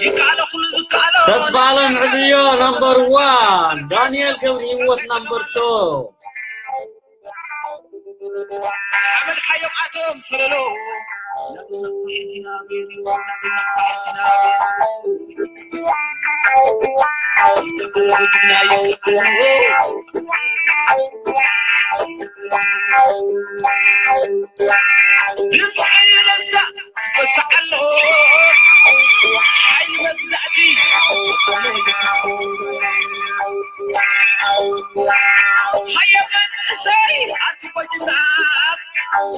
ይከኣሎ ኩሉ ዝከኣሎ ተስፋ ኣለም ዕብዮ ነምበር ዋን፣ ዳንኤል ገብረ ህይወት ነምበር ቱ። ሓመልካዮም ኣቶም ሰለሎ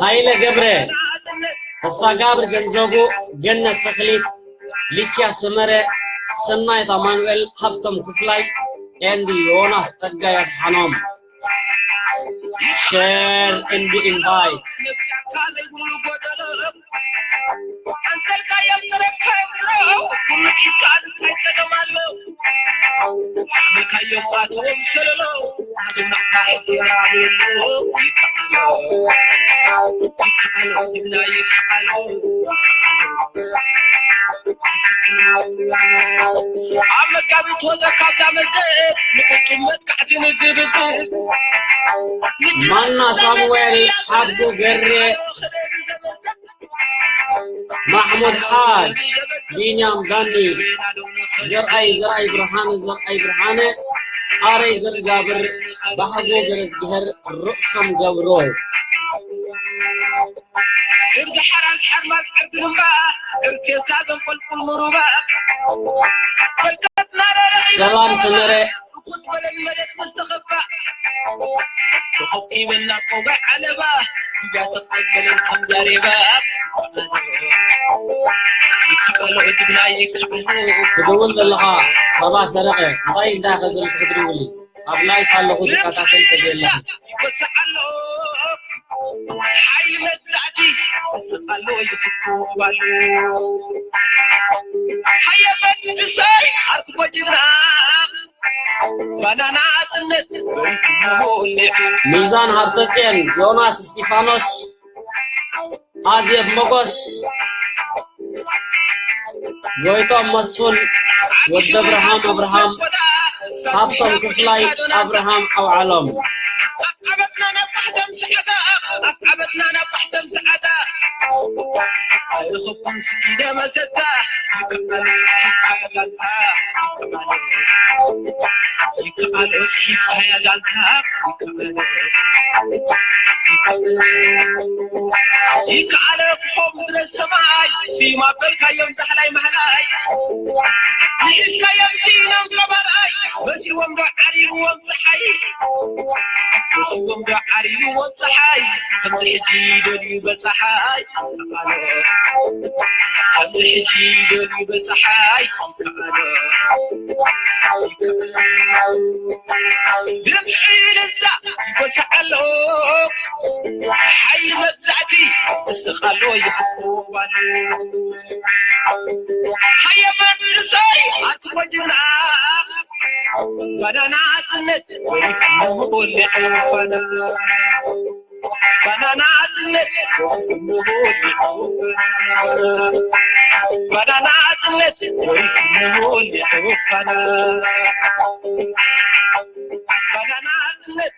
ሃይለ ገብረ፣ ተስፋ ጋብር ገንዘቡ፣ ገነት ተኽሊት፣ ሊችያ ሰመረ፣ ሰናይት ኣማኑኤል፣ ሃብቶም ክፍላይ፣ ኤንድ ዮናስ ጸጋይ ኣድሓኖም። Share and invite. ኣብ መጋቢት ወዘ ካብታ መዝገብ ንፍጹም መጥቃዕቲ ንግብግብ። ማና ሳሙኤል፣ ሓጎ ገሬ፣ ማሕሙድ ሓጅ፣ ቢንያም ዳኒ፣ ዘርኣይ፣ ዘርኣይ ብርሃነ፣ ዘርኣይ ብርሃነ፣ ኣረይ ዘርጋብር፣ ባህጎ ገረዝግሄር፣ ርእሶም ገብሮ። እርዲ ሓራስ ሓርማዝ ዕርዲ ልምባ፣ እርቴስታ ዘንቆልቁል ምሩባ። ሰላም ሰመረ። ርኩት በለን መሬት ምስ ተኸባ። ተኸቢበና ቆጋይ ዓለባ፣ እያ ተቐበለን ከም ዘሬባ። ይከኣሎ ጅግና ይከኣሎ። ትድውል ዘለኻ ሰባ ሰረቐ፣ እንታይ እንታይ ከ ዝብል ክትድውል? ኣብ ላይፍ ኣለኹ ዝከታተል ተዘየለ። ይወስዕ ኣሎ ሓይሊ መግዛእቲ፣ ይወስዕ ኣሎ ይፍኩብ ኣሎ። ሃየ መንግስታይ ኣርትቦ ጅግና፣ ባናና ጽነት ወይኩሞ ወሊዑ። ሚዛን ሃብተጽዮን፣ ዮናስ እስጢፋኖስ፣ ኣዜብ መጎስ፣ ጎይቶም መስፉን፣ ወዲ ኣብርሃም ኣብርሃም፣ ሃብቶም ክፍላይ፣ ኣብርሃም ኣውዓሎም። ኣቃበትና ናብ ማሕዘም ሰዓታ፣ ኣቃበትና ናብ ማሕዘም ሰዓታ። ኣይረኸብኩን ስኢነ መሰታ፣ ይከኣሎ፣ ይከኣሎ፣ ይከኣሎ፣ ይከኣሎ፣ ይከኣሎ፣ ይከኣሎ፣ ክፎ ምድረ ሰማይ፣ ስዩም ኣበልካዮም ዛሕላይ ማሕላይ። ንሒዝካዮም ስኢኖም ገባርኣይ፣ መሲዎም ዶ ዓሪብዎም ጸሓይ? መሲዎም ዶ ዓሪብዎም ጸሓይ? ከምዚ ሕጂ ይደልዩ በጻሓይ። ከምዚ ሕጂ ይደልዩ በጻሓይ። ድምፂ እልልታ ይጎስዕ ኣሎ፣ ሓይሊ መግዛእቲ ይስቕ ኣሎ፣ ይፍኩብ ኣሎ። ሃየ መንእሰይ ኣርትቦ ጅግና፣ ባናና ጽነት ወሊዑ ባና። ባናና ጽነት፣ ባናና ጽነት፣ ባናና ጽነት።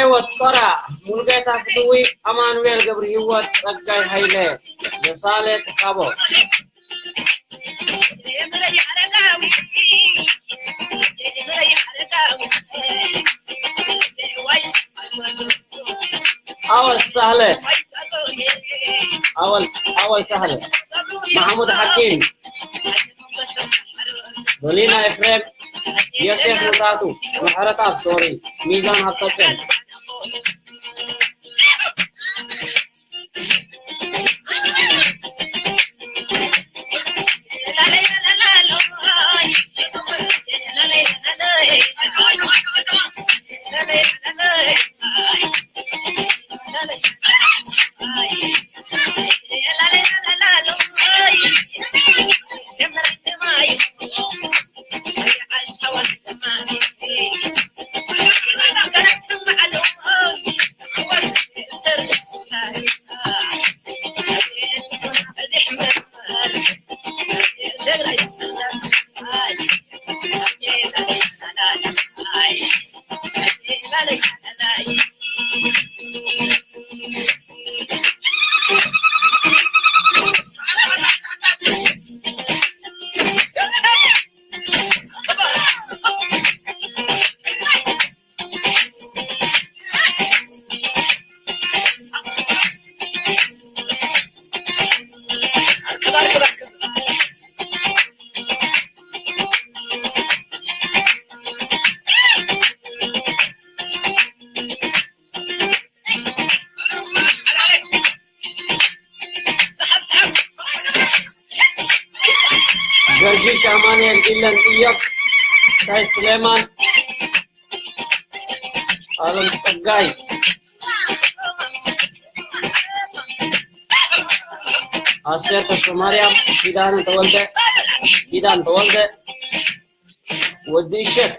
ህይወት ቆራ፣ ሙሉጌታ ፍትዊ፣ ኣማኑኤል ገብረ ህይወት፣ ጸጋይ ሃይለ፣ ደሳለ ተካቦ። ኣወል ሳህለ፣ ኣወል፣ ኣወል ሳህለ፣ ማሕሙድ ሓኪም፣ ዶሊና ኤፍሬም፣ ዮሴፍ መብራቱ፣ ምሕረተኣብ ሶሪ፣ ሚዛን ሃብተጽዮን። ገርጊሽ ኣማኑኤል፣ ኢለን ጥዮብ፣ ሳይ ስሌማን፣ ኣለም ጸጋይ፣ ኣስቴር ተስፈማርያም፣ ኪዳነ ተወልደ፣ ኪዳን ተወልደ፣ ወዲ እሸት።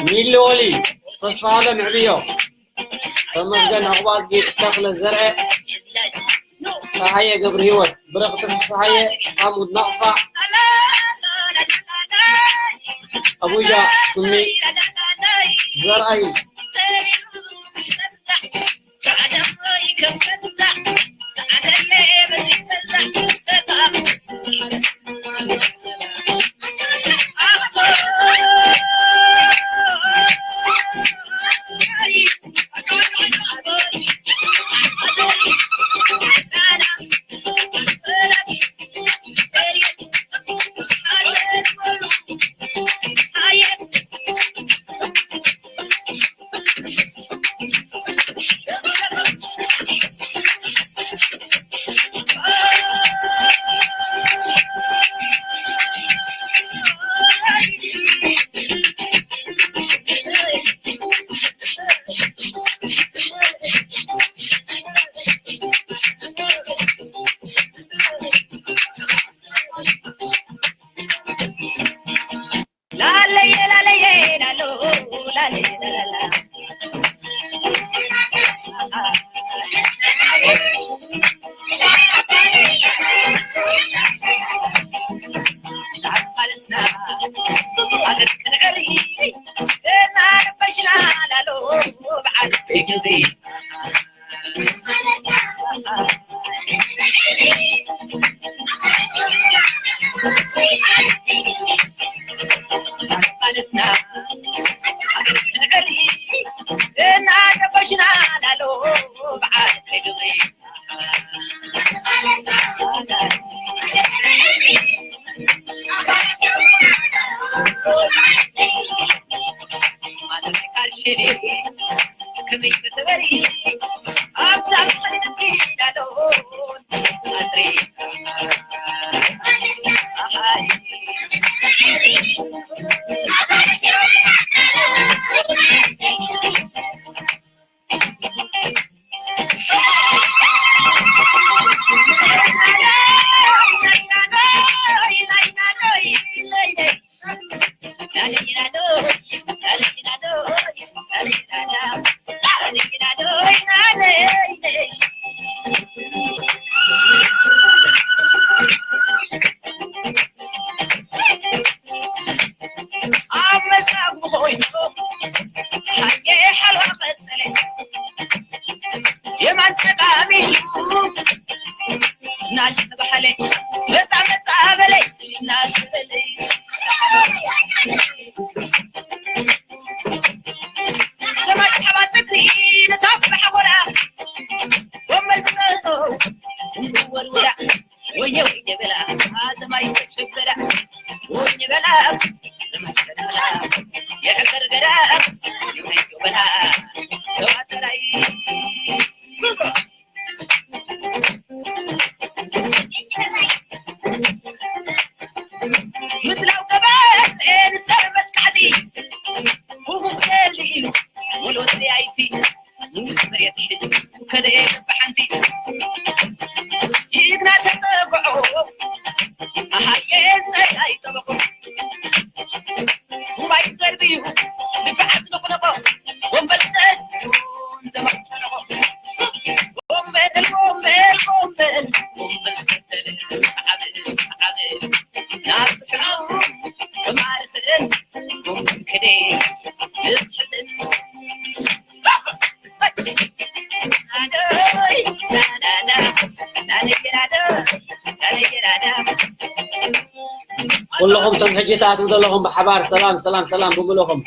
ሚሊ ወሊ፣ ተስፋ ኣለም ዕብዮ፣ ተመስገን ኣቑባዝጊ፣ ተኽለ ዘርአ፣ ጸሃየ ገብረ ህይወት፣ ብረኽቲ ፍስሃየ፣ ሓሙድ ናቕፋ፣ ኣቡጃ ስሚ፣ ዘርኣይ ኣብዛ ምድሪ ኪዳኖን ኣጥሪኻ። ኣሃይ። ኣብ መጻጉ ኮይኑ ሃየ ሓልዋ ቀጸለ። የማን ጸጋም ኢሉ እናስተባህለ መጻ መጻ በለይ እናስተበለ። ሰማይ ሓባት ትግሪ ንታብ ማሕጎራ ወመል ዝጠጠው ወርወራ ወየ ወየ በላ ኣዘማይ ተሸበራ ወየ በላ የዕበር ገዳ ወየ በላ ተዋተራይ ምድላው ገበሬ ንሰብ መጥቃዕቲ፣ ውጉእ ገሊ ኢሉ ወሎ ተለያይቲ፣ ንውስ መሬት ሒዙ ከደየ በሓንቲ። ይግና ተጸብዖ፣ ኣሃየ ጸላይ ጠበቆ፣ ጉባኤ ዘርብዩ፣ ንብዓት ነቑነቆ፣ ወንበል ተስዩ፣ ዘማጨነቆ። ጎንበል፣ ጎንበል፣ ጎንበል፣ ጎንበል ሰደደ፣ ዓብ፣ ዓብ፣ ናብ ሕሉ ተማርኽን፣ ጎንበል ከደ፣ ንስሕትን። ናደይ፣ ናዳዳ፣ ናደይ፣ ናዳ፣ ናደይ፣ ናዳ። ኩልኹም እቶም ሕጂ ትኣትዉ ዘለኹም ብሓባር ሰላም፣ ሰላም፣ ሰላም ብምልኹም።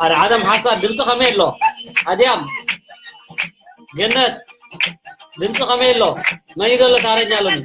ኣረ ዓለም ሓሳድ ድምፂ ከመይ ኣሎ? ኣድያም ገነት ድምፂ ከመይ ኣሎ? መን እዩ ዘሎ ታረኛ ኣለኒ?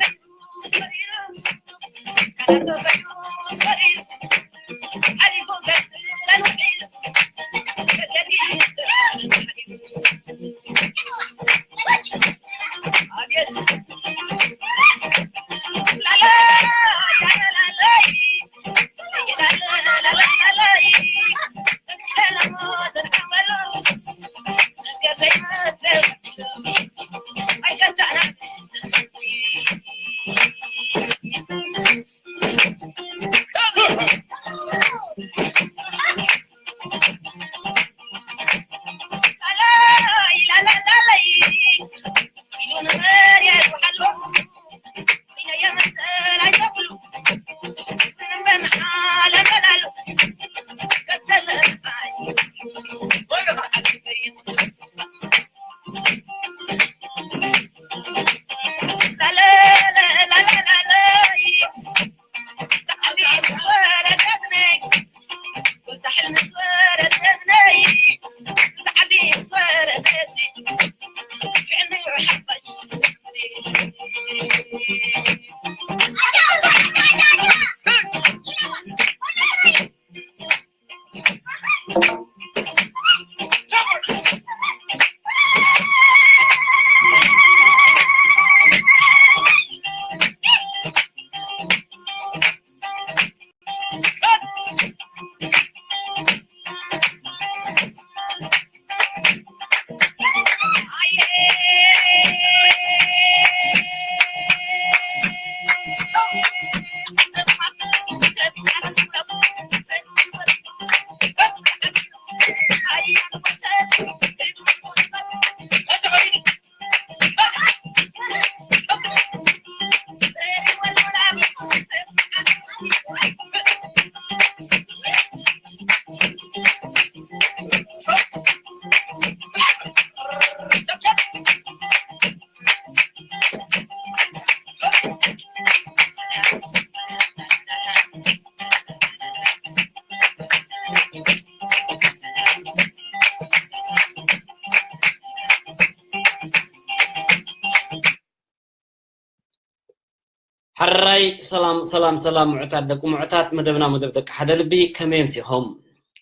ኣይ ሰላም ሰላም ሰላም፣ ምዑታት ደቂ ምዑታት፣ መደብና መደብ ደቂ ሓደ ልቢ። ከመይ ኣምሲኹም?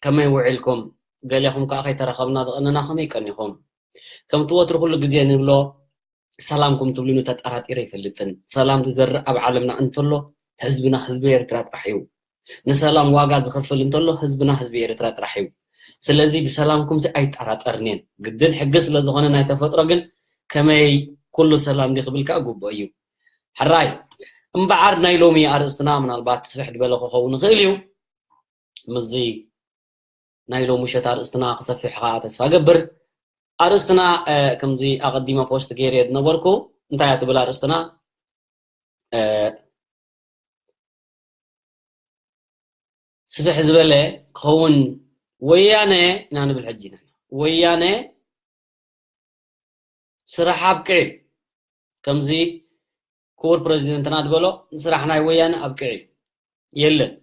ከመይ ውዒልኩም? ገሌኹም ከኣ ከይተረኸብና ዝቐነና ከመይ ቀኒኹም? ከምቲ ወትሩ ኩሉ ግዜ ንብሎ፣ ሰላም ከም ትብሉኒ ተጠራጢረ ኣይፈልጥን። ሰላም ዝዘርእ ኣብ ዓለምና እንተሎ፣ ህዝብና ህዝቢ ኤርትራ ጥራሕ እዩ። ንሰላም ዋጋ ዝኸፍል እንተሎ፣ ህዝብና ህዝቢ ኤርትራ ጥራሕ እዩ። ስለዚ ብሰላምኩምሲ ኣይጠራጠርንን። ግድን ሕጊ ስለ ዝኾነ ናይ ተፈጥሮ ግን ከመይ ኩሉ ሰላም ድዩ ክብል ከኣ ግቡእ እዩ። ሕራይ እምበዓር ናይ ሎሚ ኣርእስትና ምናልባት ስፍሕ ዝበለ ክኸውን ይኽእል እዩ። ምስዚ ናይ ሎሚ ምሸት ኣርእስትና ክሰፍሕ ከኣ ተስፋ ገብር። ኣርእስትና ከምዚ ኣቐዲመ ፖስት ገይረ ዝነበርኩ እንታይ እያ ትብል ኣርእስትና? ስፍሕ ዝበለ ክኸውን ወያነ ኢና ንብል ሕጂ ኢና። ወያነ ስራሕ ኣብቅዕ፣ ከምዚ ክቡር ፕረዚደንትና ዝበሎ፣ ስራሕ ናይ ወያነ ኣብቅዕ የለን።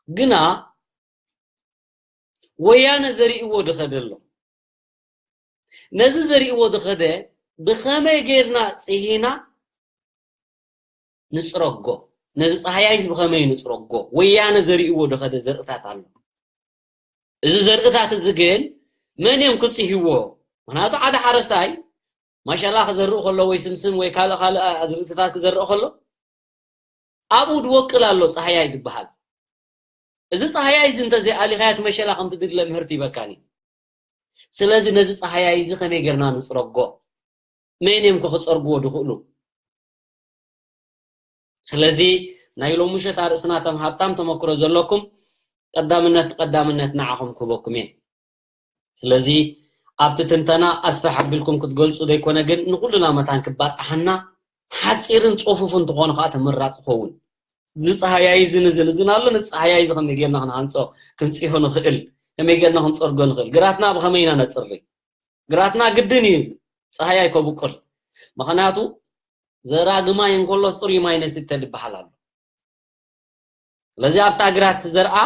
ግና ወያነ ዘርእዎ ድኸደ ኣሎ። ነዚ ዘርእዎ ድኸደ ብኸመይ ጌርና ጽሂና ንጽረጎ? ነዚ ጻህያይዚ ብኸመይ ንጽረጎ? ወያነ ዘርእዎ ድኸደ ዘርእታት ኣሎ። እዚ ዘርእታት እዚ ግን መን እዮም ክጽህይዎ? ምኽንያቱ ሓደ ሓረስታይ ማሻላ ክዘርእ ከሎ ወይ ስምስም ወይ ካልእ ካልእ ኣዝርእትታት ክዘርእ ከሎ ኣብኡ ድወቅል ኣሎ ጻህያይ ዝበሃል። እዚ ጻህያይ እዚ እንተዘይኣሊኻዮ እቲ መሸላ ከምቲ ድድለ ምህርቲ ይበካን እዩ። ስለዚ ነዚ ጻህያይ እዚ ከመይ ጌርና ንጽረጎ? መን እዮም ከ ክጸርግዎ ድኽእሉ? ስለዚ ናይ ሎሚ ምሸት ኣርእስትና እቶም ሃብታም ተመክሮ ዘለኩም ቀዳምነት ቀዳምነት ንዓኹም ክህበኩም እየ። ስለዚ ኣብቲ ትንተና ኣስፍሕ ኣቢልኩም ክትገልጹ ዘይኮነ ግን ንኹልና መታን ክባጽሓና ሓጺርን ጽፉፍን ተኾነ ከዓ ተመራጺ ክኸውን። እዚ ጻህያይ እዚ ንዝን እዝን ኣሎ፣ ነዚ ጻህያይ እዚ ከመይ ጌርና ክንሃንጾ ክንጽሆ ንኽእል፣ ከመይ ጌርና ክንጸርጎ ንኽእል፣ ግራትና ብኸመይ ኢና ነጽሪ? ግራትና ግድን እዩ ጻህያይ ከብቁል። ምኽንያቱ ዘራጊ ማይ እንከሎ ጽሩይ ማይ ነስተ ዝበሃል ኣሎ። ስለዚ ኣብታ ግራት ትዘርኣ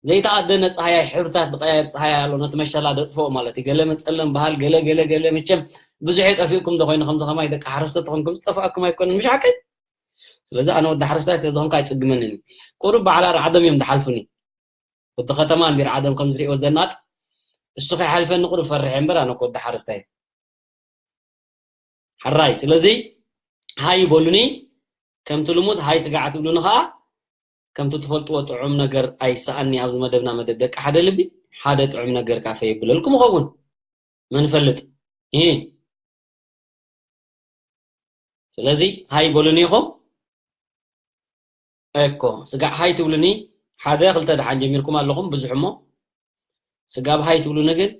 ዘይተኣደነ ጻህያይ ሕብርታት ዝቀያየር ጻህያይ ኣሎ፣ ነቲ መሸላ ደጥፍኦ ማለት እዩ። ገለ መጸለም በሃል፣ ገለ ገለ ገለ። መቸም ብዙሕ የጠፊእኩም ዶ ኮይኑ ከምዚ ከማይ ደቂ ሓረስቶት ተኾንኩም ዝጠፍኣኩም ኣይኮነን፣ ምሽ ሓቀይ? ስለዚ ኣነ ወዲ ሓረስታይ ስለ ዝኾንኩ ኣይጽግመንን እዩ። ቁሩብ በዓል ኣርዓዶም እዮም ዝሓልፉኒ። ወዲ ከተማ እንዲ ኣርዓዶም ከም ዝርእይዎ ዘናጥ እሱ ከይሓልፈኒ ቁሩብ ፈርሕ እየ እምበር ኣነ እኮ ወዲ ሓረስታይ። ሕራይ። ስለዚ ሃይ በሉኒ፣ ከምቲ ልሙድ ሃይ ስጋዕ ትብሉኒ ኸኣ፣ ከምቲ ትፈልጥዎ ጥዑም ነገር ኣይሰኣኒ ኣብዚ መደብና መደብ ደቂ ሓደ ልቢ፣ ሓደ ጥዑም ነገር ካፈ የብለልኩም እኸውን። መን ይፈልጥ? እ። ስለዚ ሃይ በሉኒ ኢኹም። እኮ ስጋዕ ሃይ ትብሉኒ፣ ሓደ ክልተ ደሓን ጀሚርኩም ኣለኹም፣ ብዙሕ እሞ ስጋብ ሃይ ትብሉኒ ግን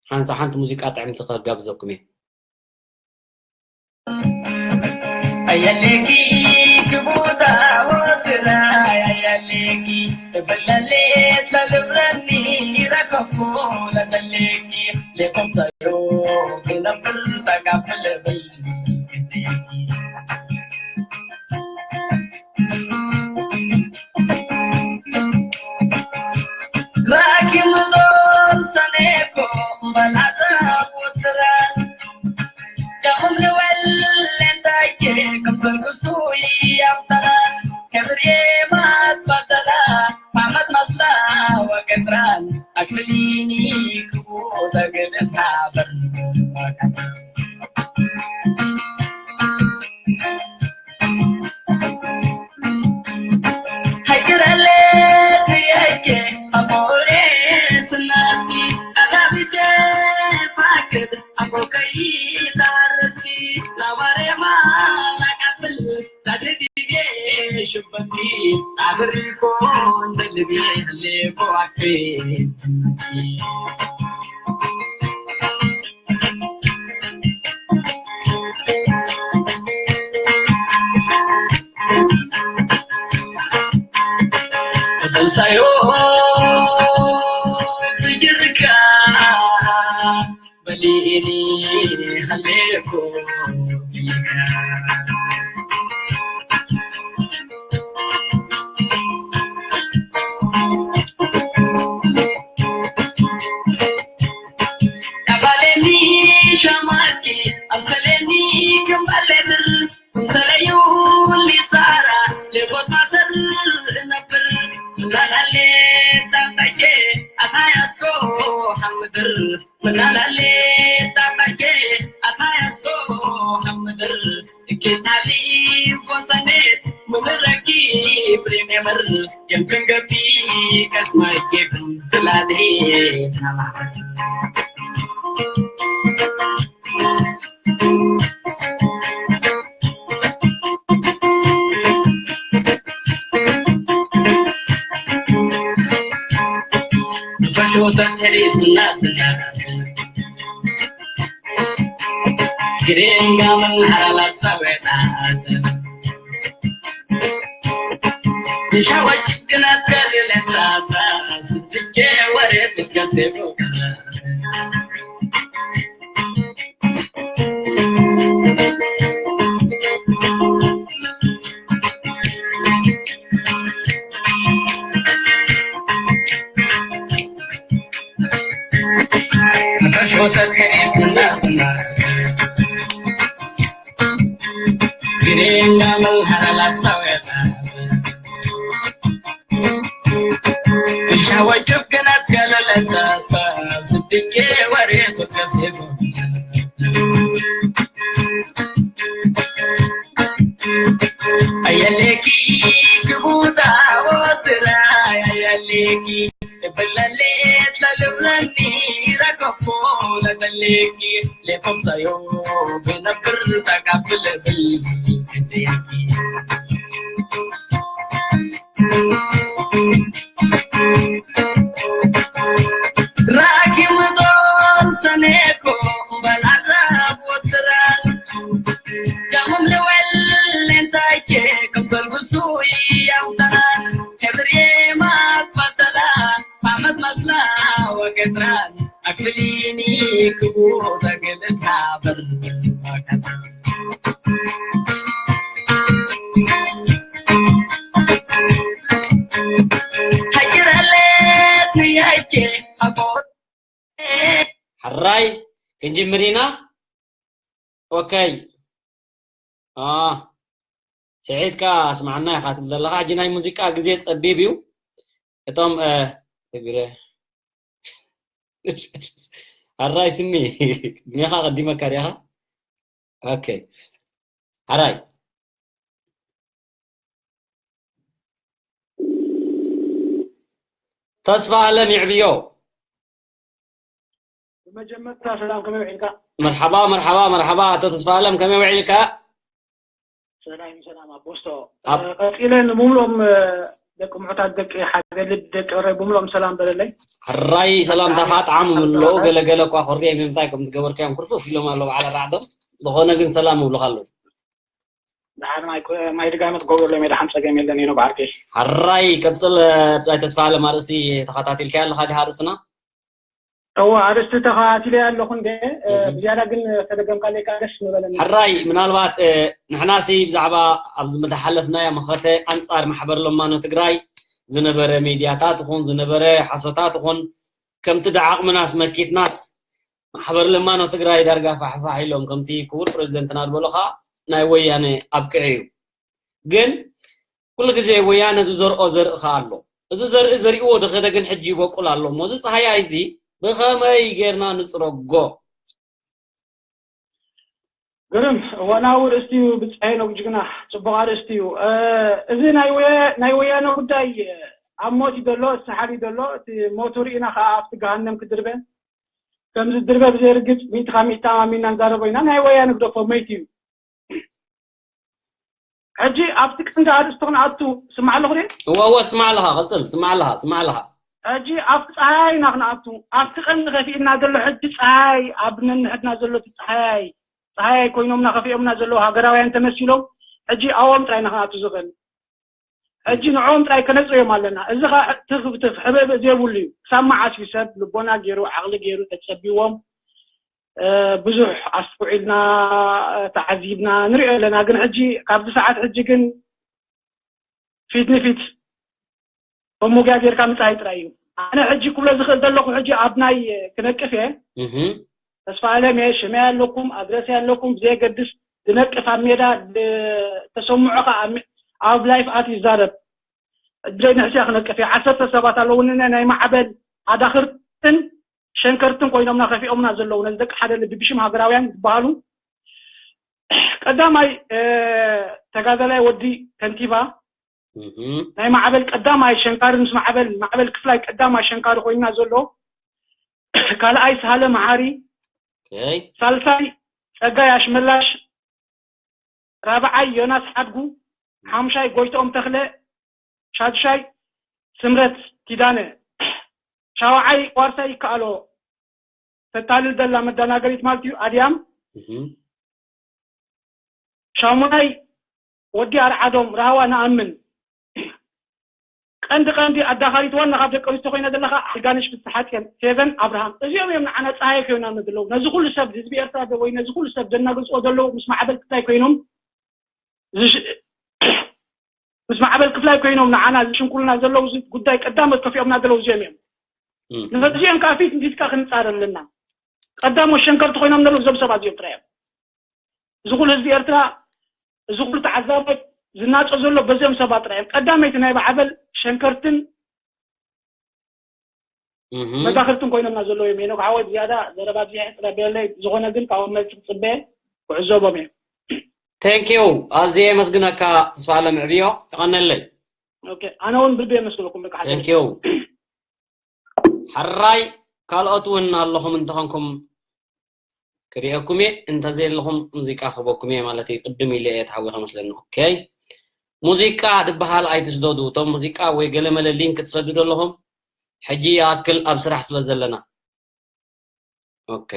ሓንሳ ሓንቲ ሙዚቃ ጥዕምቲ ከጋብዘኩም እየ። ኣያሌኪ ክቡዳ ወስራይ ኣያሌኪ እብለሌት ለልብለኒ ረከብኩ ለበሌኪ ሌኮም ሰሩ ክነብር ተጋብለብል ጊዜ ራኪም ዶር ሰኔኮ በላታ ወስራይ ምናላሌ ጣጣዬ ኣታያስኮ ሓምድር ምናላሌ ጣጣዬ ኣታያስኮ ሓምድር እኬታሊ ፎሰኔት ምንረኪ ፕሪሜምር የምክንገቢ ከስማይኬ ስላሌ Ayaleki kibuta osira ayaleki belalet la leblani la kopo la daleki le pomsayo benabr ta kapil bil kiseki Rakim dor saneko balaza botran Gamam lewel lentake kamsal busui amtanan Hebrema patala pamat masla waketran Aklini kubu tagelet habar waketran Hayirale tuyake abot ሕራይ ክንጅምር ኢና። ኦከይ። ስዒድ ከኣ ኣስምዓና ኢኻ ትብል ዘለኻ። ሕጂ ናይ ሙዚቃ ግዜ ጸቢብ እዩ። እቶም ትግረ ሕራይ ስሚ ዕድሜኻ ቀዲመካ ዲኻ? ኦከይ። ሕራይ ተስፋ ኣለም ይዕብዮ። ብመጀመርታ ሰላም ከመይ ውዒልካ? መርሓባ መርሓባ መርሓባ ኣቶ ተስፋ ኣለም ከመይ ውዒልካ? ሰላም ሰላም ኣቦስቶ። ቀጺለ ንምሉኦም ደቂ ምዑታት ደቂ ሓገልድ ደቂ ዕረይ ብምሉኦም ሰላም በለለይ። ሕራይ ሰላምታኻ ጣዕሙ ምለኡ ገለገለ እኳ ኮርየ ምንታይ ከም ትገበርካዮም ክርፍፍ ኢሎም ኣለዉ በዓል ኣራዕዶም። ዝኾነ ግን ሰላም እብሉኻ ኣለዉ። ደሓን ማይ ማይ ድጋመ ትገብረሎም እየ ደሓን ፀገም የለን ኢኖ ብዓርከይ። ሕራይ ቀፅል ብፃይ ተስፋ ኣለም ኣርእስቲ ተኸታቲልካዮ ኣለኻ ድኻ ኣርእስትና? እወ ኣርእስቲ ተኸታቲለ ኣለኹ እንደ ብዝያዳ ግን ተደገምካለይ ከዓ ደስ ምበለኒ። ሕራይ ምናልባት ንሕናሲ ብዛዕባ ኣብዚ ምተሓለፍናዮ መኸተ ኣንፃር ማሕበር ለማኖ ትግራይ ዝነበረ ሚድያታት ይኹን ዝነበረ ሓሶታት ይኹን ከምቲ ደዓቕምናስ መኪትናስ ማሕበር ለማኖ ትግራይ ዳርጋ ፋሕፋሕ ኢሎም ከምቲ ክቡር ፕረዚደንትና ዝበሎ ከዓ ናይ ወያነ ኣብቅዒ እዩ። ግን ኩሉ ግዜ ወያነ ዝዘርኦ ዘርኢ ከዓ ኣሎ። እዚ ዘርኢ ዘሪእዎ ዝኸደ ግን ሕጂ ይበቁል ኣሎ እሞ እዚ ፀሃያይ እዚ ብኸመይ ጌርና ንፅረጎ? ግርም እዋናዊ ርእስቲ እዩ ብፀሐይ ነጉ ጅግና ፅቡቅ ኣርእስቲ እዩ። እዚ ናይ ወያነ ጉዳይ ኣብ ሞት እዩ ዘሎ፣ ዝሰሓል እዩ ዘሎ። እቲ ሞቱ ርኢና ከዓ ኣብቲ ገሃነም ክድርበ ከምዚ ድርበ ብዘይርግፅ ሚእቲ ካብ ሚእቲ ተኣማሚንና ንዛረቦ ኢና። ናይ ወያነ ግደፎ መይት እዩ። ሕጂ ኣብቲ ቀንዲ ኣርእስቲ ክንኣቱ ስማዕ ኣለኹ ድየ? እወ እወ ስማዕ ኣለኻ ቀፅል ስማዕ ኣለኻ ስማዕ ኣለኻ። ሕጂ ኣብቲ ፀሃያይ ኢና ክንኣቱ። ኣብቲ ቀንዲ ከፊእና ዘሎ ሕጂ ፀሃያይ ኣብ ነንሕድና ዘሎ እቲ ፀሃያይ ፀሃያይ ኮይኖምና ከፊኦምና ዘለዉ ሃገራውያን ተመሲሎም ሕጂ ኣብኦም ጥራይ ኢና ክንኣቱ ዝኽእል። ሕጂ ንዕኦም ጥራይ ከነጽርዮም ኣለና። እዚ ኸዓ ትኽብትኽ ሕብእብእ ዘይብሉ እዩ። ክሳብ መዓስ እዩ ሰብ ልቦና ገይሩ ዓቕሊ ገይሩ ተጸቢዎም ብዙሕ ኣስተውዒልና ተዓዚብና ንሪኦ ኣለና። ግን ሕጂ ካብዚ ሰዓት ሕጂ ግን ፊት ንፊት እሙጋ ጌርካ ምጽኣይ ጥራይ እዩ። ኣነ ሕጂ ክብሎ ዝኽእል ዘለኹ ሕጂ ኣብ ናይ ክነቅፍ እየ። ተስፋ ኣለም እየ፣ ሽመይ ኣለኩም፣ ኣድረሰይ ኣለኩም፣ ብዘየገድስ ዝነቅፍ ኣብ ሜዳ ተሰምዖ ከዓ ኣብ ላይፍ ኣት ይዛረብ። ብዘይ ንሕስያ ክነቅፍ እየ። ዓሰርተ ሰባት ኣለውኒ ናይ ማዕበል ኣዳኽርትን ሸንከርትን ኮይኖምና ከፊኦምና ዘለዉ፣ ነዚ ደቂ ሓደ ልቢ ብሽም ሃገራውያን ዝበሃሉ። ቀዳማይ ተጋዳላይ ወዲ ከንቲባ ናይ ማዕበል ቀዳማይ ሸንካሪ፣ ምስ ማዕበል ማዕበል ክፍላይ ቀዳማይ ሸንካሪ ኮይና ዘሎ። ካልኣይ ሳህለ መሓሪ፣ ሳልሳይ ጸጋይ ኣሽመላሽ፣ ራብዓይ ዮናስ ሓድጉ፣ ሓምሻይ ጎይትኦም ተኽለ፣ ሻድሻይ ስምረት ኪዳነ፣ ሻውዓይ ዋርሳይ ይከኣሎ፣ ተታልል ዘላ መደናገሪት ማለት እዩ ኣድያም። ሻሙናይ ወዲ ኣርዓዶም፣ ራህዋ ንኣምን። ቀንዲ ቀንዲ ኣዳኻሪት ዋና ካብ ደቂ ኣንስትዮ ኮይና ዘለኻ ኣልጋነሽ ፍስሓጽዮን፣ ፌቨን ኣብርሃም፣ እዚኦም እዮም ንዓና ጸሃየ ኮይኖም ዘለዉ። ነዚ ኩሉ ሰብ ህዝቢ ኤርትራ ዶ ወይ ነዚ ኩሉ ሰብ ዘናግጽዎ ዘለዉ ምስ ማዕበል ክፍላይ ኮይኖም ዝሽ- ምስ ማዕበል ክፍላይ ኮይኖም ንዓና ዝሽንኩልና ዘለዉ፣ እዚ ጉዳይ ቀዳሞት ከፊኦምና ዘለዉ እዚኦም እዮም። ነዚኦም ከዓ ፊት ንፊትካ ክንጻረ ኣለና። ቀዳሞት ሸንከርቲ ኮይኖም ዘለዉ እዞም ሰባት እዚኦም ጥራይ እዮም። እዚ ኩሉ ህዝቢ ኤርትራ፣ እዚ ኩሉ ተዓዛባይ ዝናጾ ዘሎ በዚኦም ሰባት ጥራይ እዮም። ቀዳመይቲ ናይ ማዕበል ሸንከርትን መዳኽርትን ኮይኖምና ዘለዉ እዮም። ሄኖክ ሓወይ፣ ዝያዳ ዘረባ ብዝሕ ጽረ በለለይ፣ ዝኾነ ግን ካብኦም መልሲ ክጽበ ክዕዘቦም እየ። Thank you። ኣዝየ የመስግነካ ተስፋ ኣለም ዕብዮ፣ የቐነለይ። ኦኬ፣ ኣነ እውን ብልቢ የመስግነኩም ደቂ ሓዘ። Thank you። ሕራይ ካልኦት እውን ኣለኹም እንተኾንኩም ክሪኤኩም እየ፣ እንተዘየለኹም ሙዚቃ ክህበኩም እየ ማለት እዩ። ቅድም ኢለ እየ ተሃዊኸ መስለኒ። ኦኬ፣ ሙዚቃ ዝበሃል ኣይትስደዱ። እቶም ሙዚቃ ወይ ገለመለ ሊንክ ትሰድዱ ኣለኹም፣ ሕጂ ይኣክል ኣብ ስራሕ ስለ ዘለና። ኦኬ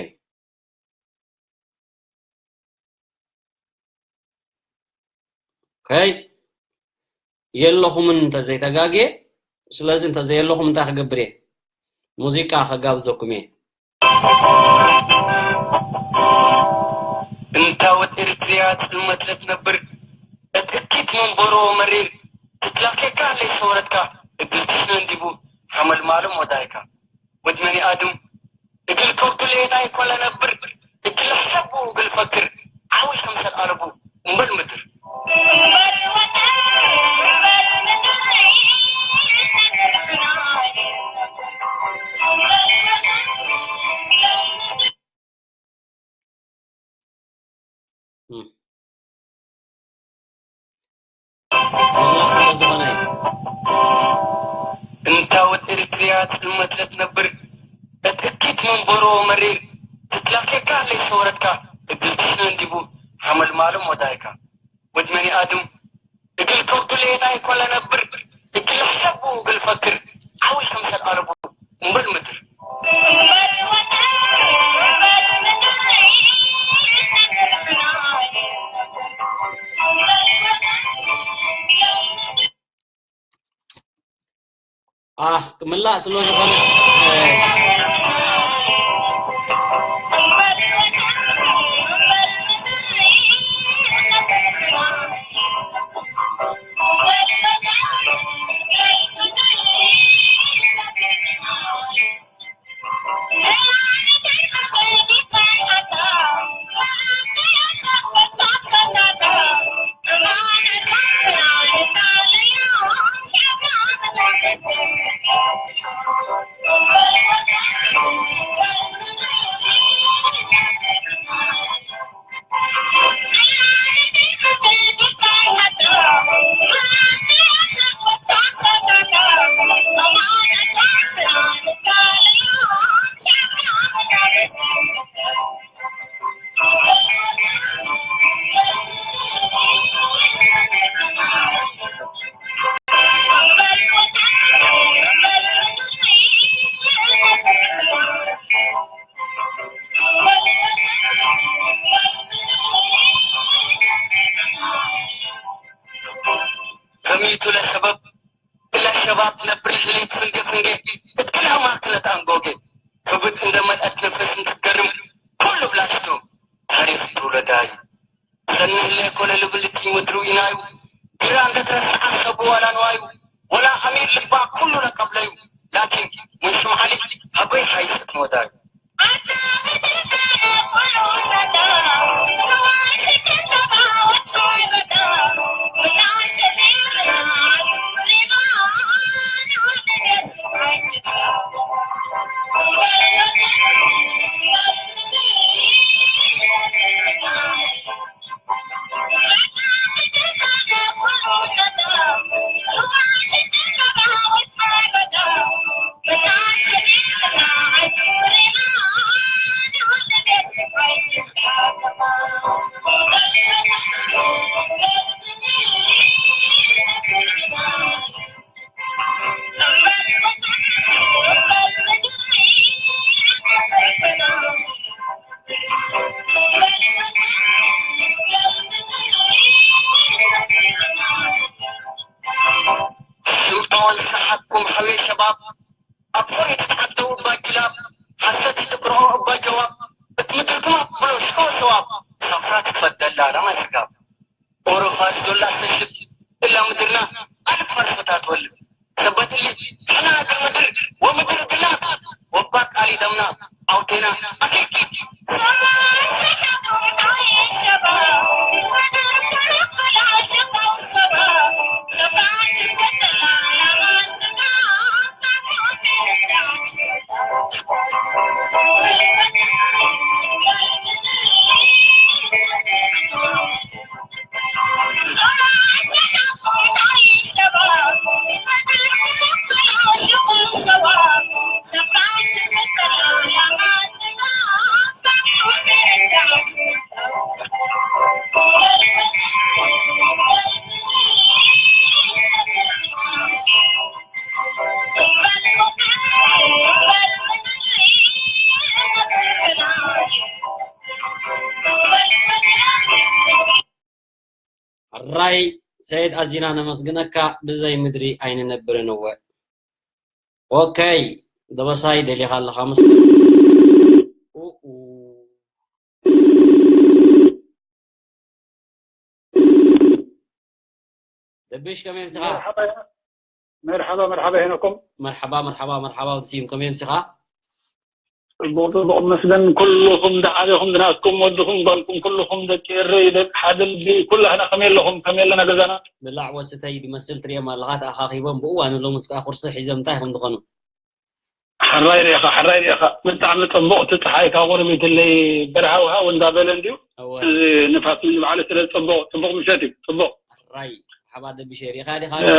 ኦኬ፣ የለኹምን እንተዘይተጋግየ። ስለዚ እንተዘየለኹም እንታይ ክገብር እየ? ሙዚቃ ከጋብዘኩም እየ። እንታ ወድ ኤሪትሪያ ጽልመት ለትነብር እትእኪት መንበሮ መሪር ትትላኬካ ለይሰወረትካ እግል ትስነ እንዲቡ ሓመልማሎም ወዳይካ ወድ መኒ ኣድም እግል ከብዱ ለየናይ ኮለ ነብር እግል ሕሰቡ እግል ፈክር ዓውል ከምሰል ኣረቡ እምበል ምድር ምላእ ስለ ዝኾነ እዩ። እንታ ወድ ኤሪትሪያ ጽልመት ለትነብር እትእኪት መንበሮ መሪር ትትላኬካ ለይሰወረትካ እግል ትስነ እንዲቡ ሓመልማሎም ወዳይካ ወድ መኒ ኣድም እግል ከብዱ ለየናይ ኮለ ነብር እግል ሕሰቡ እግል ፈክር ዓውል ከምሰል ኣረቡ እምበል ምድር ኣህ ክምላእ ስለ ዝኾነ ከሚቱ ለሰበብ እለ ሸባብ ትነብር ህሌት ፍንጌ ፍንጌ እት ክልኤ ማክለት አንጎጌ ክብድ እንደ መልአት ነፈስ እንትትገርም ኩሉ ብላሽቱ ታሪክ ትውለዳይ ሰኒ ህሌ ኮለ ልብል እቲ ምድሩ ኢናዩ ግራ እንተ ተረስዓ ሰቡ ዋላ ንዋዩ ወላ አሚር ልባ ኩሉ ለቀብለዩ ላኪን ምን ሽምዓሊ አበይ ሓይሰት ሞዳዩ። ኩም ሓውየ ሸባብ ኣብ ኾሪ ተተዓደው እባ ጅላብ ሓሰት ይትብርዖ እባ ጀዋብ እት ምድርግማ ብሎ ሽኮ ሸዋብ ሳፍራ ትፈደላ ዳማ ስጋብ ኦሮፋ ዝዶላ ተሽብ እላ ምድርና ኣልፍ ፈርፍታት ወልድ ሰበትሊ ሕና እግር ምድር ወምድር ግላት ወባ ቃሊ ደምና ኣውቴና ኣኪኪ ሕራይ ሰይድ ኣዚና ነመስግነካ። ብዘይ ምድሪ ኣይንነብርን እወ። ኦከይ ደበሳይ ደሊኻ ኣለኻ መስ ኡኡ። ደብሽ ከመይ ምስኻ? መርሓባ መርሓባ ሄኖኩም። መርሓባ መርሓባ መርሓባ ወዲ ስዩም ከመይ ምስኻ? ጽቡቕ ጽቡቕ መስገን ኩልኹም ደሓር ኢኹም ብናትኩም ወድኹም ጓልኩም ኩልኹም ደቂ ኤረይ ደቂ ሓደ ልቢ ኩላህና ከመይ ኣለኹም ከመይ ኣለና ገዛና ብላዕ ወስተይ ድመስል ትሪኦም ኣለኻ ተኣኻኺቦም ብእዋኑ ሎምስ ከኣ ቁርሲ ሒዞም እንታይ ከም ዝኾኑ ሕራይ ሪኢኻ ሕራይ ሪኢኻ ብጣዕሚ ጽቡቕ እቲ ጸሓይ ካብ ቁርቢትለይ በርሃውሃው እንዳበለ እንድዩ እወ እዚ ንፋስ ምን ባዕሉ ስለ ጽቡቕ ጽቡቕ ምሸት እዩ ጽቡቕ ሕራይ ሓባ ደብሸ ሪኢኻ ዲኻ እ፣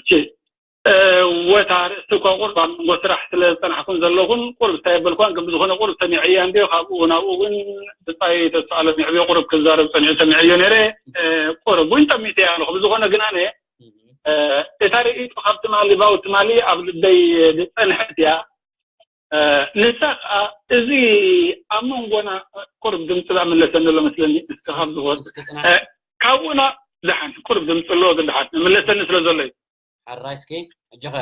ቺ ወታ ርእሲ እኳ ቁርብ ኣብ መንጎ ስራሕ ስለ ዝጸናሕኩን ዘለኹን ቁርብ እንታይ የበልኳን ግን ብዝኾነ ቁርብ ሰሚዐያ እንድዮ ካብኡ ናብኡ ግን ብጻይ ተስፋ ኣለም ይዕብዮ ቁርብ ክዛረብ ጸኒዑ ሰሚዐዮ ነይረ ቁርብ እውን ጠሚተ እያ ኣለኹ ብዝኾነ ግን ኣነ እታ ርእይቶ ካብ ትማሊ ባው ትማሊ ኣብ ልበይ ዝጸንሐት እያ ንሳ ከዓ እዚ ኣብ መንጎና ቁርብ ድምፂ ዳ መለሰኒ ኣሎ መስለኒ እስከ ካብ ዝኮን ካብኡና ዝሓንቲ ቁርብ ድምፂ ኣለዎ ግን ድሓት መለሰኒ ስለ ዘሎ እዩ ሕራይ እስኪ ሕጂ ኸ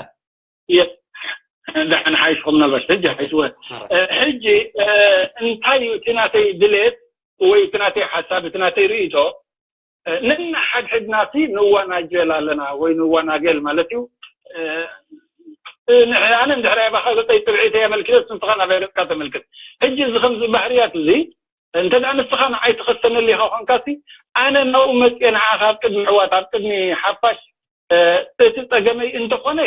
ደሕን ሓይሽኩም ምናልባሽ ሕጂ ሓይሽወ ሕጂ እንታይ እዩ እቲ ናተይ ድሌት ወይ እቲ ናተይ ሓሳብ እቲ ናተይ ርእይቶ ነንሓድሕድና ሲ ንዋናጀል ኣለና ወይ ንዋናገል ማለት እዩ ኣነ እንድሕር ባኻ ገፀይ ጥብዒተይ ኣመልኪተ ንስኻ ናበይ ገፅካ ተመልክት ሕጂ እዚ ከምዚ ባህርያት እዚ እንተ ንስኻ ንዓይ ትኸሰነሊ ኢኻ ኮንካ ሲ ኣነ ናብኡ መፅየ ንዓኻ ኣብ ቅድሚ ዕዋት ኣብ ቅድሚ ሓፋሽ እቲ ፀገመይ እንተኾነ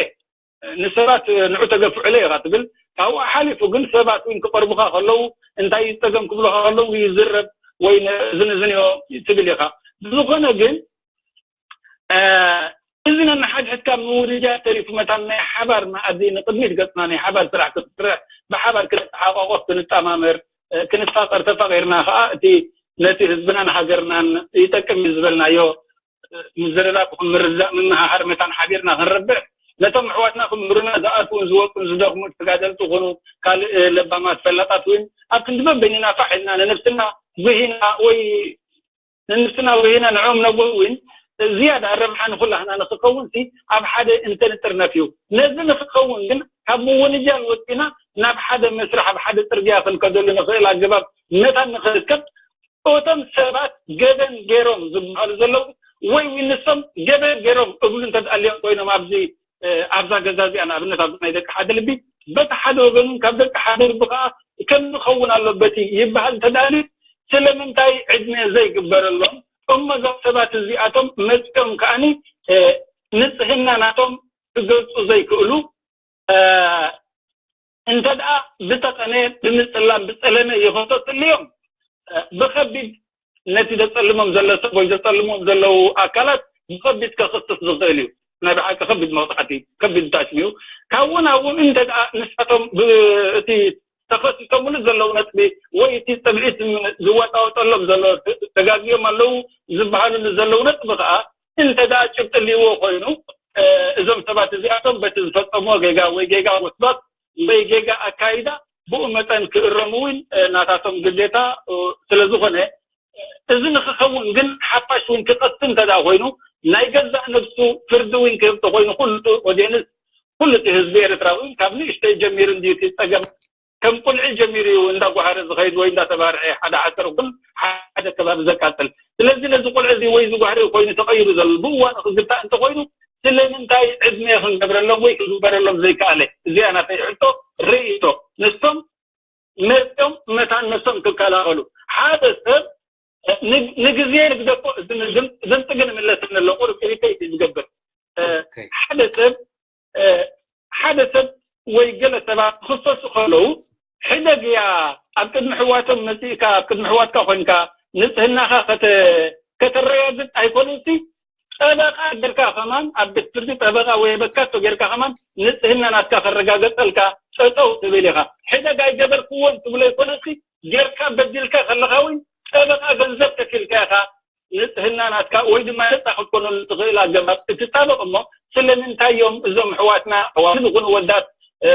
ንሰባት ንዑ ተገፍዑለ ኢኻ ትብል ካብኡ ሓሊፉ ግን ሰባት እውን ክቐርቡኻ ከለዉ እንታይ እዩ ፀገም ክብሉኻ ከለዉ ይዝረብ ወይ እዝን እዝን እዮ ትብል ኢኻ ብዝኾነ ግን እዚ ነንሓድሕድካ ምውርጃ ተሪፉ መታን ናይ ሓባር መኣዲ ንቅድሚት ገፅና ናይ ሓባር ስራሕ ክትስርሕ ብሓባር ክንተሓቋቆፍ ክንጣማመር ክንፋቀር ተፋቂርና ከዓ እቲ ነቲ ህዝብናን ሃገርናን ይጠቅም እዩ ዝበልናዮ ምዝርራብ ይኹን ምርዳእ ምምሃሃር መታን ሓቢርና ክንረብሕ ነቶም ኣሕዋትና ክምህሩና ዝኣትውን ዝወፁን ዝደኽሙ ተጋደልቲ ይኹኑ ካልእ ለባማት ፈላጣት እውን ኣብ ክንዲ በበይንና ፋሕ ኢልና ንነብስና ጉሂና ወይ ንነብስና ጉሂና ንዕኦም ነጎሂ እውን ዝያዳ ረብሓ ንኩላህና ንክኸውን ሲ ኣብ ሓደ እንተንጥርነፍ እዩ ነዚ ንክኸውን ግን ካብ ምውንጃል ወፂና ናብ ሓደ መስርሕ ኣብ ሓደ ፅርግያ ክንከደሉ ንክእል ኣገባብ መታን ንክርከብ እቶም ሰባት ገበን ገይሮም ዝበሃሉ ዘለዉ ወይ እውን ንሶም ገበን ገይሮም እብሉ እንተድኣልዮም ኮይኖም ኣብዚ ኣብዛ ገዛ እዚኣ ንኣብነት ኣብዚ ናይ ደቂ ሓደ ልቢ በቲ ሓደ ወገን እውን ካብ ደቂ ሓደ ልቢ ከዓ ከም ዝኸውን ኣሎ በቲ ይበሃል እንተድኣልዩ ስለምንታይ ዕድመ ዘይግበረሎም እሞ እዞም ሰባት እዚኣቶም መፅኦም ከዓኒ ንፅህና ናቶም ክገልፁ ዘይክእሉ እንተ ደኣ ብተቐነ ብምጽላም ብጸለመ ይኸሰስሉ እዮም። ብኸቢድ ነቲ ዘጸልሞም ዘሎ ሰብ ወይ ዘጸልሞም ዘለዉ ኣካላት ብኸቢድ ከኽስስ ዝኽእል እዩ። ናይ ብሓቂ ከቢድ መቕጻዕቲ፣ ከቢድ ታሽም እዩ። ካብኡ ናብኡ እንተ ደኣ ንሳቶም እቲ ተኸሲሶምሉ ዘለዉ ነጥቢ ወይ እቲ ጸብዒት ዝወጣወጠሎም ዘሎ ተጋግዮም ኣለዉ ዝበሃሉሉ ዘለዉ ነጥቢ ከኣ እንተ ደኣ ጭብጢ ልይዎ ኮይኑ እዞም ሰባት እዚኣቶም በቲ ዝፈጸምዎ ጌጋ ወይ ጌጋ ወስባት ወይ ጌጋ ኣካይዳ ብኡ መጠን ክእረሙ እውን ናታቶም ግዴታ ስለ ዝኾነ እዚ ንክኸውን ግን ሓፋሽ እውን ክቐስን እንተ ደኣ ኮይኑ ናይ ገዛእ ነብሱ ፍርዲ እውን ክህብ ተኮይኑ ኩሉ ኦድየንስ ኩሉ እቲ ህዝቢ ኤርትራዊ ካብ ንእሽተይ ጀሚሩ እንድዩ እቲ ጸገም ከም ቁልዒ ጀሚሩ እዩ እንዳጓሃረ ዝኸይድ ወይ እንዳተባርዐ ሓደ ዓሰርኩን ሓደ ከባቢ ዘቃጽል። ስለዚ ነዚ ቁልዒ እዚ ወይ ዝጓህሪ ኮይኑ ተቐይሩ ዘሎ ብእዋኑ ክግታእ እንተኾይኑ ስለምንታይ ዕድመ ክንገብረሎም ወይ ክንግበረሎም ዘይከኣለ? እዚኣ ናተይ ሕቶ ርእይቶ። ንሶም መርጦም መታን ነሶም ክከላኸሉ ሓደ ሰብ ንግዜ ንግደፎ ድምፂ ግን ይምለሰኒ ኣሎ ቁሩብ ኢሪቴት እዩ ዝገብር ሓደ ሰብ ሓደ ሰብ ወይ ገለ ሰባት ክኽሰሱ ከለዉ ሕደግያ ኣብ ቅድሚ ሕዋቶም መፂእካ ኣብ ቅድሚ ሕዋትካ ኮንካ ንፅህናኻ ከተረጋግፅ ኣይኮነሲ ጠበቃ ጌርካ ከማን ኣብ ቤት ፍርዲ ጠበቃ ወይ በካቶ ጌርካ ከማን ንፅህና ናትካ ከረጋገፀልካ ጠጠው ትብል ኢኻ ሕደግ ኣይገበርክዎን ትብሎ ኣይኮነሲ ጌርካ በዲልካ ከለኻ እውን ጠበቃ ገንዘብ ከፊልካ ኢኻ ንፅህና ናትካ ወይ ድማ ነፃ ክትኮነሉ ትኽእል ኣገባብ እትጣበቕ እሞ ስለምንታይ እዮም እዞም ኣሕዋትና ኣዋልድ ይኹኑ ኣወዳት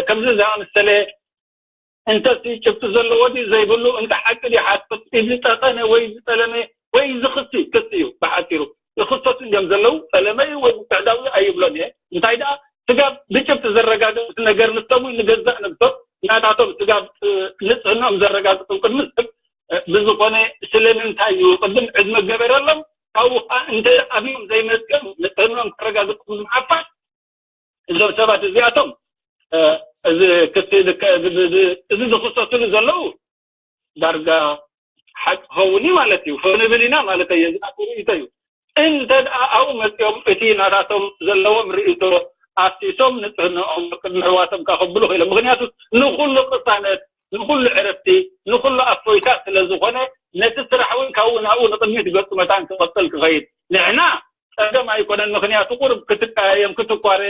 ከምዚ ዝኣመሰለ እንተ ጭብጢ ዘለዎ ድዩ ዘይብሉ እንተ ሓቂ ድዩ ሓጥጥ እዚ ጠጠነ ወይ ዝጠለመ ወይ እዚ ክሲ ክሲ እዩ ብሓፂሩ ይኽሰሱ እዮም ዘለዉ ጠለመ እዩ ወይ ምትሕዳዊ ኣይብሎን እየ እንታይ ደኣ ስጋብ ብጭብጢ ዘረጋግፅ ነገር ንሶም ንገዛእ ነብሶም ናታቶም ስጋብ ንፅህናኦም ዘረጋግፁ ቅድሚ ሰብ ብዝኾነ ስለምንታይ እዩ ቅድም ዕድመ ገበረሎም ካብኡ ከዓ እንተ ኣብዮም ዘይመፅኦም ንፅህንኦም ከረጋግፅሉ ምሓፋሽ እዞም ሰባት እዚኣቶም እዚ ክሲ እዚ ዝኽሰስሉ ዘለዉ ዳርጋ ሓቂ ክኸውን እዩ ማለት እዩ ክንብል ኢና ማለት እየ ዝናቱ ርእይቶ እዩ እንተ ደኣ ኣብኡ መፂኦም እቲ ናታቶም ዘለዎም ርእይቶ ኣፍሲሶም ንፅህንኦም ቅድሚ ኣሕዋቶም ከኸብሉ ክኢሎም ምክንያቱ ንኩሉ ቅሳነት ንኩሉ ዕረፍቲ ንኩሉ ኣፎይታ ስለ ዝኾነ ነቲ ስራሕ እውን ካብኡ ናብኡ ንቅድሚት ገፁ መታን ክቐፅል ክኸይድ ንሕና ጸገም ኣይኮነን ምኽንያቱ ቁሩብ ክትቀያየም ክትኳረ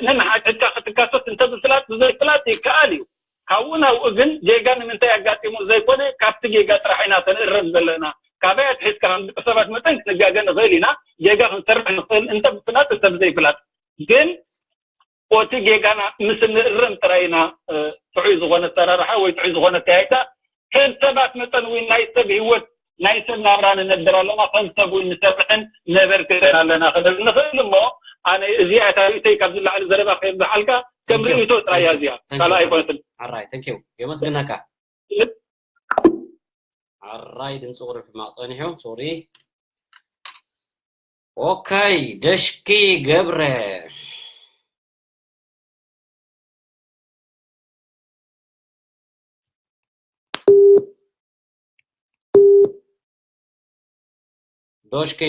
ነንሓድሕድካ ክትካሰስ እንተብፍላጥ ብዘይፍላጥ ይከኣል እዩ ካብኡ ናብኡ ግን ጌጋ ንምንታይ ኣጋጢሙ ዘይኮነ ካብቲ ጌጋ ጥራሕ ኢና ተንእረም ዘለና ካበይ ኣትሒዝካ ከም ደቂ ሰባት መጠን ክንጋገ ንኽእል ኢና ጌጋ ክንሰርሕ ንኽእል እንተ ብፍላጥ እንተ ብዘይፍላጥ ግን ኦቲ ጌጋና ምስ እንእረም ጥራይ ኢና ጥዑይ ዝኾነ ኣሰራርሓ ወይ ጥዑይ ዝኾነ ኣካያይዳ ከም ሰባት መጠን እውን ናይ ሰብ ህይወት ናይ ሰብ ናብራ ንነብር ኣለና ከም ሰብ እውን ንሰርሕን ነበርክትን ኣለና ክብል ንኽእል እሞ ኣነ እዚኣ እታ ርእይቶይ ካብዚ ላዕሊ ዘረባ ከየብዝሓልካ ከም ርእይቶ ጥራይ እያ እዚኣ ካልእ ኣይኮነትን። ኣራይ ተንኪው የመስግነካ። ኣራይ ድምፂ ቁሩብ ሕማቕ ፀኒሑ ሶሪ። ኦካይ ደሽኪ ገብረ ዶሽኪ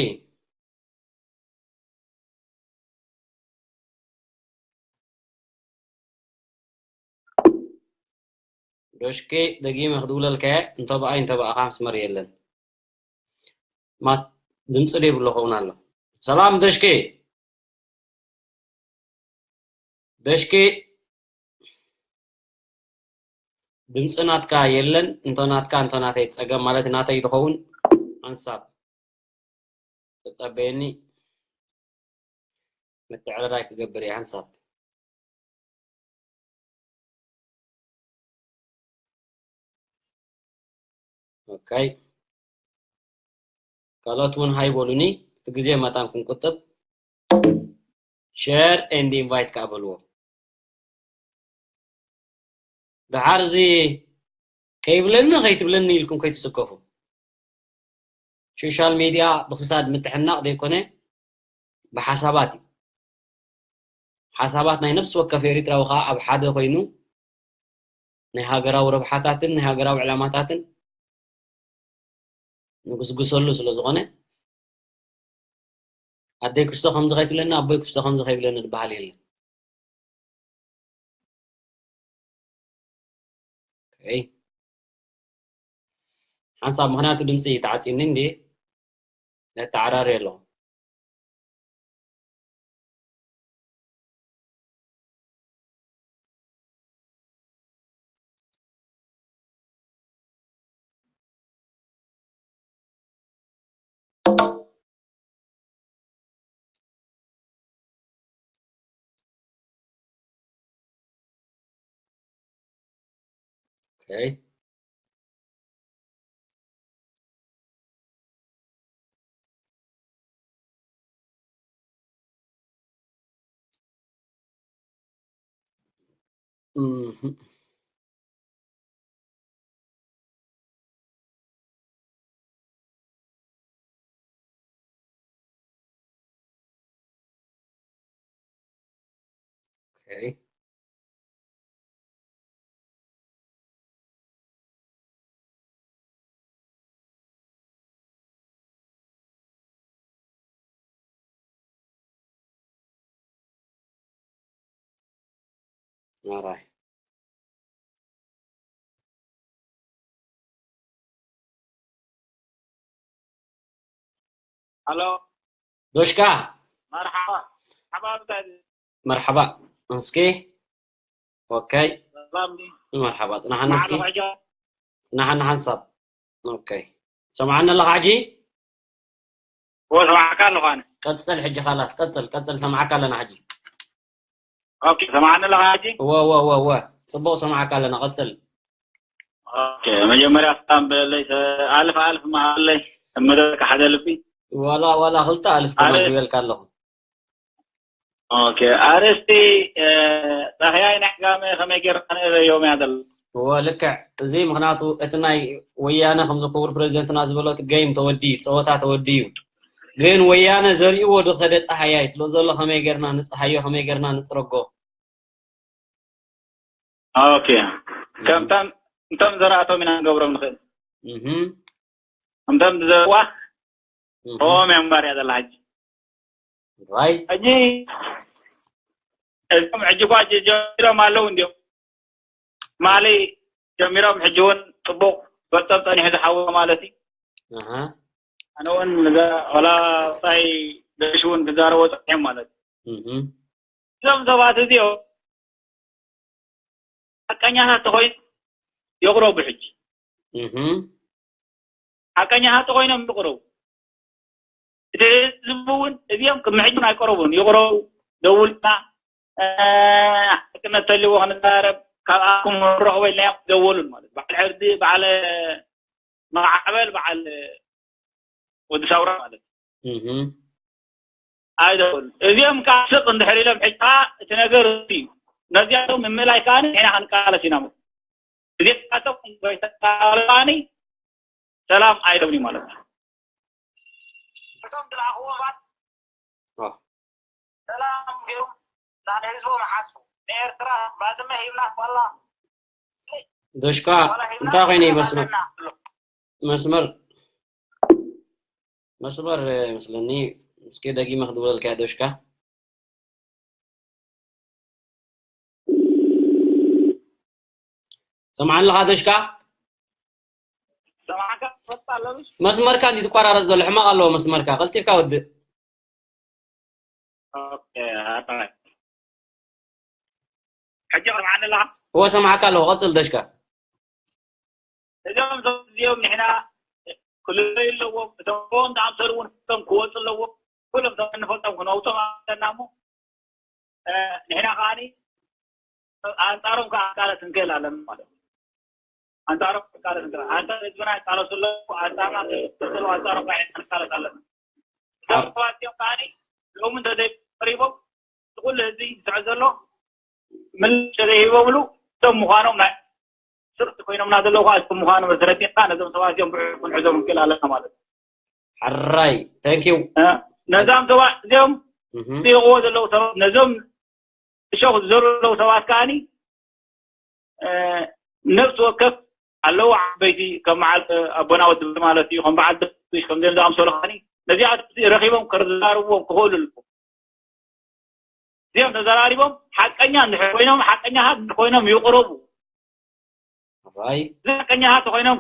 ዶሽኪ ደጊመ ክድውለልካ እየ እንተብኣይ እንተብኣኻ መስመር የለን ማስ ድምፂ ደይብሉ ኸውን ኣሎ ሰላም ደሽኪ ደሽኪ ድምፂ ናትካ የለን እንተ ናትካ እንተ ናተይ ፀገም ማለት ናተይ ዝኸውን ሓንሳብ ተፀበየኒ ምትዕርራይ ክገብር እየ ሓንሳብ ኦካይ ካልኦት እውን ሃይ በሉኒ እቲ ግዜ መታን ክንቁጥብ share and invite ከዓ በልዎ ደሓር እዚ ከይብለኒ ከይትብለኒ ኢልኩም ከይትስከፉ ሶሻል ሚድያ ብክሳድ ምትሕናቕ ዘይኮነ ብሓሳባት እዩ ሓሳባት ናይ ነፍሲ ወከፍ ኤሪትራዊ ከዓ ኣብ ሓደ ኮይኑ ናይ ሃገራዊ ረብሓታትን ናይ ሃገራዊ ዕላማታትን ንጉስጉሰሉ ስለ ዝኾነ ኣደይ ክስቶ ከምዚ ከይትብለኒ ኣቦይ ክስቶ ከምዚ ከይብለኒ ዝበሃል የለን። ሓንሳብ ምክንያቱ ድምፂ ተዓፂኒ እንዲ ነተዓራሪ ኣለኹ። Okay. እህ። ኦኬ። ኣራይ። ኣሎ። ዶሽካ። መርሓባ። ሓባ እንታይ? መርሓባ። እስኪ። ኦኬ። ሰላም ድዩ? መርሓባ። ጽናሓና እስኪ። መዓልቲ ሕጂ? ጽናሓና ሓንሳብ። ኦኬ። ሰማዓኒ ኣለኻ ሕጂ? እወ፣ ሰማዕካ ኣለኹ ኣነ። ቀጽል ሕጂ፣ ካላስ፣ ቀጽል፣ ቀጽል፣ ሰማዕካ ኣለና ሕጂ። ኦኬ፣ ሰማዕኒ ኣለኻ ሕጂ? እወ፣ እወ፣ እወ፣ እወ። ጽቡቕ ሰማዕካ ኣለና፣ ቀጽል። ኦኬ፣ መጀመርያ ሰላም በለለይ፣ ሰ-፣ ኣልፍ ኣልፍ መሃለይ፣ እምበረካ ሓደ ልቢ። ዋላ፣ ዋላ ክልተ ኣልፍ ከማን ኣረ- ክበልካ ኣለኹ። ኦኬ፣ ኣርእስቲ፣ እ፣ ጻህያይ ናይ ጋመ ከመይ ጌርካ ንእበዮም እያ ዘላ። እወ፣ ልክዕ። እዚ ምኽንያቱ እቲ ናይ ወያነ ከምዚ ክቡር ፕሬዚደንትና ዝበሎ እቲ ጌም ተወዲዩ፣ ጸወታ ተወዲዩ። ግን ወያነ ዘሪእዎ ዝኸደ ጻህያይ ስለ ዘሎ ከመይ ጌርና ንጽሃዮ፣ ከመይ ጌርና ንጽረጎ? ኦኬ። ከምቶም፣ እንቶም ዘራእቶም ኢና ንገብሮም ንኽእል። እህ። ከምቶም ዝዘርዋ እህ። ኦም እዮም ባርያ ዘላ ሕጂ። ራይ። ሕጂ እዞም ሕጂ እኳ ጀ-፣ ጀሚሮም ኣለዉ እንዲዮም። ማሊ ጀሚሮም ሕጂ እውን ጽቡቕ በጾም ጸኒሑ ዝሓውሩ ማለት እዩ። ኣሃ። ኣነ እውን ንዛ-፣ ወላ ጻይ ገሽ እውን ክዛረቦ ጸኒሖም ማለት እዩ። እህ። እዞም ሰባት እዚኦም ሓቀኛታት ተኾይኑ ይቕረቡ ሕጂ። እህ። ሓቀኛታት ተኾይኖም ይቕረቡ። እቲ ህዝቢ እውን እዚኦም ቅድሚ ሕጂ እውን ኣይቀረቡን። ይቕረቡ፣ ደውልና፣ እ፣ ሓቅነት ተልዎ ክንዛረብ፣ ካብኣኩም ንረኽቦ ኢልናዮም ደወሉን ማለት። በዓል ዕርዲ፣ በዓል ማዕበል፣ በዓል ወዲ ሳውራ ማለት እዩ። እህ። ኣይደውሉን። እዚኦም ከዓ ስቕ እንድሕር ኢሎም ሕጂ ከዓ እቲ ነገር እዩ። ነዚኣቶም ንምእላይ ከዓ ንሕና ክንቃለስ ኢና። እዚኣቶም ከይተቃለሱ ከዓ ሰላም ኣይደብሉን ማለት እዩ። እቶም ዝለኣኽዎም ሰባት ዋ። ሰላም ገይሮም ንህዝቦም ይሓስቡ። ንኤርትራ ባድመ ሂብና ዋላ ዶሽካ ዋላ ሂብና እንታይ ኮይነ እዩ መስመር? ኣለና። መስመር፣ መስመር፣ እ፣ ይመስለኒ። እስኪ ደጊመ ክድውለልካ እየ ዶሽካ። ሰምዓኒ ኣለኻ ዶሽካ? ሰማዕካ ትፈልጥ ኣለሽ? መስመርካ እንዲ ትቋራረጽ ዘሎ ሕማቕ ኣለዎ መስመርካ። ቀልጢፍካ ወድእ። ኦኬ፣ ኣታ። ሕጂ ሰምዓኒ ኣለኻ? እወ፣ ሰምዓካ ኣለኹ። ቀጽል ዶሽካ። እዞም፣ እዞም እዚኦም ንሕና ክልለዩ ኣለዎም። እቶም ዝኣምሰሉ እውን እቶም ክወፁ ኣለዎም። ኩሎም እቶም እንፈልጦም ክነውፅኦም ኣለና እሞ፣ እ፣ ንሕና ከዓኒ ኣንጻሮም ከዓ ክቃለስ ክንክእል ኣለና ማለት እዩ። ኣንጻሮም ክቃለስ ክንክእል። ኣንጻር ህዝብና ይቃለሱ ኣለዉ። ኣንጻርና ክቃለሱ ኣለዉ። ኣንጻሮም ከዓ ክንቃለስ ኣለና። እዞም ኣር- ሰባት እዚኦም ከዓኒ ሎሚ እንተዘይቀሪቦም፣ እቲ ኩሉ ህዝቢ ዝስዕብ ዘሎ ምላሽ ዘይሂቦምሉ፣ እቶም ምዃኖም ናይ ስርቂ ኮይኖምና ዘለዉ ከዓ እቶም ምዃኖም ተረዲእካ፣ ነዞም ሰባት እዚኦም ብዕቁብ ክንሕዞም ንክእል ኣለና ማለት እዩ። ሕራይ፣ thank you። እ፣ ነዛም ሰባት እዚኦም እህ። ዝጥይቕዎ ዘለዉ ሰባት፣ ነዞም እሾኽ ዝዘሩ ዘለዉ ሰባት ከዓኒ፣ እ፣ ነፍሲ ወከፍ ኣለዉ ዓበይቲ፣ ከም በዓል ኣቦና ወዲ ማለት እዩ፣ ከም በዓል ደሽ፣ ከምዚኦም ዝኣምሰሉ ከዓኒ፣ ነዚኣት ረኺቦም ክዛረብዎም ክኽእሉ ኣለዎም። እዚኦም ተዘራሪቦም ሓቀኛ እንድሕር ኮይኖም፣ ሓቀኛታት እንድሕር ኮይኖም ይቕረቡ። ራይ። እዚ ሓቀኛታት ተኮይኖም፣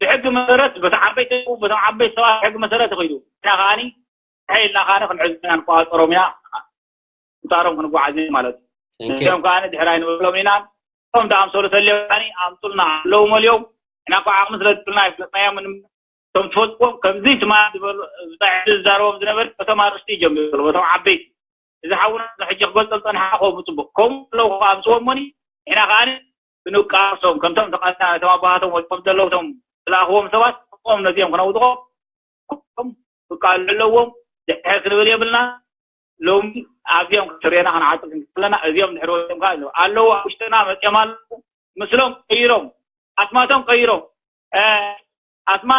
ብሕጊ መሰረት፣ በቲ ዓበይቲ፣ በቶም ዓበይቲ ሰባት ሕጊ መሰረት ይኸይዱ። ንሕና ከዓኒ፣ እንታይ ኢልና ከዓኒ ክንዕዞም ኢና፣ ንቆጻጸሮም ኢና፣ ኣንጻሮም ክንጓዓዝ ኢና ማለት እዩ። Thank you። ንሶም ከዓኒ ድሕራይ ንብሎም ኢና። እቶም ዝኣምሰሉ ተልዮም ከዓኒ ኣምጹልና፣ ኣለዉ መሊኦም። ንሕና እኮ ዓቕሚ ስለ ዝብልና ኣይፍለጥናዮምን። እቶም ትፈልጥዎም ከምዚ ትማሊ ዝበሉ፣ ብጣዕሚ ዝዛረቦም ዝነበረ፣ በቶም ኣርእስቲ ይጀምሩ፣ በቶም ዓበይቲ። እዚ ሓውና እዚ ሕጂ ክገልጾ ዝጸንሓ ከምኡ ጽቡቕ። ከምኡ ኣለዉ ከኣ ኣምጽዎም እሞኒ፣ ንሕና ከኣ ክንቃለሶም፣ ከምቶም ተቓልና፣ እቶም ኣቦታቶም ወድቆም ዘለዉ፣ እቶም ዝለኣኽዎም ሰባት፣ እቶም ነዚኦም ክነውድቖም፣ ኩሎም ክቃልዑ ኣለዎም። ድሕር ክንብል የብልና። ሎሚ ኣብዚኦም ክትርእየና ክንዓጥቕ ከለና እዚኦም ድሕሪ ወፂኦም ከዓ ኣለዉ። ኣለዉ ኣብ ውሽጥና መፂኦም ኣለዉ። ምስሎም ቀይሮም ኣስማቶም ቀይሮም ኣስማ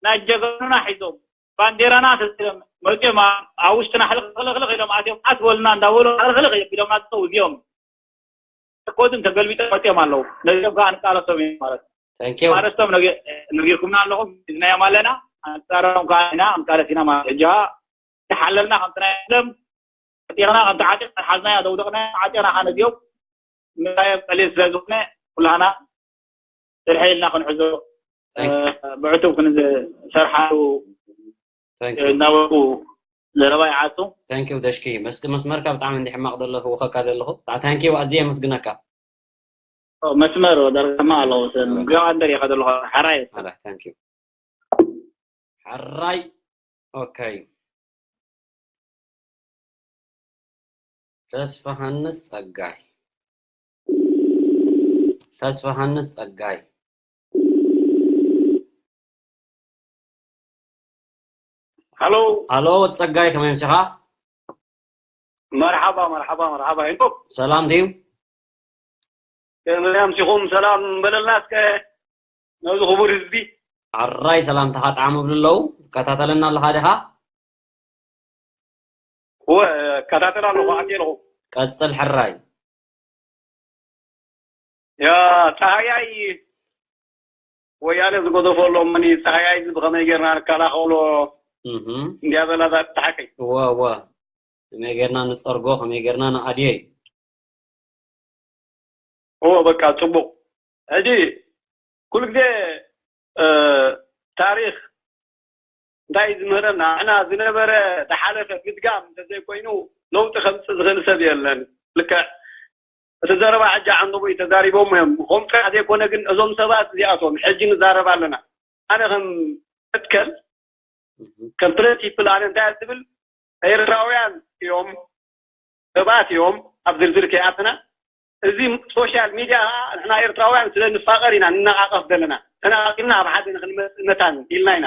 ናይ ጀጋኑና ሒዞም ባንዴራና ተሲሎም መፂኦም ኣብ ውሽጥና ሕልኽልኽልኽ ኢሎም ኣትዮም ኣትበሉና እንዳበሉ ሕልኽልኽ እዮም ኢሎም ናፀው እዚኦም። ኮድን ተገልቢጦም መፂኦም ኣለዉ። ነዚኦም ከዓ ንቃለሶም እዮም ማለት እዩ። ማለቶም ነጊርኩምና ኣለኹም ሒዝናዮም ኣለና። ኣንፃሮም ከዓ ኢና ክንቃለስ ኢና ማለት እዩ። ሕጂ ሓለልና ከምቲ ናይ ቀደም ዓጢቕና ከምቲ ዓጢቕ ሓዝናዮ ዘውደቕናዮ ዓጢቕና ከዓ ነዚኦም ምራዮም ቀሊል ስለ ዝኾነ ኩላና ስርሐ ኢልና ክንሕዞ ብዕቱብ ክንሰርሓሉ እናበልኩ ዘረባ ይዓጹ። ታንኪዩ ደሽኪ መስመርካ ብጣዕሚ እንዲሕማቕ ዘሎ ክውኸካ ዘለኹ ታንኪዩ ኣዝየ የመስግነካ። መስመር ዳርጋማ ኣለዎ ግባ እንደር ኢኻ ዘለኹ ሓራይ ሓራይ ኦኬ። ተስፋሃንስ ጸጋይ ተስፋሃንስ ጸጋይ ሃሎ ሃሎ ጸጋይ ከመይ ምሽኻ? መርሓባ መርሓባ መርሓባ ይንቆ ሰላም ድዩ? ከመይ ኣምሲኹም ሰላም በለልና እስከ ነዚ ክቡር ህዝቢ። ኣራይ ሰላምታኻ ጣዕሙ ብሉ ኣለዉ ትከታተለና ኣለኻ ዲኻ? እወ እከታተል ኣለኹ ኣትየ ኣለኹ። ቀጽል ሕራይ። ያ ጻህያይ ወያነ ዝገደፎ ኣሎ መኒ ጻህያይ እዚ ብኸመይ ጌርና ንከላኸሎ እንዲያ ዘላ እዛ ትሓቀይ። እወ እወ ከመይ ጌርና ንጸርጎ ከመይ ጌርና ንኣድዮ እዩ። እወ በቃ ጽቡቕ። ሕጂ ኩሉ ግዜ ታሪኽ እንታይ እዩ ዝምህረና? ንሕና ዝነበረ ዝሓለፈ ምድጋም እንተዘይኮይኑ ለውጢ ከምፅእ ዝኽእል ሰብ የለን። ልክዕ እቲ ዘረባ ሕጂ ዓንደቦይ ተዛሪቦም እዮም። ከምኡ ጥራሕ ዘይኮነ ግን እዞም ሰባት እዚኣቶም ሕጂ ንዛረብ ኣለና። ኣነ ከም መትከል ከም ፕረንሲፕል ኣነ እንታይ እየ ዝብል ኤርትራውያን እዮም ሰባት እዮም ኣብ ዝርዝር ከይኣተና እዚ ሶሻል ሚድያ ከዓ ንሕና ኤርትራውያን ስለ ንፋቀር ኢና ንነቃቀፍ ዘለና ተነቃቂፍና ኣብ ሓደ ንክንመፅእ መታን ኢልና ኢና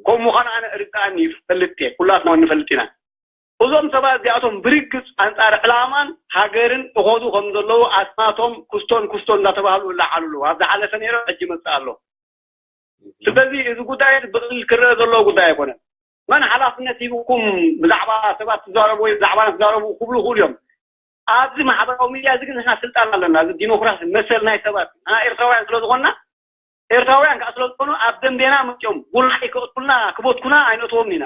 ከምኡ ምኳኑ ኣነ እርግኣኒ ይፈልጥ እየ ኩላትና ንፈልጥ ኢና እዞም ሰባት እዚኣቶም ብርግፅ ኣንፃር ዕላማን ሃገርን እኸዱ ከም ዘለዉ ኣስማቶም ኩስቶን ኩስቶን እንዳተባህሉ ይለዓሉ ኣለዉ ኣብ ዝሓለፈ ነይሮም ሕጂ መፅእ ኣሎ ስለዚ እዚ ጉዳይ ብቕሊል ክረአ ዘለዎ ጉዳይ ኣይኮነን። መን ሓላፍነት ሂብኩም ብዛዕባ ሰባት ትዛረቡ ወይ ብዛዕባና ትዛረቡ ክብሉ ይኽእሉ እዮም። ኣብዚ ማሕበራዊ ሚድያ እዚ ግን ንሕና ስልጣን ኣለና። እዚ ዲሞክራሲ መሰል ናይ ሰባት ንሕና ኤርትራውያን ስለ ዝኾንና ኤርትራውያን ከዓ ስለ ዝኾኑ ኣብ ደንቤና መፅኦም ጉልሓይ ከቕትሉና ክበትኩና ኣይነእትዎም ኢና።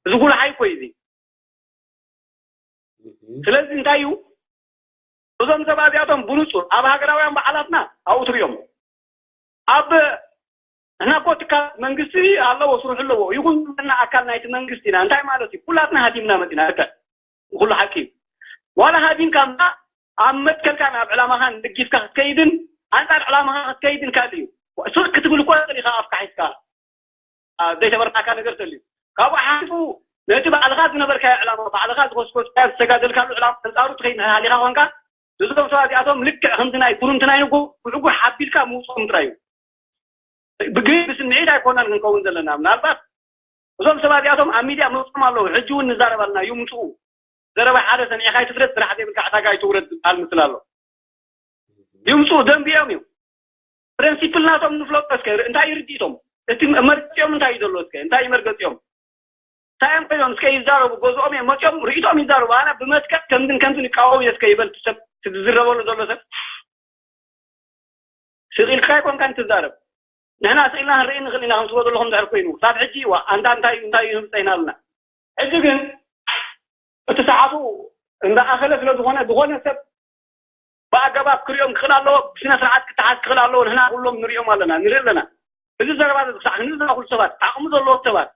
እዚ ጉልሓይ እኮ እዩ እዚ። ስለዚ እንታይ እዩ እዞም ሰባት እዚኣቶም ብንፁር ኣብ ሃገራውያን በዓላትና ኣብኡ ትሪኦም ኣብ ንሕና እኮ ትካላት መንግስቲ ኣለዎ ስርሑ ኣለዎ ይኹን ዘለና ኣካል ናይቲ መንግስቲ ኢና እንታይ ማለት እዩ ኩላትና ሃዲምና መፂና ልክዕ ኩሉ ሓቂ እዩ ዋላ ሃዲምካ እምባ ኣብ መትከልካ ናብ ዕላማኻን ደጊፍካ ክትከይድን ኣንፃር ዕላማኻ ክትከይድን ካልእ እዩ ስቕ ክትብል እኮ ይኽእል ኢኻ ኣፍካ ሒዝካ ዘይተበርታካ ነገር ተልዩ ካብኡ ሓሊፉ ነቲ ባዕልኻ ዝነበርካዮ ዕላማ ባዕልኻ ዝኮስኮስካዮ ዝተጋደልካሉ ዕላማ ኣንፃሩ ትኸይድ ሃሊኻ ኮንካ እዞም ሰባት እዚኣቶም ልክዕ ከምዚ ናይ ኩርምቲ ናይ ንጎ ብዕጉር ሓቢልካ ምውፅኦም ጥራይ እዩ ብግህድ ብስምዒት ኣይኮናን ክንከውን ዘለና ምናልባት እዞም ሰባት እዚኣቶም ኣብ ሚድያ ምውፅኦም ኣለዉ ሕጂ እውን ንዛረብ ኣለና ይምፅኡ ዘረባ ሓደ ሰሚዕካ ኣይትፍረድ ስራሕ ዘይብልካ ዕዳጋ ኣይትውረድ ዝበሃል ምስል ኣሎ ይምፅኡ ደንቢኦም እዩ ፕረንሲፕል ናቶም ንፍለጦ እስከ እንታይ ይርድእቶም እቲ መርገፂኦም እንታይ እዩ ዘሎ እስከ እንታይ እዩ መርገፂኦም እንታይ እዮም ኮይኖም እስከ ይዛረቡ ገዝኦም እዮም መፂኦም ርእቶም ይዛረቡ ኣነ ብመትከል ከምዝን ከምዝን ይቃወም እየ እስከ ይበል ሰብ ዝዝረበሉ ዘሎ ሰብ ስቕ ኢልካ ኣይኮንካን ትዛረብ ንሕና ስቕ ኢልና ክንርኢ ንኽእል ኢና ከም ትብሎ ዘለኹም ድሕር ኮይኑ ክሳብ ሕጂ ዋ ኣንታ እንታይ እንታይ ይህምፀ ኢና ኣለና ሕጂ ግን እቲ ሰዓቱ እንዳኣኸለ ስለ ዝኾነ ዝኾነ ሰብ ብኣገባብ ክሪኦም ክኽእል ኣለዎ ብስነ ስርዓት ክተሓዝ ክኽእል ኣለዎ ንሕና ኩሎም ንሪኦም ኣለና ንርኢ ኣለና እዚ ዘረባ እዚ ክሳዕ ክንዝና ኩሉ ሰባት ዓቕሚ ዘለዎም ሰባት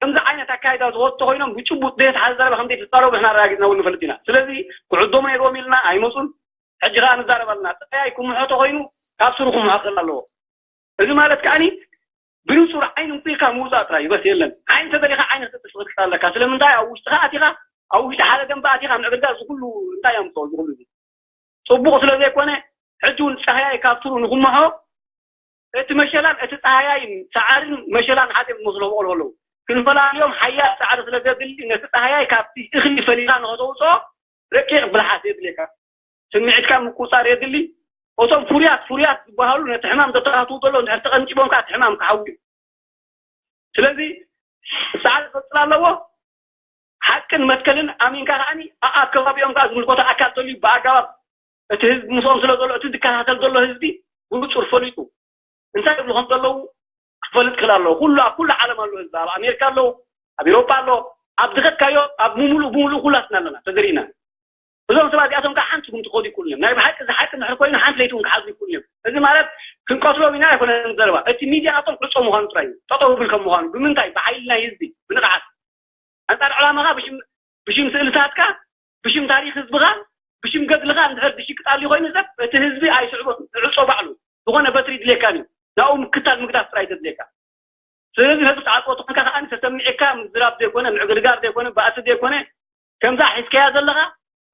ከምዚ ዓይነት ኣካይዳ ዝወስዱ ኮይኖም ብጭቡጥ ዘይተሓዘ ዘረባ ከም ዘይተዛረቡ ንሕና ኣረጋጊፅና እውን ንፈልጥ ኢና ስለዚ ክዕደሙ ነይርዎም ኢልና ኣይመፁን ሕጂ ከዓ ንዛረብ ኣለና ጥራይ ክምሖ ተኮይኑ ካብ ስሩ ክምሖ ክኽእል ኣለዎ እዚ ማለት ከዓኒ ብንጹር ዓይኒ እንኩ ኢልካ ምውጻእ ጥራይ እዩ በስ የለን ዓይኒ ተደሊኻ ዓይኒ ክትጥስቕ ትኽእል ኣለካ ስለምንታይ ኣብ ውሽጥኻ ኣቲኻ ኣብ ውሽጢ ሓደ ደንበ ኣቲኻ ምዕብዳ እዚ ኩሉ እንታይ ኣምፅኦ እዚ ኩሉ እዚ ፅቡቕ ስለ ዘይኮነ ሕጂ እውን ፃህያይ ካብ ስሩ ንክምሖ እቲ መሸላን እቲ ፃህያይን ሰዓርን መሸላን ሓደ መስሎ በቕሉ ኣለዉ ክንፈላልዮም ሓያል ጻዕሪ ስለ ዘድሊ፣ ነቲ ጻህያይ ካብቲ እኽሊ ፈሊኻ ንኸተውጽኦ ረቂቕ ብልሓት የድልየካ። ስምዒትካ ምቁጻር የድሊ። እቶም ፍሩያት ፍሩያት ዝበሃሉ ነቲ ሕማም ዘተኻትዉ ዘለዉ እንድሕር ተቐንጢቦም ከኣ እቲ ሕማም ክሓዊ እዩ። ስለዚ ጻዕሪ ክቕጽል ኣለዎ። ሓቅን መትከልን ኣሚንካ ከኣኒ ኣብ ከባቢኦም ከኣ ዝምልከቶ ኣካል ተልዩ ብኣገባብ እቲ ህዝቢ ምስኦም ስለ ዘሎ እቲ ዝከታተል ዘሎ ህዝቢ ብንጹር ፈሊጡ እንታይ ይብሉ ከም ዘለዉ ክፈልጥ ክእል ኣለዎ። ኩሉ ኣብ ኩሉ ዓለም ኣሎ ህዝቢ፣ ኣብ ኣሜሪካ ኣለዉ፣ ኣብ ኤሮጳ ኣሎ፣ ኣብ ዝኸድካዮ ኣብ ምሉእ ብምሉእ ኩላትና ኣለና ተዘሪእና። እዞም ሰባት እዚኣቶም ከዓ ሓንቲ እውን ክኸዱ ይክእሉ እዮም። ናይ ብሓቂ እዚ ሓቂ እንድሕር ኮይኑ ሓንቲ ለይቲ እውን ክሓዙ ይክእሉ እዮም። እዚ ማለት ክንቀትሎም ኢና ኣይኮነን ዘረባ። እቲ ሚድያ ናቶም ዕጾ ምዃኑ ጥራይ እዩ። ጠጠው ብል ከም ምዃኑ ብምንታይ? ብሓይሊ ናይ ህዝቢ፣ ብንቕሓት። ኣንጻር ዕላማኻ ብሽም ብሽም ስእልታትካ ብሽም ታሪኽ ህዝብኻ ብሽም ገድልኻ እንድሕር ድሽቅጣሊ ኮይኑ ሰብ እቲ ህዝቢ ኣይስዕቦን። ዕጾ ባዕሉ ዝኾነ በትሪ ድልየካን እዩ። ናብኡ ምክታል ምግዳፍ ጥራይ ዘድልየካ። ስለዚ ነዚ ተዓጽዎ ተኾንካ ከኣ ተሰሚዕካ ምዝራብ ዘይኮነ ምዕግርጋር ዘይኮነ ባእሲ ዘይኮነ ከምዛ ሒዝካያ ዘለኻ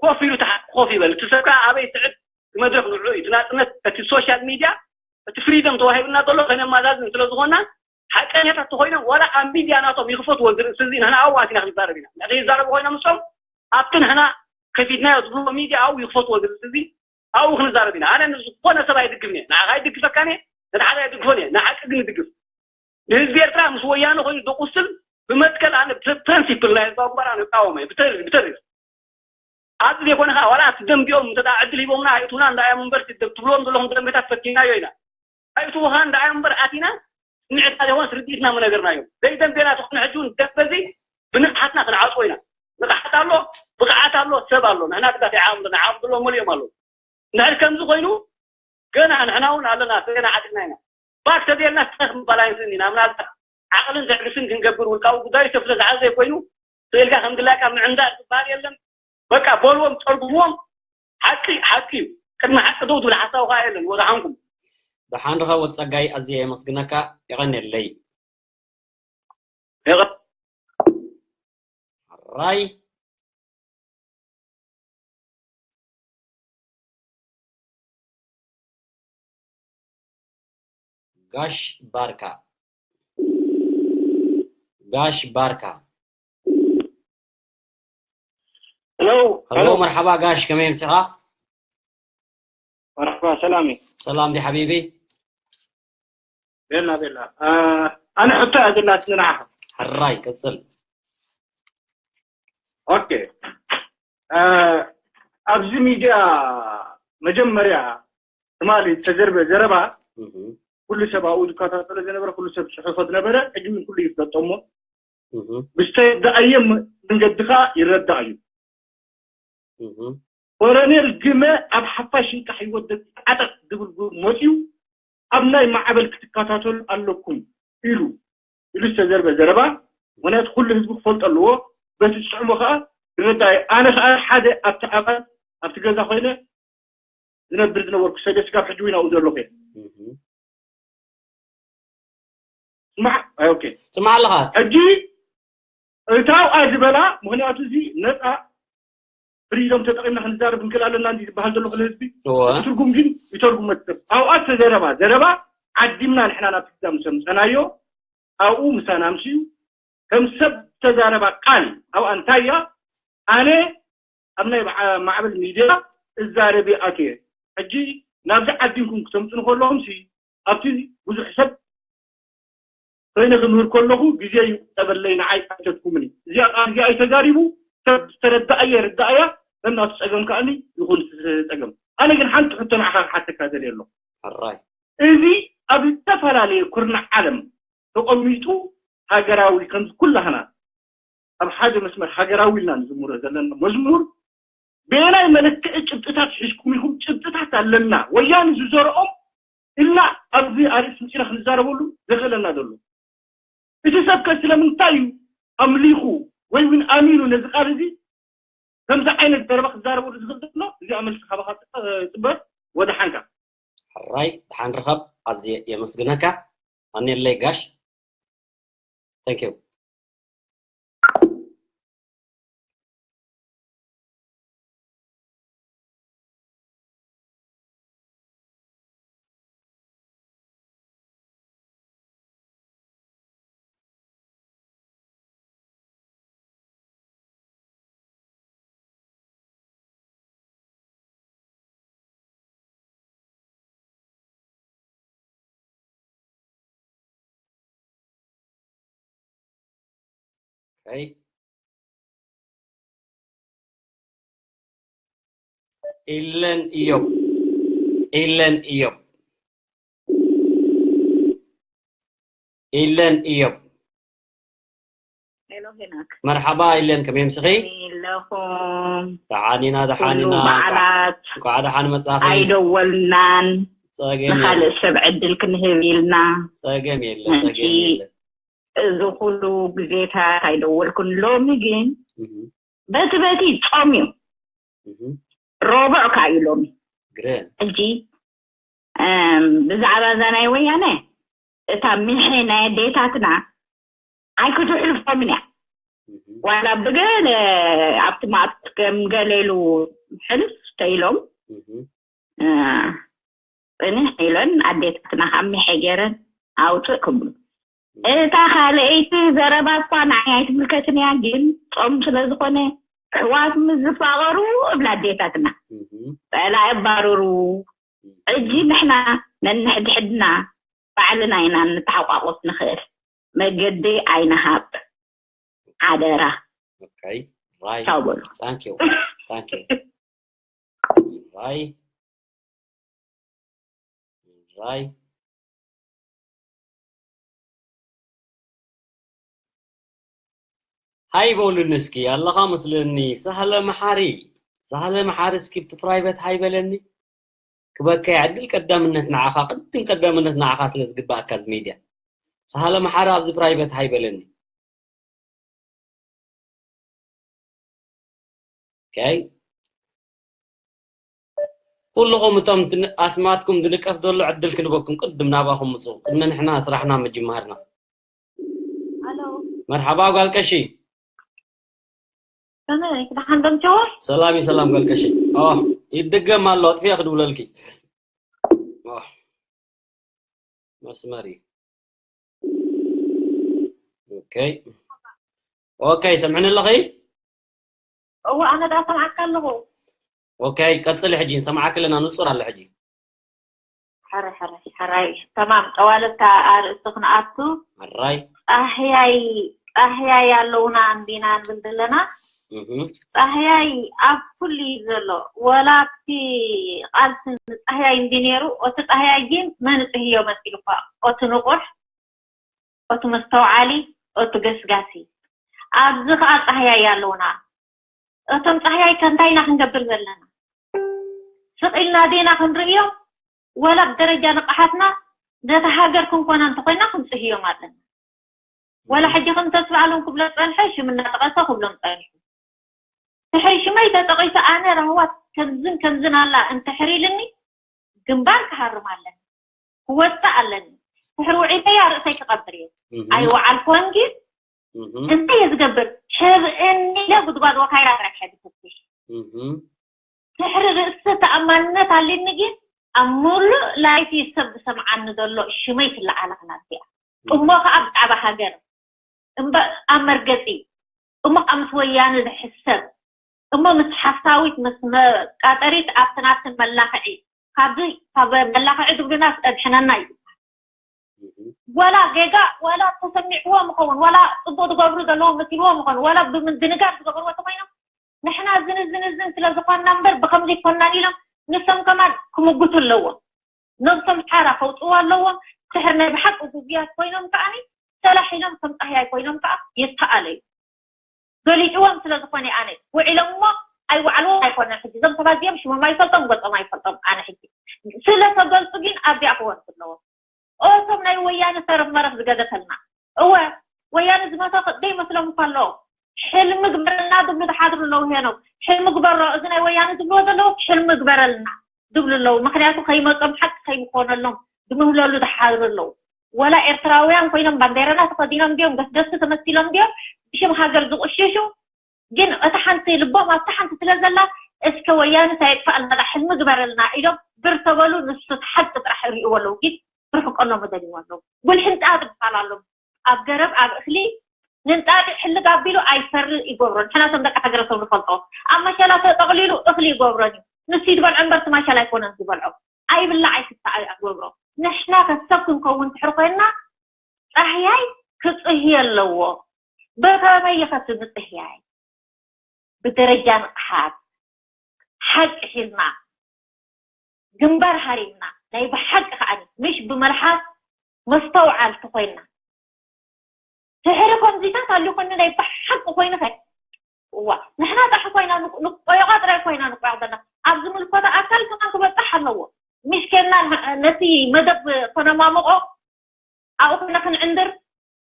ኮፍ ኢሉ ተሓ- ኮፍ ይበል። እቲ ሰብ ከኣ ኣበይ ስዕድ እቲ መድረኽ ንዕኡ እዩ። እቲ ናጽነት እቲ ሶሻል ሚድያ እቲ ፍሪደም ተዋሂብና ዘሎ ከነመዛዝን ስለ ዝኾንና ሓቀኛታት ተኾይኖም ዋላ ኣብ ሚድያ ናቶም ይኽፈትዎ እዚ ርእሲ እዚ ንሕና ኣብኡ ኣቲና ክንዛረብ ኢና። እንድሕር ዘይዛረቡ ኮይኖም ንሶም ኣብቲ ንሕና ከፊትናዮ ዝብልዎ ሚድያ ኣብኡ ይኽፈትዎ እዚ ርእሲ እዚ ኣብኡ ክንዛረብ ኢና። ኣነ ንዝኾነ ሰብ ኣይድግፍን እየ። ንዓኻ ኣይድግፈካን እየ፣ ነቲ ሓደ ኣይድግፎን እየ። ንሓቂ ግን ይድግፍ። ንህዝቢ ኤርትራ ምስ ወያነ ኮይኑ ዘቑስል ብመትከል ኣነ ብፕረንሲፕል ናይ ህዝባዊ ግንባር ኣነ እቃወሞ እየ። ብተሪ ብተሪ ኣብዚ ዘይኮነ ከዓ ዋላ ኣብቲ ደንቢኦም እንተ ደኣ ዕድል ሂቦምና ኣይእትውና እንዳ እዮም እምበር እቲ ትብልዎም ዘለኹም ደንቢታት ፈቲናዮ ኢና። ኣይእትውኻን ደኣ እዮም እምበር ኣቲና ስምዒትና ዘይኮነስ ርድኢትና ምነገርናዮም። ዘይደንቤና ተኾነ ሕጂ እውን ደንበ እዚ ብንቕሓትና ክንዓጽዎ ኢና። ንቕሓት ኣሎ፣ ብቕዓት ኣሎ፣ ሰብ ኣሎ። ንሕና ግዳፍ ይዓቕም ኣለና። ዓቕም ዘለዎም መሊኦም ኣለዉ። እንድሕር ከምዚ ኮይኑ ገና ንሕና እውን ኣለና፣ ገና ዓጢቕና ኢና። ባክ ተዘየልና ስጠኽ ምባል ኣይንስእን ኢና። ምናልባት ዓቕልን ትዕግስትን ክንገብር ውልቃዊ ጉዳይ ሰብ ስለ ዝሓዘ ኮይኑ ስእልካ ከም ድላይካ ምዕንዳር ዝበሃል የለን። በቃ በልዎም፣ ጠርጉምዎም። ሓቂ ሓቂ እዩ። ቅድሚ ሓቂ ደው ዝብል ሓሳብ ከዓ የለን። ወድሓንኩም። ደሓን ርኸቦ ጸጋይ፣ ኣዝየ የመስግነካ። የቐንየለይ። የቐ- ራይ ጋሽ ባርካ፣ ጋሽ ባርካ። ሄሎ ሄሎ፣ መርሓባ ጋሽ፣ ከመይ ምሲኻ? መርሓባ፣ ሰላም እዩ። ሰላም ዲ ሓቢቢ? ቤላ ቤላ። ኣነ ሕቶ እያ ዘላትኒ ንዓኻ። ሕራይ ቀጽል። ኦኬ፣ ኣብዚ ሚድያ መጀመርያ ትማሊ ዝተዘርበ ዘረባ ኩሉ ሰብ ኣብኡ ዝከታተሎ ዝነበረ፣ ኩሉ ሰብ ዝፅሕፎ ዝነበረ፣ ሕጂ እውን ኩሉ ይፍለጦ እሞ ብዝተረደኣየ መንገዲ ከዓ ይረዳእ እዩ። ኮሎኔል ግመ ኣብ ሓፋሽ እንቃሕ ይወደድ ተዓጠቕ ዝብል ጉድ መፂኡ ኣብ ናይ ማዕበል ክትከታተሉ ኣለኩም ኢሉ ኢሉ ዝተዘርበ ዘረባ፣ ምክንያቱ ኩሉ ህዝቢ ክፈልጦ ኣለዎ። በቲ ዝጥዕሞ ከዓ ይረዳእ እዩ። ኣነ ከዓ ሓደ ኣብቲ ኣቐ ኣብቲ ገዛ ኮይነ ዝነብር ዝነበርኩ ሰደ ስጋብ ሕጂ እውን ኣብኡ ዘለኹ እየ። ስማዕ፣ ኣይ፣ ኦኬ። ስማዕ ኣለኻ። ሕጂ እታ ኣብኣ ዝበላ፣ ምክንያቱ እዚ ነፃ ፍሪዶም ተጠቒምና ክንዛረብ ንክእል ኣለና እንዲ ዝበሃል ዘሎ ክል ህዝቢ እወ። እቲ ትርጉም ግን ይተርጉም መትሰብ ኣብኣ ዝተዘረባ ዘረባ ዓዲምና ንሕና ናብ ፍርዳ ምስ ኣምፀናዮ ኣብኡ ምሳና ኣምስዩ ከም ሰብ ዝተዛረባ ቃል ኣብኣ እንታይ እያ? ኣነ ኣብ ናይ በዓ- ማዕበል ሚድያ እዛረብ ኣትየ ሕጂ ናብዚ ዓዲምኩም ክተምፅኑ ከለኹም ሲ ኣብቲ ብዙሕ ሰብ ኮይነ ክምህር ከለኹ ግዜ ይቁጠበለይ ንዓይ ኣይተትኩምኒ። እዚኣ ቃል እዚኣ እዩ ተዛሪቡ ሰብ ዝተረዳኣየ ርዳእያ ነናቱ ፀገም ከኣኒ ይኹን እቲ ፀገም። ኣነ ግን ሓንቲ ሕቶ ንዓኻ ክሓተካ ደልየ ኣለኹ። ሕራይ እዚ ኣብ ዝተፈላለየ ኩርናዕ ዓለም ተቐሚጡ ሃገራዊ ከምዚ ኩላህና ኣብ ሓደ መስመር ሃገራዊ ኢልና ንዝምሮ ዘለና መዝሙር በየናይ መለክዒ ጭብጥታት ሒዝኩም ኢኹም? ጭብጥታት ኣለና ወያነ ዝዘርኦም ኢልና ኣብዚ ኣርእስቲ ምፂና ክንዛረበሉ ዘኽእለና ዘሎ እቲ ሰብ ከ ስለምንታይ እዩ ኣምሊኹ ወይ እውን ኣሚኑ ነዚ ቃል እዚ ከምዚ ዓይነት ዘረባ ክዛረበሉ ዝኽእል ዘሎ? እዚኣ መልሲ ካባኻ ፅበ ወደሓንካ። ሕራይ ደሓን ርኸብ። ኣዝየ የመስግነካ። ኣኔለይ ጋሽ። Thank you። Okay. ኢለን እዮም። ኢለን እዮም። ኢለን እዮም። ሄሎ ሄናክ መርሓባ ኢለን፣ ከመይ ምስኺ? ኣለኹም ደሓን ኢና፣ ደሓን ኩሉ ኢና። በዓላት እንኳዕ ደሓን መጻኺ። ኣይደወልናን ጸገም የለ፣ ንኻልእ ሰብ ዕድል ክንህብ ኢልና ጸገም የለ፣ ነቲ ጸገም የለ። እዚ ኩሉ ግዜታት ኣይደወልኩን። ሎሚ ግን እህ፣ በቲ በቲ ጾም እዩ። እህ፣ ረቡዕ ከኣ እዩ ሎሚ። ግርም። ሕጂ እም፣ ብዛዕባ እዛ ናይ ወያነ እታ ምሐ ናይ ኣዴታትና ኣይክትሕልፎምን እያ። እህ፣ ዋላ ብገለ ኣብቲ ማእት ከም ገለ ኢሉ ሕልፍ ተኢሎም እህ፣ እ፣ ጽንሕ ኢለን ኣዴታትና ካብ ምሐ ገይረን ኣውፅእ ክብሉ። እታ ካልኣይቲ ዘረባ እኳ ንዓይ ኣይትምልከትን እያ፣ ግን ጾም ስለ ዝኾነ ኣሕዋት ምስ ዝፋቐሩ እብላ ኣዴታትና እህ፣ ጸላኢ ኣባርሩ። ሕጂ ንሕና ነንሕድሕድና ባዕልና ኢና ንተሓቋቆፍ ንኽእል፣ መገዲ ኣይንሃብ ሓደራ። Okay. Right. ቻው በሉ። Thank you. Thank you. Right. Right. ሃይ በሉኒ እስኪ፣ ኣለኻ መስለኒ። ሳህለ መሓሪ፣ ሳህለ መሓሪ እስኪ ብቲ ፕራይቨት ሃይ በለኒ። ክበካ ይዕድል ቀዳምነት ንዓኻ፣ ቅድም ቀዳምነት ንዓኻ ስለ ዝግባኣካ እዚ ሚድያ። ሳህለ መሓሪ ኣብዚ ፕራይቨት ሃይ በለኒ። Okay። ኩልኹም እቶም ትን-፣ ኣስማትኩም ዝንቀፍ ዘሎ ዕድል ክንበኩም ቅድም ናባኹም ምፁ፣ ቅድሚ ንሕና ስራሕና ምጅማርና። ኣሎ መርሓባ ጓል ቀሺ። ከመይ ደሓን ዶ ምቸወር ሰላም እዩ፣ ሰላም ጓል ቀሺ። ኦ፣ ይድገም ኣሎ፣ ኣጥፊኣ ክድውለልኪ። ኦ፣ መስመር እዩ። ኦኬ። ኦኬ፣ ሰምዕኒ ኣለኺ? እወ ኣነ ዳ ሰምዓካ ኣለኹ ኦኬ፣ ቀጽሊ ሕጂ፣ ንሰምዓኪ ኣለና፣ ንጹር ኣሎ ሕጂ። ሕራይ ሕራይ ሕራይ ተማም ጠዋለታ ኣርእስቲ ክንኣቱ ሕራይ። ጻህያይ ጻህያይ ኣለውና እንዲና ንብል ዘለና እህ፣ ጻህያይ ኣብ ኩሉ እዩ ዘሎ ወላ ኣብቲ ቃልሲ ንጻህያይ እንዲ ነይሩ እቲ ጻህያይ ግን መንጽህዮ መሲሉ እኳ እቲ ንቑሕ እቲ መስተውዓሊ እቲ ገስጋሲ ኣብዚ ከዓ ጻህያይ ኣለውና እቶም ጻህያይ ከ እንታይ ኢና ክንገብር ዘለና ስቕ ኢልና ዲና ክንርእዮም ወላ ብደረጃ ንቕሓትና ነታ ሃገር ክንኮና እንተኮይና ክንጽህዮም ኣለና ወላ ሕጂ ከም ተስፋ ኣለም ክብሎ ዝጸንሐ ሽም እናጠቐሰ ክብሎም ጸኒሑ ድሕሪ ሽመይ ተጠቒሱ ኣነ ራህዋት ከምዝን ከምዝን ኣላ እንተሕሪልኒ ግንባር ክሃርም ኣለኒ ክወፅእ ኣለኒ ድሕሪ ውዒለያ ርእሰይ ክቐብር እየ ኣይወዓልኮን ግን እንታይ እየ ዝገብር ሕብእኒ ኢለ ጉድጓድ ወካይራ ረብሐ ዝፍትሽ ድሕሪ ርእሲ ተኣማንነት ኣሊኒ ግን ኣብ ሙሉእ ላይፍ ሰብ ዝሰምዓኒ ዘሎ ሽመይ ትለዓል ኣላ እዚኣ እሞ ከዓ ብዛዕባ ሃገር እምበር ኣብ መርገፂ እሞ ከዓ ምስ ወያነ ዝሕሰብ እሞ ምስ ሓሳዊት ምስ መቃጠሪት ኣብቲ ናብቲ መላኽዒ ካብዚ ካብ መላኽዒ ድብሉና ክጠድሕነና እዩ ወላ ጌጋ ወላ ተሰሚዕዎም ይኸውን ወላ ፅቡቅ ዝገብሩ ዘለዎም መሲልዎም ይኸውን ወላ ብምድንጋር ዝገበርዎ ተኮይኖም ንሕና ዝንዝንዝን ስለ ዝኾንና እምበር ብከምዚ ይኮንናን ኢሎም ንሶም ከማን ክምጉቱ ኣለዎም ነብሶም ሓራ ከውፅዎ ኣለዎም ድሕር ናይ ብሓቂ ጉጉያት ኮይኖም ከዓኒ ሰላሕ ኢሎም ከም ፃህያይ ኮይኖም ከዓ ይተኣለዩ ገሊፅዎም ስለ ዝኾነ ኣነ ውዒሎም እሞ ኣይወዓልዎም ኣይኮነን ሕጂ እዞም ሰባት እዚኦም ሽሞም ኣይፈልጦም ገፆም ኣይፈልጦም ኣነ ሕጂ ስለተገልፁ ግን ኣብዚኣ ክወርዱ ኣለዎም እቶም ናይ ወያነ ሰረፍ መረፍ ዝገደፈልና እወ ወያነ ዝመቶ ዘይመስሎም እኳ ኣለዎ ሕልሚ ግበረልና ዝብሉ ዝሓድሩ ኣለዉ ሄኖም ሕልሚ ግበሮ እዚ ናይ ወያነ ዝብልዎ ዘለዉ ሕልሚ ግበረልና ዝብሉ ኣለዉ ምክንያቱ ከይመፆም ሓቂ ከይኮነሎም ዝምህለሉ ዝሓድሩ ኣለዉ ወላ ኤርትራውያን ኮይኖም ባንዴራና ተኸዲኖም ድዮም ገስገስቲ ተመሲሎም ድዮም ብሽም ሃገር ዝቁሽሹ ግን እታ ሓንቲ ልቦም ኣብታ ሓንቲ ስለ ዘላ እስከ ወያነ ሳየጥፋእልና ዳ ሕልሚ ግበረልና ኢሎም ብር ተበሉ ንሱ ሓቂ ጥራሕ ይርእዎ ኣለዉ ግን ርሕቀሎም ደልይዎ ኣለዉ ጉልሕንጣ ዝበሃል ኣሎ ኣብ ገረብ ኣብ እኽሊ ንንጣጢ ሕልግ ኣቢሉ ኣይሰርእ ይገብሮ ንሕና ቶም ደቂ ሃገረ ሰብ ንፈልጦ ኣብ መሸላ ተጠቕሊሉ እኽሊ ይገብሮን እዩ ንሱ ዝበልዖ እምበር ትማሸላ ኣይኮነን ዝበልዖ ኣይብላዕ ኣይክሳዕ ኣይገብሮ ንሕና ከሰብ ክንከውን ትሕር ኮይንና ጻህያይ ክጽህዮ ኣለዎ በኸመይ ኢኸ እቲ ምጽህያይ? ብደረጃ ንቕሓት፣ ሓቂ ሒዝና፣ ግንባር ሃሪምና፣ ናይ ብሓቂ ከኣ ምሽ ብመልሓስ መስተውዓልቲ ኮይና፣ ድሕሪ ከምዚታት ኣሉ ኮይኑ ናይ ብሓቂ ኮይኑ ከ እዋ ንሕና ጣሕ ኮይና ንቆየቋ ጥራይ ኮይና ንቆየቕ ዘለና። ኣብ ዝምልከቶ ኣካል ከማን ክበፅሕ ኣለዎ። ምሽ ኬና ነቲ መደብ ከነማምቆ ኣብኡ ኮይና ክንዕንድር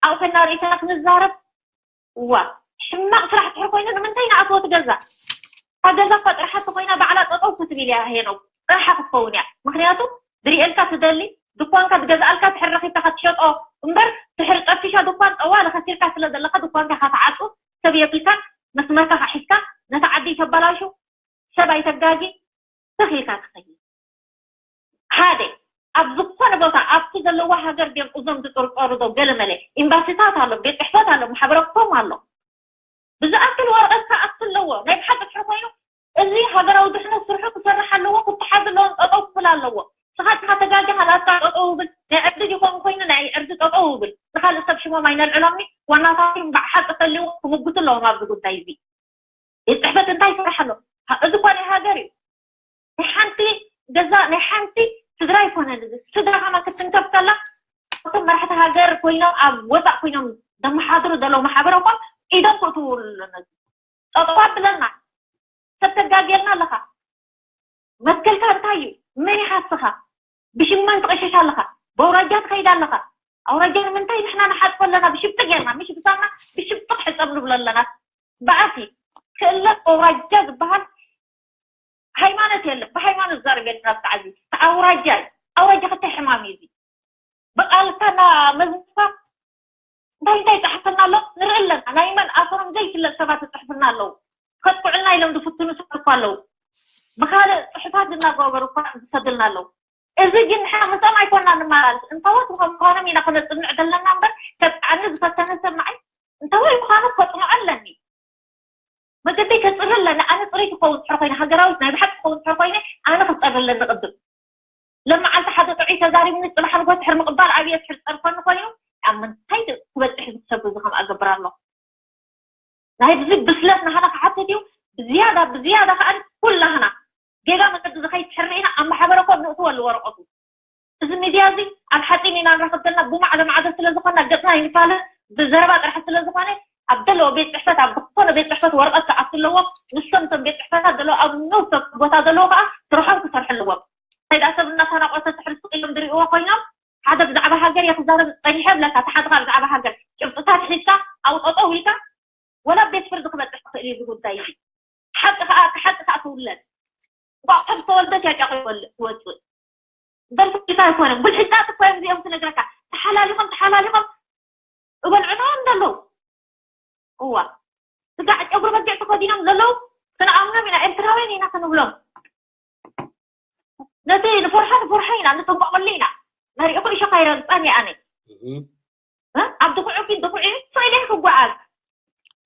ኣብኡ ኮይና ርእይቶና ክንዛረብ። እዋ ሕማቕ ስራሕ ትሕር ኮይኑ ንምንታይ ንኣትወት ገዛ? እታ ገዛ እኳ ጥርሓ ተኮይና ባዕላ ጠጠው ክትብል እያ። ሄኖ ጥርሓ ክትከውን እያ። ምክንያቱ ድሪኤልካ ትደሊ ድኳንካ ትገዝኣልካ ትሕር ረኪብካ ክትሸጦ እምበር ትሕር ጠፊሻ ድኳን ጠዋለ ከሲርካ ስለ ዘለካ ድኳንካ ከተዓፁ ሰብ የብልካን። መስመርካ ካሒዝካ ነታ ዓዲ ተበላሹ ሰብ ኣይተጋጊ ትኺካ ትኸይድ። ሓደ ኣብ ዝኾነ ቦታ ኣብቲ ዘለዋ ሃገር ድዮም እዞም ዝጥርጠሩ ዶ ገለመለ ኤምባሲታት ኣሎ ቤት ፅሕፈት ኣሎ ማሕበረኮም ኣሎ። ብዝኣክል ወረቐት ክኣቱ ኣለዎ። ናይ ብሓቂ ድሕሪ ኮይኑ እዚ ሃገራዊ ድሕነት ስርሑ ክሰርሕ ኣለዎ። ክተሓዝ ኣለዎ። ጠጠው ክብል ኣለዎ። ስኻ ዲኻ ተጋጊኻ ናትካ ጠጠው ብል ናይ ዕርዲ ዲኾም ኮይኑ ናይ ዕርዲ ጠጠው ብል ንካልእ ሰብ ሽሞም ኣይነልዕሎምኒ። ዋናታትም ብሓቂ ተልዎ ክምጉቱ ኣለዎም ኣብዚ ጉዳይ እዚ። ቤት ፅሕፈት እንታይ ይሰርሕ ኣሎ? እዚ እኳ ናይ ሃገር እዩ። ናይ ሓንቲ ገዛ ናይ ሓንቲ ስድራ ይኮነን። እዚ ስድራ ከማ ክትንከፍ ከላ እቶም መራሕቲ ሃገር ኮይኖም ኣብ ወፃእ ኮይኖም ዘመሓድሩ ዘለዉ ማሕበረ እኳ ኢዶም ክእትውሉ ኣለነ። ጠጠው ኣብለና። ሰብ ተጋጌልና ኣለኻ። መትከልካ እንታይ እዩ? መን ይሓስኻ? ብሽም መን ትቕሸሽ ኣለኻ? በውራጃ ትኸይድ ኣለኻ። ኣውራጃ ንምንታይ ንሕና ንሓጥፎ ኣለና? ብሽብጢ ጌርና ምሽ ብሳና ብሽብጢ ክሕፀብ ንብሎ ኣለና። በኣሲ ክእለት ኣውራጃ ዝበሃል ሃይማኖት የለ። ብሃይማኖት ዛረብ የለ። ናብቲ ዓዚ ኣውራጃ እዩ። ኣውራጃ ክታይ ሕማም እዩ እዚ። ብቃልካ እና መዝሙርካ እንታይ እንታይ ይፅሕፍና ኣሎ ንርኢ ኣለና። ናይ መን ኣሰሮም ዘይፍለጥ ሰባት ይፅሕፍና ኣለዉ። ከጥቅዑልና ኢሎም ዝፍትኑ ሰባት እኳ ኣለዉ። ብካልእ ፅሑፋት ዝናገበሩ እኳ ዝሰዱልና ኣለዉ። እዚ ግን ንሕና ምስኦም ኣይኮና ንመላለስ እንታወት ምዃኖም ኢና ክነፅንዕ ዘለና እምበር ከጥቅዓኒ ዝፈተነ ሰብ ንዓይ እንታወይ ምዃኑ ከፅንዖ ኣለኒ። መገደይ ከፅሪ ኣለኒ። ኣነ ፅሬት ክኸውን ትሕር ኮይነ ሃገራዊት ናይ ብሓቂ ክኸውን ትሕር ኮይነ ኣነ ክፀሪ ኣለኒ ቅድም ለመዓልቲ ሓደ ጥዑይ ተዛሪብኒ ፅባሕ ንጎ ትሕር ምቕባል ኣብየ ትሕር ፀርፈኒ ኮይኑ ኣብ ምንታይ ክበፅሕ ዝሰብ እዚ ከምኣ ገብር ኣሎ ናይ ብዚ ብስለት ናህና ክሓትት እዩ። ብዝያዳ ብዝያዳ ከዓ ኩላህና ጌጋ መገዲ ዝኸይድ ትሕር ርኢና ኣብ ማሕበረኮም ንእትወሉ ወረቀቱ እዚ ሚድያ እዚ ኣብ ሓፂን ኢና ንረክብ ዘለና ብማዕዶ ማዕዶ ስለ ዝኾና ገፅና ይንፋለ ብዘረባ ጥራሕ ስለ ዝኾነ ኣብ ዘለዎ ቤት ፅሕፈት ኣብ ዝኾነ ቤት ፅሕፈት ወረቀት ክኣቱ ኣለዎ። ንሶም እቶም ቤት ፅሕፈታት ዘለዎ ኣብ ነውሶ ቦታ ዘለዎ ከዓ ስርሖም ክሰርሑ ኣለዎም። እንታይ ደኣ ሰብ እናተናቆተ ትሕር ስቕ ኢሎም ዝርእይዎ ኮይኖም ሓደ ብዛዕባ ሃገር እየ ክዛረብ ፀኒሐ ብለካ እቲ ሓደ ከዓ ብዛዕባ ሃገር ጭብጥታት ሒዝካ ኣብ ጠጠው ኢልካ ወላ ቤት ፍርዲ ክበፅሕ ትኽእል እዩ እዚ ጉዳይ እዚ። ሓቂ ከዓ ሓቂ ከዓ ትውለድ። እንኳዕ ከም ዝተወልደት እያ ጫቂ ትወልድ ትወፅእ። ደርፊ ኢልካ ኣይኮነን ብልሕጫ ትኮዮም እዚኦም ትነግረካ ተሓላሊኾም ተሓላሊኾም እበልዑናዮም ዘለዉ እዋ ስጋዕ ጨጉሪ በጊዕ ተኸዲኖም ዘለዉ ክንኣምኖም ኢና ኤርትራውያን ኢና ክንብሎም ነቲ ንፈርሖ ንፈርሖ ኢና ንጥንቀቐሉ ኢና መሪእኹ እሾኻ ይረግፀን እየ ኣነ ኣብ ድኹዑ ግን ድኹዑ ፈይደ ክጓዓዝ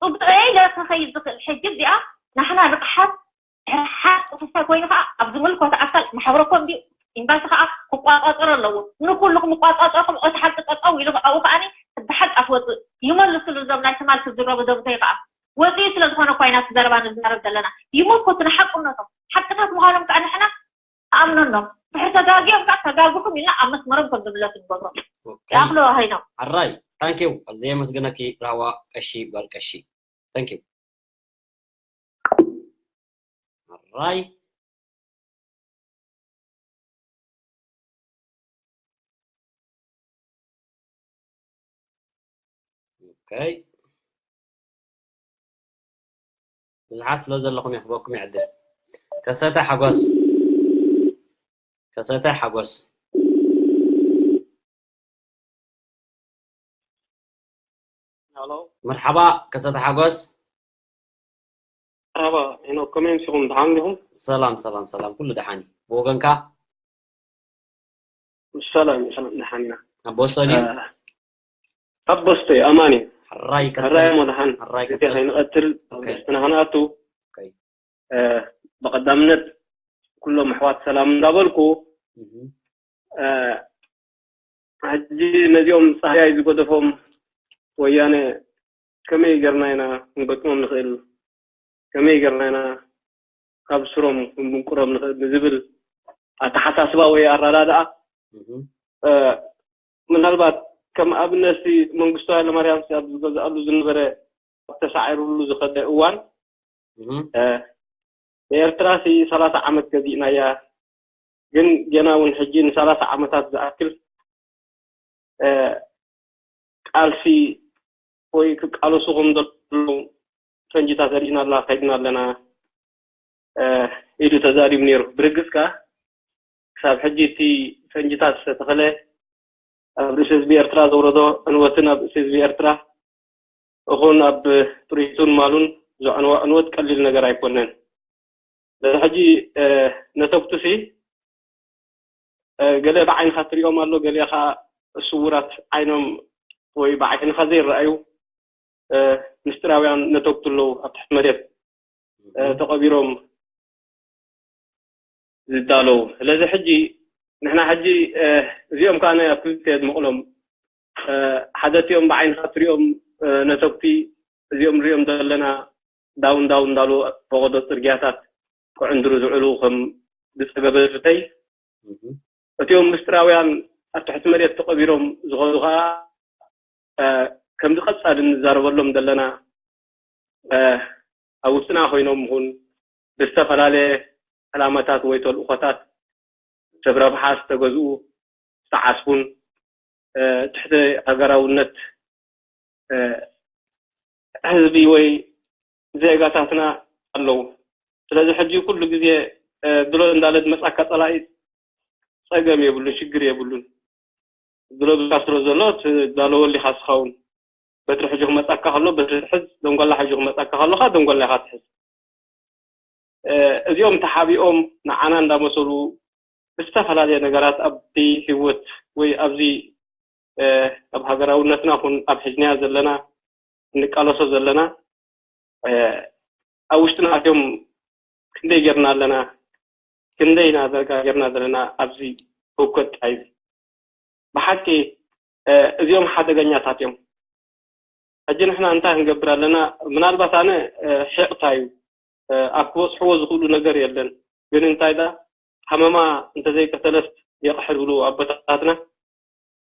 ፅቡቀ ኢለ ክኸይድ ዝኽእል ሕጂ እዚኣ ናሕና ርቕሓት ሕሓት ክፍተ ኮይኑ ከዓ ኣብ ዝምልከቶ ኣካል ማሕበረኮም ድዩ ኤምባሲ ከዓ ክቋፃፀሮ ኣለዎ ንኩሉ ክምቋፃፀርኩም እቲ ሓቂ ጠጠው ኢሉ ኣብኡ ከዓ ብሓቂ ኣፍወፅእ ይመልስሉ እዞም ናይ ትማል ክዝረቡ ዘምተይ ከዓ ወፂኡ ስለ ዝኾነ እኳ ኢና ዘረባ ንዛረብ ዘለና ይመልከቱ ንሓቅነቶም ሓቅታት ምዃኖም ከዓ ንሕና ኣምነኖም ድሕሪ ተጋጊኦም ከዓ ተጋግኹም ኢልና ኣብ መስመሮም ከም ዝምለሱ ንገብሮም ይኣኽሎ ሀይኖም ኣራይ ታንኪው ኣዝየ የመስግነኪ ራህዋ ቀሺ ጓል ቀሺ ታንኪው ኣራይ ኦኬ ብዙሓት ስለ ዘለኹም እየ ክበኩም ይዕድል ከሰተ ሓጎስ ከሰተ ሓጎስ መርሓባ ከሰተ ሓጎስ መርሓባ ሄኖክ ከመይ ምሲኹም ደሓን ዲኹም ሰላም ሰላም ሰላም ኩሉ ደሓን እዩ ብወገንካ ሰላም ሰላም ደሓን ኢና ኣቦስቶ ድዩ ኣቦስቶ ኣማን እዩ ሕራይ ሕራይ ሞ ደሓን ሕራይ ቤተ ከይንቐትል ኣቦስትና ክንኣቱ ብቐዳምነት ኩሎም ኣሕዋት ሰላም እንዳበልኩ ሕጂ ነዚኦም ፃህያይ ዝገደፎም ወያነ ከመይ ጌርና ኢና ክንገጥሞም ንኽእል፣ ከመይ ጌርና ኢና ካብ ስሮም ክንብንቁሮም ንኽእል ንዝብል ኣተሓሳስባ ወይ ኣረዳድኣ ምናልባት ከም ኣብነት መንግስቱ ሃይለማርያም ኣብ ዝገዝኣሉ ዝነበረ ተሳዒሩሉ ዝኸደ እዋን ንኤርትራ ሲ ሰላሳ ዓመት ገዚእናያ፣ ግን ገና እውን ሕጂ ንሰላሳ ዓመታት ዝኣክል ቃልሲ ወይ ክቃለሱ ከም ዘለዉ ፈንጅታት ዘሪእና ኣላ ከይድና ኣለና ኢሉ ተዛሪቡ ነይሩ። ብርግጽ ከኣ ክሳብ ሕጂ እቲ ፈንጅታት ዝተተኸለ ኣብ ርእሲ ህዝቢ ኤርትራ ዘውረዶ ዕንወትን ኣብ ርእሲ ህዝቢ ኤርትራ እኹን ኣብ ጥሪቱን ማሉን ዘዕንወ ዕንወት ቀሊል ነገር ኣይኮነን። ስለዚ ሕጂ ነተኩትሲ ገለ ብዓይንኻ ትሪኦም ኣሎ፣ ገለ ከዓ ስውራት ዓይኖም ወይ ብዓይንኻ ዘይረኣዩ ምስጢራውያን ነተኩት ኣለዉ ኣብ ትሕቲ መሬት ተቐቢሮም ዝዳለዉ። ስለዚ ሕጂ ንሕና ሕጂ እዚኦም ከዓ ኣብ ክልተ መቕሎም ሓደ እቲኦም ብዓይንኻ ትሪኦም ነተኩቲ እዚኦም ንሪኦም ዘለና ዳውን ዳውን እንዳሉ ፈቐዶ ጽርግያታት ክዕንድሩ ዝውዕሉ ከም ዝጸገበ ፍተይ እቲኦም ምስጢራውያን ኣብ ትሕቲ መሬት ተቐቢሮም ዝኸዱ ከዓ ከምዚ ቀጻሊ እንዛረበሎም ዘለና ኣብ ውሽጥና ኮይኖም ይኹን ብዝተፈላለየ ዕላማታት ወይ ተልእኾታት ሰብ ረብሓ ዝተገዝኡ ዝተዓስቡን ትሕቲ ሃገራውነት ህዝቢ ወይ ዜጋታትና ኣለዉ። ስለዚ ሕጂ ኩሉ ግዜ ድሎ እንዳለ ዝመጻካ ጸላኢ ጸገም የብሉን፣ ሽግር የብሉን። ድሎ ብካ ስለ ዘሎ ትዳለወሉ ኢኻ ስኻ እውን። በትሪ ሕጂ ክመጻካ ከሎ በትሪ ትሕዝ፣ ደንጓላ ሕጂ ክመጻካ ከሎኻ ደንጓላ ኢኻ ትሕዝ። እዚኦም ተሓቢኦም ንዓና እንዳመሰሉ ብዝተፈላለየ ነገራት ኣብቲ ህይወት ወይ ኣብዚ ኣብ ሃገራውነትና ኹን ኣብ ሕጅናያ ዘለና እንቃለሶ ዘለና ኣብ ውሽጥና ኣትዮም ክንደይ ጌርና ኣለና፣ ክንደይ ኢና ዘርጋ ጌርና ዘለና ኣብዚ ህውከት ጣይዚ። ብሓቂ እዚኦም ሓደገኛታት እዮም። ሕጂ ንሕና እንታይ ክንገብር ኣለና? ምናልባት ኣነ ሒቕታ እዩ ኣብ ክበፅሕዎ ዝኽእሉ ነገር የለን። ግን እንታይ ዳ ሃመማ እንተዘይቀተለስ የቕሕር ዝብሉ ኣቦታትና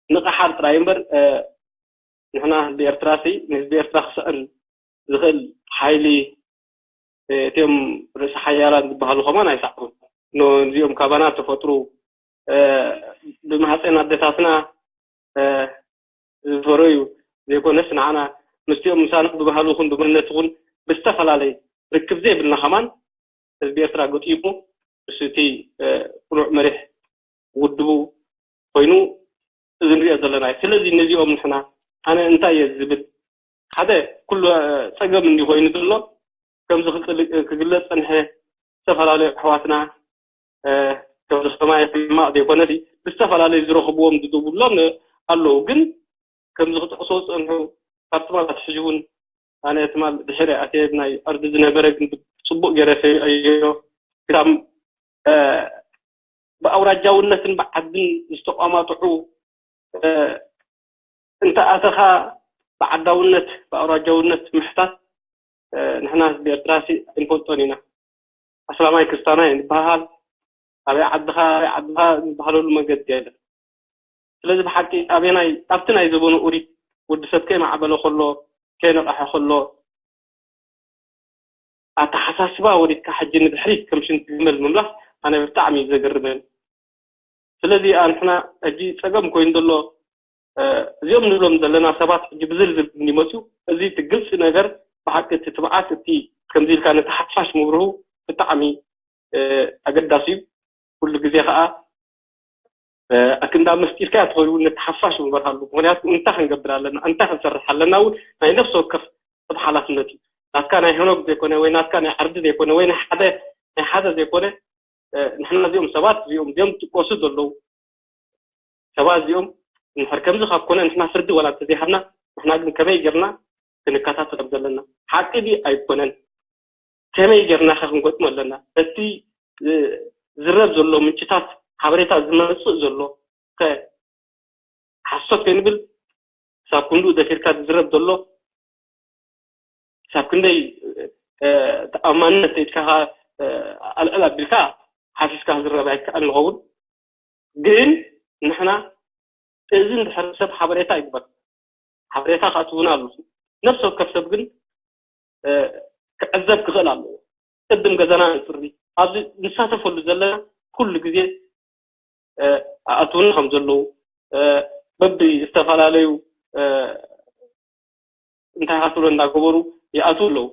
ንቕሓር ጥራይ እምበር ንሕና ህዝቢ ኤርትራ ሲ ንህዝቢ ኤርትራ ክስዕር ዝኽእል ሓይሊ እቲኦም ርእሲ ሓያላን ዝበሃሉ ከማን ኣይሰዕሩን። ነዚኦም ካባና ተፈጥሩ ብማህፀን ኣደታትና ዝፈረዩ ዘይኮነስ ንዓና ምስቲኦም ምሳና ብባህሊ ይኹን ብመንነት ይኹን ብዝተፈላለየ ርክብ ዘይብልና ከማን ህዝቢ ኤርትራ ገጢሙ ምስ እቲ ቅኑዕ መሪሕ ውድቡ ኮይኑ እዚ ንሪኦ ዘለና እዩ። ስለዚ ነዚኦም ንሕና ኣነ እንታይ እየ ዝብል ሓደ ኩሉ ፀገም እንዲ ኮይኑ ዘሎ ከምዚ ክግለፅ ፀንሐ ዝተፈላለዩ ኣሕዋትና ከምዚ ከማይ ሕማቕ ዘይኮነ ብዝተፈላለዩ ዝረኽብዎም ዝደውሎም ኣለዉ ግን ከምዚ ክጥቕሶ ዝፀንሑ ካብ ትማል ኣትሒዙ እውን ኣነ ትማል ድሕሪ ኣትየ ናይ ዕርዲ ዝነበረ ግን ፅቡቅ ገይረ ሰሚዐዮ ክሳብ ብኣውራጃውነትን ብዓድን ዝተቋማጥዑ እንተ ኣተኻ ብዓዳውነት ብኣውራጃውነት ምሕታት ንሕና ህዝቢ ኤርትራ ሲ ኣይንፈልጦን ኢና። ኣስላማይ ክስታናይ ንበሃል ኣበይ ዓድኻ ኣበይ ዓድኻ ዝበሃለሉ መገዲ የለን። ስለዚ ብሓቂ ኣበናይ ኣብቲ ናይ ዘበኑ ኡሪት ወዲ ሰብ ከይማዕበለ ከሎ ከይነቐሐ ከሎ ኣተሓሳስባ ወሪድካ ሕጂ ንድሕሪት ከም ሽንቲ ግመል ምምላስ ኣነ ብጣዕሚ እዩ ዘገርመኒ። ስለዚ ኣንሕና ሕጂ ፀገም ኮይኑ ዘሎ እዚኦም ንብሎም ዘለና ሰባት ሕጂ ብዝርዝር እንዲመፅኡ እዚ እቲ ግልፂ ነገር ብሓቂ እቲ ትብዓት እቲ ከምዚ ኢልካ ነቲ ሓፋሽ ምብርሁ ብጣዕሚ ኣገዳሲ እዩ። ኩሉ ግዜ ከዓ ኣክንዳ መስጢርካ ትኸውን ነቲ ሓፋሽ ምበርሃሉ ምክንያቱ እንታይ ክንገብር ኣለና እንታይ ክንሰርሕ ኣለና እውን ናይ ነፍሲ ወከፍ ሰብ ሓላፍነት እዩ። ናትካ ናይ ሄኖክ ዘይኮነ ወይ ናትካ ናይ ዓርዲ ዘይኮነ ወይ ናይ ሓደ ናይ ሓደ ዘይኮነ ንሕና እዚኦም ሰባት እዚኦም እዚኦም ትቆሱ ዘለዉ ሰባት እዚኦም ንሕር ከምዚ ካብ ኮነ ንሕና ፍርዲ ወላ እንተዘይሃብና ንሕና ግን ከመይ ጌርና ክንከታተሎም ዘለና ሓቂ ድዩ ኣይኮነን ከመይ ጌርና ከ ክንገጥሞ ኣለና እቲ ዝረብ ዘሎ ምንጭታት ሓበሬታ ዝመፅእ ዘሎ ከ ሓሶት ከይንብል ክሳብ ክንድኡ ደፊርካ ዝዝረብ ዘሎ ክሳብ ክንደይ ተኣማንነት ኢልካ ኣልዕል ኣቢልካ ሓፊስካ ክዝረብ ኣይከኣል ንኸውን። ግን ንሕና እዚ እንድሕር ሰብ ሓበሬታ ይግበር፣ ሓበሬታ ከኣትውና ኣሎ። ነፍሲ ወከፍ ሰብ ግን ክዕዘብ ክኽእል ኣለዎ። ቅድም ገዛና ንፅሪ። ኣብዚ ንሳተፈሉ ዘለና ኩሉ ግዜ ኣእትውና ከም ዘለዉ በቢ ዝተፈላለዩ እንታይ ኣትውሎ እንዳገበሩ ይኣትዉ ኣለዉ።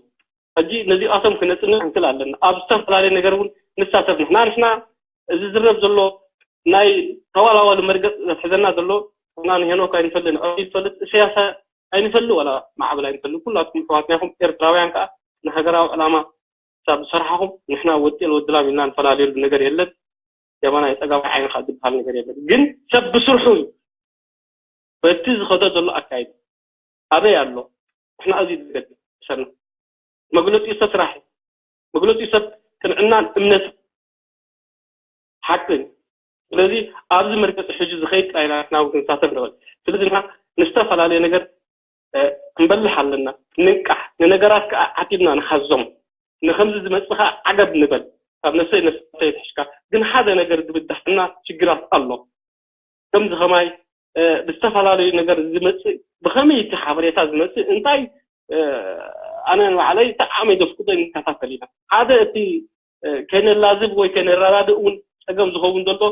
ሕጂ ነዚኣቶም ክነፅንዕ ክንክእል ኣለና። ኣብ ዝተፈላለዩ ነገር እውን ንሳተፍ ንሕና ንሕና እዚ ዝረብ ዘሎ ናይ ተዋላዋሊ መርገፅ ዘትሕዘና ዘሎ እና ንሄኖክ ኣይንፈልጥ ንዕብዲ ይፈልጥ እሰያስ ኣይንፈልጥ ዋላ ማዕበል ኣይንፈልጥ ኩላትኩም ኣሕዋትና ኢኹም። ኤርትራውያን ከዓ ንሃገራዊ ዕላማ ክሳብ ዝሰርሓኹም ንሕና ወጤል ወድላም ኢልና ንፈላለየሉ ነገር የለን። የማናይ ፀጋማይ ዓይንኻ ዝበሃል ነገር የለን። ግን ሰብ ብስርሑ እዩ በቲ ዝኸዶ ዘሎ ኣካይድ ኣበይ ኣሎ? ንሕና እዚ ዝገድሰና መግለፂኡ ሰብ ስራሕ እዩ። መግለፂኡ ሰብ ቅንዕናን እምነት ሓቅን። ስለዚ ኣብዚ መርገፂ ሕጂ ዝኸይድ ጥራይ ኢና ንሕና እውን ክንሳተፍ ንኽእል። ስለዚ ንሕና ንዝተፈላለየ ነገር ክንበልሕ ኣለና። ንንቃሕ፣ ንነገራት ከዓ ዓቲብና ንሓዞም። ንከምዚ ዝመፅእ ከዓ ዓገብ ንበል። ካብ ነፍሰይ ነፍሰይ ትሕሽካ። ግን ሓደ ነገር ዝብዳሕና ሽግራት ኣሎ። ከምዚ ከማይ ብዝተፈላለዩ ነገር ዝመፅእ ብኸመይ እቲ ሓበሬታ ዝመፅእ እንታይ ኣነ ንባዕለይ ተዓመይ ዘፍቅዶ ንከታተል ኢና። ሓደ እቲ ከይነላዝብ ወይ ከይነረዳድእ እውን ፀገም ዝኸውን ዘሎ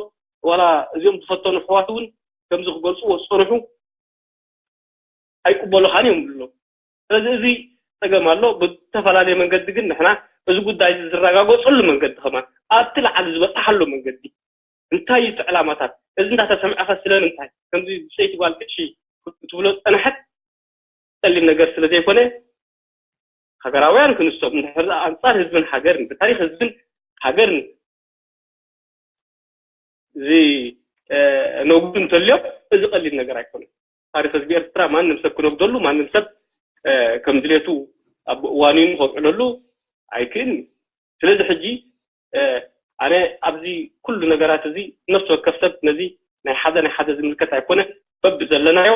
ዋላ እዚኦም ዝፈተኑ ኣሕዋት እውን ከምዚ ክገልፅዎ ዝፀንሑ ኣይቅበሉኻን እዮም ዝብሉ። ስለዚ እዚ ፀገም ኣሎ። ብዝተፈላለየ መንገዲ ግን ንሕና እዚ ጉዳይ እዚ ዝረጋገፀሉ መንገዲ ከማን ኣብቲ ላዕሊ ዝበፅሓሉ መንገዲ እንታይ እዩ እቲ ዕላማታት? እዚ እንዳተሰምዐኸ ስለምንታይ ከምዚ ብሰይቲ ጓል ቅሺ ክትብሎ ዝፀንሐት ፀሊም ነገር ስለ ዘይኮነ ሃገራውያን ክንሶም እንድሕር ኣንፃር ህዝብን ሃገርን ብታሪክ ህዝብን ሃገርን እዚ ነጉድ እንተልዮም እዚ ቀሊል ነገር ኣይኮነን። ታሪክ ህዝቢ ኤርትራ ማንም ሰብ ክነጉደሉ ማንም ሰብ ከም ድሌቱ ኣብ እዋኒኑ ከብዕለሉ ኣይክእልን እዩ። ስለዚ ሕጂ ኣነ ኣብዚ ኩሉ ነገራት እዚ ነፍሲ ወከፍ ሰብ ነዚ ናይ ሓደ ናይ ሓደ ዝምልከት ኣይኮነ በብዘለናዮ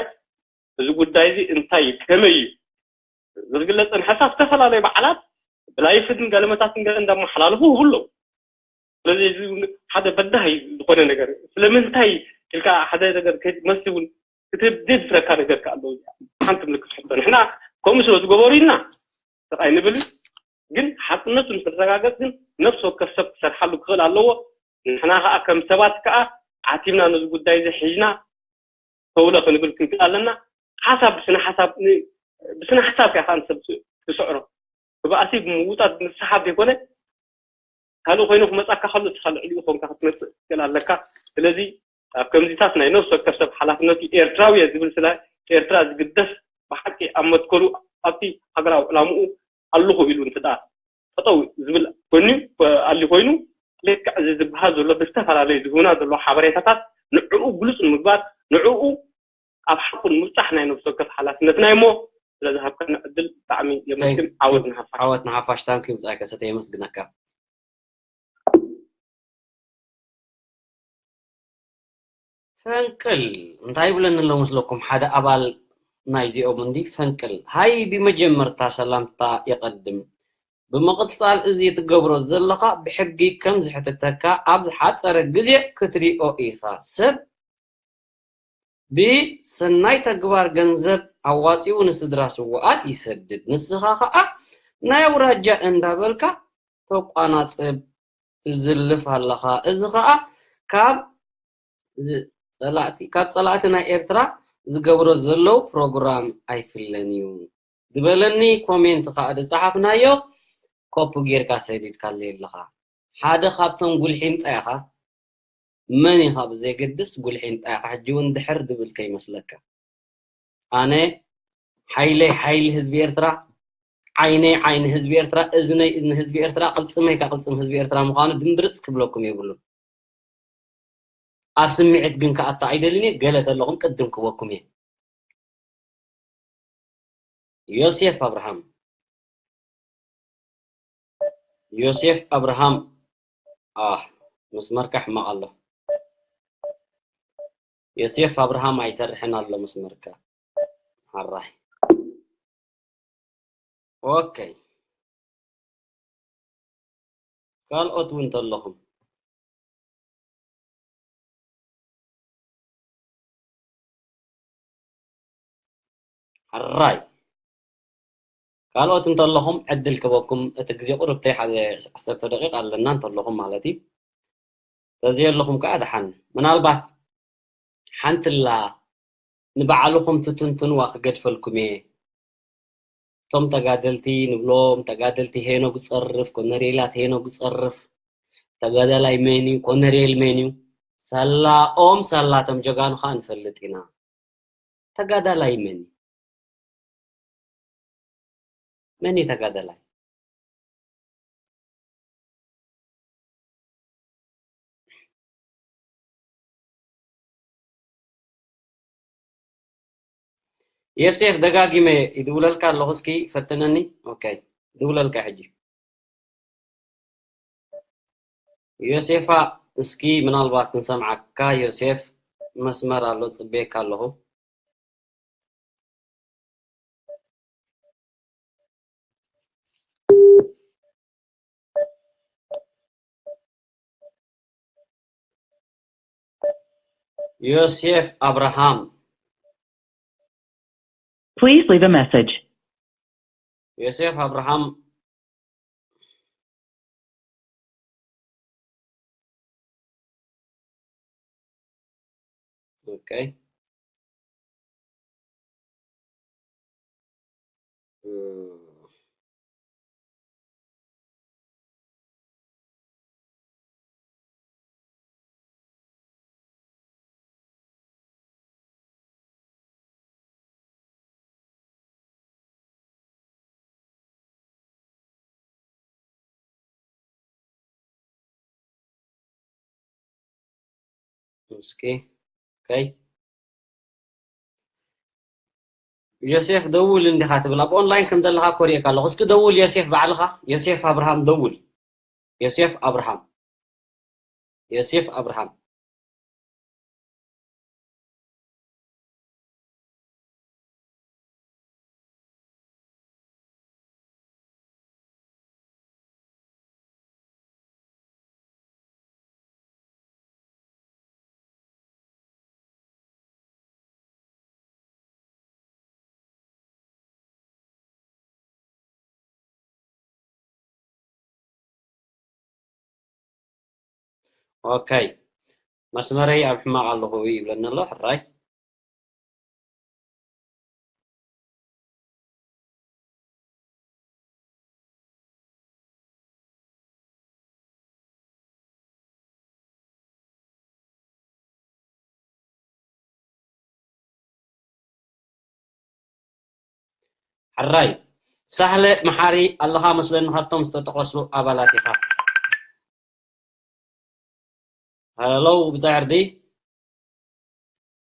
እዚ ጉዳይ እዚ እንታይ እዩ ከመይ እዩ ዝግለጽን ሓሳብ ዝተፈላለዩ በዓላት ብላይፍን ገለመታትን ገለ እንዳመሓላለፉ ይህቡ ኣለዉ። ስለዚ እዚ ሓደ በዳሂ ዝኾነ ነገር ስለምንታይ ኢልካ ሓደ ነገር መሲ እውን እቲ ዘይብስረካ ነገር ከ ኣለዉ ሓንቲ ምልክት ሕቶ ንሕና ከምኡ ስለ ዝገበሩ ኢና ስቕ ኣይንብል ግን ሓቅነቱ ንክረጋገጽ ግን ነፍሲ ወከፍ ሰብ ክሰርሓሉ ክኽእል ኣለዎ። ንሕና ከዓ ከም ሰባት ከዓ ዓቲብና ነዚ ጉዳይ እዚ ሒዝና ተውለ ክንብል ክንክእል ኣለና። ሓሳብ ብስነ ሓሳብ ብስነ ሓሳብ ከ ንሰብ ትስዕሮ ብባእሲ ብምውጣት ምስሓብ ዘይኮነ ካልእ ኮይኑ ክመፃካ ከሎ እቲ ካልእ ልዕሊኡ ኮንካ ክትመፅእ ትክእል ኣለካ። ስለዚ ኣብ ከምዚታት ናይ ነፍሲ ወከፍ ሰብ ሓላፍነቱ ኤርትራዊ እየ ዝብል ስለ ኤርትራ ዝግደስ ብሓቂ ኣብ መትከሉ ኣብቲ ሃገራዊ ዕላምኡ ኣለኹ ኢሉ እንተ ጠጠው ዝብል ኮይኑ ኣሊ ኮይኑ ልክዕ እዚ ዝበሃል ዘሎ ብዝተፈላለዩ ዝህቡና ዘሎ ሓበሬታታት ንዕኡ ግሉፅ ንምግባር ንዕኡ ኣብ ሓቁ ንምብፃሕ ናይ ነፍሲ ወከፍ ሓላፍነትና እሞ ስለዝሃብካኒ ዕድል ብጣዕሚ የመስግን። ዓወት ንሓፋሽ። ዓወት ንሓፋሽ። ታንኪ ብጣዕሚ ከሰተ የመስግነካ። ፈንቅል እንታይ ይብለኒ ኣሎ መስለኩም? ሓደ ኣባል ናይዚኦም እንዲ ፈንቅል። ሃይ ብመጀመርታ ሰላምታ የቐድም። ብምቕጻል እዚ ትገብሮ ዘለኻ ብሕጊ ከም ዝሕትተካ ኣብ ዝሓጸረ ግዜ ክትሪኦ ኢኻ። ሰብ ብሰናይ ተግባር ገንዘብ ኣዋጺኡ ንስድራ ስውኣት ይሰድድ። ንስኻ ኸኣ ናይ ኣውራጃ እንዳበልካ ተቋናጽብ ትዝልፍ ኣለኻ። እዚ ኸኣ ካብ ዝ-፣ ጸላእቲ፣ ካብ ጸላእቲ ናይ ኤርትራ ዝገብሮ ዘለዉ ፕሮግራም ኣይፍለን እዩ። ዝበለኒ ኮሜንት ኸኣ ዝጸሓፍናዮ ኮፒ ጌርካ ሰዲድካለይ ኣለኻ። ሓደ ካብቶም ጉልሒንጣ ኢኻ። መን ኢኻ ብዘየገድስ ጉልሒንጣ ኢኻ። ሕጂ እውን ድሕር ድብል ከይመስለካ። ኣነ ሓይለይ ሓይሊ ህዝቢ ኤርትራ፣ ዓይነይ ዓይኒ ህዝቢ ኤርትራ፣ እዝነይ እዝኒ ህዝቢ ኤርትራ፣ ቅልጽመይ ከኣ ቅልጽም ህዝቢ ኤርትራ ምዃኑ ድምብርጽ ክብለኩም የብሉን። ኣብ ስምዒት ግን ከኣቱ ኣይደልን እየ። ገለ ተለኹም ቅድም ክበኩም እየ። ዮሴፍ ኣብርሃም፣ ዮሴፍ ኣብርሃም፣ ኣህ፣ መስመርካ ሕማቕ ኣሎ። ዮሴፍ ኣብርሃም ኣይሰርሕን ኣሎ መስመርካ። ሓራይ። ኦኬ። ካልኦት እውን እንተለኹም። ሕራይ። ካልኦት እንተለኹም ዕድል ክበኩም፣ እቲ ግዜ ቁርብተይ ሓደ ዓሰርተ ደቂቕ ኣለና እንተለኹም ማለት እዩ። ተዘየለኹም ከዓ ደሓን። ምናልባት ሓንቲ ኣላ ንባዕልኹም ትትንትንዋ ክገድፈልኩም እየ። እቶም ተጋደልቲ ንብሎም፣ ተጋደልቲ ሄኖግ ጸርፍ፣ ኮነሬላት ሄኖግ ጸርፍ፣ ተጋዳላይ መን እዩ፣ ኮነሬል መን እዩ፣ ሳላኦም ሳላቶም ጀጋኑ ኸኣ ንፈልጥ ኢና። ተጋዳላይ መን እዩ? መን እዩ ተጋዳላይ? ዮሴፍ፣ ደጋጊመ ይድውለልካ ኣለኹ፣ እስኪ ፈትነኒ። ኦኬ፣ ይድውለልካ ሕጂ። ዮሴፋ፣ እስኪ ምናልባት ክንሰምዓካ። ዮሴፍ፣ መስመር ኣሎ፣ ጽበየካ ኣለኹ። ዮሴፍ ኣብርሃም። Please leave a message. ዮሴፍ ኣብርሃም። ኦኬ። እስኪ፣ ኦኬ። ዮሴፍ ደውል እንዲኻ ትብል፣ ኣብ ኦንላይን ከም ዘለኻ ኮሪኤካ ኣለኹ። እስኪ ደውል ዮሴፍ፣ ባዕልኻ ዮሴፍ ኣብርሃም ደውል። ዮሴፍ ኣብርሃም፣ ዮሴፍ ኣብርሃም። ኦኬ፣ መስመረይ ኣብ ሕማቕ ኣለኹ ይብለኒ ኣሎ። ሕራይ። ሕራይ። ሳህለ መሓሪ ኣለኻ መስለኒ፣ ካብቶም ዝተጠቐሱ ኣባላት ኢኻ። ሃሎ፣ ብጻይ ዕርዲ።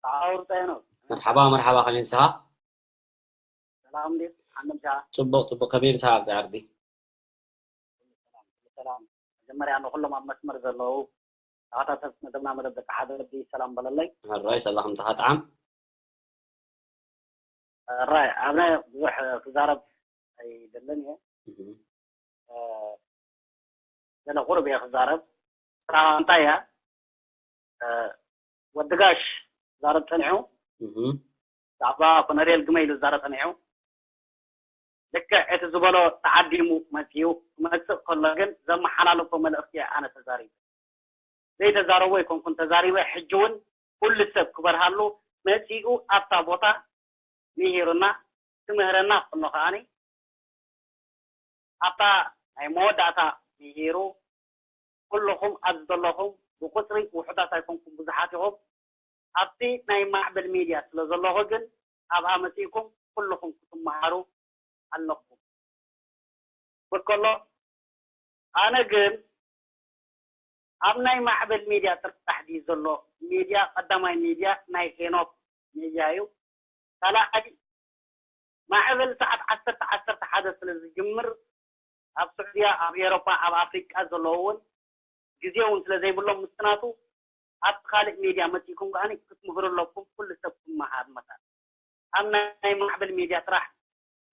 ሰዓውር ጸየኖ። መርሓባ፣ መርሓባ፣ ከመይ ምሳኻ? ሰላም ድዩ? ሓንደ ምሻ? ጽቡቕ፣ ጽቡቕ። ከመይ ምሳኻ ብጻይ ዕርዲ? ሰላም፣ ሰላም። መጀመርያ ንኹሎም ኣብ መስመር ዘለዉ ተኸታተልቲ መደብና መደብ ደቂ ሓደ ልቢ ሰላም በለለይ። ሕራይ፣ ሰላምታኻ ጥዓም። ሕራይ፣ ኣነ ብዙሕ ክዛረብ ኣይደልን እየ። እህ። እ፣ ገለ ቁሩብ እየ ክዛረብ። ስራኻ እንታይ እያ? እ፣ ወዲ ጋሽ ዛረብ ጸኒሑ። እህ። ብዛዕባ ኮነሬል ግመ ኢሉ ዝዛረብ ጸኒሑ። ልክዕ እቲ ዝበሎ ተዓዲሙ መጺኡ። ክመጽእ ከሎ ግን ዘመሓላለፎ መልእኽቲ እየ ኣነ ተዛሪበ። ዘይተዛረቦ ኣይኮንኩን ተዛሪበ። ሕጂ እውን ኩሉ ሰብ ክበርሃሉ መጺኡ ኣብታ ቦታ ምሂሩና፣ ክምህረና ከሎ ከኣኒ ኣብታ ናይ መወዳእታ ምሂሩ፣ ኩልኹም ኣብዚ ዘለኹም ብቁጽሪ ውሑዳት ኣይኮንኩም፣ ብዙሓት ኢኹም። ኣብቲ ናይ ማዕበል ሚድያ ስለ ዘለኹ ግን ኣብኣ መጺእኩም ኩልኹም ክትመሃሩ ኣለኩም። በከሎ ኣነ ግን ኣብ ናይ ማዕበል ሚድያ ጥራሕ ድዩ ዘሎ? ሚድያ ቀዳማይ ሚድያ ናይ ሄኖክ ሚድያ እዩ። ካልኣይ ማዕበል ሰዓት ዓሰርተ፣ ዓሰርተ ሓደ ስለ ዝጅምር ኣብ ስዑድያ፣ ኣብ ኤሮፓ፣ ኣብ ኣፍሪቃ ዘለዉ እውን ግዜ እውን ስለ ዘይብሎም ምስቲ ናቱ ኣብቲ ካልእ ሚድያ መጺእኩም ከኣኒ ክትምህሩ ኣለኩም። ኩሉ ሰብ ክመሃር መታን ኣብ ናይ ማዕበል ሚድያ ጥራሕ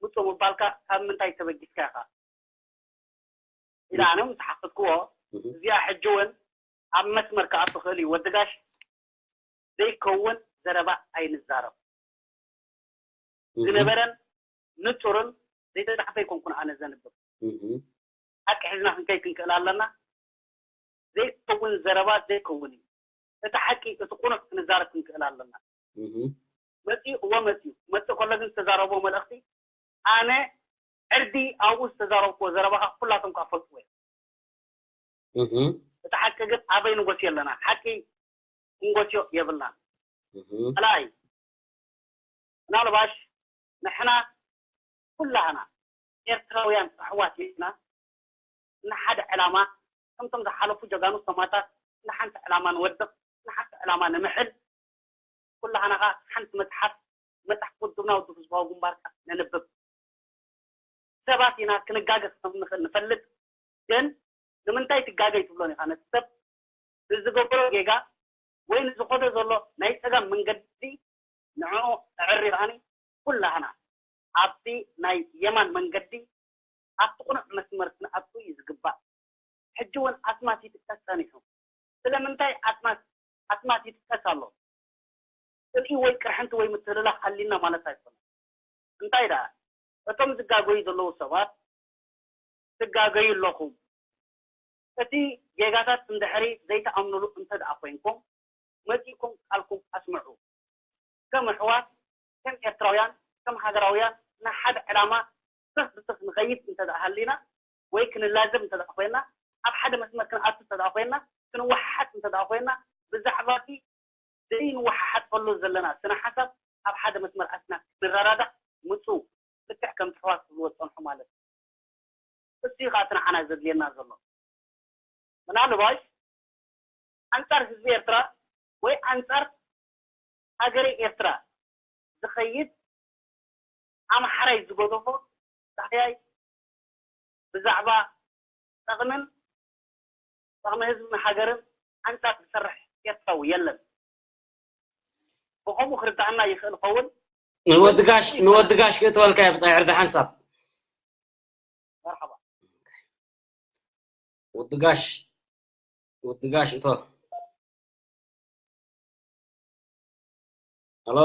ምፁ ምባልካ ካብ ምንታይ ተበጊስካ ኢኻ ኢለ ኣነ ምስ ሓፈትክዎ፣ እዚኣ ሕጂ እውን ኣብ መስመር ክኣቱ ክእል እዩ። ወዲ ጋሽ ዘይከውን ዘረባ ኣይንዛረብ። ዝነበረን ንፁርን ዘይተፃሕፈ ኣይኮንኩን ኣነ ዘንብብ። ሓቂ ሒዝና ክንከይድ ክንክእል ኣለና። ዘይከውን ዘረባ ዘይከውን እዩ። እቲ ሓቂ፣ እቲ ቁኑዕ ክንዛረብ ክንክእል ኣለና። መፂኡ እወ መፂኡ። መፅእ ከሎ ግን ዝተዛረቦ መልእኽቲ ኣነ ዕርዲ ኣብኡ ዝተዛረብክዎ ዘረባኻ ኩላቶም ከዓ ፈልጥዎ እዮም። እቲ ሓቂ ግን ኣበይ ንጎስዮ ኣለና? ሓቂ ክንጎስዮ የብልናን። ካልኣይ፣ ምናልባሽ ንሕና ኩላህና ኤርትራውያን ኣሕዋት ኢና። ንሓደ ዕላማ፣ ከምቶም ዝሓለፉ ጀጋኑ ሰማእታት ንሓንቲ ዕላማ ንወድቕ፣ ንሓንቲ ዕላማ ንምሕል፣ ኩላህና ኸዓ ሓንቲ መጽሓፍ፣ መጽሓፍ ውድብና ውድብ ህዝባዊ ግንባር ነንብብ። ሰባት ኢና፣ ክንጋገ ከም ንኽእል ንፈልጥ። ግን ንምንታይ ትጋገ ኣይትብሎን ኢኻ ነቲ ሰብ። ንዝገበሮ ጌጋ ወይ ንዝኸዶ ዘሎ ናይ ጸጋም መንገዲ ንዕኡ ኣዕሪርካኒ ኩላህና ኣብቲ ናይ የማን መንገዲ ኣብቲ ቅኑዕ መስመር ክንኣቱ እዩ ዝግባእ። ሕጂ እውን ኣስማት ይጥቀስ ጸኒሑ። ስለምንታይ ኣስማት ኣስማት ይጥቀስ ኣሎ? ጽልኢ ወይ ቅርሕንቲ ወይ ምትህልላኽ ኣሊና ማለት ኣይኮነን። እንታይ ደኣ እቶም ዝጋገዩ ዘለዉ ሰባት ትጋገዩ ኣለኹም። እቲ ጌጋታት እንድሕሪ ዘይትኣምኑሉ እንተ ደኣ ኮይንኩም፣ መጺእኩም ቃልኩም ኣስምዑ። ከም ኣሕዋት፣ ከም ኤርትራውያን፣ ከም ሃገራውያን ንሓደ ዕላማ ስኽ ብስኽ ንኸይድ እንተ ደኣ ሃሊና ወይ ክንላዘብ እንተ ደኣ ኮይንና፣ ኣብ ሓደ መስመር ክንኣቱ እንተ ደኣ ኮይንና፣ ክንወሓሓጥ እንተ ደኣ ኮይንና፣ ብዛዕባ እቲ ዘይንወሓሓጠሉ ዘለና ስነ ሓሳብ ኣብ ሓደ መስመር ኣትና ክንረዳዳእ ምጹ ልክዕ ከምቲ ኣሕዋት ክብልዎ ዝጸንሑ ማለት እዩ። እሱ እዩ ከዓ እቲ ንዓና ዘድልየና ዘሎ። ምናልባሽ ኣንጻር ህዝቢ ኤርትራ ወይ ኣንጻር ሃገረ ኤርትራ ዝኸይድ ኣምሓራይ ዝገደፎ ዳሕያይ ብዛዕባ ጠቕምን ጠቕሚ ህዝብን ሃገርን ኣንጻር ዝሰርሕ ኤርትራዊ የለን። ብኸምኡ ክርዳእና ይኽእል ኸውን። ንወዲ ጋሽ ንወዲ ጋሽ ክእትወልካ እየ ብጻይ ዕርዲ ሓንሳብ። መርሓባ። ወዲ ጋሽ ወዲ ጋሽ እቶ ሄሎ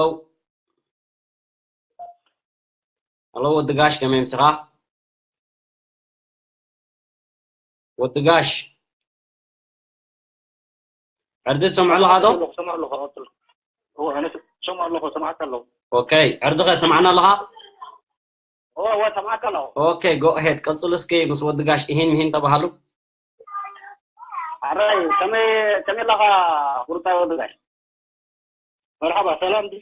ሄሎ፣ ወዲ ጋሽ ከመይ ምስኻ? ወዲ ጋሽ ዕርዲ ትሰምዑ ኣለኻ ዶ? ሰምዑ ኣለኹ፣ ቀጽሉ። እወ፣ ኣነ ሰምዑ ኣለኹ፣ ሰምዓካ ኣለኹ። ኦኬ፣ ዕርዲ ኸ ሰምዓና ኣለኻ? እወ፣ እወ፣ ሰምዓካ ኣለኹ። ኦኬ፣ go ahead፣ ቀጽሉ እስኪ ምስ ወዲ ጋሽ ኢሂን ምሂን ተባሃሉ። ኣራይ፣ ከመይ፣ ከመይ ኣለኻ ብሩታ ወዲ ጋሽ? መርሓባ፣ ሰላም ድዩ?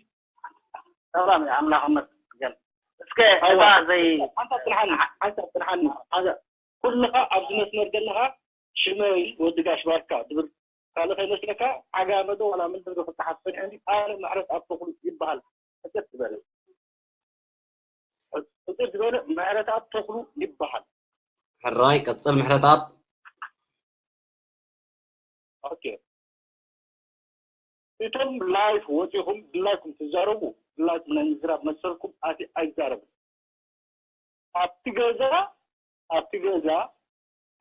ሰላም፣ ኣምላኽ ይመስገን። እስከ እዋ፣ እዛ ዘይ- ሓንሳብ ጽንሓኒ፣ ሓንሳብ ጽንሓኒ። ሓንሳብ፣ ኩልኻ ኣብዚ መስመር ዘለኻ ሽመይ ወዲ ጋሽ ባርካ ድብል ካልእ ከይመስለካ፣ ዓጋመ ዶ ዋላ ምንድን ዶ ክትሓዝ ጸኒሐ እንዲ፣ ኣነ ምሕረትኣብ ተኽሉ ይበሃል። ሕጽር ዝበለ። ሕጽር ዝበለ ምሕረትኣብ ተኽሉ ይበሃል። ሕራይ፣ ቀጽል ምሕረትኣብ። ኦኬ። እቶም ላይፍ ወጺኹም ድላይኩም ትዛረቡ፣ ድላይኩም ናይ ምዝራብ መሰልኩም ኣቲ ኣይዛረቡ። ኣብቲ ገዛ፣ ኣብቲ ገዛ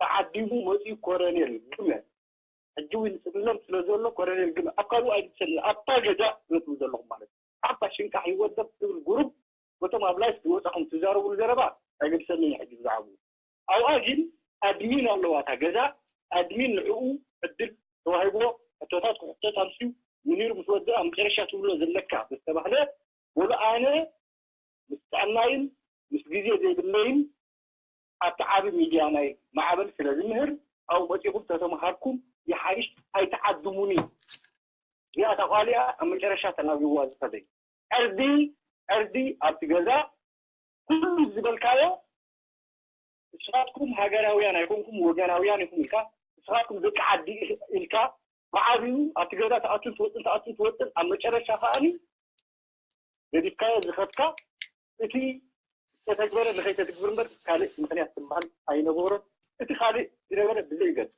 ተዓዲሙ መጺኡ ኮረኔል ግመ። ሕጂ እውን ይጽልም ስለ ዘሎ ኮረኔል ግመ ኣብ ካልኡ ኣይትሰኒ፣ ኣብታ ገዛ ትነጥቡ ዘለኹም ማለት እዩ። ሓፋሽ ሽንቃሕ ይወደብ ትብል ጉሩብ፣ በቶም ኣብ ላይፍ ዝወጻኹም ትዛረብሉ ዘረባ ኣይገድሰንን እዩ ሕጂ ብዛዕባኡ። ኣብኣ ግን ኣድሚን ኣለዋ እታ ገዛ፣ ኣድሚን ንዕኡ ዕድል ተዋሂብዎ፣ ሕቶታት ክሕተት ኣምስዩ፣ ምኒር ምስ ወድእ ኣብ መጨረሻ ትብሎ ዘለካ ምስ ተባህለ፣ ወላ ኣነ ምስ ጥዕናይን ምስ ግዜ ዘይብለይን ኣብቲ ዓቢ ሚድያ ናይ ማዕበል ስለ ዝምህር፣ ኣብኡ መጺኹም ተተምሃርኩም ይሓይሽ ኣይትዓድሙኒ። እዚኣ ተቓሊኣ ኣብ መጨረሻ ተናቢዋ ዝኸደ እዩ። ዕርዲ፣ ዕርዲ ኣብቲ ገዛ ኩሉ ዝበልካዮ ንስኻትኩም ሃገራውያን ኣይኮንኩም ወገናውያን ኢኹም ኢልካ ንስኻትኩም ደቂ ዓዲ ኢልካ ብዓብዩ ኣብቲ ገዛ ተኣቱን ትወፅን ተኣቱን ትወፅን ኣብ መጨረሻ ከኣኒ ገዲፍካዮ ዝኸድካ እቲ ዝተተግበረ ንኸይተትግብር እምበር ካልእ ምኽንያት ዝበሃል ኣይነበሮን። እቲ ካልእ ዝነበረ ብዘይገድስ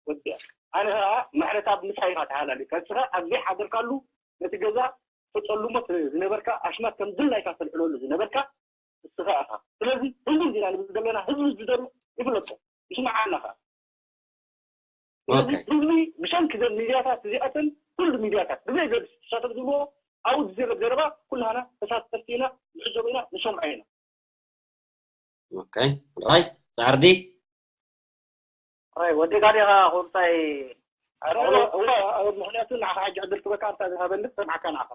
ወዲኣ። ኣነ ኸዓ ምሕረትኣብ ምሳይ ኢኻ ተሃላሊካ። ንስኻ ኣብ ዘይሓደርካሉ ነቲ ገዛ ተጸልሞ ዝነበርካ ኣሽማት ከም ድላይካ ተልዕለሉ ዝነበርካ እስኻ ኢኻ። ስለዚ ህዝቢ እንዲና ንብል ዘለና፣ ህዝቢ ዝደሎ ይፍለጦ፣ ይስምዓና ኸዓ። ስለዚ ህዝቢ ብሰንኪ ዘን ሚድያታት እዚኣተን፣ ኩሉ ሚድያታት ብዘይ ገድስ ተሳተፍ ዝብልዎ ኣብኡ ዝዝረብ ዘረባ ኩላህና ተሳተፍቲ ኢና፣ ንዕዘቦ ኢና፣ ንሰምዖ ኢና። ኦኬ ራይ ጻርዲ ራይ ወዲእካ ዲኻ ቁርጻይ ምክንያቱ ንዓኻ ሕጂ ዕድል ክበካ ኣብታ ዝሃበኒ ሰምዓካ ንዓኻ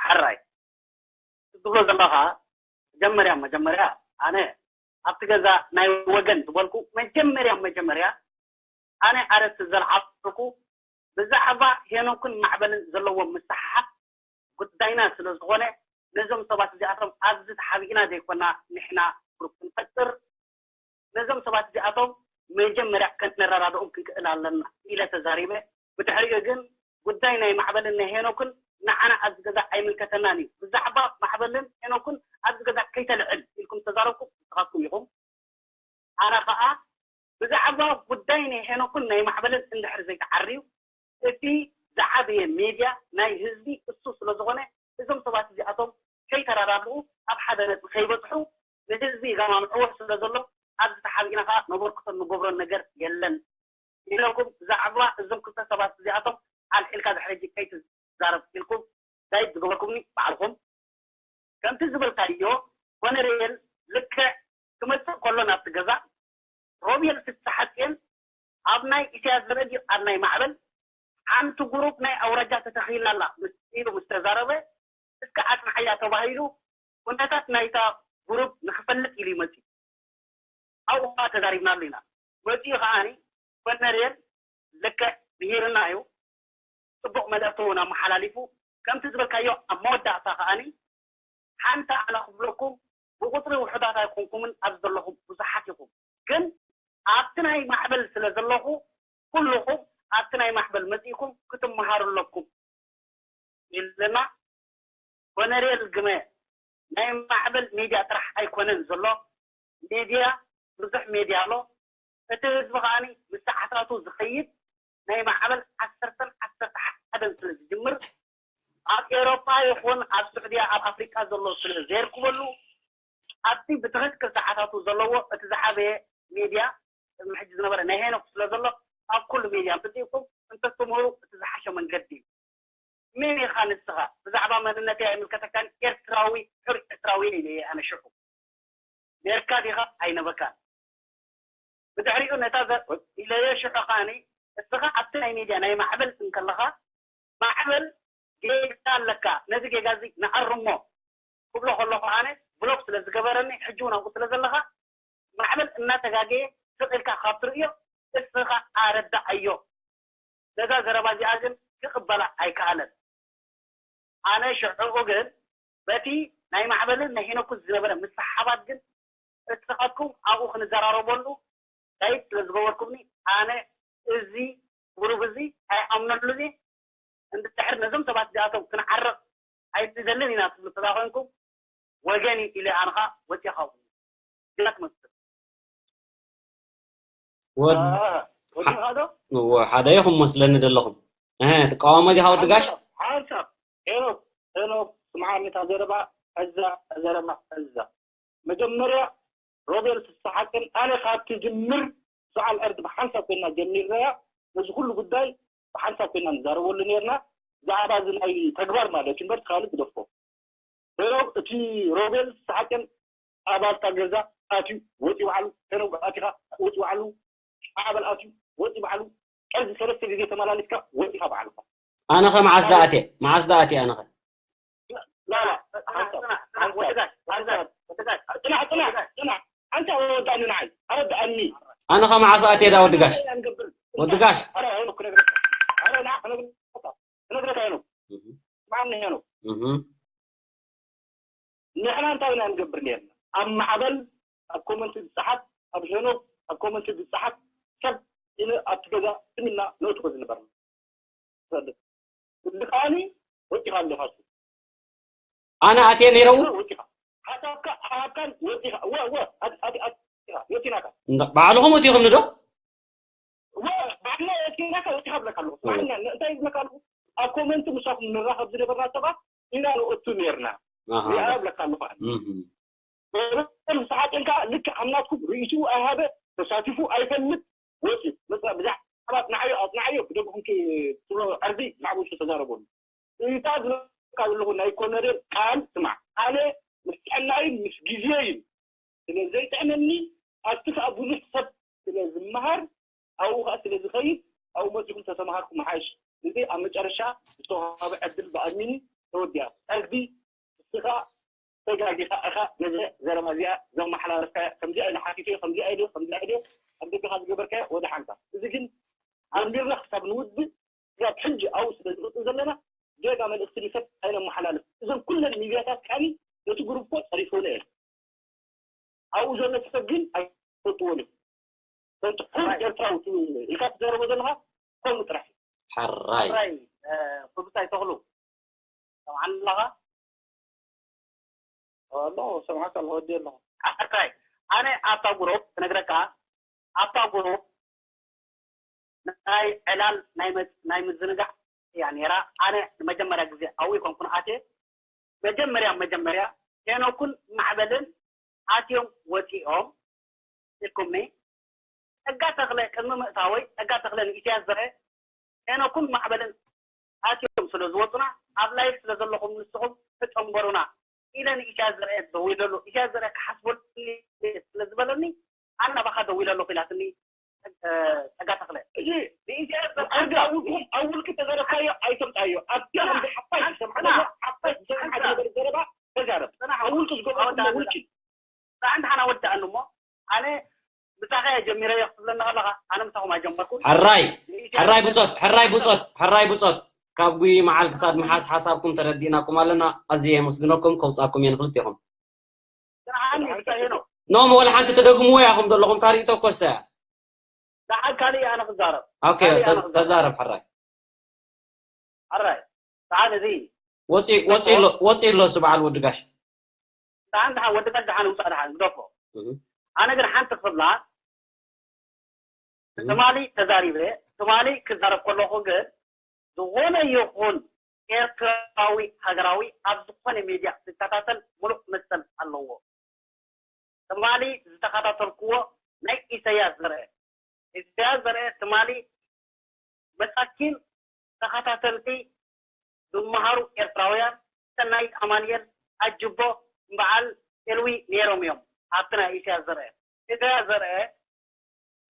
ሓራይ ትብሎ ዘለኻ መጀመርያ መጀመርያ ኣነ ኣብቲ ገዛ ናይ ወገን ዝበልኩ መጀመርያ መጀመርያ ኣነ ኣረስቲ ዘልዓልኩ ብዛዕባ ሄኖክን ማዕበልን ዘለዎም ምስሕሓብ ጉዳይና ስለ ዝኾነ ነዞም ሰባት እዚኣቶም ኣብዚ ተሓቢእና ዘይኮና ንሕና ግሩፕ ክንፈጥር ነዞም ሰባት እዚኣቶም መጀመርያ ከነረዳድኦም ክንክእል ኣለና ኢለ ተዛሪበ። ብድሕሪኡ ግን ጉዳይ ናይ ማዕበልን ናይ ሄኖክን ንዓና ኣብዚ ገዛ ኣይምልከተናን እዩ። ብዛዕባ ማዕበልን ሄኖክን ኣብዚ ገዛ ከይተልዕል ኢልኩም ዝተዛረብኩም ንስኻትኩም ኢኹም። ኣነ ኸዓ ብዛዕባ ጉዳይ ናይ ሄኖክን ናይ ማዕበልን እንድሕር ዘይተዓርዩ እቲ ዝዓበየ ሜድያ ናይ ህዝቢ እሱ ስለዝኾነ እዞም ሰባት እዚኣቶም ከይተራዳድኡ ኣብ ሓደ ነጥቢ ከይበፅሑ ንህዝቢ ይገማምዕዎ ስለዘሎ ኣብዚ ተሓቢእና ከዓ ነበርክቶን ንገብሮን ነገር የለን ኢለኩም ብዛዕባ እዞም ክልተ ሰባት እዚኣቶም ኣልዒልካ ድሕሪ ሕጂ ከይትዛረብ ኢልኩም ዳይት ዝገበርኩምኒ ባዕልኹም ከምቲ ዝበልካዮ ኮነሬል ልክዕ ክመፅእ ከሎ ናብቲ ገዛ ሮቤል ፍስሓጽዮን ኣብ ናይ ኢሳያስ ዘመድ ኣብ ናይ ማዕበል ሓንቲ ጉሩፕ ናይ ኣውራጃ ተተኺላ ኣላ ኢሉ ምስ ተዛረበ እስከ ኣጽንዓያ ተባሂሉ ኩነታት ናይታ ጉሩፕ ንኽፈልጥ ኢሉ ይመጽእ ኣብኡ ከዓ ተዛሪብናሉ ኢና መጺኡ ከዓኒ ኮነሬል ልክዕ ምሂርና እዩ ጽቡቕ መልእኽቲ እውን ኣመሓላሊፉ ከምቲ ዝበልካዮ ኣብ መወዳእታ ከዓኒ ሓንቲ ኣነ ክብለኩም ብቁፅሪ ውሑዳት ኣይኮንኩምን ኣብዚ ዘለኹም ብዙሓት ኢኹም ግን ኣብቲ ናይ ማዕበል ስለ ዘለኹ ኩልኹም ኣብቲ ናይ ማዕበል መፂእኩም ክትመሃሩ ኣለኩም ኢልና ኮነሬል ግመ ናይ ማዕበል ሜድያ ጥራሕ ኣይኮነን ዘሎ ሜድያ ብዙሕ ሜድያ ኣሎ እቲ ህዝቢ ከዓኒ ምስ ሰዓታቱ ዝኸይድ ናይ ማዕበል ዓሰርተን ዓሰርተ ሓደን ስለ ዝጅምር ኣብ ኤሮፓ ይኹን ኣብ ስዑድያ ኣብ ኣፍሪቃ ዘሎ ስለ ዘየርክበሉ ኣብቲ ብትኽክል ሰዓታቱ ዘለዎ እቲ ዝዓበየ ሜድያ ቅድሚ ሕጂ ዝነበረ ናይ ሄኖክ ስለ ዘሎ ኣብ ኩሉ ሜድያ እንተዚእኩም እንተትምህሩ እቲ ዝሓሸ መንገዲ እዩ መን ኢኻ ንስኻ ብዛዕባ መንነተይ ኣይምልከተካን ኤርትራዊ ሕር ኤርትራዊ ኢለ ኣነ ሽዑ ኔርካ ዲኻ ኣይነበካን ብድሕሪኡ ነታ ኢለዮ ሽዑ ከዓኒ እስኻ ኣብቲ ናይ ሚድያ ናይ ማዕበል እንከለኻ ማዕበል ጌጋ ኣለካ ነዚ ጌጋ እዚ ንኣርሞ ክብሎ ከለኹ ኣነ ብሎክ ስለ ዝገበረኒ ሕጂ እውን ኣብኡ ስለ ዘለኻ ማዕበል እናተጋገየ ስቕ ኢልካ ካብ ትርእዮ እስኻ ኣረዳኣዮ ነዛ ዘረባ እዚኣ ግን ክቕበላ ኣይከኣለን ኣነ ሽዑኡ ግን በቲ ናይ ማዕበልን ናይ ሄኖክን ዝነበረ ምስሓባት ግን እስኻትኩም ኣብኡ ክንዘራረበሉ ዳይት ስለ ዝገበርኩምኒ ኣነ እዚ ጉሩብ እዚ ኣይኣምነሉን እየ እንድሕር ነዞም ሰባት እዚኣቶም ክንዓርቕ ኣይንደልን ኢና ትብሉ ተዛ ኮይንኩም ወገን ኢለ ኣንኻ ወፂኻ ግና ትመስል ወድ ሓደ ኢኹም መስለኒ ዘለኹም ትቃወሞ ዲኻ ወዲ ጋሽ ሓንሳብ ሄኖክ ሄኖክ ስምዓኒ እታ ዘረባ እዛ ዘረባ እዛ መጀመርያ ሮቤል ፍስሓቅን ኣነ ካብ ትጅምር ሰዓል ዕርዲ ብሓንሳብ ኮይና ጀሚርናያ ነዚ ኩሉ ጉዳይ ብሓንሳብ ኮይና ንዛረበሉ ነርና ብዛዕባ እዚ ናይ ተግባር ማለት እዩ እምበር ካልእ ግደፎ ሄኖክ እቲ ሮቤል ፍስሓቅን ኣባልታ ገዛ ኣትዩ ወፂ ባዕሉ ሄኖክ ኣቲኻ ወፂ ባዕሉ ማዕበል ኣትዩ ወፂ ባዕሉ ቀዚ ሰለስተ ግዜ ተመላሊስካ ወፂኻ ባዕልኻ ኣነ ኸ መዓስ ደኣትየ መዓስ ደኣትየ ኣነ ኸ ላላ ሓንሳብ ሓንሳብ ጽናሕ ጽናሕ ጽናሕ ሓንሳብ ኣወዳእኒ ንዓይ ኣወዳእኒ ኣነ ኸ መዓስ ኣትየ ዳ ወዲ ጋሽ ወዲ ጋሽ ኣረ ሄኖክ ክነግረካ ኣረ ንዓ ክነግረካ ክነግረካ ሄኖክ ስምዓኒ ሄኖክ ንሕና እንታይ ኢና ንገብር ነርና ኣብ ማዕበል ኣብ ኮመንቲ ዝፀሓፍ ኣብ ሄኖክ ኣብ ኮመንቲ ዝፀሓፍ ሰብ ኢነ ኣብቲ ገዛ ስም ኢልና ነእትዎ ዝነበርና ትፈልጥ ብድኻኒ ወፂኻ ኣለኻ ኣነ ኣትየ ነይረ እውን ወፂኻ ሓሳብካ ሓሳብካን ወፂኻ እወ እወ ወፂናካ ባዕልኹም ወፂኹም ንዶ ባዕልና ወፂናካ ወፂኻ ብለካ ኣለኹ እንታይ ዝብለካ ኣለኹ ኣብ ኮመንቲ ምሳኹም ንራኸብ ዝነበርና ሰባት ኢና ንእቱ ነርና ሪኣ ብለካ ኣለኹ ገበን ምስ ሓጢእን ከኣ ልክዕ ኣምላኽኩም ርእይትኡ ኣይሃበ፣ ተሳቲፉ ኣይፈልጥ፣ ወፂኡ። መፅና ብዛዕባ ኣፅንዓዮ፣ ኣፅንዓዮ፣ ብደግኹም ት-፣ ትብሎ ዕርዲ ብዛዕባ ውሽጡ ተዛረበሉ። እታ ዝብለካ ዘለኹ ናይ ኮነሬል ቃል ስማዕ። ኣነ ምስ ጥዕናይን ምስ ግዜይን ስለ ዘይጥዕመኒ፣ ኣብቲ ከኣ ብዙሕ ሰብ ስለ ዝመሃር፣ ኣብኡ ከኣ ስለ ዝኸይድ፣ ኣብኡ መጺኹም ተተማሃርኩም ምሓይሽ። እዚ ኣብ መጨረሻ ዝተዋህበ ዕድል ብኣድሚኒ ተወዲኣ። ዕርዲ ንስኻ ተጋጊኻ ኢኻ ነዚ ዘረባ እዚኣ ዘመሓላለፍካያ። ከምዚኣ ኢለ ሓቲተዮ፣ ከምዚኣ ኢለዮ፣ ከምዚኣ ኢለዮ ኣብ ደገኻ ዝገበርካዮ ወደሓንካ። እዚ ግን ኣንቢርና ክሳብ ንውድእ፣ ክሳብ ሕጂ ኣብኡ ስለ ዝቕጽል ዘለና፣ ጌጋ መልእኽቲ ንሰብ ኣይነመሓላልፍ። እዘን ኩለን ሚድያታት ከኣኒ ነቲ ግሩፕ እኮ ጸሪፈንኦ እየን። ኣብኡ ዘሎ ሰብ ግን ኣይፈልጥዎን እዮም። ከምቲ ኩሉ ኤርትራዊ ኢልካ ትዛረቦ ዘለኻ ከምኡ ጥራሕ እዩ። ሕራይ ሕራይ እ፣ ብብጻይ ተኽሉ ሰምዓኒ ኣለኻ? ኣለኹ፣ ሰምዓካ ኣለኹ፣ ወዲ ኣለኹ። ሕራይ ኣነ ኣብታ ግሩፕ ክነግረካ፣ ኣብታ ግሩፕ ናይ ዕላል ናይ መ- ናይ ምዝንጋዕ እያ ነይራ። ኣነ ንመጀመርያ ግዜ ኣብኡ ኣይኮንኩን ኣትየ። መጀመርያ መጀመርያ ሄኖክን ማዕበልን ኣትዮም ወፂኦም ኢልኩምኒ። ጸጋ ተኽለ ቅድሚ ምእታወይ ጸጋ ተኽለ ንኢሳያስ ዘርአ ሄኖክን ማዕበልን ኣትዮም ስለ ዝወፁና ኣብ ላይፍ ስለ ዘለኹም ንስኹም ተጨንበሩና ኢለ ንኢሳያስ ዘርአ ደዊለሉ። ኢሳያስ ዘርአ ክሓስበሉ ስለ ዝበለኒ ኣነ ናባኻ ደዊለ ኣለኹ ኢላትኒ ጸጋ ተኽለ። እዚ ብኢሳያስ ዘርአ ኣብ ውልቂ ተዘረብካዮ ኣይተምጻዮ። ኣብቲ ከምዚ ሓፋሽ ዝሰምዓዮ ሓፋሽ ዝሰምዓ ዝነበረ ዘረባ ተዛረብ። ኣብ ውልቂ ዝገበርኩሞ ውልቂ ዳሓን ዳሓን ኣወዳእኒ እሞ ኣነ ምሳኻ እየ ጀሚረዮ ክትብለኒ ከለኻ ኣነ ምሳኹም ኣይጀመርኩን። ሕራይ ሕራይ ብጾት ሕራይ ብጾት ሕራይ ብጾት ካብ ጉይ መዓል ክሳድ መሓዝ ሓሳብኩም ተረዲእናኩም ኣለና። ኣዝየ የመስግነኩም። ከውጻኩም እየ ንክልቴኹም። ስርዓኒ ምሳይ ሄኖ ኖም ወላ ሓንቲ ተደግምዎ ኢኹም ዘለኹም። ታሪእቶ ኮሰ ደሓን ካልእ እየ ኣነ ክዛረብ። ኦኬ ተዛረብ ሕራይ ሕራይ ደሓን እዚ ወፂ ወፂ ኣሎ ወፂ ኣሎ እሱ በዓል ወዲ ጋሽ ደሓን ደሓን ወዲ ጋሽ ደሓን ውፃእ ደሓን ግደፎ። ኣነ ግን ሓንቲ ክብላ ትማሊ ተዛሪበ። ትማሊ ክዛረብ ከለኹ ግን ዝኾነ ይኹን ኤርትራዊ ሃገራዊ ኣብ ዝኾነ ሜድያ ዝከታተል ሙሉእ መሰል ኣለዎ። ትማሊ ዝተኸታተልክዎ ናይ ኢሳያስ ዘርአ ኢሳያስ ዘርአ ትማሊ መሳኪን ተኸታተልቲ ዝመሃሩ ኤርትራውያን ሰናይት ኣማንኤል ኣጅቦ በዓል ኤልዊ ነይሮም እዮም ኣብቲ ናይ ኢሳያስ ዘርአ ኢሳያስ ዘርአ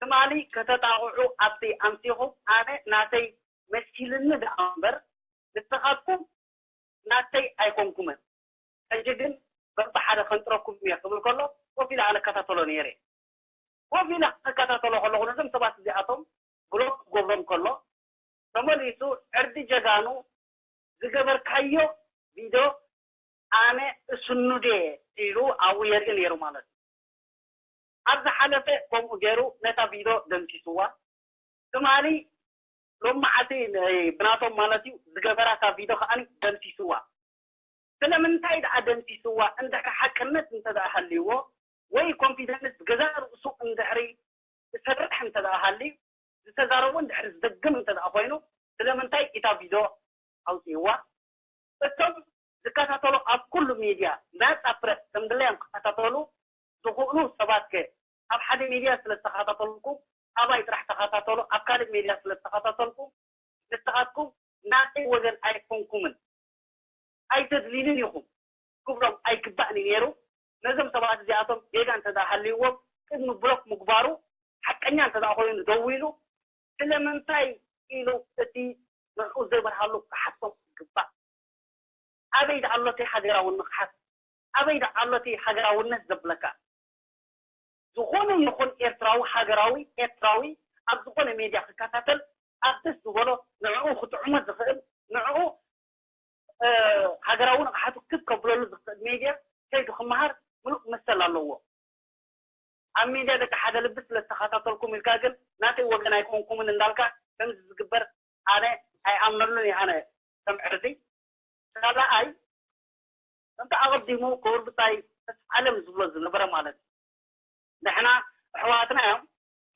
ትማሊ ከተጣቕዑ ኣብቲ ኣምሲኹም ኣነ ናተይ መሲልኒ ደኣ እምበር ንስኻትኩም ናተይ ኣይኮንኩምን። ሕጂ ግን በብሓደ ከንጥረኩም እየ ክብል ከሎ ኮፍ ኢለ ኣነ እከታተሎ ነይረ። ኮፍ ኢለ ክከታተሎ ከለኹ ነዞም ሰባት እዚኣቶም ብሎክ ክገብሮም ከሎ ተመሊሱ ዕርዲ ጀጋኑ ዝገበርካዮ ቪድዮ ኣነ እስኑዴ ኢሉ ኣብኡ የርኢ ነይሩ ማለት እዩ። ኣብ ዝሓለፈ ከምኡ ገይሩ ነታ ቪድዮ ደምሲስዋ። ትማሊ ሎሚ መዓልቲ ብናቶም ማለት እዩ ዝገበራ እታ ቪድዮ ከዓኒ ደምሲስዋ። ስለምንታይ ደኣ ደምሲስዋ? እንድሕሪ ሓቅነት እንተደኣ ሃልይዎ ወይ ኮንፊደንስ ብገዛእ ርእሱ እንድሕሪ ዝሰርሕ እንተደኣ ሃልዩ ዝተዛረቦ እንድሕሪ ዝደግም እንተደኣ ኮይኑ ስለምንታይ እታ ቪድዮ ኣውፅእዋ? እቶም ዝከታተሉ ኣብ ኩሉ ሚድያ ናፃ ፕረስ ከም ድላዮም ክከታተሉ ዝኽእሉ ሰባት ከ ኣብ ሓደ ሚድያ ስለ ዝተኸታተልኩም ኣባይ ጥራሕ ተኸታተሉ ኣብ ካልእ ሚድያ ስለ ዝተኸታተልኩም ንስኻትኩም ናተይ ወገን ኣይኮንኩምን ኣይተድልዩንን ኢኹም ክብሎም ኣይግባእን እዩ ነይሩ። ነዞም ሰባት እዚኣቶም ጌጋ እንተ ደኣ ሃልይዎም ቅድሚ ብሎክ ምግባሩ ሓቀኛ እንተ ደኣ ኮይኑ ደዊሉ ስለምንታይ ኢሉ እቲ ንዕኡ ዘይበርሃሉ ክሓቶም ይግባእ። ኣበይ ደኣ ኣሎ እቲ ሃገራዊ ንቕሓት? ኣበይ ደኣ ኣሎ እቲ ሃገራውነት ዘብለካ? ዝኾነ ይኹን ኤርትራዊ ሃገራዊ ኤርትራዊ ኣብ ዝኾነ ሜድያ ክከታተል ኣብ ደስ ዝበሎ ንዕኡ ክጥዕሞ ዝኽእል ንዕኡ ሃገራዊ ንቕሓቱ ክብ ከብለሉ ዝኽእል ሜድያ ከይዱ ክመሃር ምሉእ መሰል ኣለዎ። ኣብ ሜድያ ደቂ ሓደ ልቢ ስለ ዝተኸታተልኩም ኢልካ ግን ናተይ ወገን ኣይኮንኩምን እንዳልካ ከምዚ ዝግበር ኣነ ኣይኣምነሉን እየ ኣነ ከም ዕርዲ። ካልኣይ ከምቲ ኣቐዲሙ ክቡር ብጻይ ተስፋኣለም ዝብሎ ዝነበረ ማለት እዩ። ንሕና ኣሕዋትና እዮም።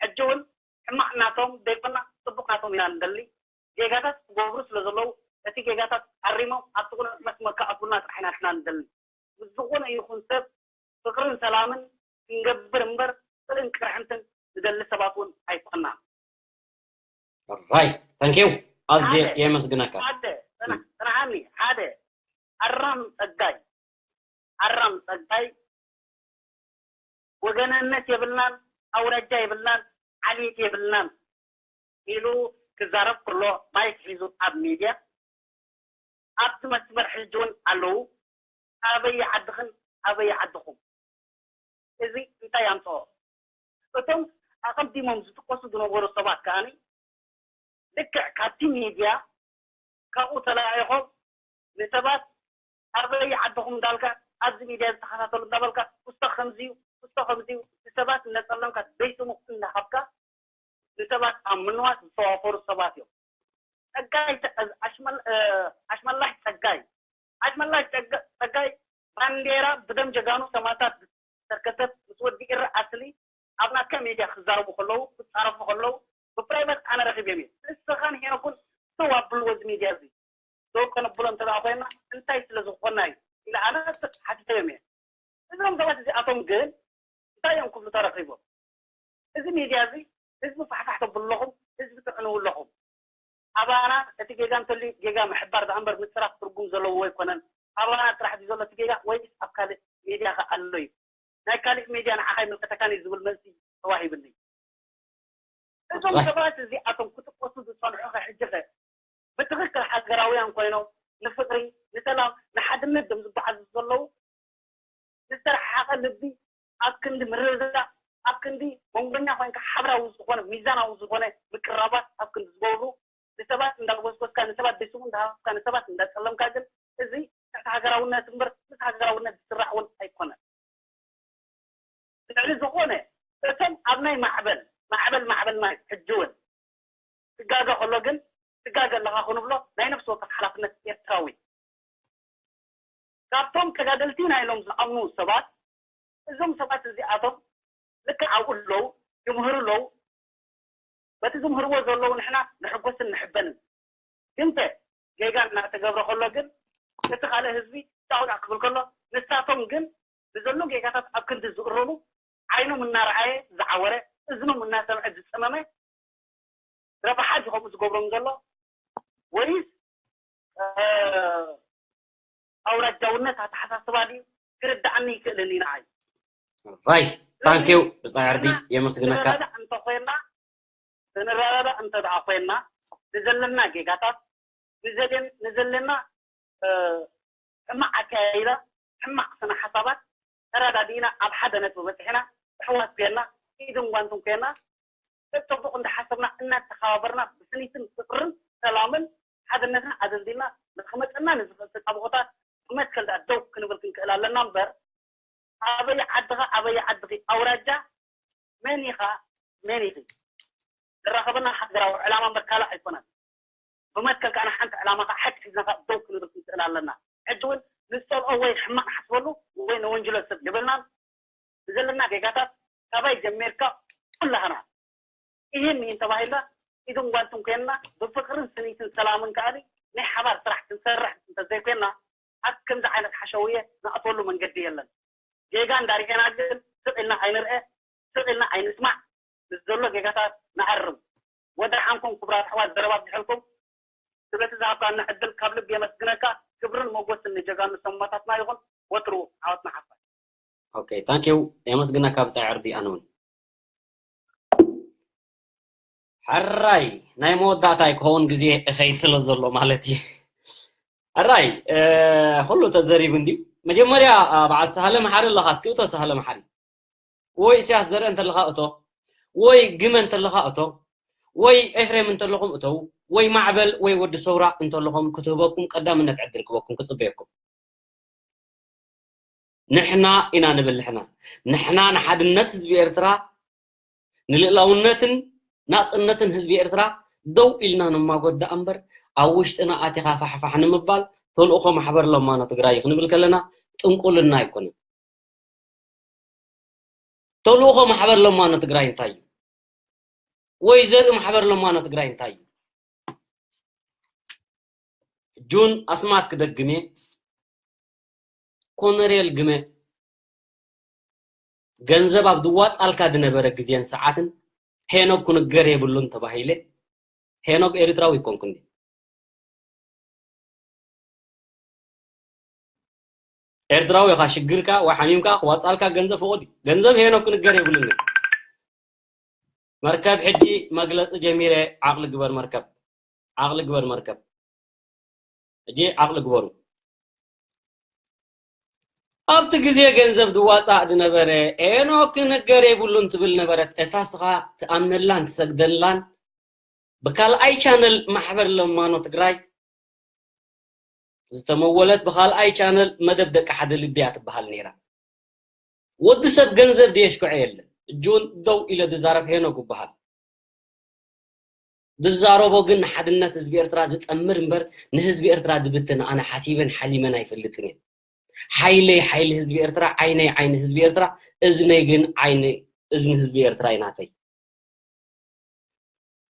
ሕጂ እውን ሕማቕ ናቶም ደይኮና ጽቡቕ ናቶም ኢና ንደሊ። ጌጋታት ክገብሩ ስለ ዘለዉ እቲ ጌጋታት ኣሪሞም ኣብቲ ቁኑዕ መስመር ክኣትዉልና ጥራሕ ኢና ንሕና ንደሊ። ምስ ዝኾነ ይኹን ሰብ ፍቅርን ሰላምን ክንገብር እምበር ጽልእን ቅርሕንትን ንደሊ ሰባት እውን ኣይኮናን። Right. Thank you. ኣዝየ የመስግነካ። ሓደ ጽንሓኒ ሓደ ኣራም ጸጋይ ኣራም ጸጋይ ወገነነት የብልናን፣ ኣውራጃ የብልናን፣ ዓሌት የብልናን ኢሉ ክዛረብ ከሎ ማይክ ሒዙ ኣብ ሚድያ ኣብቲ መስመር ሕጂ እውን ኣለዉ። ኣበይ ዓድኽን ኣበይ ዓድኹም? እዚ እንታይ ኣምፅኦ? እቶም ኣቐዲሞም ዝጥቀሱ ዝነበሩ ሰባት ከዓኒ ልክዕ ካብቲ ሚድያ ካብኡ ተለኣኢኾም ንሰባት ኣበይ ዓድኹም እንዳልካ ኣብዚ ሚድያ ዝተኸታተሉ እንዳበልካ ውስቶ ከምዚዩ ውስቶ ከምዚዩ ንሰባት እንዳፀለምካ ደይስሙ እንዳሃብካ ንሰባት ኣብ ምንዋት ዝተዋፈሩ ሰባት እዮም። ጸጋይ ኣሽመላሽ ጸጋይ ኣሽመላሽ ጸጋይ ባንዴራ ብደም ጀጋኑ ሰማእታት ዝተርከሰት ምስ ወዲ ኢረ ኣስሊ ኣብ ናትካ ሜድያ ክዛረቡ ከለዉ ክጻረፉ ከለዉ ብፕራይቨት ኣነ ረኺበም እየ። ንስኻን ሄኖክን ደው ኣብልዎ እዚ ሜድያ እዚ ደው ከነብሎ እንተ ደኣ ኮይና እንታይ ስለ ዝኾና እዩ ኢለ ኣነ ሓቲተዮም እየ። እዞም ሰባት እዚኣቶም ግን እንታይ እዮም ክብሉ ተረኺቦም? እዚ ሚድያ እዚ ህዝቢ ፋሕፋሕ ተብሉ ኣለኹም፣ ህዝቢ ትዕንዉ ኣለኹም። ኣባና እቲ ጌጋ እንተልዩ ጌጋ ምሕባር ደኣ እምበር ምፅራፍ ትርጉም ዘለዎ ኣይኮነን። ኣባና ጥራሕ ድዩ ዘሎ እቲ ጌጋ ወይስ ኣብ ካልእ ሚድያ ከ ኣሎ እዩ? ናይ ካልእ ሚድያ ንዓኻ ኣይምልከተካን እዩ ዝብል መልሲ ተዋሂብኒ። እዞም ሰባት እዚኣቶም ክጥቀሱ ዝፀንሑ ከ ሕጂ ከ ብትኽክል ሃገራውያን ኮይኖም ንፍቕሪ፣ ንሰላም፣ ንሓድነት ድዮም ዝጓዓዙ ዘለዉ? ዝተረሓሓቐ ልቢ ኣብ ክንዲ ምርድዳእ፣ ኣብ ክንዲ መንጎኛ ኮይንካ ሓብራዊ ዝኾነ ሚዛናዊ ዝኾነ ምቅራባት ኣብ ክንዲ ዝገብሩ ንሰባት እንዳጎስጎስካ ንሰባት ደይ ስሙ እንዳሃብካ ንሰባት እንዳፀለምካ ግን እዚ ትሕቲ ሃገራውነት እምበር ምስ ሃገራውነት ዝስራሕ እውን ኣይኮነን። ልዕሊ ዝኾነ እቶም ኣብ ናይ ማዕበል ማዕበል ማዕበል ማይ ሕጂ እውን ትጋገ ከሎ ግን ትጋገ ኣለኻ ክንብሎ ናይ ነፍሲ ወከፍ ሓላፍነት ኤርትራዊ ካብቶም ተጋደልቲ ኢና ኢሎም ዝኣምኑ ሰባት እዞም ሰባት እዚኣቶም ልክዕ ኣብኡ ኣለዉ ይምህሩ ኣለዉ በቲ ዝምህርዎ ዘለዉ ንሕና ንሕጎስን ንሕበንን ግንተ ጌጋ እናተገብረ ከሎ ግን እቲ ካልእ ህዝቢ ዳውዳ ክብል ከሎ ንሳቶም ግን ብዘሎ ጌጋታት ኣብ ክንዲ ዝእረሙ ዓይኖም እናረኣየ ዝዓወረ እዝኖም እናሰምዐ ዝፀመመ ረብሓ ድዩ ከምኡ ዝገብሮም ዘሎ ወይስ ኣውራጃውነት ኣተሓሳስባ ድዩ ክርዳኣኒ ይክእልን እዩ ንዓይ ራይ ታንኪው ብፃዕርዲ የመስግነካ እንተኮይና ክንረዳዳእ እንተ ደኣ ኮይና ንዘለና ጌጋታት ንዘለና ሕማቕ ኣካያይዳ ሕማቕ ስነ ሓሳባት ተረዳዲእና ኣብ ሓደ ነጥቢ በፂሕና ኣሕዋት ኮይና ኢድን ጓንትን ኮይና ሰብ ፅቡቕ እንዳሓሰብና እናተኸባበርና ብስኒትን ፍቅርን ሰላምን ሓድነትን ኣደልዲልና ንክመፀና ንዝኽእል ተጣብቆታት ብመትከል ደኣ ደው ክንብል ክንክእል ኣለና እምበር ኣበይ ዓድኻ ኣበይ ዓድኺ ኣውራጃ መን ኢኻ መን ኢኺ ዝራኸበና ሃገራዊ ዕላማ እምበር ካልእ ኣይኮነን ብመትከል ከዓ ንሓንቲ ዕላማ ከዓ ሓቂ ሒዝና ከዓ ደው ክንብል ክንክእል ኣለና ሕጂ እውን ንፀልኦ ወይ ሕማቕ ንሓስበሉ ወይ ነወንጅሎ ሰብ የብልናን ብዘለና ጌጋታት ካባይ ጀሚርካ ኩላህና ይህን ይህን ተባሂልና ኢድን ጓንትን ኮይንና ብፍቅርን ስኒትን ሰላምን ከኣኒ ናይ ሓባር ስራሕ ክንሰርሕ እንተዘይኮይንና ኣብ ከምዚ ዓይነት ሓሸውየ ንኣትወሉ መንገዲ የለን ጌጋ እንዳርኤና ግን ስቕ ኢልና ኣይንርአ ስቕ ኢልና ኣይንስማዕ ንዘሎ ጌጋታት ንኣርም ወደ ሓንኩም ክቡራት ኣሕዋት ዘረባ ኣብዚሐልኩም ስለቲ ዝሃብካኒ ዕድል ካብ ልቢ የመስግነካ ክብርን ሞጎስን ንጀጋኑ ሰማታትና ይኹን ወትሩ ዓወትና ሓፋሽ okay thank you የመስግነካ ብፃይ ዕርዲ ኣነ እውን ሕራይ ናይ መወዳእታይ ክኸውን ግዜ እኸይድ ስለ ዘሎ ማለት እዩ ሕራይ ኩሉ ተዘሪቡ እንድዩ መጀመርያ በዓል ሳህለ መሓሪ ኣለኻ እስኪ እቶ ሳህለ መሓሪ ወይ ኢሳያስ ዘርአ እንተለኻ እቶ ወይ ግመ እንተለኻ እቶ ወይ ኤፍሬም እንተለኹም እተው ወይ ማዕበል ወይ ወዲ ሰውራ እንተለኹም ክትህበኩም ቀዳምነት ዕድል ክበኩም ክፅበየኩም ንሕና ኢና ንብል ንሕና ንሕና ንሓድነት ህዝቢ ኤርትራ ንልእላውነትን ናፅነትን ህዝቢ ኤርትራ ደው ኢልና ንማጎት ደኣ እምበር ኣብ ውሽጥና ኣቲኻ ፋሕፋሕ ንምባል ተልእኾ ማሕበር ለማኖ ትግራይ ክንብል ከለና ጥንቁልና ኣይኮነን ተልእኾ ማሕበር ለማኖ ትግራይ እንታይ እዩ ወይ ዘርኢ ማሕበር ለማኖ ትግራይ እንታይ እዩ ጁን ኣስማት ክደግም እየ ኮነሬል ግመ ገንዘብ ኣብ ዝዋጻልካ ዝነበረ ግዜን ሰዓትን ሄኖክ ክንገር የብሉን ተባሂለ። ሄኖክ ኤርትራዊ ኣይኮንኩን። ኤርትራዊ ኢኻ፣ ሽግርካ ወይ ሓሚምካ ክዋጻልካ ገንዘብ ፍቑድ እዩ። ገንዘብ ሄኖክ ክንገር የብሉን። መርከብ ሕጂ መግለጺ ጀሚረ። ዓቕሊ ግበር መርከብ፣ ዓቕሊ ግበር መርከብ። ሕጂ ዓቕሊ ግበሩ። ኣብቲ ግዜ ገንዘብ ዝዋጻእ ዝነበረ ሄኖክ ክንገር የብሉን ትብል ነበረት። እታ ስኻ ትኣምነላን ትሰግደላን ብካልኣይ ቻነል ማሕበር ለማኖ ትግራይ ዝተመወለት ብካልኣይ ቻነል መደብ ደቂ ሓደ ልቢ እያ ትበሃል ነይራ። ወዲ ሰብ ገንዘብ ድየሽክዖ የለን። እጂ እውን ደው ኢለ ዝዛረብ ሄኖክ ይበሃል። ዝዛረቦ ግን ንሓድነት ህዝቢ ኤርትራ ዝጠምር እምበር ንህዝቢ ኤርትራ ዝብትን ኣነ ሓሲበን ሓሊመን ኣይፈልጥን እየ። ሓይለይ ሓይሊ ህዝቢ ኤርትራ፣ ዓይነይ ዓይኒ ህዝቢ ኤርትራ፣ እዝነይ ግን ዓይኒ እዝኒ ህዝቢ ኤርትራ እዩ ናተይ።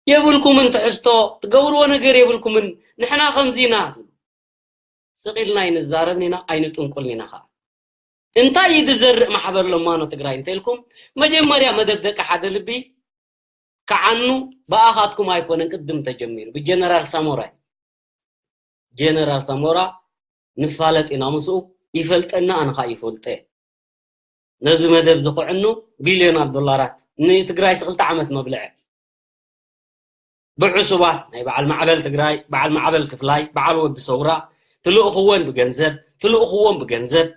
የብልኩምን ትሕዝቶ፣ ትገብርዎ ነገር የብልኩምን፣ ንሕና ከምዚ ኢና ትብሉ። ስቕ ኢልና ኣይንዛረብን ኢና፣ ኣይንጥንቁልን ኢና ኸዓ። እንታይ እዩ ዝዘርእ ማሕበር ለማኖ ትግራይ እንተኢልኩም፣ መጀመርያ መደብ ደቂ ሓደ ልቢ ክዓኑ ብኣኻትኩም ኣይኮነን፣ ቅድም ተጀሚሩ ብጀነራል ሳሞራ እዩ። ጀነራል ሳሞራ ንፋለጥ ኢና ምስኡ፣ ይፈልጠና፣ ኣነ ኸዓ ይፈልጦ እየ። ነዚ መደብ እዚ ክዕኑ ቢልዮናት ዶላራት ንትግራይ ክልተ ዓመት መብልዒ። ብዕሱባት ናይ በዓል ማዕበል ትግራይ፣ በዓል ማዕበል ክፍላይ፣ በዓል ወዲ ሰውራ፣ ትልእኽወን ብገንዘብ፣ ትልእኽዎም ብገንዘብ።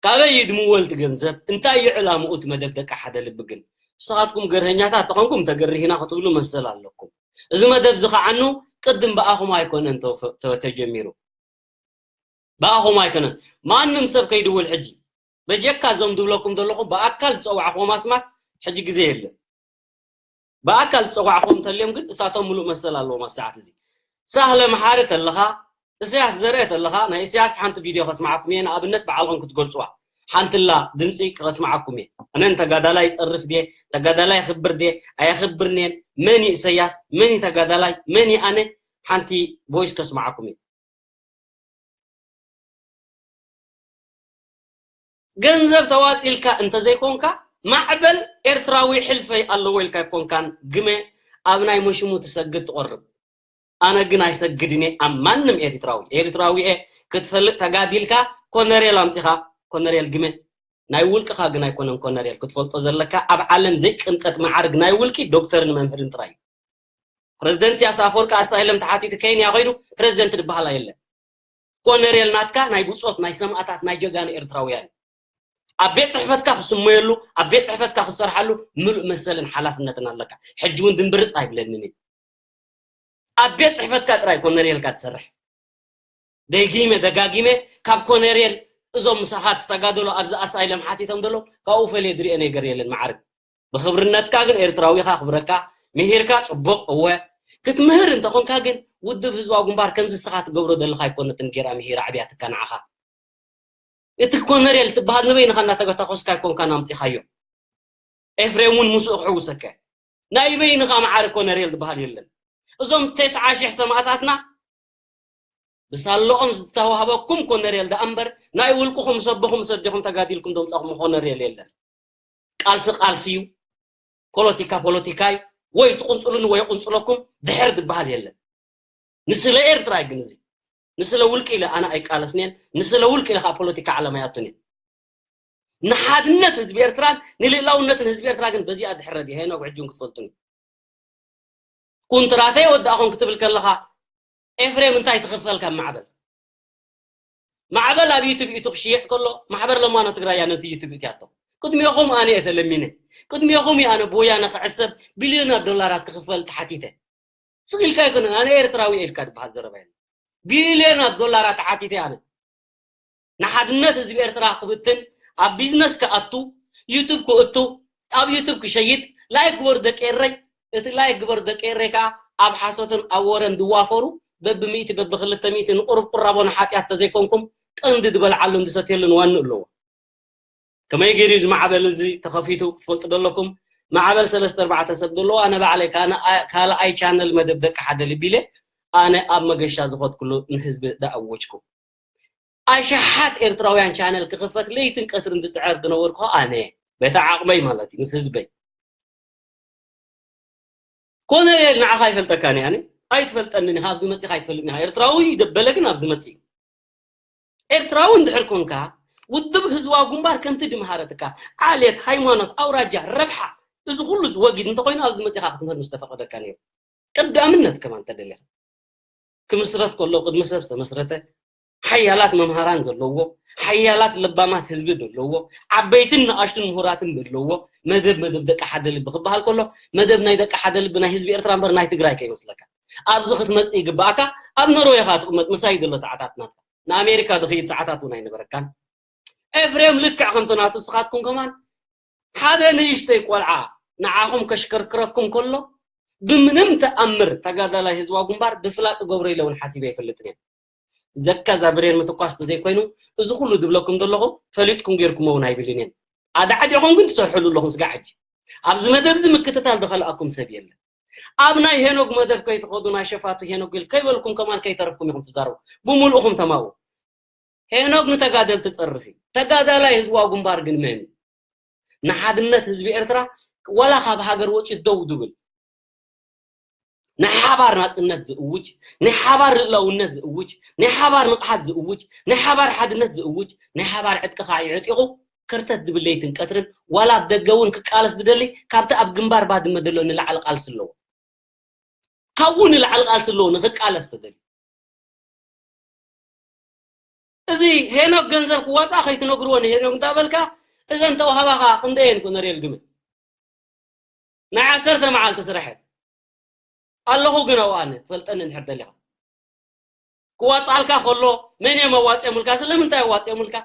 ካበይ ይድምዎ እቲ ገንዘብ? እንታይ እዩ ዕላምኡ እቲ መደብ ደቂ ሓደ ልቢ ግን? ንስኻትኩም ገርሀኛታት ተኾንኩም ተገርህ ኢና ክትብሉ መሰል ኣለኩም። እዚ መደብ እዚ ክዓኑ ቅድም ብኣኹም ኣይኮነን ተወፈ-፣ ተ-፣ ተጀሚሩ። ብኣኹም ኣይኮነን። ማንም ሰብ ከይድውል ሕጂ። በጀካ እዞም ዝብለኩም ዘለኹም ብኣካል ዝፀዋዕኹዎም ኣስማት ሕጂ ግዜ የለን። ብኣካል ዝፀዋዕኹዎም እንተልዮም ግን እሳቶም ምሉእ መሰል ኣለዎም ኣብ ሰዓት እዚ። ሳህለ መሓሪ ተለኻ፣ እስያስ ዘርአ ተለኻ፣ ናይ እስያስ ሓንቲ ቪድዮ ከስምዓኩም እየ፣ ንኣብነት ባዕልኹም ክትገልፅዋ። ሓንትላ ድምፂ ከስምዓኩም እየ። ኣነ ንተጋዳላይ ይፀርፍ ድየ፣ ተጋዳላይ የኽብር ድየ፣ ኣየኽብርን እየን፣ መን እዩ እሰያስ፣ መን እዩ ተጋዳላይ፣ መን እዩ ኣነ፣ ሓንቲ ቮይስ ከስምዓኩም እየ። ገንዘብ ተዋፂልካ እንተዘይኮንካ፣ ማዕበል ኤርትራዊ ሕልፈይ ኣለዎ ኢልካ ኣይኮንካን፣ ግመ ኣብ ናይ መሽሙ ትሰግድ ትቆርብ። ኣነ ግን ኣይሰግድን እየ ኣብ ማንም ኤርትራዊ። ኤርትራዊ እየ፣ ክትፈልጥ ተጋዲልካ ኮነሬል ኣምፂኻ፣ ኮነሬል ግመ። ናይ ውልቅኻ ግን ኣይኮነን ኮነሬል፣ ክትፈልጦ ዘለካ ኣብ ዓለም ዘይቅንጠጥ መዓርግ ናይ ውልቂ ዶክተርን መምህርን ጥራይ እዩ። ፕረዚደንት ኢሳያስ ኣፈወርቂ ኣሳይለም ተሓቲቱ ኬንያ ኸይዱ ፕረዚደንት ዝበሃል የለን። ኮነሬል ናትካ ናይ ብጾት፣ ናይ ሰማእታት፣ ናይ ጀጋኑ ኤርትራውያን እዩ። ኣብ ቤት ጽሕፈትካ ክስመየሉ፣ ኣብ ቤት ጽሕፈትካ ክሰርሓሉ ምሉእ መሰልን ሓላፍነትን ኣለካ። ሕጂ እውን ድንብርጽ ኣይብለንን እዩ። ኣብ ቤት ጽሕፈትካ ጥራይ ኮነሬልካ ትሰርሕ። ደጊመ ደጋጊመ ካብ ኮነሬል እዞም ምሳኻ ዝተጋደሉ ኣብዚ ኣሳይለም ሓቲቶም ዘሎ ካብኡ ፈልየ ዝሪኦ ነገር የለን መዓርግ። ብኽብርነትካ ግን ኤርትራዊ ኢኻ፣ ክብረካ ምሂርካ ጽቡቕ፣ እወ። ክትምህር እንተኾንካ ግን ውድብ ህዝባዊ ግንባር ከምዚ ንስኻ ትገብሮ ዘለኻ ኣይኮነትን ጌራ ምሂራ ኣዕብያትካ ንዓኻ። እቲ ኮነሬል ትበሃል ንበይንኻ እናተተኮስካ ኣይኮንካን ኣምጺኻዮ። ኤፍሬም እውን ምስኡ ክሕውሰካ። ናይ በይንኻ መዓረ ኮነሬል ዝበሃል የለን። እዞም ተስዓ ሽሕ ሰማእታትና ብሳለኦም ዝተዋህበኩም ኮነሬል ደኣ እምበር ናይ ውልቅኹም ሰብኹም ሰዲኹም ተጋዲልኩም ዘምጻኹም ኮነሬል የለን። ቃልሲ ቃልሲ እዩ፣ ፖለቲካ ፖለቲካ እዩ። ወይ ትቕንጽሉኒ ወይ ይቕንጽለኩም ድሕር ዝበሃል የለን። ንስለ ኤርትራ እዩ ግን እዚ። ንስለ ውልቂ ኢለ ኣነ ኣይቃለስን እየን፣ ንስለ ውልቂ ኢለ ከዓ ፖለቲካ ዓለም ኣይኣቱን እየ። ንሓድነት ህዝቢ ኤርትራን ንልእላውነትን ህዝቢ ኤርትራ ግን በዚኣ ድሕረድ እየ። ሄኖክ ሕጂ እውን ክትፈልጡኒ። ኩንትራተይ ወዳእኹም ክትብል ከለኻ ኤፍሬም እንታይ ትኽፈል ካብ ማዕበል? ማዕበል ኣብ ዩቱብ ኢቱ ክሽየጥ ከሎ ማሕበር ለማኖ ትግራይ እያ ነቲ ዩቱብ እትያቶ። ቅድሚኹም ኣነ እየ ተለሚነ። ቅድሚኹም እየ ኣነ ብወያነ ክዕሰብ ቢልዮናት ዶላራት ክኽፈል ተሓቲተ። ስቕ ኢልካ ኣይኮነን፣ ኣነ ኤርትራዊ እየ ኢልካ ዝበሃል ዘረባ የለን። ቢልዮናት ዶላራት ተሓቲተ ኣነ። ንሓድነት ህዝቢ ኤርትራ ክብትን፣ ኣብ ቢዝነስ ክኣቱ፣ ዩቱብ ክእቱ፣ ኣብ ዩቱብ ክሸይጥ፣ ላይክ ግበሩ ደቂ ኤረይ። እቲ ላይክ ግበሩ ደቂ ኤረይ ከኣ ኣብ ሓሶትን ኣብ ወረን ዝዋፈሩ በብሚእቲ በብክልተ ሚእቲ ንቁሩብ ቁራቦ ንሓጢኣት ተዘይኮንኩም ቀንዲ ዝበልዓሉን ዝሰትየሉን ዋንኡ ኣለዎ። ከመይ ገይሩ እዩ እዚ ማዕበል እዚ ተኸፊቱ ክትፈልጡ ዘለኩም። ማዕበል ሰለስተ ኣርባዕተ ሰብ ዘለዎ፣ ኣነ ባዕለይ ካነ-፣ ካልኣይ ቻነል መደብ ደቂ ሓደ ልቢ ኢለ ኣነ ኣብ መገሻ ዝኸድኩሉ ንህዝቢ ዝኣወጅኩ። ኣሽሓት ኤርትራውያን ቻነል ክኽፈት ለይትን ቀትርን ዝጽዕር ዝነበርኩ ኣነ። በታ ዓቕመይ ማለት እዩ፣ ምስ ህዝበይ። ኮነሬል፣ ንዓኻ ኣይፈልጠካን እየ ኣነ። ኣይትፈልጠንን ኢኻ፣ ኣብዚ መጺኻ ኣይትፈልጥን ኢኻ። ኤርትራዊ ደበለ ግን ኣብዚ መጺ። ኤርትራዊ እንድሕር ኮንካ፣ ውድብ ህዝባዊ ግንባር ከምቲ ድምሃረትካ፣ ዓሌት፣ ሃይማኖት፣ ኣውራጃ፣ ረብሓ፣ እዚ ኩሉ ወጊድ እንተኾይኑ ኣብዚ መጺኻ ክትምህር ምስ ተፈቐደካ ነይሩ። ቀዳምነት ከማን ተደሊኻ። ክምስረት ከሎ ቅድሚ ሰብ ዝተመስረተ፣ ሓያላት መምሃራን ዘለዎ፣ ሓያላት ለባማት ህዝቢ ዘለዎ፣ ዓበይትን ንኣሽቱን ምሁራትን ዘለዎ መደብ፣ መደብ ደቂ ሓደ ልቢ ክበሃል ከሎ፣ መደብ ናይ ደቂ ሓደ ልቢ ናይ ህዝቢ ኤርትራ እምበር ናይ ትግራይ ከይመስለካ። ኣብዚ ክትመጽእ ይግባኣካ። ኣብ ኖርዌይ ኢኻ ትቕመጥ፣ ምሳይ ዘሎ ሰዓታት ናትካ። ንኣሜሪካ ዝኸይድ ሰዓታት እውን ኣይነበረካን። ኤፍሬም ልክዕ ከምቲ ናቱ፣ ንስኻትኩም ከማን ሓደ ንእሽተይ ቆልዓ ንዓኹም ከሽከርክረኩም ከሎ፣ ብምንም ተኣምር ተጋዳላይ ህዝባዊ ግንባር ብፍላጥ ገብሮ ኢለ እውን ሓሲበ ኣይፈልጥን እየ። ዘካ እዛ ብሬን ምትኳስ ተዘይኮይኑ፣ እዚ ኩሉ ዝብለኩም ዘለኹ ፈሊጥኩም ጌርኩሞ እውን ኣይብልን እየን። ኣዳዕዲኹም ግን ትሰርሕሉ ኣለኹም ስጋዕ ሕጂ። ኣብዚ መደብ እዚ ምክትታል ዝኸልኣኩም ሰብ የለን። ኣብ ናይ ሄኖግ መደብ ከይትኸዱ፣ ናይ ሸፋቱ ሄኖግ ኢል ከይበልኩም ከማን ከይተረፍኩም ኢኹም ትዛረቡ። ብምልእኹም ተማኡ። ሄኖግ ንተጋደልቲ ጸርፊ፣ ተጋዳላይ ህዝባዊ ግንባር ግን መን እዩ? ንሓድነት ህዝቢ ኤርትራ ዋላ ካብ ሃገር ወጺኡ ደው ዝብል፣ ናይ ሓባር ናጽነት ዝእውጅ፣ ናይ ሓባር ልእላውነት ዝእውጅ፣ ናይ ሓባር ንቕሓት ዝእውጅ፣ ናይ ሓባር ሓድነት ዝእውጅ፣ ናይ ሓባር ዕጥቂ ከዓ ይዕጢቑ ከርተት ዝብል ለይትን ቀትርን፣ ዋላ ኣብ ደገ እውን ክቃለስ ዝደሊ፣ ካብቲ ኣብ ግንባር ባድመ ዘሎ ንላዕሊ ቃልሲ ኣለዎ። ካብኡ ንላዕሊ ቃልሲ ኣለዎ ንክቃለስ ተደልዩ። እዚ ሄኖክ ገንዘብ ክዋፃእ ከይትነግርዎ ንሄኖክ እንዳበልካ፣ እዘን ተዋህባኻ ክንደየን ኮነሬል ግመል? ናይ ዓሰርተ መዓልቲ ስራሕ እየን። ኣለኹ ግን ኣብኡ ኣነ፣ ትፈልጠኒ እንድሕር ደሊኻ። ክዋፅኣልካ ከሎ መን እዮም ኣዋፅኦምልካ? ስለምንታይ ኣዋፅኦምልካ?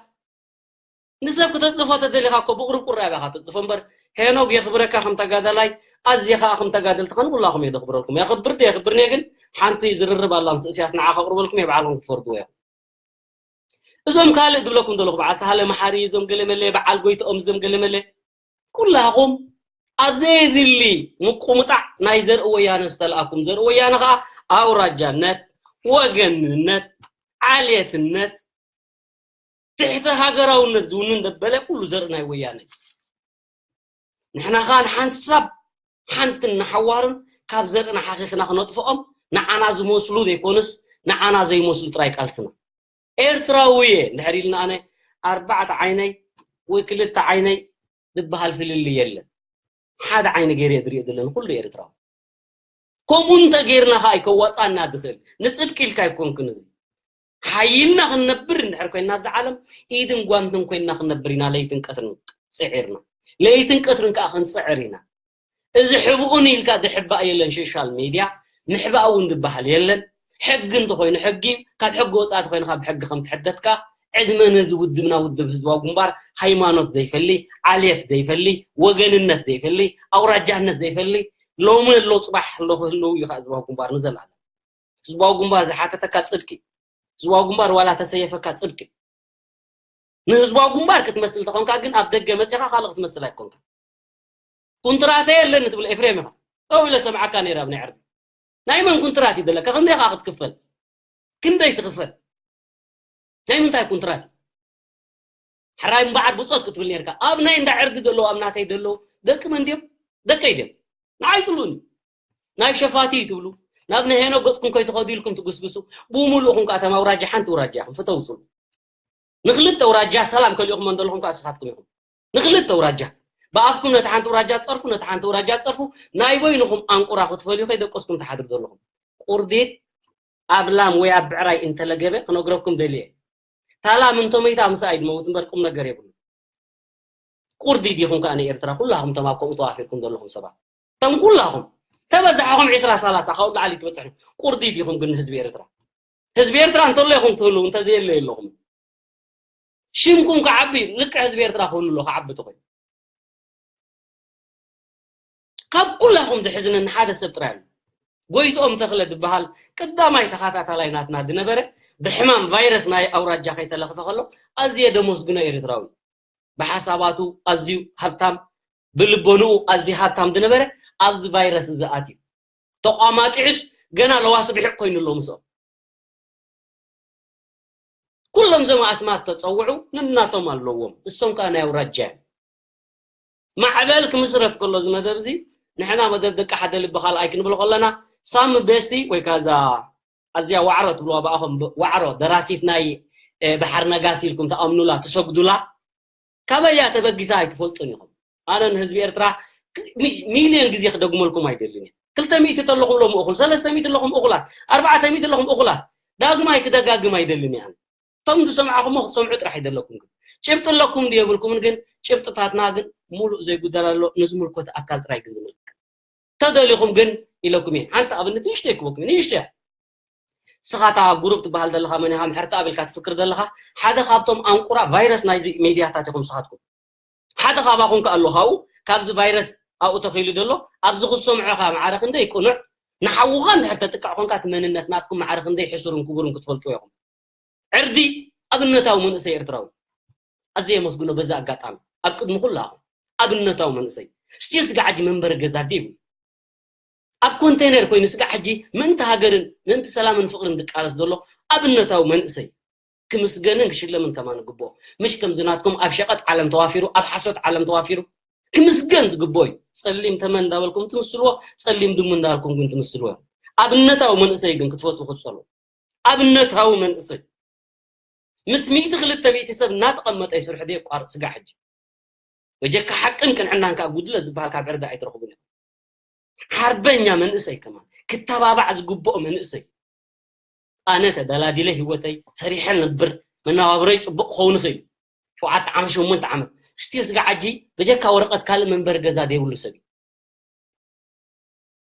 ንሰብ ክተፅፎ ተደሊኻ እኮ ብቁሩብ ቁራብ ኢኻ ተፅፎ እምበር፣ ሄኖግ የኽብረካ ከም ተጋዳላይ፣ ኣዝየ ከዓ ከም ተጋደልቲ ከን ኩላኹም እየ ዘኽብረልኩም። የኽብር ዶ የኽብርኒ ግን ሓንቲ ዝርርብ ኣላ ምስ እስያስ፣ ንዓ ከቕርበልኩም እየ፣ ባዕልኹም ክትፈርድዎ ኢኹም። እዞም ካልእ ዝብለኩም ዘለኹ፣ በዓል ሳህለ መሓሪ፣ እዞም ገለመለ፣ በዓል ጎይትኦም፣ እዞም ገለመለ፣ ኩላኹም ኣብ ዘየድሊ ምቁምጣዕ ናይ ዘርኢ ወያነ ዝተልኣኩም፣ ዘርኢ ወያነ ከዓ ኣውራጃነት፣ ወገንነት፣ ዓሌትነት፣ ትሕቲ ሃገራውነት ዝውንን ዘበለ ኩሉ ዘርኢ ናይ ወያነ እዩ። ንሕና ኸኣ ንሓንሳብ ሓንትን ንሓዋሩን ካብ ዘርእና ሓኺኽና ክነጥፍኦም፣ ንዓና ዝመስሉ ዘይኮኑስ ንዓና ዘይመስሉ ጥራይ ቃልስና። ኤርትራዊ እየ እንድሕር ኢልና፣ ኣነ ኣርባዕተ ዓይነይ ወይ ክልተ ዓይነይ ዝበሃል ፍልልይ የለን። ሓደ ዓይኒ ገይረ እየ ዝሪኦ ዘለኹ፣ ኩሉ ኤርትራዊ። ከምኡ እንተጌርና ኸኣ እዩ ከዋጻና ዝኽእል። ንጽድቂ ኢልካ ኣይኮንኩን እዚ። ሓይልና ክንነብር እንድሕር ኮይንና ኣብዚ ዓለም፣ ኢድን ጓንትን ኮይንና ክንነብር ኢና፣ ለይትን ቀትርን ጽዒርና። ለይትን ቀትርን ከኣ ክንጽዕር ኢና። እዚ ሕብኡን ኢልካ ዝሕባእ የለን፣ ሶሻል ሚድያ ምሕባእ እውን ዝበሃል የለን። ሕጊ እንተኾይኑ ሕጊ፣ ካብ ሕጊ ወጻኢ ተኾይኑ ካብ ሕጊ ከም ትሕተት ከኣ፣ ዕድመ ነዚ ውድብና፣ ውድብ ህዝባዊ ግንባር፣ ሃይማኖት ዘይፈሊ፣ ዓሌት ዘይፈሊ፣ ወገንነት ዘይፈሊ፣ ኣውራጃነት ዘይፈሊ፣ ሎሚ ኣሎ ጽባሕ ኣሎ ክህልው እዩ ከኣ ህዝባዊ ግንባር ንዘለኣለም። ህዝባዊ ግንባር ዝሓተተካ ጽድቂ፣ ህዝባዊ ግንባር ዋላ ተሰየፈካ ጽድቂ። ንህዝባዊ ግንባር ክትመስል ተኾንካ ግን ኣብ ደገ መጺኻ ካልእ ክትመስል ኣይኮንካ። ኩንትራተይ ኣለኒ ትብል ኤፍሬም ኢኻ። ጠው ኢለ ሰምዓካ ነይረ ኣብ ናይ ዕርዲ። ናይ መን ኩንትራት እዩ ዘለካ? ክንደይ ኢኻ ክትክፈል? ክንደይ ትኽፈል? ናይ ምንታይ ኩንትራት እዩ? ሕራይ እምበኣር ብጾት ክትብል ነርካ። ኣብ ናይ እንዳ ዕርዲ ዘለዉ፣ ኣብ ናተይ ዘለዉ ደቂ መን ድዮም? ደቀይ ድዮም? ንዓይ ጽልኡኒ። ናይ ሸፋቲ ትብሉ፣ ናብ ናይ ሄኖ ገጽኩም ከይትኸዱ ኢልኩም ትጉስጉሱ። ብምሉእኹም ከኣ ተም ኣውራጃ ሓንቲ ኣውራጃ ኢኹም። ፍተው ጽልኡ። ንክልተ ኣውራጃ ሰላም ከሊእኹም እንደለኹም ከኣ ንስኻትኩም ኢኹም። ንክልተ ኣውራጃ። ብኣፍኩም ነቲ ሓንቲ ኣውራጃ ትጸርፉ፣ ነቲ ሓንቲ ኣውራጃ ትጸርፉ። ናይ በይንኹም ኣንቁራ ክትፈልዩ ከይደቀስኩም ትሓድሩ ዘለኹም። ቁርዲድ ኣብ ላም ወይ ኣብ ብዕራይ እንተለገበ ክነግረኩም ደልየ። ታላ ምን ተመይታ ምሳይ ድመውት እምበር ቁም ነገር የብሉ። ቁርዲ ዲኹም ከኣ ንኤርትራ ኩላኹም ተም ኣብ ከምኡ ተዋፊርኩም ዘለኹም ሰባት። ተም ኩላኹም ተበዛሕኹም ዕስራ ሰላሳ ካብኡ ላዕሊ ትበጽሑ። ቁርዲ ዲኹም ግን ህዝቢ ኤርትራ? ህዝቢ ኤርትራ እንተሎ ኢኹም ትህልው፣ እንተዘየለ የለኹም። ሽምኩም ክዓቢ፣ ልክዕ ህዝቢ ኤርትራ ክህሉ ኣሎ፣ ክዓቢ ተኾይኑ። ካብ ኩላኹም ዝሕዝነኒ ሓደ ሰብ ጥራይ ኣሎ። ጎይትኦም ተኽለ ዝበሃል ቀዳማይ ተኸታታላይ ናትና ዝነበረ፣ ብሕማም ቫይረስ ናይ ኣውራጃ ከይተለኽፈ ከሎ፣ ኣዝየ ደመስግኖ ኤርትራዊ። ብሓሳባቱ ኣዝዩ ሃብታም፣ ብልቦንኡ ኣዝዩ ሃብታም ዝነበረ፣ ኣብዚ ቫይረስ እዚ ኣትዩ። ተቋማጢዑስ ገና ለዋስ ብሒቕ ኮይኑ ኣሎ ምስኦም። ኩሎም እዞም ኣስማት ተጸውዑ፣ ነናቶም ኣለዎም። እሶም ከኣ ናይ ኣውራጃ እዮም። ማዕበል ክምስረት ከሎ እዚ መደብ እዚ ንሕና መደብ ደቂ ሓደ ልቢ ካልኣይ ክንብሎ ከለና ሳሚ ቤስቲ ወይ ከዓ እዛ ኣዝያ ዋዕሮ ትብልዋ ብኣኹም ብ- ዋዕሮ ደራሲት ናይ እ፣ ባሕሪ ነጋሲ ኢልኩም ተኣምኑላ ትሰግዱላ ካበያ ተበጊሳ ኣይትፈልጡን ኢኹም። ኣነ ንህዝቢ ኤርትራ ክ- ሚ- ሚልዮን ግዜ ክደግመልኩም ኣይደልን እየ። ክልተ ሚእቲ ተለኹም ሎም እኹል፣ ሰለስተ ሚእቲ ኣለኹም እኹላት፣ ኣርባዕተ ሚእቲ ኣለኹም እኹላት። ዳግማይ ክደጋግም ኣይደልን እየ። ኣነ እቶም ዝሰማዕኹሞ ክትሰምዑ ጥራሕ ይደለኩም። ግን ጭብጢ ኣለኩም ድየብልኩምን ግን ጭብጥታትና ግን ሙሉእ ዘይጉደል ኣሎ። ንዝምልከት ኣካል ጥራይ ግን ዝምልከት ተደሊኹም ግን ኢለኩም እየ። ሓንቲ ኣብነት ንእሽተይ ክበኩም እየ፣ ንእሽተይ እያ። ስኻ እታ ጉሩብ ትበሃል ዘለኻ መን ኢኻ? ምሕርቲ ኣቢልካ ትፍክር ዘለኻ ሓደ ካብቶም ኣንቁራ ቫይረስ ናይዚ ሜድያታት ኢኹም ስኻትኩም። ሓደ ካባኹም ከ ኣሎ ካብኡ ካብዚ ቫይረስ ኣብኡ ተኺሉ ዘሎ ኣብዚ ክሰምዖ ኻ ማዕረ ክንደይ ቅኑዕ ንሓውኻ እንድሕር ተጥቃዕ ኮንካ እቲ መንነት ናትኩም ማዕረ ክንደይ ሕሱርን ክቡርን ክትፈልጥዎ ኢኹም። ዕርዲ ኣብነታዊ መንእሰይ ኤርትራዊ ኣዘ የመስግኖ በዛ ኣጋጣሚ ኣብ ቅድሚ ኩላኹም ኣብነታዊ መንእሰይ ስቲል ስጋ ዓጂ መንበሪ ገዛ ዲቡ ኣብ ኮንቴነር ኮይኑ ስጋ ሕጂ ምእንቲ ሃገርን ምእንቲ ሰላምን ፍቅርን ዝቃለስ ዘሎ ኣብነታዊ መንእሰይ ክምስገንን ክሽለምን ከማን ግብኦ። ምሽ ከምዚ ናትኩም ኣብ ሸቀጥ ዓለም ተዋፊሩ ኣብ ሓሶት ዓለም ተዋፊሩ ክምስገን ዝግብኦ እዩ። ጸሊም ተመን እንዳበልኩም ትምስልዎ፣ ጸሊም ድሙ እንዳበልኩም ግን ትምስልዎ። ኣብነታዊ መንእሰይ ግን ክትፈትዉ ክትጸሉ ኣብነታዊ መንእሰይ ምስ ሚእቲ ክልተ ሚእቲ ሰብ እናተቐመጠ ይስርሑ ደየቋርጥ ስጋ ሕጂ በጀካ ሓቅን ቅንዕናን ከዓ ጉድለት ዝበሃል ካብ ዕርዲ ኣይትረኽቡን ኢኹም። ሓርበኛ መንእሰይ ከማን ክተባባዕ ዝግብኦ መንእሰይ ኣነ ተደላዲለ ህይወተይ ሰሪሐ ነብር መነባብረይ ፅቡቅ ክኸውን ይኽእል ሸውዓተ ዓመት ሸሞንተ ዓመት ስቲል ስጋ ዓጂ በጀካ ወረቀት ካልእ መንበሪ ገዛ ዘይብሉ ሰብ እዩ።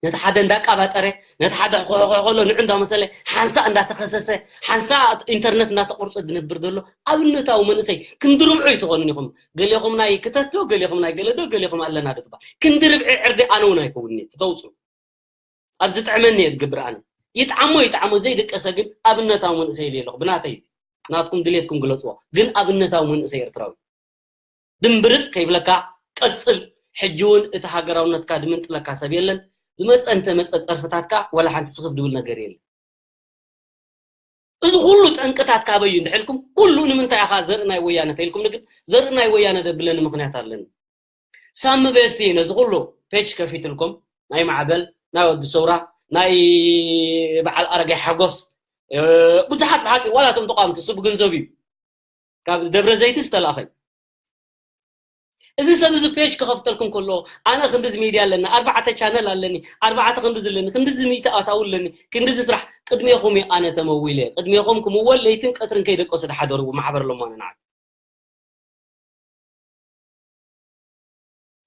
ነቲ ሓደ እንዳቃባጠረ ነቲ ሓደ ሕኮሕኮ ከሎ ንዑ እንዳመሰለ ሓንሳእ እንዳተኸሰሰ ሓንሳእ ኢንተርነት እንዳተቆርፀ ዝነብር ዘሎ ኣብነታዊ መንእሰይ ክንዲ ርብዑ ይትኾኑን ኢኹም። ገሌኹም ናይ ክተት ዶ ገሌኹም ናይ ገለ ዶ ገሌኹም ኣለና ዶ ትበሃል ክንዲ ርብዒ ዕርዲ ኣነ እውን ኣይከውንን እየ ክተውፅኡ ኣብ ዝጥዕመኒ እየ ዝገብር ኣነ ይጥዓሞ ይጥዓሞ ዘይደቀሰ ግን ኣብነታዊ መንእሰይ ኢለ ኣለኹ ብናተይ እዚ ናትኩም ድሌትኩም ግለፅዎ ግን ኣብነታዊ መንእሰይ ኤርትራዊ ድምብርፅ ከይብለካ ቀፅል ሕጂ እውን እቲ ሃገራውነትካ ድምንጥለካ ሰብ የለን ዝመፀ እንተመፀ ፀርፍታትካ ወላ ሓንቲ ስኽፍ ድብል ነገር የለን እዚ ኩሉ ጠንቅታት ካበይ እዩ እንድሕልኩም ኩሉ ንምንታይ ኢኻ ዘርኢ ናይ ወያነ ተኢልኩም ግን ዘርኢ ናይ ወያነ ደብለኒ ምክንያት ኣለኒ ሳሚ ቤስቲ ነዚ ኩሉ ፔጅ ከፊትልኩም ናይ ማዕበል ናይ ወዲ ሰውራ ናይ በዓል ኣረጋይ ሓጎስ ብዙሓት ብሓቂ ዋላ እቶም ተቃወምቲ ስብ ግንዘብ እዩ ካብ ደብረ ዘይቲ ዝተላኸ እዚ ሰብ እዚ ፔጅ ክኸፍተልኩም ከሎ ኣነ ክንዲዚ ሚድያ ኣለኒ ኣርባዕተ ቻነል ኣለኒ ኣርባዕተ ክንዲዚ ኣለኒ ክንዲዚ ሚእቲ ኣታዊ ኣለኒ ክንዲዚ ስራሕ ቅድሜኹም እዩ ኣነ ተመዊለ ቅድሜኹም ክምወል ለይትን ቀትርን ከይደቀሱ ዝሓደሩ ማሕበር ለማነ ንዓል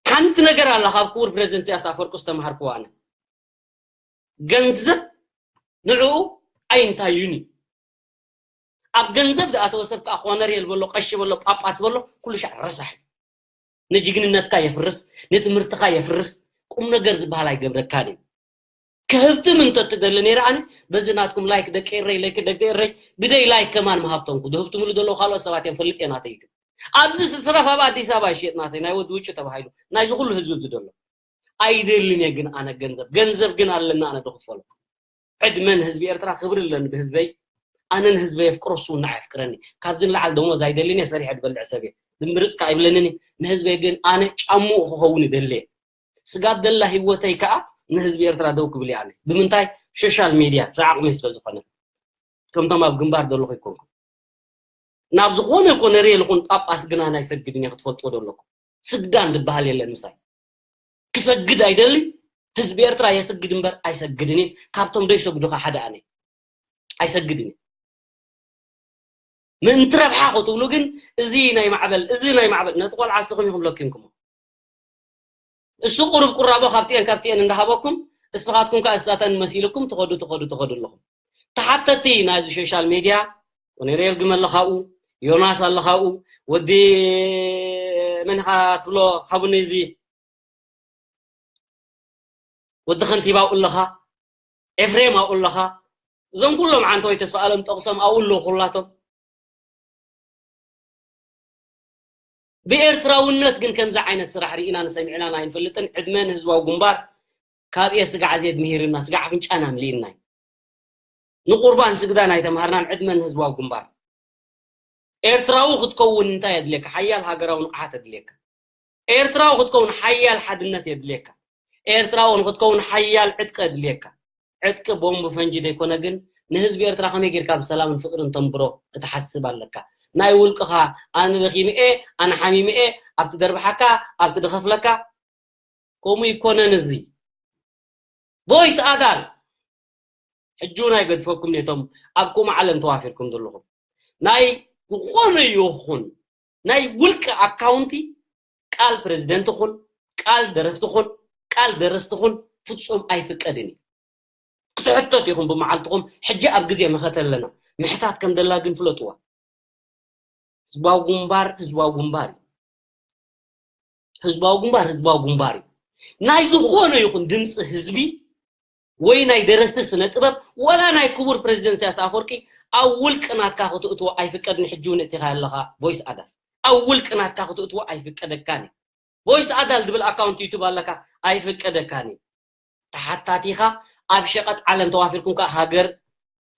ሓንቲ ነገር ኣላ ካብ ክቡር ፕሬዚደንት ኢሳያስ ኣፈወርቂ ዝተምሃርክዎ ኣነ ገንዘብ ንዕኡ ኣይንታዩን እዩ ኣብ ገንዘብ ዝኣተወ ሰብ ከዓ ኮነሬል በሎ ቀሺ በሎ ጳጳስ በሎ ኩሉ ሻዕ ረሳሕ እዩ ንጅግንነትካ የፍርስ ንትምህርትኻ የፍርስ ቁም ነገር ዝበሃል ኣይገብረካን እዩ ክህብትም እንተትደሊ ነይረ ኣነ በዚ ናትኩም ላይክ ደቂ ኤረይ ለይክ ደቂ ኤረይ ብደይ ላይክ ከማን ምሃብተንኩ ዝህብትምሉ ዘለዉ ካልኦት ሰባት እዮም ፈልጥ እየ ናተይ ዩቱብ ኣብዚ ስረፍ ኣብ ኣዲስ ኣበባ ይሽየጥ ናተይ ናይ ወዲ ውጭ ተባሂሉ ናይዚ ኩሉ ህዝቢ እዚ ዘሎ ኣይደልን እየ ግን ኣነ ገንዘብ ገንዘብ ግን ኣለና ኣነ ዝኽፈሎ ዕድመ ንህዝቢ ኤርትራ ክብሪ ኣለኒ ብህዝበይ ኣነ ንህዝበይ የፍቅሮ እሱ ንዓይ የፍቅረኒ ካብዚ ንላዓል ደሞዝ ኣይደልን እየ ሰሪሐ ዝበልዕ ሰብ እየ ድምብርፅካ ኣይብለንን ንህዝበይ ግን ኣነ ጫምኡ ክኸውን ይደሊ እየ ስጋብ ደላ ህይወተይ ከዓ ንህዝቢ ኤርትራ ደው ክብል እየ ኣነ ብምንታይ ሶሻል ሚድያ ዝዓቕመይ ስለዝኾነ ከምቶም ኣብ ግንባር ዘለኹ ይኮንኩም ናብ ዝኾነ ኮነሬል ይኹን ጳጳስ ግና ናይ ሰግድን እየ ክትፈልጥዎ ዘለኩም ስግዳን ዝበሃል የለን ምሳይ ክሰግድ ኣይደሊ ህዝቢ ኤርትራ የስግድ እምበር ኣይሰግድን እየ ካብቶም ዘይሰግዱ ከዓ ሓደ ኣነ ኣይሰግድን እየ ምእንቲ ረብሓ ክትብሉ ግን እዚ ናይ ማዕበል እዚ ናይ ማዕበል ነቲ ቆልዓ እስኹም ኢኹም ለኪምኩሞ እሱ ቁሩብ ቁራቦ ካብቲኤን ካብቲኤን እንዳሃበኩም እስኻትኩም ከዓ እሳተን መሲልኩም ትኸዱ ትኸዱ ትኸዱ ኣለኹም ተሓተቲ ናይዚ ሶሻል ሜድያ ኮነሬል ግመ ኣለኻኡ ዮናስ ኣለኻኡ ወዲ መን ኢኻ ትብሎ ሃቡኒ እዚ ወዲ ከንቲባ ኣብኡ ኣለኻ ኤፍሬም ኣብኡ ኣለኻ እዞም ኩሎም ዓንተወይ ተስፋ ኣለም ጠቕሶም ኣብኡ ኣለዉ ኩላቶም ብኤርትራውነት ግን ከምዚ ዓይነት ስራሕ ርኢናን ሰሚዕናን ኣይንፈልጥን ዕድመ ንህዝባዊ ግንባር ካብ እየ ስጋዕ ዜድ ምሂርና ስጋዕ ኣፍንጫና ኣምሊእና እዩ ንቁርባን ስግዳን ኣይተምሃርናን ዕድመ ንህዝባዊ ግንባር ኤርትራዊ ክትከውን እንታይ የድልየካ ሓያል ሃገራዊ ንቕሓት የድልየካ ኤርትራዊ ክትከውን ሓያል ሓድነት የድልየካ። ኤርትራዊ ንክትከውን ሓያል ዕጥቂ የድልየካ። ዕጥቂ ቦምብ ፈንጂ ዘይኮነ ግን ንህዝቢ ኤርትራ ከመይ ጌርካ ብሰላምን ፍቅርን ተንብሮ ክትሓስብ ኣለካ። ናይ ውልቅኻ ኣነ ደኺመ እየ፣ ኣነ ሓሚመ እየ፣ ኣብቲ ደርብሓካ፣ ኣብቲ ድኸፍለካ፣ ከምኡ ይኮነን እዚ። ቮይስ ኣዳል ሕጂ እውን ኣይገድፈኩም ነቶም ኣብ ከምኡ ዓለም ተዋፊርኩም ዘለኹም። ናይ ዝኾነ ይኹን ናይ ውልቂ ኣካውንቲ ቃል ፕሬዚደንት ኹን ቃል ደረፍቲ ኹን ቃል ደረስቲ ኹን ፍጹም ኣይፍቀድን እዩ። ክትሕተቱ ኢኹም ብመዓልትኹም። ሕጂ ኣብ ግዜ መኸተ ኣለና። ምሕታት ከም ደላ ግን ፍለጥዋ። ህዝባዊ ግንባር ህዝባዊ ግንባር እዩ። ህዝባዊ ግንባር ህዝባዊ ግንባር እዩ። ናይ ዝኾነ ይኹን ድምፂ ህዝቢ ወይ ናይ ደረስቲ ስነ ጥበብ ወላ ናይ ክቡር ፕሬዚደንት ኢሳያስ ኣፈወርቂ ኣብ ውልቂ ናትካ ክትእትዎ ኣይፍቀድን። ሕጂ እውን እቲኻ ኣለኻ ቮይስ ኣዳል ኣብ ውልቂ ናትካ ክትእትዎ ኣይፍቀደካን እዩ። ቮይስ ኣዳል ዝብል ኣካውንት ዩቱብ ኣለካ ኣይፍቀደካን እዩ። ተሓታቲኻ ኣብ ሸቐጥ ዓለም ተዋፊርኩም ከዓ ሃገር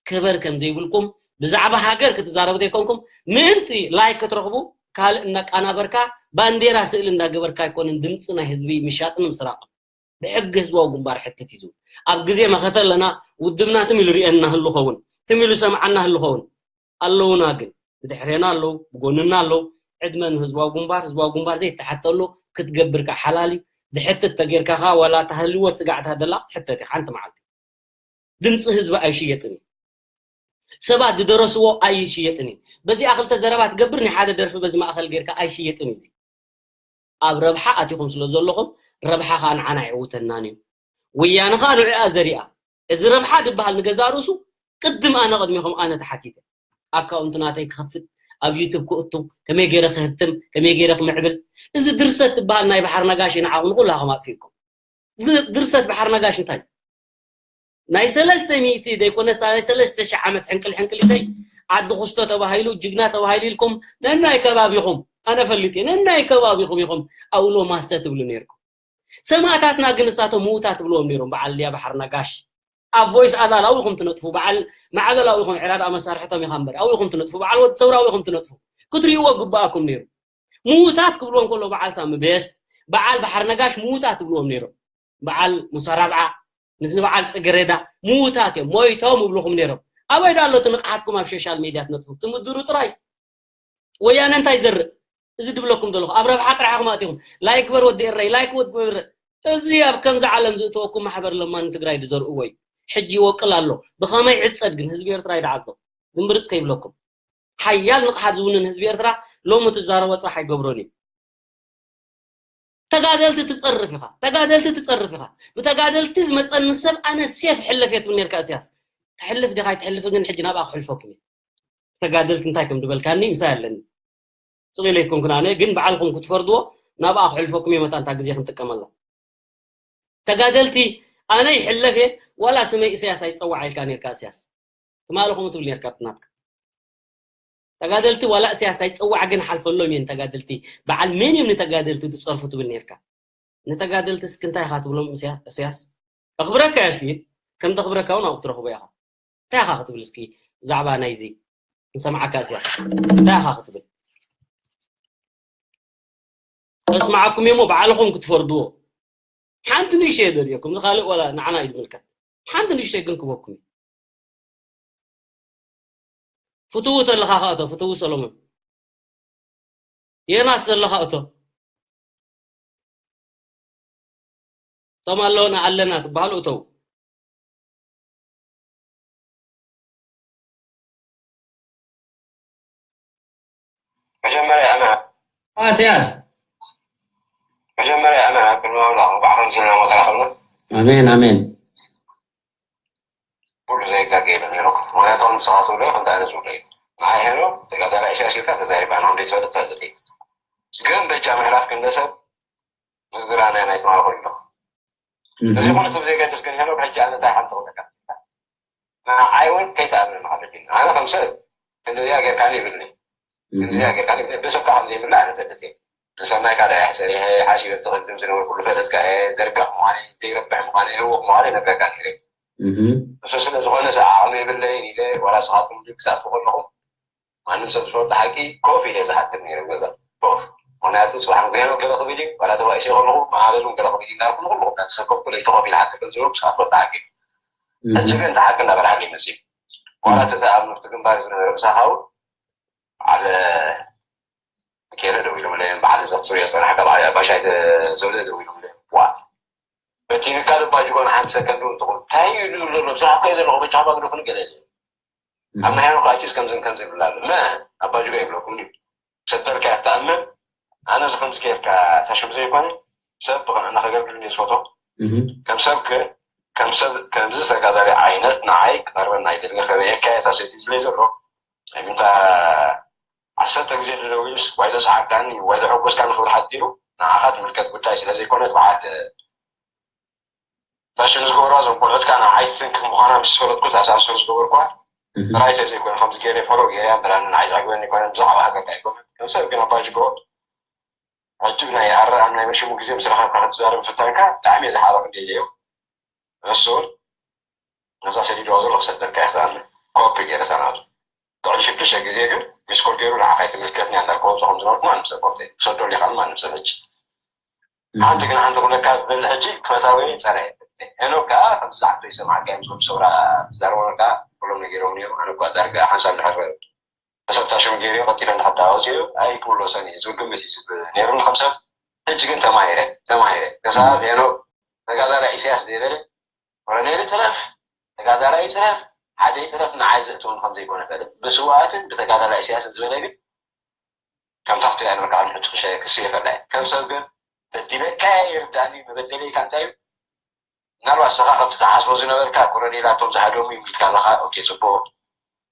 ክበር ከም ዘይብልኩም ብዛዕባ ሃገር ክትዛረቡ ዘይኮንኩም ምእንቲ ላይክ ክትረኽቡ ካልእ እናቃናበርካ ባንዴራ ስእሊ እንዳገበርካ ኣይኮንን ድምፂ ናይ ህዝቢ ምሻጥን ምስራቕን ብሕጊ ህዝባዊ ግንባር ሕትት እዩ ዝብል። ኣብ ግዜ መኸተ ኣለና። ውድብና ትም ኢሉ ሪአና ህሉ ኸውን ትም ኢሉ ሰምዓና ህሉ ኸውን ኣለውና ግን ብድሕሬና ኣለዉ ብጎንና ኣለዉ። ዕድመ ንህዝባዊ ግንባር ህዝባዊ ግንባር ዘይተሓተሉ ክትገብር ከዓ ሓላል እዩ። ድሕትት ተጌርካ ከዓ ዋላ እታ ህልወት ስጋዕታ ደላ ክትሕተት እዩ ሓንቲ መዓልቲ። ድምፂ ህዝቢ ኣይሽየጥን እዩ። ሰባት ዝደረስዎ ኣይሽየጥን እዩ። በዚኣ ክልተ ዘረባ ትገብር ናይ ሓደ ደርፊ በዚ ማእኸል ጌርካ ኣይሽየጥን እዩ። ኣብ ረብሓ ኣቲኹም ስለ ዘለኹም ረብሓ ከዓ ንዓና ኣይዕውተናን እዩ። ወያነ ከዓ ንዕኣ ዘሪኣ እዚ ረብሓ ዝበሃል ንገዛ ርእሱ ቅድም ኣነ ቅድሚኹም ኣነ ተሓቲተ ኣካውንት ናተይ ክኸፍት ኣብ ዩቱብ ክእቱ ከመይ ገይረ ክህብትም ከመይ ገይረ ክምዕብል እዚ ድርሰት ዝበሃል ናይ ባሕር ነጋሽ ንዓኹም ንኩላኹም ኣጥፊእኩም። ድርሰት ባሕር ነጋሽ እንታይ ናይ ሰለስተ ሚእቲ ዘይኮነስ ናይ ሰለስተ ሽሕ ዓመት ሕንቅል ሕንቅሊተይ ዓዲ ኩስቶ ተባሂሉ ጅግና ተባሂሉ ኢልኩም ነናይ ከባቢኹም ኣነ ፈሊጥ እየ ነናይ ከባቢኹም ኢኹም ኣውሎ ማሰ ትብሉ ነይርኩም። ሰማእታትና ግን እሳቶም ምዉታት ትብልዎም ነይሮም በዓል ልያ ባሕር ነጋሽ ኣብ ቮይስ ኣዳል ኣውኢኹም ትነጥፉ በዓል ማዕበል ኣውኢኹም ዕራዳ መሳርሕቶም ኢኻ እምበር ኣውኢኹም ትነጥፉ በዓል ወዲ ሰውራ ኣውኢኹም ትነጥፉ ክትርእይዎ ግባኣኩም ነይሩ። ምዉታት ክብልዎም ከሎ በዓል ሳሚ ቤስት በዓል ባሕር ነጋሽ ምዉታት ትብልዎም ነይሮም። በዓል ሙሳ ራብዓ ምስ ንበዓል ጽገረዳ ምዉታት እዮም ሞይቶም እብልኹም ነይሮም። ኣበይ ዶ ኣሎ እቲ ንቕሓትኩም ኣብ ሶሻል ሚድያ ትነጥፉ ትምድሩ ጥራይ። ወያነ እንታይ ዘርእ እዚ ድብለኩም ዘለኹ ኣብ ረብሓ ጥራሕ ኢኹም ኣእቲኹም ላይክ ግበር ወዲ ኤረይ ላይክ ወድ ግበር እዚ ኣብ ከምዚ ዓለም ዝእተወኩም ማሕበር ለማኒ ትግራይ ዝዘርእዎ እዩ። ሕጂ ይወቅል ኣሎ። ብኸመይ ዕጸድ ግን ህዝቢ ኤርትራ ይድዓዞ። ድምብርጽ ከይብለኩም ሓያል ንቕሓት ዝውንን ህዝቢ ኤርትራ ሎሚ ትዛረቦ ጽባሕ ኣይገብሮን እዩ። ተጋደልቲ ትጸርፍ ኢኻ ተጋደልቲ ትጸርፍ ኢኻ። ብተጋደልቲ ዝመጸኒ ሰብ ኣነ ሴፍ ሕለፍ እየ ትብል ነርካ እስያስ። ትሕልፍ ዲኻ ኣይትሕልፍ ግን ሕጂ ናብኣ ክሕልፈኩም እየ። ተጋደልቲ እንታይ ከም ዝበልካኒ ምሳይ ኣለኒ። ስቕ ኢለ ኣይኮንኩን ኣነ ግን ባዕልኹም ክትፈርድዎ ናብኣ ክሕልፈኩም እየ መታን እታ ግዜ ክንጥቀመላ። ተጋደልቲ ኣነ ይሕለፍ እየ ዋላ ስመይ ኢሳያስ ኣይጸዋዕ ኢልካ ነርካ እስያስ። ትማሊ ከምኡ ትብል ነርካ ኣብቲ ናትካ። ተጋደልቲ ዋላ እስያስ ኣይጸዋዕ ግን ሓልፈሎም እየን ተጋደልቲ። በዓል መን እዮም ንተጋደልቲ ትጸርፉ ትብል ነርካ። ንተጋደልቲ እስኪ እንታይ ኢኻ ትብሎም እስያስ? ኣኽብረካ እያ እስቲ ከም ተኽብረካ እውን ኣብኡ ክትረኽቦ ኢኻ። እንታይ ኢኻ ክትብል እስኪ ብዛዕባ ናይዚ ንሰምዓካ እስያስ እንታይ ኢኻ ክትብል? ከስምዓኩም እየ እሞ ባዕልኹም ክትፈርድዎ። ሓንቲ ንእሽተይ ደርእየኩም፣ ንኻልእ ዋላ ንዓና ኣይድምልከት። ሓንቲ ንእሽተይ ግን ክበኩም እዩ። ፍትዉ ተለኻ ከእቶ፣ ፍትዉ ሰሎሞን። የናስ ተለኻ እቶ። እቶም ኣለውና ኣለና ትበሃሉ እተው። መጀመርያ ኣና ኣስያስ መጀመርያ ኣና ቅድሚ ኣምላኽ ባዕኹም ዝና ሞተራኸብና ኣሜን ኣሜን። ኩሉ ዘይጋገ ኢሉ ነይሩ። ምክንያቱ ንስኻ ትብሎ ከምቲ ኣነ ዝብሎ እዩ። ንዓይ ሄኖ ተጋዳላይ ኢሳያስ ኢልካ ተዛሪባ ንኹም ዘይትፈልጥ ትፈልጥ እዩ። ግን በጃ ምሕላፍ ግለሰብ ምዝራና ናይ ትማል ኮይኑ ኣሎ። እዚ ኩሉ ሰብ ዘይገድስ ግን ሄኖ ሕጂ ኣነ እንታይ ሓንቲ ክብለካ ንዓይ እውን ከይትኣምነኒ ከለኪ ኣነ ከም ሰብ ክንድዚኣ ጌርካኒ ይብልኒ። ክንድዚኣ ጌርካኒ ይብልኒ። ብስብካ ከም ዘይብላ ኣነ እፈልጥ እየ። ንሰናይካ ደኣ እየ ሰሪሐ ሓሲበ እቲ ቅድም ዝነበርኩሉ ፈለጥካ እየ። ደርጋፍ ምዃነይ፣ ዘይረብሕ ምዃነይ፣ ህውኽ ምዃነይ ነግረካ ነይረ። እህ። ንሱ ስለ ዝኾነ ሰ ዓቕሚ የብለይን ኢለ ዋላ ንስኻትኩም ድግሳት ከለኹም ማንም ሰብ ዝፈልጦ ሓቂ ኮፍ ኢለ ዝሓትት ነይረ ገዛ ኮፍ ምክንያቱ ፅባሕ ንግሆ ገለ ክብል እዩ፣ ዋላ ተባኢሰ ከለኹ መዓለል እውን ገለ ክብል እዩ እናልኩ ንኩሉ እናተሰከፍኩ ለይቲ ኮፍ ኢለ ሓንቲ ገንዘቦም ክሳብ ፈጣ ሓቂ ሕጂ ግን ተሓቂ እንዳበላሕኪ መፅእ ዋላ ተተኣምርቲ ግንባር ዝነበረ ምሳኻ እውን በዓል ሚካኤለ ደው ኢሎምለይ በዓል ዘኽስሩ የፀናሕካ በዓል ኣባሻይ ዘብለ ደው ኢሎምለይ ዋ በቲ ንካል ባጅጎን ሓንቲ ሰከንድ እውን ትኹን እንታይ እዩ ዝብሎ ዘሎ ስራሕ ኮየ ዘለኹ በቻ ባግዶ ክንገለ ኣብ ናይ ሄኖክ ኣትዩስ ከምዝን ከምዚ ይብላ ኣሎ መ ኣባጅጎ ይብለኩም ድዩ ሰበርካ ክትኣምን ኣነ እዚ ከምዚ ጌርካ ታሽም ዘይኮነ ሰብ ብቕንዕና ከገልግል እየ ዝፈቶ ከም ሰብ ግን ከም ሰብ ከምዚ ተጋዳሪ ዓይነት ንዓይ ክቐርበና ኣይደልን ከርእየካ እየ እታ ሰይቲ ዝለይ ዘሎ ኣይምንታ ዓሰርተ ግዜ ደደዊሉስ ዋይ ዘስሓቅካኒ ዋይ ዘሐጎስካኒ ክብል ሓዲሩ ንዓኻ ትምልከት ጉዳይ ስለ ዘይኮነት በዓል ፋሽን ዝገብራ እዞም ቆልዑት ከዓ ንዓይ ትትንክፍ ምዃና ምስ ፈለጥኩ እታ ሳምሶን ዝገበርኳ ጥራይ ተዘይኮነ ከምዚ ገይረ ፎሎ ገይረ እምበር ኣነ ንዓይ ዘዕግበኒ ኣይኮነን ብዛዕባ ሃገርካ ኣይኮነን ከም ሰብ ግን ኣባጅጎ ሕጂ ናይ ኣረ ኣብ ናይ መሽሙ ግዜ ምስ ረኸብካ ክትዛረብ ፍታንካ ብጣዕሚ እየ ዝሓበቕ ደልየ እዩ እሱ እውን ነዛ ሰዲድዋ ዘሎ ክሰደልካ እየ ክትኣምን ኮፒ ገይረ እታ ናቱ ልዕሊ ሽዱሽተ ግዜ ግን ሚስኮል ገይሩ ንዓኻ ኣይትምልከትኒ ኣንዳ ክወፅኦ ከም ዝነበርኩ ማንም ሰብ ኮንተ ክሰዶ ሊኻን ማንም ሰብ ሕጂ ሓንቲ ግን ሓንቲ ኩለካ ዝበል ሕጂ ክፈታዊ ፀረ ሄኖክ ከዓ ከምዚ ዝዓቶ ይሰማዕካ እዮም ዝብል ሰውራ ትዛረቦ ከዓ ኩሎም ነጊሮም እዮም ኣነ እኳ ዳርጋ ሓንሳብ ድሕር ተሰብታ ሽም ገይሩ ቀጢለ እንዳሓዳ ኣውፅኡ ኣይ ክብሎ ሰኒ ዝብል ግምት እዩ ዝብል ነይሩኒ ከም ሰብ ሕጂ ግን ተማሂረ ተማሂረ ከሳብ ሄኖክ ተጋዳላይ ኢሳያስ ዘይበለ ኮሎኔል ይፅረፍ ተጋዳላይ ይፅረፍ ሓደ ይፅረፍ ንዓይ ዘእትውን ከም ዘይኮነ ፈልጥ ብስዋእትን ብተጋዳላይ ኢሳያስን ዝበለ ግን ከምታ ክትሪኣ ነበርካ ቅድሚ ሕጂ ክሸ ክስየ ፈላይ ከም ሰብ ግን በዲለካ ይርዳኒ መበደለይ ኢልካ እንታይ እዩ ምናልባት ስኻ ከም ዝተሓስቦ ዝነበርካ ኮረኔላቶም ዝሃደሙ እዩ ኢልካ ኣለኻ ኦኬ ፅቡቅ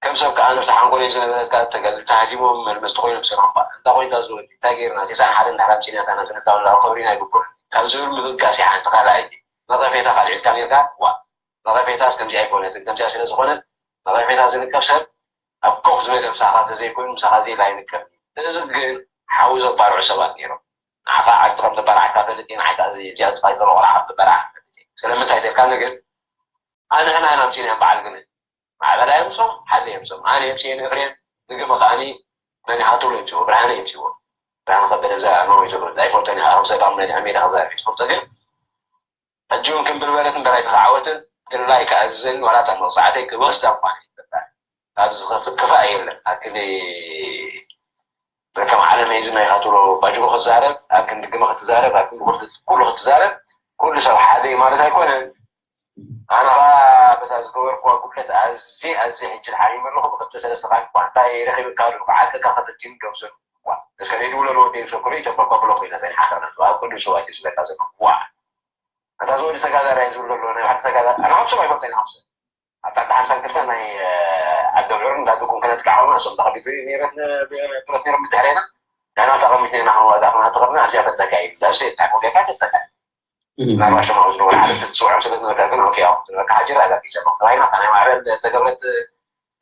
ከም ሰብ ከዓ ነብቲ ሓንጎለይ ዝነበረትካ ተጋደልቲ ሃዲሞም መልመስቲ ኮይኖም ሰሪሖም እባ እንታይ ኮይንካ ዝወዲ እንታይ ገይርና ቴሳን ሓደ እንድሕር ኣምፂእና እታ ናፅነትና ንላቦ ከብሪና ኣይግብኦን ካብ ዝብል ምብጋስ እያ ሓንቲ ካልኣይቲ ነቐፌታ ካልዒልካ ነርካ ዋ ነቐፌታስ ከምዚኣ ኣይኮነትን ከምዚኣ ስለ ዝኾነት ነቐፌታ ዝንቀፍ ሰብ ኣብ ኮፍ ዝበለ ምሳኻ ተዘይኮይኑ ምሳኻ ዜላ ኣይንቀፍ እዚ ግን ሓዊ ዘባርዑ ሰባት ነይሮም ንዓኻ ዓርኪ ከም ተባላዕካ ፈልጥ እየ ንዓይ ከዓ እዚኣ ዝፋይጠሮ ቆልዓ ከም ተባላዕ ፈልጥ እየ ስለምንታይ ተልካኒ ግን ኣንሕና ኢና ኣምፂእናዮም በዓል ግን ማዕበላ የምፅኦም ሓለ የምፅኦም ኣነ የምፅኤ ንእፍሬም ዝግመ ከዓኒ መን ይሃትሎ የምፅዎ ብርሃነ የምፅዎ ብርሃነ ከበደ እዛ ኖርወይ ዘሎ ኣይፈልጦን እየ ከም ሰብ ኣብ መድያ ሜዳ ክዛረብ እየ ዝፈልጦ ግን ሕጂ እውን ክምብል በለት እምበር ኣይተኸዓወትን ግላይ ክኣዝዘኒ ዋላ እታ መቕፃዕተይ ክወስዳ እኳ ይፈታ ኣብዚ ዝኸፍእ ክፋእ የለን ኣክሊ ከም ዓለም ሒዝና ኢኻ ትብሎ ባጅጎ ክትዛረብ ኣብ ክንዲ ግመ ክትዛረብ ኣብ ክንዲ ኩሉ ክትዛረብ ኩሉ ሰብ ሓደ እዩ ማለት ኣይኮነን ኣነ ኸዓ በታ ዝገበርክዋ ጉድለት ኣዝየ ኣዝየ ሕጂ ተሓሚመ ኣለኹ ብክልተ ሰለስተ ካልእ እኳ እንታይ ረኺብካ ኣለኹ ዓርከካ ከፈቲኑ ደምሰሉ እኳ እስከ ደይድውለሉ ወደይ ሰኩሪ ኢትዮጵያ እኳ ብሎክ ኢለ ጸኒሓ ካብ ነጥቢ ኣብ ቅዱስ ሰዋት እዩ ዝብለካ ዘለኹ ዋዕ ኣታ ዝወዲ ተጋዳላይ ዝብሎ ኣለዎ ናይ ባሕሪ ተጋዳላይ ኣነ ካብ ሰብ ኣይፈልጦ ኢና ካብ ሰብ ኣብታ ዓዲ ሓምሳን ክልተ ናይ ዓዲ ብዕር እንዳጥቁም ከነጥቃዕ ከለና እሶም ተኸቢቱ ነይረት ብረት ነይሮም ብድሕሬና ንሕና ተቐሚትና ኢና ክንዋጋ ክና ተኸብና ኣብዚኣ ፈተካ እዩ ዳሴ እንታይ ኮጌካ ፈተካ ናባሽም ኣብ ዝነበሩ ሓለፍቲ ትስውዖም ስለ ዝነበርካ ግን ኣውፅያኦም ዝነበርካ ሓጅር ኣጋጊሰ ተባሂና እታ ናይ ማዕበል ተገብረት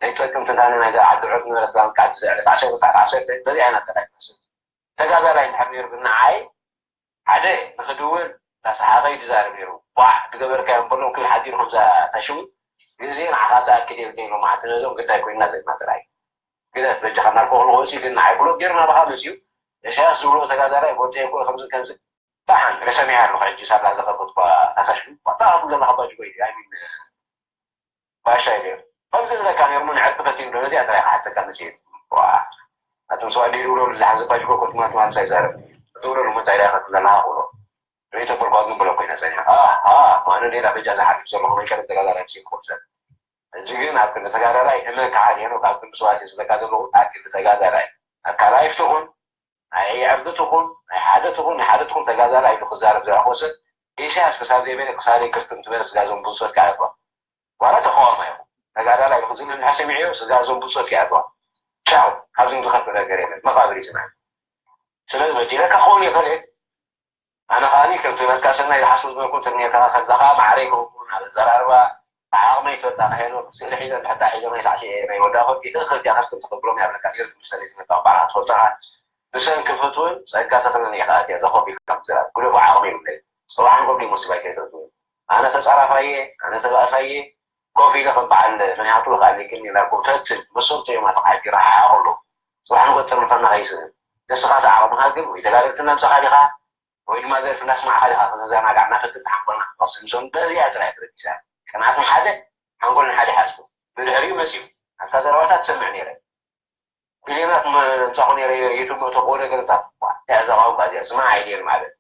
ናይ ጥቅምቲ እንታ ናይዛ ዓዲ ብዕር ዝነበረት ባንክ ዓዲ ዕለት ዓሰርተ ሰዓት ዓሰርተ በዚኣ ኢና ተዳግመስን ተጋዳላይ እንድሕር ነይሩ ግን ንዓይ ሓደ ንኽድውል እናሰሓቐ እዩ ዝዛረብ ነይሩ። ቧዕ ዝገበርካዮ እምበሎም ክብል ሓዲሩ ከምዛ እታ ሽሙ ግዜ ንዓኻ ትኣክል የብለይ ኢሎም መዓልቲ ነዞም ግዳይ ኮይንና ዘለና ጥራይ። ግደፍ በጃኻ እናልኮ ክልወፂ ግን ንዓይ ብሎክ ገይሩ ናባኻ መፅዩ ኢሳያስ ዝብሎ ተጋዳላይ ጎደየ እኮ ከምዚ ከምዚ ደሓን ርሰሚያ ኣለኹ ሕጂ ሳላ ዘኸፈትኳ እታ ሽሙ ዋጣ ኣኹም ዘለኻ ባጅ ጎይ ኣይ ሚን ባሻይ ድዮም ከምዚ ዝብለካ ነይሩ ንዕርቂ ፈቲኑ ዶ ነዚኣ ጥራይ ክሓተካ መፅየ ኣቶም ሰብኣይ ድይድውለሉ ዝሓዘ ባጅጎ ኮትማትማ ምሳይ ዛረብ ትብለሉ መታይ ዳ ከትብለና ክብሎ ርእይቶ ቁልቋል ግን ብሎ ኮይነ ፀኒሐ ኣሃ ኣነ ሌላ በጃ ዝሓልፍ ዘለኹ ወይ ቀደም ተጋዳላይ ምሽ ክቆም ሰብ ሕጂ ግን ኣብ ክንዲ ተጋዳላይ እመን ከዓ ሄኖክ ኣብ ክንዲ ሰዋት ዝብለካ ዘለኹ ኣብ ክንዲ ተጋዳላይ ኣካላይፍ ትኹን ናይ ዕርዲ ትኹን ናይ ሓደ ትኹን ናይ ሓደ ትኹን ተጋዳላይ ኢሉ ክዛረብ ዝረኣኹ ሰብ ኢሳያስ ክሳብ ዘይበለ ክሳደይ ክርትም ትበለ ስጋ ዞም ብንሶት ከኣትዋ ዋላ ተቃዋማይ ይኹን ተጋዳላይ ኢሉ ክዝልል እንድሕር ሰሚዐዮ ስጋ ዞም ብንሶት ከኣትዋ ቻው ካብዚ ዝኸፍእ ነገር የለን መቃብር እዩ ዝምዕል ስለዚ በዲለካ ክኸውን ይኽእል እየ ኣነ ከዓኒ ከምቲ ናትካ ሰናይ ዝሓስቡ ዝነበርኩ እንተኔርካ ከዛ ከዓ ማዕረ ይከውኩን ኣብ ኣዘራርባ ዓቕመይ ትፈልጣ ከሄዶ ስእሊ ሒዘ እንድሕር ሒዘ ናይ ሳዕሲ ናይ ወዳ ኮፒ እኽል እያ ከፍትም ተኸብሎም ያብለካ ነይሩ ዝምሰለይ ዝመጣ ባዕልካ ትፈልጦ ከዓ ብሰንኪ ፍትውን ጸጋ ተኽለን እየ ከዓ እትያ ዘኾቢልካ ምዝራብ ግደፉ ዓቕሚ ይብለይ ጽባሕ ንቆብሊ ሙስባይ ከይትረትውን ኣነ ተጻራፋየ ኣነ ተባእሳየ ኮፍ ኢለ ከም በዓል መን ይሃትዎ ከዓ ሊክኒ ኢላኩም ፈትን መሶም ተዮም ኣተቃዒ ይረሓሓቑ ኣለዉ ጽባሕ ንቆጥር ንፈና ከይስእን ንስኻ እቲ ዓቕምኻ ግን ወይ ተጋደልቲ እናምጻኻ ዲኻ ወይ ድማ ደርፊ እናስማዕኻ ዲኻ፣ ከተዘናጋዕና፣ ከተተሓንኮልና ክትቐስን። ንሶም በዚኣ ጥራይ ተበጊሳ። ቅንዓት ንሓደ፣ ሓንጎል ንሓደ ይሓስቡ። ብድሕሪኡ መጺኡ ናትካ ዘረባታት ትሰምዕ ነይረ። ቢልዮናት መ-፣ ምጻኹ ነይረ፣ ዩቱብ መእተኹ ወደ ገለታት። ዋ፣ እንታይ እዛ ቋንቋ እዚኣ? ስማዕ ኣይደል ማለት።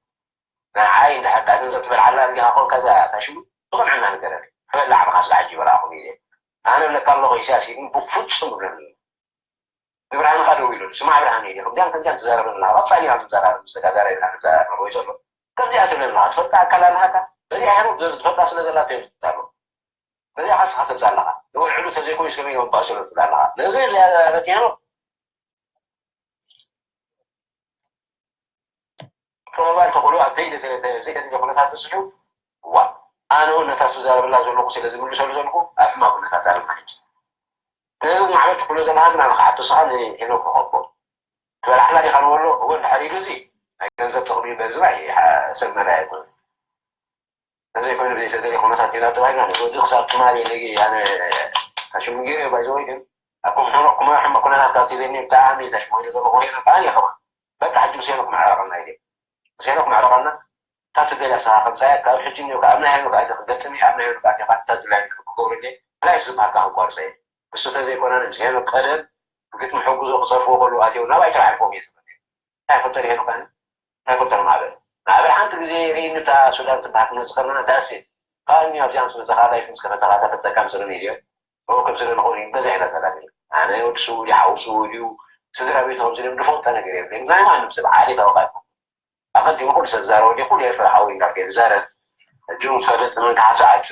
ንዓይ እንድሕር ደኣ ገንዘብ ትበልዓላ እንዲኻ ኮንካ እዛ ታሽሙ ብቕንዕና ንገረኒ። ክበልዕ ዓቕምኻ ስጋዕ ሕጂ ይበልዓኹም ኢለ። ኣነ እብለካ ኣለኹ ኢሳያስ ኢድኒ ብፍጹም እብለኒ። ንብርሃንኻ ደው ኢሉ፣ ስማዕ ብርሃን ኢለ። ከምዚኣን ከምዚኣን ትዛረበኒ ኣለኻ። ቀጻሊ ኢና ንዘራረብ፣ ምስ ተጋዳላይ ኢና ንዘራረብ ወይ ዘሎ። ከምዚኣ ትብለኒ ኣለኻ። ትፈልጣ ኣካል ኣለሃካ። በዚኣ ሕሩብ ዘ-፣ ትፈልጣ ስለ ዘላ ትብል ኣሎ። በዚኣ ኻስ ኻተብዛ ኣለኻ። ንወልዕሉ ተዘይኮይስ ከመይ እዮም ባእሱ ትብል ኣለኻ። ነዚ እዚኣ ረቲያኖ ምቕባል ተኽእሎ ኣብ ዘይተ-፣ ዘይተደልየ ኩነታት በጺሑ፣ ዋእ፣ ኣነ እውን ነታ ዝዛረበላ ዘለኹ ስለ ዝምልሰሉ ዘለኹ ኣብ ሕማቕ ኩነታት ኣለና ሕጂ። ነዚ ማዕበል ትብሎ ዘለኻ ግን ኣነ ክሓቶ ንስኻ ንሄኖክ ንኸቦ ትበላዕና ዲኻ ንበሎ፣ እወ እንድሕር ኢሉ እዚ ናይ ገንዘብ ጥቕሚ እምበር እዚ ናይ ሓ-፣ ሰብ መዳይ ኣይኮነን። እንተዘይኮይኑ ብዘይተደልየ ኩነታት ጌና ተባሂልና ነዚ ወዲ ክሳብ ትማሊ ነጊ ኣነ ታሽሙ ገይረ ባይዘወይ ግን ኣብ ከም ሕማቕ ኩነ-፣ ሕማቕ ኩነታት ካብ ትብለኒ ብጣዕሚ ታሽሙ ኢለ ዘለኹ ወይነ ብኣን እየ ከማን። በቃ ሕጂ ምስ ሄኖክ መዕረቐና ኢለ። ምስ ሄኖክ መዕረቐና እታ ትደልያ ንስኻ ከምጻያ ካብ ሕጂ እኒኦ ኣብ ናይ ሄኖክ ኣትየ ክገጥም እየ፣ ኣብ ናይ ሄኖክ ኣትየ ካብ እታ ትደልያ ክገብረለይ ላይፍ ዝበሃልካ ክቋርጾ እየ። እሱ ተዘይኮነ ምስ ሄኖክ ቀደም ብግጥሚ ሕጉዞ ክጸርፍዎ ከለዉ ኣትዮም ናባይ ጥራሕ ሓልፎም እየ ዝብል። እንታይ ይፈጠር ይሄ ምዃኑ? እንታይ ይፈጠር ማዕበል? ማዕበል ሓንቲ ግዜ ርኢኒ እታ ሱዳን ትበሃል ክትመጽእ ከለና ዳስ ኢት። ከኣኒ ኣብዚኣ ምስ መጻኻ ላይፍ ምስ ከፈተኻ እታ ፈጠካ ምስለኒ ኢልዮ። እዎ ከምዚ ዶ ንኸውን እዩ? በዚ ዓይነት ኣጋጣሚ። ኣነ ወዲ ስውእ ድዩ፣ ሓው ስውእ ድዩ፣ ስድራ ቤቱ ከምዚ ድዮም ዝፈልጦ ነገር የብለይን። ናይ ማንም ሰብ ዓሌት ኣውቃ ኣይኮንኩን። ኣቐዲሙ ኩሉ ሰብ ዝዛረቦ ድዩ? ኩሉ ኤርትራ ሓው እዩ እንዳልከ ዝዛረብ። ሕጂ እውን ፈለጥ ምን ከዓ ሰዓት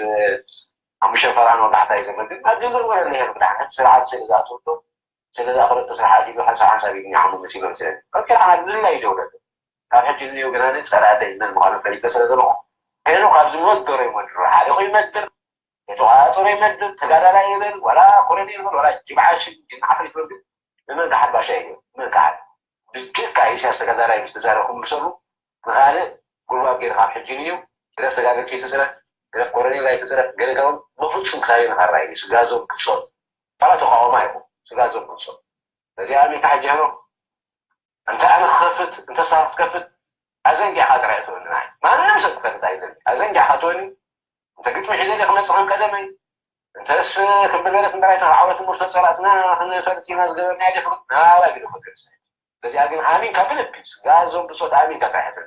ሓሙሽተ ፈራን ወጋሕታ እዩ ዘሎ። ግን ኣብዚ ዝርወረለ ይሄ ብድሓን ስርዓት ስለ ዝኣተወቶ ስለዚ ኣኽለጡ ስርሓት ኢሉ ሓንሳብ ሓንሳብ ኢሉ ይዓሙ መሲሎም ስለ። ኦኬ፣ ኣነ ልላ ይደውለሉ። ካብ ሕጂ ንየው ግና ጸላእተይ መን ምዃኑ ፈሊጠ ስለ ዘለኹ፣ ሄኖክ ኣብዚ መደሮ ይመድሮ። ሓደ ኮይኑ ይመድር፣ የተቋጻጸሮ ይመድር፣ ተጋዳላይ ይበል፣ ዋላ ኮሎኔል ይበል፣ ዋላ ጅምዓ ሽም፣ ጅምዓ ፍሪት ይበል፣ ግን ንመን ክሓድ ባሻ ኢሉ፣ ንመን ክሓድ? ብጀካ ኢሳያስ ተጋዳላይ ምስ ተዛረብኩም ምሰሉ፣ ንኻልእ ጉልባብ ገይሩ ካብ ሕጂ ንየው፣ ግደፍ ተጋደልቲ ኣይትጽረፍ፣ ግደፍ ኮሎኔል ኣይትጽረፍ፣ ገለ ገሮም በፍጹም ክሳብ ንኻራ ኢሉ፣ ስጋዞም ብጾት። ዋላ ተቃውሞ ኣይኹን፣ ስጋዞም ብጾት። በዚኣ ኣሚንካ ሕጂ ሄኖክ፣ እንተ ኣነ ክኸፍት፣ እንተ ንስኻ ክትከፍት፣ ኣዘንጊዕካ ጥራይ እትወኒ። ናይ ማንም ሰብ ክኸፍት ኣይደሊ። ኣዘንጊዕካ እትወኒ፣ እንተ ግጥሚ ሒዘ ድየ ክመጽእ ከም ቀደመይ፣ እንተስ ከም በልበለት እምበራይ ተዓወት እምበር ተጸላእትና ክንፈልጥ ኢና ዝገበርናዮ ድየ ክብል፣ ናባይ ግደፎ ተርሰ። በዚኣ ግን ኣሚንካ ብልቢ፣ ስጋ እዞም ብጾት ኣሚንካ ጥራይ ሕፍር።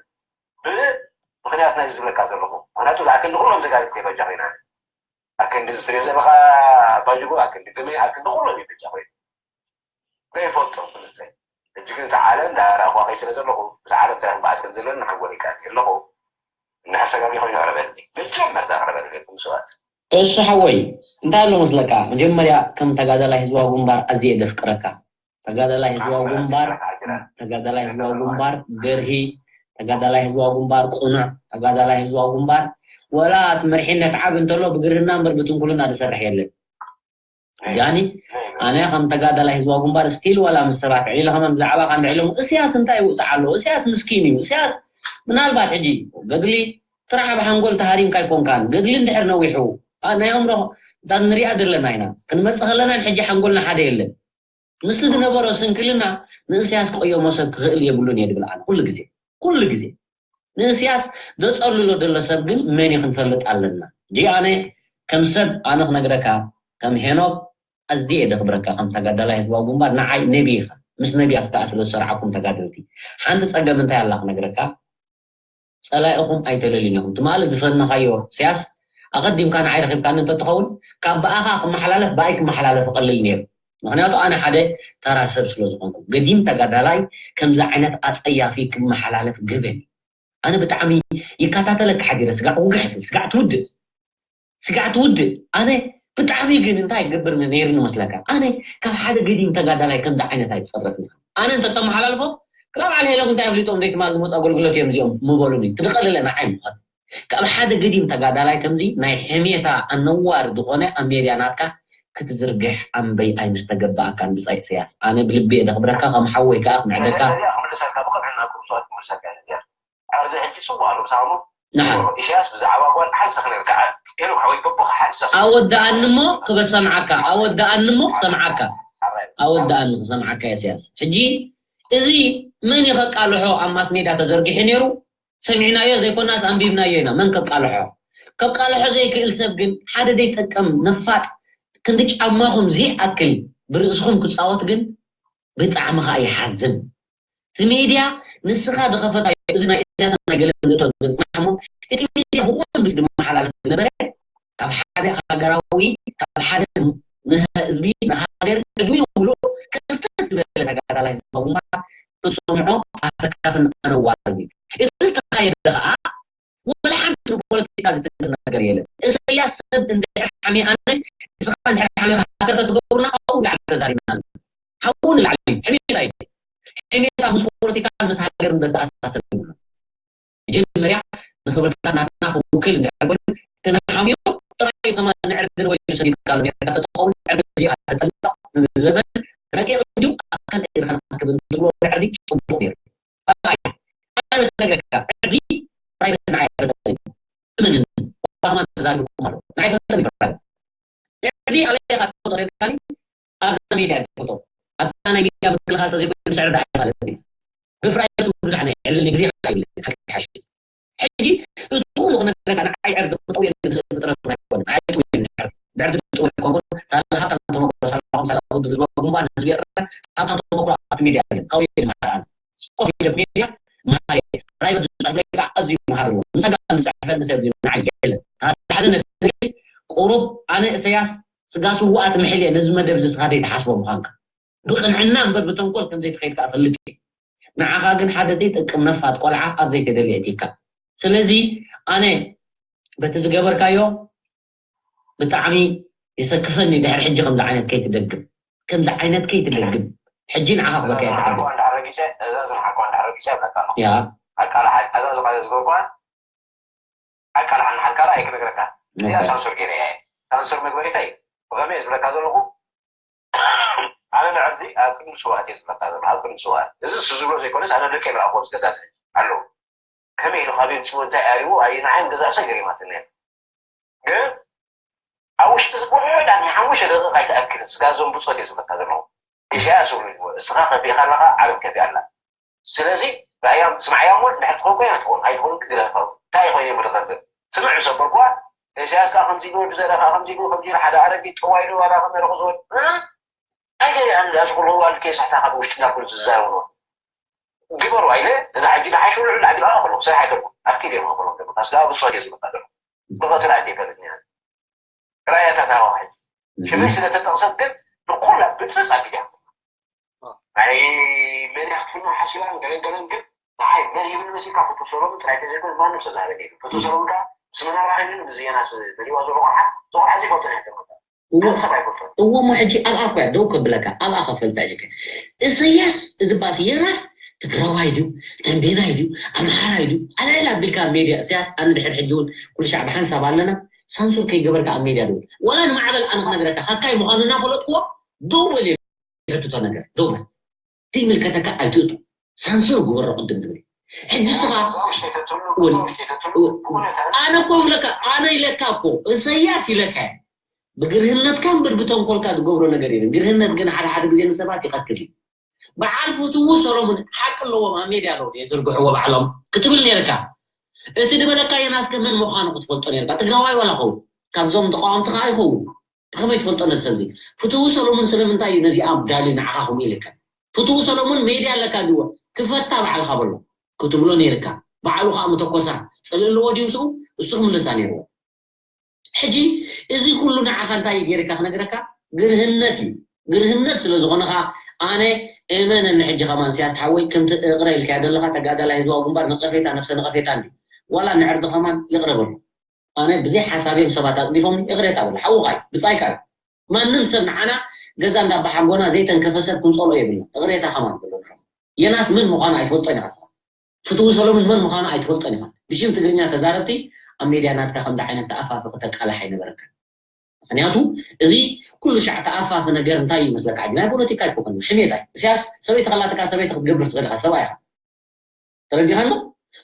ብ-፣ ምኽንያት ናይ ዝብለካ ዘለኹ። ምኽንያቱ፣ ኣክንዲ ኩሎም ተጋደልቲ በጃ ኮይና። ኣክንዲ ዝትሪኦ ዘለኻ ኣባጅጎ፣ ኣክንዲ ግመይ፣ ኣክንዲ ኩሎም እዩ በጃ ኮይኑ። ዘይፈልጦም ክልተ። ሕጂ ግን እቲ ዓለም እንዳራእኳ ከይ ስለ ዘለኹ፣ ምስ ዓለም ጥራሕ ክበዓል ስለ ዘለኒ፣ ሓንጎለይ ይቃትል ኣለኹ። እንድሕር ሰጋቢ ኮይኑ ኣቕርበልኒ። መጀመርታ ኣቕርበልኒ፣ ሰባት። እሱ ሓወይ፣ እንታይ ኣሎ መስለካ? መጀመርያ ከም ተጋዳላይ ህዝባዊ ግንባር ኣዝየ ዘፍቅረካ። ተጋዳላይ ህዝባዊ ግንባር፣ ተጋዳላይ ህዝባዊ ግንባር ገርሂ፣ ተጋዳላይ ህዝባዊ ግንባር ቁኑዕ፣ ተጋዳላይ ህዝባዊ ግንባር ወላ እቲ መሪሕነት ዓብ እንተሎ ብግርህና እምበር ብትንኩልና ዝሰርሕ የለን። ጃኒ፣ ኣነ ከም ተጋዳላይ ህዝባዊ ግንባር ስቲል ዋላ ምስ ሰባት ዕሊለ ከማን ብዛዕባ ካን ዕሎም እስያስ እንታይ ይውፅዓ ኣለዎ? እስያስ ምስኪን እዩ። እስያስ ምናልባት ሕጂ ገድሊ ጥራሕ ኣብ ሓንጎል ተሃሪምካ ኣይኮንካን። ገድሊ እንድሕር ነዊሑ፣ ኣ፣ ናይ ኣእምሮ እዛ ንሪኣ ዘለና ኢና። ክንመጽእ ከለናን ሕጂ ሓንጎልና ሓደ የለን። ምስቲ ዝነበሮ ስንክልና ንእስያስ ክቕየሞ ሰብ ክኽእል የብሉን እየ ድብል ኣነ ኩሉ ግዜ። ኩሉ ግዜ። ንእስያስ ዘጸልሎ ዘሎ ሰብ ግን መን እዩ ክንፈልጥ ኣለና። ጂ ኣነ ከም ሰብ ኣነ ክነግረካ፣ ከም ሄኖክ ኣዝየ እየ ደኽብረካ ከም ተጋዳላይ ህዝባዊ ግንባር፣ ንዓይ ነቢ ኢኻ። ምስ ነቢያት ከኣ ስለ ዝሰርዓኩም ተጋደልቲ። ሓንቲ ጸገም እንታይ ኣላ ክነግረካ፣ ጸላኢኹም ኣይተለልዩን ኢኹም። ትማሊ ዝፈነኻዮ እስያስ ኣቐዲምካ ንዓይ ረኺብካኒ እንተትኸውን፣ ካብ ብኣኻ ክመሓላለፍ ብኣይ ክመሓላለፍ ይቐልል ነይሩ። ምኽንያቱ ኣነ ሓደ ተራ ሰብ ስለ ዝኾንኩ። ገዲም ተጋዳላይ ከምዚ ዓይነት ኣጸያፊ ክመሓላለፍ ገበን እዩ። ኣነ ብጣዕሚ ይከታተለካ ሓዲረ፣ ስጋዕ ውግሕ ትብል፣ ስጋዕ ትውድእ። ስጋዕ ትውድእ። ኣነ ብጣዕሚ ግን እንታይ ይገብር ነይሩ ንመስለካ? ኣነ ካብ ሓደ ገዲም ተጋዳላይ ከምዚ ዓይነት ኣይትጸረፍን ኢኻ። ኣነ እንተተመሓላልፎ፣ ክላ በዓል ሄሎም እንታይ ኣፍሊጦም ዘይትማል ዝመጹ ኣገልግሎት እዮም እዚኦም ምበሉኒ። ትድቐልለ ንዓይ ምዃን። ካብ ሓደ ገዲም ተጋዳላይ ከምዚ ናይ ሕሜታ ኣነዋሪ ዝኾነ ኣብ ሜድያ ናትካ ክትዝርግሕ ኣምበይ ኣይምስተገባኣካን ብጻይ ኢሳያስ። ኣነ ብልቢ እየ ደኽብረካ፣ ከም ሓወይ ከኣ ክምዕደካ። ነዚኣ ክምልሰልካ ብቕንዕና ክምልሰልካ ነዚኣ። ኣብዚ ሕጂ ጽቡቕ ኣሎ፣ ብዛዕባ ንሓ። ኢሳያስ ብዛዕባ ጓል ሓንሳእ ክነግርካ፣ ሄኖክ ሓወይ፣ በቦ ክሓንሳእ። ኣወድኣኒ እሞ ክበሰምዓካ፣ ኣወድኣኒ እሞ ክሰምዓካ። ኣወድኣኒ ክሰምዓካ ኢሳያስ። ሕጂ እዚ መን እዩ ከቃልሖ ኣብ ማስ ሜድያ ተዘርጊሑ ነይሩ? ሰሚዕናዮ ዘይኮናስ ኣንቢብናዮ ኢና። መን ከቃልሖ? ከቃልሖ ዘይክእል ሰብ ግን ሓደ ዘይጠቅም ነፋጥ ክንዲ ጫማኹም ዘይኣክል ብርእስኹም ክጻወት ግን ብጣዕሚ ኸኣ ይሓዝን። እቲ ሜድያ ንስኻ ዝኸፈታዮ እዚ ናይ ኢሳያስ ናይ ገለ ንእቶ ዝጽናሕ እሞ እቲ ሜድያ ብኹሉ ዝመሓላለፍ ዝነበረ ካብ ሓደ ሃገራዊ ካብ ሓደ ንህዝቢ ንሃገር ቅድሚ ውሎ ክፍተት ዝበለ ተጋዳላይ ዝኸውን ክሰምዖ ኣሰካፍን ኣነዋሪ እዩ። እዚ ዝተኻየደ ኸኣ ወላ ሓንቲ ብፖለቲካ ዝትንክፍ ነገር የለን። ኢሳያስ ሰብ እንድሕር ሓሚየ ኣነ ንስኻ እንድሕር ሓሚኻ ሃከር ተትገብሩና ካብኡ ንላዕሊ ተዛሪብና። ካብኡ ንላዕሊ ሕሜታ እዩ። ሕሜታ ምስ ፖለቲካን ምስ ሃገርን ዘተኣሳሰር እዩ። መጀመርያ ንክብርታት ናትና ክውክል እንድሕር ኮይኑ ክንሓምዮ ጥራይ ከማን ንዕርድን ወይ ሰዲድካ ኣሎ ጌርካ ተትኸውን ዕርዲ እዚኣ ተጠልቕ። እዚ ዘበን ረቂቕ እንድዩ፣ ኣብ ካልእ ኢልካ ንኣክብ እንትብሎ ዕርዲ ጽቡቕ ነይሩ። ኣይ፣ ኣነ ክነግረካ፣ ዕርዲ ፕራይቬት ንዓይ ኣይፈልጠን እዩ። እመንኒ፣ እባ ከማን ተዛሪብኩም ኣሎ። ንዓይ ኣይፈልጠን እዩ ፕራይቬት። ዕርዲ ኣበይ ኢኻ ትፈልጦ ተልካኒ? ኣብዛ ሜድያ እየ ዝፈልጦ። ኣብዛ ናይ ሜድያ ምክልኻል ተዘይኮይኑ ምስ ዕርዲ ኣይፋለጥን እየ። ብፕራይቬት ብዙሕ ናይ ዕልል ግዜ ይብለኒ፣ ሓቂ ሓቂ። ሕጂ እቲ ኩሉ ክነግረካ ንዓይ ዕርዲ ክጠውየኒ ዝኽእል ፍጥረት ኣይኮነን። ኣይጠውየኒ ዕርዲ። ብዕርዲ ክጠውየ ኣይኮንኩን። ሳላ ሃብታም ተመክሮ፣ ሳላኹም፣ ሳላ ውድብ ህዝባዊ ግንባር፣ ህዝቢ ኤርትራ፣ ሃብታም ተመክሮ ኣብቲ ሜድያ የለን። ካብኡ እየ ዝመሃር ኣነ። ኮፍ ኢለ ሜድያ መሃሪ እየ። ፕራይቬት ዝፅሕፍ ለካ ኣዝዩ መሃሪ እዎ። ንፀጋም ዝፅሕፈኒ ሰብ ግን ንዓይ የለን። ኣተሓዝነት ግን ቁሩብ ኣነ ኢሳያስ ስጋ ስውኣት ምሕል እየ ነዚ መደብ እዚ ስኻ ዘይትሓስቦ ምዃንካ። ብቕንዕና እምበር ብተንኮል ከም ዘይትኸይድ ከኣ ፈልጥ እየ። ንዓኻ ግን ሓደ ዘይጠቅም ነፋጥ ቆልዓ ኣብ ዘይተደልየ እቲካ። ስለዚ ኣነ በቲ ዝገበርካዮ ብጣዕሚ የሰክፈኒ ድሕሪ ሕጂ ከምዚ ዓይነት ከይትደግም። ከምዚ ዓይነት ከይትደግም። ሕጂ ንዓኻ ክበካ እየ ትሓግም። ያ። ኣቃላሓ ዝገብርኳ ኣቃላሓ ንሓልካላ ኣይክነግረካ። እዚኣ ሳንሱር ገይረ እየ። ሳንሱር መግበሪተይ ብኸመይ እየ ዝብለካ ዘለኹ? ኣነ ንዕርዲ ኣብ ቅድሚ ስውኣት እየ ዝብለካ ዘለኹ፣ ኣብ ቅድሚ ስውኣት። እዚ እሱ ዝብሎ ዘይኮነስ ኣነ ደቀይ ምልኣኽዎም ዝገዛእ ኣለዉ። ከመይ ኢሉ ካብ የምፅዎ እንታይ ኣሪዎ ኣየናዓይን ገዛእ ሰብ ገሪማትኒ እያ። ግን ኣብ ውሽጢ እዚ ብውሕዳት ናይ ሓሙሽተ ደቂቕ ኣይትኣክልን ስጋ እዞም ብፆት እየ ዝብለካ ዘለኹ። ኢሳያስ እብሉ ይግበ፣ እስኻ ከፊእኻ ኣለኻ፣ ዓለም ከፊኣ ኣላ። ስለዚ ራእያ ስምዓያ እሞ ድሕር ትኸውን ኮይና ትኸውን፣ ኣይትኸውን ግን ግደፋ። እንታይ ኮይነ እሞ ዝኸብር? ስምዕ ዘበልኩዋ፣ ኢሳያስ ከኣ ከምዚ ኢሉ፣ ወዲ ዘረ ከኣ ከምዚ ኢሉ፣ ከምዚ ኢሉ፣ ሓደ ኣረጊት ጠዋይ ኢሉ፣ ዋላ ከመይ ኢሉ ክዝወድ? እ? ኣይገርያን፣ እዚ ኩሉ ዋልድ ከየሳሕታ ካብ ውሽጥና ኩሉ ዝዛረቡ ግበሩ ኣይለ፣ እዛ ሕጂ ደሓሽ ውልዑ ላዕሊ ከኣ ከለኹ፣ ስራሕ ኣይከድኩ፣ ኣፍኪድ እዮም ከለኹ፣ ስጋ ብጾት እየ ዝመጣ ዘለኹ። ብቐትሪ ኣይተይፈልጥን እያ። ራእያታት ኣዋኺድ። ሽመይ ስለ ተጠቕሰት ግን ንኩላ ብጽብጽ ኣቢላ። ኣይ፣ መን እያ ክትፍና ሓሲባን ገለን ገለን ግን ንዓይ መን ይብል መሲልካ ፍቱው ሰሎሙን ጥራይ ተዘይኮነ ማንም ሰብ ዝሃበኒ የለን። ፍቱው ሰሎሙን ከኣ ምስ መናብራ ሃይሉን ምስ ዮናስ ደልይዋ ዘሎ ቆልዓ፣ እቶ ቆልዓ ዘይፈልጦ ናይ ተመልከት። እዎ፣ ከም ሰብ ኣይፈልጦን። እዎ፣ እሞ ሕጂ ኣብኣ እኮ እያ ደው ከብለካ፣ ኣብኣ ከፈልጣ እየ። ኢሳያስ እዚ ባስ ዮናስ ትግራዋይ ድዩ፣ ተንቤናይ ድዩ፣ ኣምሓራይ ድዩ፣ ኣላይላ ኣቢልካ ኣብ ሜድያ ኢሳያስ ኣነ ድሕሪ ሕጂ እውን ኩሉ ሻዕ ብሓንሳብ ኣለና። ሳንሱር ከይገበርካ ኣብ ሜድያ ደው። ዋላ ንማዕበል ኣነ ክነግረካ፣ ሃካይ ምዃኑ እናፈለጥክዎ ደው በል እየ። ሕትቶ ነገር ደው በል። ዘይምልከተካ ኣይትእቱ። ሳንሱር ግበሮ ቅድም ትብል። ሕጂ ስኻ እዛ ውሽጢ ተትህሉ፣ እውን እዛ ውሽጢ ተትህሉ፣ እውን ብእውነት ኣነ ኣነ እኮ ይብለካ፣ ኣነ ኢለካ እኮ፣ ኢሳያስ ኢለካ እየ። ብግርህነትካ እምበር ብተንኮልካ ዝገብሮ ነገር የለን። ግርህነት ግን ሓደ ሓደ ግዜ ንሰባት ይቐትል እዩ። በዓል ፍትዉ ሰሎሙን ሓቂ ኣለዎም፣ ኣብ ሜድያ ኣለዉ፣ የዝርግሕዎ ባዕሎም ክትብል ነይርካ። እቲ ዝበለካ ዮናስ ከ መን ምዃኑ ክትፈልጦ ነይርካ። ትግራዋይ ዋላ ኸውን፣ ካብዞም ተቃወምቲ ከኣ ይኸውን። ብኸመይ ትፈልጦ ነዚ ሰብዚ? ፍትዉ ሰሎሙን ስለምንታይ እዩ ነዚኣ ጋሊ ንዓኻ ከምኡ ኢልካ? ፍትዉ ሰሎሙን ሜድያ ኣለካ ድዎ? ክፈታ ባዕልኻ በሎ ክትብሎ ነይርካ። ባዕሉ ከኣ ምተኮሳ ጽልኢ ኣለዎ ድዩ ምስኡ? እሱ ክምልሳ ነይርዎ። ሕጂ እዚ ኩሉ ንዓኻ እንታይ እዩ ገይርካ ክነግረካ? ግርህነት እዩ። ግርህነት ስለ ዝኾነ ከኣ ኣነ እመነኒ ሕጂ ከማን ኢሳያስ ሓወይ ከምቲ እቕረ ኢልካዮ ዘለኻ ተጋዳላይ ህዝባዊ ግንባር ነቐፌታ ነብሰ ነቐፌታ እንድዩ። ዋላ ንዕርዲ ከማን ይቕረ በሎ። ኣነ ብዘይ ሓሳብ እዮም ሰባት ኣጽዲፎም ይቕሬታ በሎ። ሓውኻ እዩ፣ ብጻይካ እዩ። ማንም ሰብ ንዓና ገዛ እንዳባሓጎና ዘይተንከፈ ሰብ ክንጸልኦ የብልና። ይቕሬታ ከማን በሎ። ዮናስ መን ምዃኑ ኣይትፈልጦን ኢኻ ንስኻ። ፍትዊ ሰሎሙን መን ምዃኑ ኣይትፈልጦን ኢኻ። ብሽም ትግርኛ ተዛረብቲ ኣብ ሜድያ ናትካ ከምዚ ዓይነት ተኣፋፊ ክተቃልሕ ኣይነበረካን። ምኽንያቱ እዚ ኩሉ ሻዕ ተኣፋፊ ነገር እንታይ እዩ መስለካ? ናይ ፖለቲካ ኣይኮነን፣ ሕሜታ እዩ። ኢሳያስ ሰበይቲ ከላትካ ሰበይቲ ክትገብር ትኽእል ኢኻ፣ ሰብኣይ ኢኻ። ተረዲኻኒ?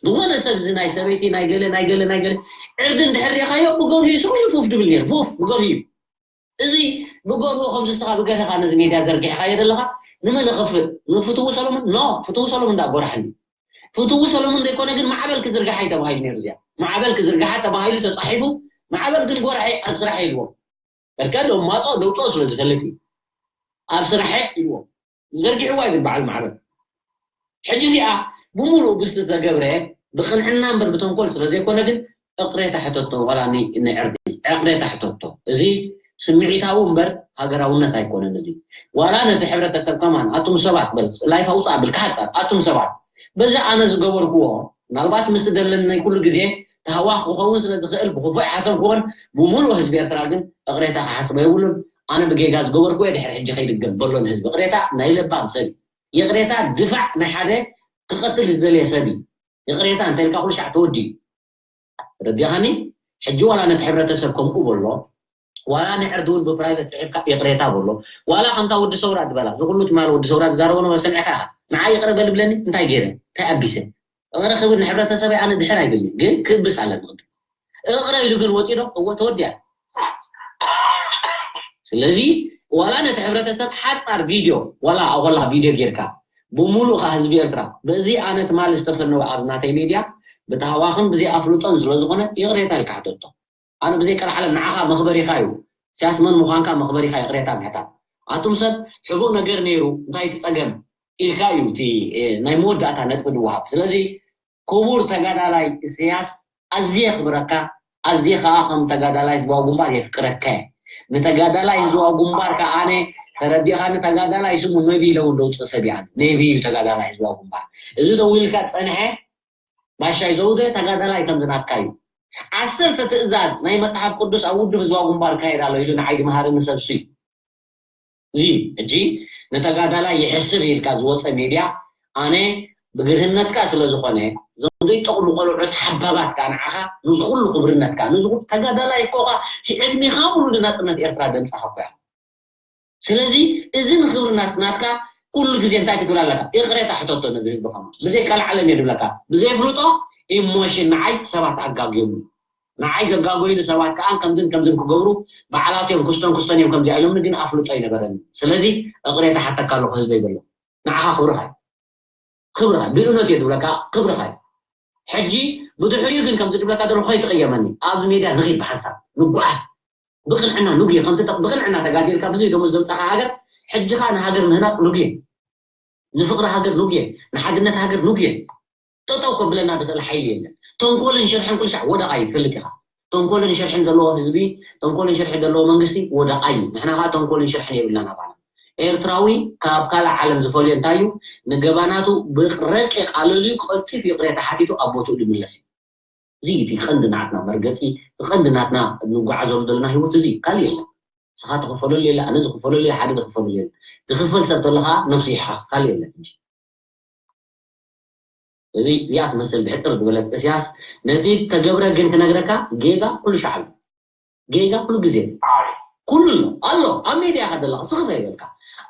ዝኾነ ሰብ እዚ ናይ ሰበይቲ ናይ ገለ ናይ ገለ ናይ ገለ ዕርዲ እንድሕር ሪኢኻዮ ብገብሩ እዩ ስቕ ኢሉ ፉፍ ድብል ነይሩ። ፉፍ ብገብሩ እዩ። እዚ ብገብሩ ከምዚ ንስኻ ብገርህኻ ነዚ ሜድያ ዘርጊሕኻዮ ዘለኻ ንመን ይኸፍእ? ንፍትዉ ሰሎሞን? ኖ፣ ፍትዉ ሰሎሞን እንዳጎርሐኒ። ፍትዉ ሰሎሞን ዘይኮነ ግን ማዕበል ክዝርግሓ እዩ ተባሂሉ ነይሩ። እዚኣ ማዕበል ክዝርግሓ ተባሂሉ ተጻሒፉ፣ ማዕበል ግን ጎርሐ ኣብ ስራሕ ኢልዎ። በርከ ደማጾ ደውጾ ስለ ዝፈልጥ እዩ። ኣብ ስራሕ ኢልዎ። ዘርጊሕዋ እዩ በዓል ማዕበል። ሕጂ እዚኣ ብምሉእ ብስቲ ዘገብረ ብቕንዕና እምበር ብተንኮል ስለ ዘይኮነ ግን እቕሬታ ሕተቶ፣ ዋላ ኒ-፣ ንዕርዲ ዕቕሬታ ሕተቶ። እዚ ስምዒታዊ እምበር ሃገራውነት ኣይኮነን። እዚ ዋላ ነቲ ሕብረተሰብ ከማን ኣቱም ሰባት በል፣ ላይፍ ኣውፅእ ኣብል ክሓፃ ኣቱም ሰባት በዚ ኣነ ዝገበርክዎ ምናልባት ምስ ደለኒ ናይ ኩሉ ግዜ ተሃዋኽ ክኸውን ስለ ዝኽእል ብክፉእ ሓሰብ ክኾን ብምሉእ ህዝቢ ኤርትራ ግን እቕሬታ ክሓስበ የብሉን። ኣነ ብጌጋ ዝገበርክዎ ድሕሪ ሕጂ ከይድገም በሎ ንህዝቢ። እቕሬታ ናይ ለባም ሰብ እዩ። ይቕሬታ ድፋዕ ናይ ሓደ ክቐትል ዝደለየ ሰብ እዩ። ይቕሬታ እንተ ኢልካ ኩሉ ሻዕ ተወዲኡ። ረዲኻኒ? ሕጂ ዋላ ነቲ ሕብረተሰብ ከምኡ በሎ፣ ዋላ ንዕርዲ እውን ብፕራይቬት ጽሒፍካ ይቕሬታ በሎ፣ ዋላ ከምታ ወዲ ሰውራ ዝበላ፣ እዚ ኩሉ ትማል ወዲ ሰውራ ዝዛረቦ ነበረ ሰሚዕካ ኢኻ። ንዓይ ይቕረ በል ብለኒ፣ እንታይ ገይረ? እንታይ ኣቢሰ? እቕረ ክብል ንሕብረተሰበይ ኣነ ድሕር ኣይብልኒ፣ ግን ክእብስ ኣለኒ ቅድም። እቕረ ኢሉ ግን ወጺኡ ዶ? እወ፣ ተወዲኣ። ስለዚ ዋላ ነቲ ሕብረተሰብ ሓጻር ቪድዮ፣ ዋላ ኣኾላ ቪድዮ ጌርካ፣ ብምሉእ ከኣ ህዝቢ ኤርትራ፣ በዚ ኣነ ትማል ዝተፈነወ ኣብ ናተይ ሜድያ፣ ብታህዋኽን ብዘይ ኣፍልጦን ስለ ዝኾነ፣ ይቕሬታ ኢልካ ሕተቶ። ኣነ ብዘይ ቀልዓለም ንዓኻ መኽበሪኻ እዩ። ኢሳያስ መን ምዃንካ መኽበሪኻ ይቕሬታ ምሕታት። ኣቱም ሰብ ሕቡእ ነገር ነይሩ፣ እንታይ እቲ ጸገም? ኢልካ እዩ እቲ፣ እ፣ ናይ መወዳእታ ነጥቢ ዝወሃብ። ስለዚ ክቡር ተጋዳላይ ኢሳያስ፣ ኣዝየ የኽብረካ፣ ኣዝየ ከኣ ከም ተጋዳላይ ህዝባዊ ግንባር የፍቅረካ እየ። ንተጋዳላይ ህዝባዊ ግንባር ከኣ ኣነ ተረዲእካኒ፣ ተጋዳላይ ስሙ ነቢ ኢለ እውን ደውፅእ ሰብ እየ ኣነ። ነቢ እዩ ተጋዳላይ ህዝባዊ ግንባር። እዚ ደው ኢልካ ዝጸንሐ ባሻይ ዘውደ ተጋዳላይ ከም ዝናትካ እዩ። ዓሰርተ ትእዛዝ ናይ መጽሓፍ ቅዱስ ኣብ ውድብ ህዝባዊ ግንባር ይካየድ ኣሎ ኢሉ ንዓይ ዝመሃረኒ ሰብ እሱ እዩ። እዚ ሕጂ ንተጋዳላይ ይሕስብ ኢልካ ዝወፀ ሜድያ ኣነ ብግርህነትካ ስለ ዝኾነ እዞም ዘይጠቕሙ ቆልዑት ሓባባት ከዓ ንዓኻ ነዚ ኩሉ ክብርነትካ ነዚ ኩሉ ተጋዳላይ እኮ ኻ ዕድሜኻ ሙሉ ንናፅነት ኤርትራ ደምፃኻ እኮ እያ። ስለዚ እዚ ንክብሪ ናት-፣ ናትካ ኩሉ ግዜ እንታይ ክትብል ኣለካ? ይቕሬታ ሕተቶ ነዚ ህዝቢ ከማ። ብዘይ ቀልዓለም እየ ዝብለካ። ብዘይ ፍልጦ ኢሞሽን ንዓይ ሰባት ኣጋግዮምኒ። ንዓይ ዘጋገዩኒ ሰባት ከኣ ከምዝን ከምዝን ክገብሩ በዓላት እዮም፣ ክስቶን ክስቶን እዮም ከምዚኣ ኢሎምኒ፣ ግን ኣፍልጦ ኣይነበረኒ። ስለዚ እቕሬታ ሓተካ ኣለኹ ህዝበይ በሎ። ንዓኻ ክብርኻ እዩ። ክብርኻ እዩ። ብእውነት እየ ዝብለካ፣ ክብርኻ እዩ። ሕጂ ብድሕሪኡ ግን ከምዚ ዝብለካ ዘለኹ ከይትቕየመኒ። ኣብዚ ሜድያ ንኺድ ብሓንሳብ ንጓዓዝ። ብቕንዕና ንጉየ፣ ከምቲ ተ-፣ ብቕንዕና ተጋዲልካ ብዘይ ደሞዝ ዘምጻኻ ሃገር፣ ሕጂ ከኣ ንሃገር ምህናጽ ንጉየ። ንፍቕሪ ሃገር ንጉየ፣ ንሓድነት ሃገር ንጉየ። ጠጠው ከብለና ዝኽእል ሓይሊ የለን። ተንኮልን ሽርሕን ኩሉ ሻዕ ወደቓ እዩ፣ ትፈልጥ ኢኻ። ተንኮልን ሽርሕን ዘለዎ ህዝቢ፣ ተንኮልን ሽርሒ ዘለዎ መንግስቲ ወደቓ እዩ። ንሕና ከኣ ተንኮልን ሽርሕን የብልናን ኣባና። ኤርትራዊ ካብ ካልእ ዓለም ዝፈልዮ እንታይ እዩ? ንገባናቱ ብረቂቕ ኣለልዩ ቀልጢፉ ይቕሬታ ሓቲቱ ኣብ ቦትኡ ዝምለስ እዩ። እዚ እቲ ቀንዲ ናትና መርገጺ፣ እቲ ቀንዲ ናትና እንጓዓዘሉ ዘለና ህይወት እዚ ካልእ የለን። ንስኻ ትኽፈለሉ የለ፣ ኣነ ዝኽፈለሉ የለ፣ ሓደ ዝኽፈለሉ የለ። ዝኽፈል ሰብ ተለኻ ነብሱ ይሓኽ፣ ካልእ የለን ሕጂ። እዚ እዚኣ ትመስል ብሕጽር ዝበለት እስያስ፣ ነቲ ተገብረ ግን ክነግረካ፣ ጌጋ ኩሉ ሻዕ ኣሎ። ጌጋ ኩሉ ግዜ ኣሎ። ኩሉ ኣሎ። ኣሎ። ኣብ ሜድያ ኢኻ ዘለኻ፣ ስኽ ዘይበልካ።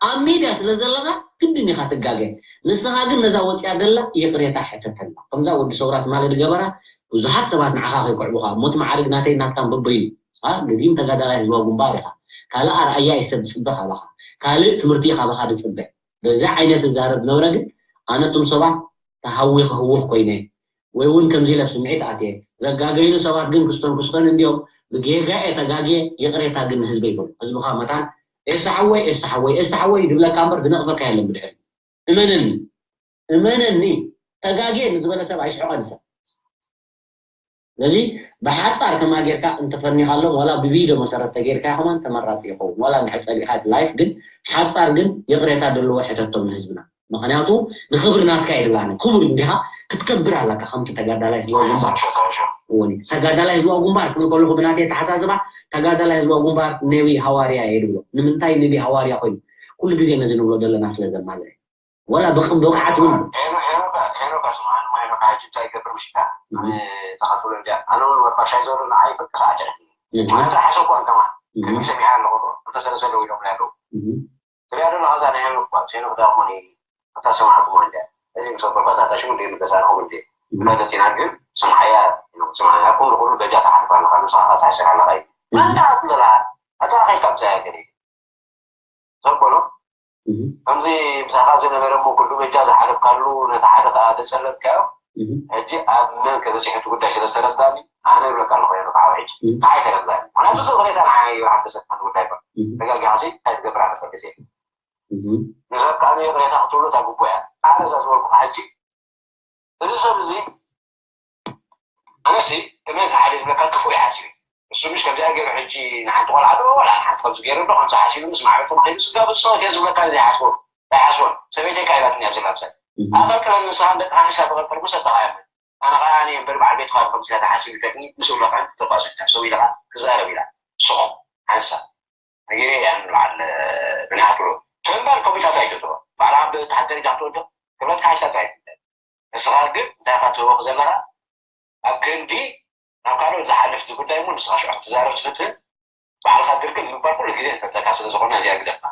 ኣብ ሜድያ ስለ ዘለኻ፣ ግድን ኢኻ ትጋገ። ንስኻ ግን ነዛ ወጽያ ዘላ ይቕሬታ ሕተተላ። ከምዛ ወዲ ሰውራ ትማሊ ዝገበራ፣ ብዙሓት ሰባት ንዓኻ ከይክዕቡኻ፣ ሞት መዓርግ ናተይ ናትካን በበይኑ። አ፣ ገዲም ተጋዳላይ ህዝባዊ ግንባር ኢኻ። ካልእ ኣርኣያ እዩ ሰብ ዝጽበ ካባኻ። ካልእ ትምህርቲ እዩ ካባኻ ዝጽበ። በዚ ዓይነት ዝዛረብ ነበረ፣ ግን ኣነ እቶም ሰባት ተሃዊኸ ህውኽ ኮይነ፣ ወይ እውን ከምዚ ኢለ ኣብ ስምዒት ኣትየ፣ ዘጋገዩኒ ሰባት ግን ክስቶን ክስቶን እንድዮም፣ ብጌጋ እየ ተጋግየ፣ ይቕሬታ ግን ንህዝበይ በሉ። ህዝብኻ መታን፣ ኤሳ ሓወይ፣ ኤሳ ሓወይ፣ ኤሳ ሓወይ ዝብለካ እምበር ዝነቕፈካ የለን ብድሕሪኡ። እመነኒ፣ እመነኒ፣ ተጋግየ ንዝበለ ሰብ ኣይስሕቐን ሰብ። ስለዚ ብሓጻር ከማ ጌርካ እንተፈኒኻሎም፣ ዋላ ብቪድዮ መሰረት ተጌርካ ከማን ተመራጺ ይኸውን። ዋላ እንድሕር ጸሊእካ እቲ ላይፍ፣ ግን ሓጻር ግን ይቕሬታ ዘለዎ ሕተቶም ንህዝብና። ምኽንያቱ ንኽብሪ ናትካ እየ ዝብላ ኣነ። ክቡር እንዲኻ፣ ክትከብር ኣለካ ከምቲ ተጋዳላይ ህዝባዊ ግንባር። እወኒ፣ ተጋዳላይ ህዝባዊ ግንባር ክብል ከለኹ ብናተይ ኣተሓሳስባ፣ ተጋዳላይ ህዝባዊ ግንባር ነቢ ሃዋርያ እየ ዝብሎ። ንምንታይ ነቢ ሃዋርያ ኮይኑ? ኩሉ ግዜ ነዚ ንብሎ ዘለና ስለ ዘማልአ። ወላ ብቕ-፣ ብቕዓት እውን። ሄኖ፣ ሄኖካ፣ ሄኖካ ስምዓኒ፣ ሄኖካ ሕጂ እንታይ ይገብር ምሽካ? እም። ኣነ ተኸትሎ እንድያ። ኣነ እውን ወርቃ ሻይ ዘሎ ንዓይ በቃ ሰዓት ይሕል። እም። ኣነ ዝሓሰብኩ ኣንተማ። እም። ከመይ ሰሚዐ ኣለኹ? ክልተ ሰለስተ ደው ኢሎም ኣለዉ። እም። ትሪኣ ዘለኻ እዛ ናይ ሄኖክ ጓል፣ ሄኖክ ዳሞኒ፣ እታ ሰማዕኩማ እንድያ። እዚ ምስ ኣቦርባታታ ሽሙ እንድየ ምተሳረኹም እንድየ። እም። ብለለቲና ግን ስምዓያ፣ ስምዓያ፣ ኩሉ፣ ኩሉ በጃ ትሓልፍ ኣለኻ፣ ንስኻ ኸኣ ትሓስር ኣለኻ እዩ። እም። ኣንታ ኣትለላ፣ ኣታ ኸይድካ ብዛያ ገለ። ዘበሎ፣ ከምዚ ምሳኻ ዝነበረ እሞ ኩሉ በጃ ዝሓለፍካሉ ነቲ ሓደ ከኣ ዘጸለምካዮ ሕጂ ኣብ መን ከበጺሑ እቲ ጉዳይ ስለ ዝተረዳኒ ኣነ እብለካ ኣለኹ እየ ብዓው ሕጂ እንታይ ተረዳኒ ምክንያቱ እዚ ቅሬታ ንዓይ ይብዓል ተሰክፈኒ ጉዳይ እኮ ተጋጊኻ ሲ እንታይ ትገብር ኣለካ ግዜ ንሰብ ከኣ ቅሬታ ክትብሉ እታ ግቡእ እያ ኣነ እዛ ዝበልኩኻ ሕጂ እዚ ሰብ እዚ ኣነሲ እመን ሓደ ዝብለካ ክፉእ ይሓስብ እዩ እሱ ምሽ ከምዚኣ ገይሩ ሕጂ ንሓንቲ ቆልዓ ዶ ወላ ንሓንቲ ከምዚ ገይሩ ዶ ከምዚ ሓሲቡ ምስ ማዕበል ተማኺሉ ስጋ ብፅወት እየ ዝብለካ እዚ ይሓስቦ ኣይሓስቦን ሰበይተይ ካይላትኒ ኣብዚ ላብሳይ ኣቐልቅለን ንስኻ ደቂ ሓንሳ ተቐልቅል ምስ ኣተኻየመ ኣነ ከዓ ኣነ እምበር በዓል ቤትኻ ከምዚ ተሓሲቡ ኢለትኒ ምስ እብለካ ተባሱ ተሕሰቡ ኢለካ ክዛረብ ኢላ ስኹ ሓንሳ ነጊረ እያ ንበዓል ብናትሮ ተንባል ኮሚታት ኣይትእትዎ ባዕላ ብታሕት ደረጃ ክትወድቕ ክብረትካ ሓንሳ ጥራይ ንስኻ ግን እንታይ ኢኻ ትህወኽ ዘለኻ ኣብ ክንዲ ናብ ካልኦት ዝሓልፍ እዚ ጉዳይ እውን ንስኻ ሽዑ ክትዛረብ ትፍትን ባዕልኻ ግርግር ንምባል ኩሉ ግዜ ንፈልጠካ ስለ ዝኾና እዚኣ ግደፍና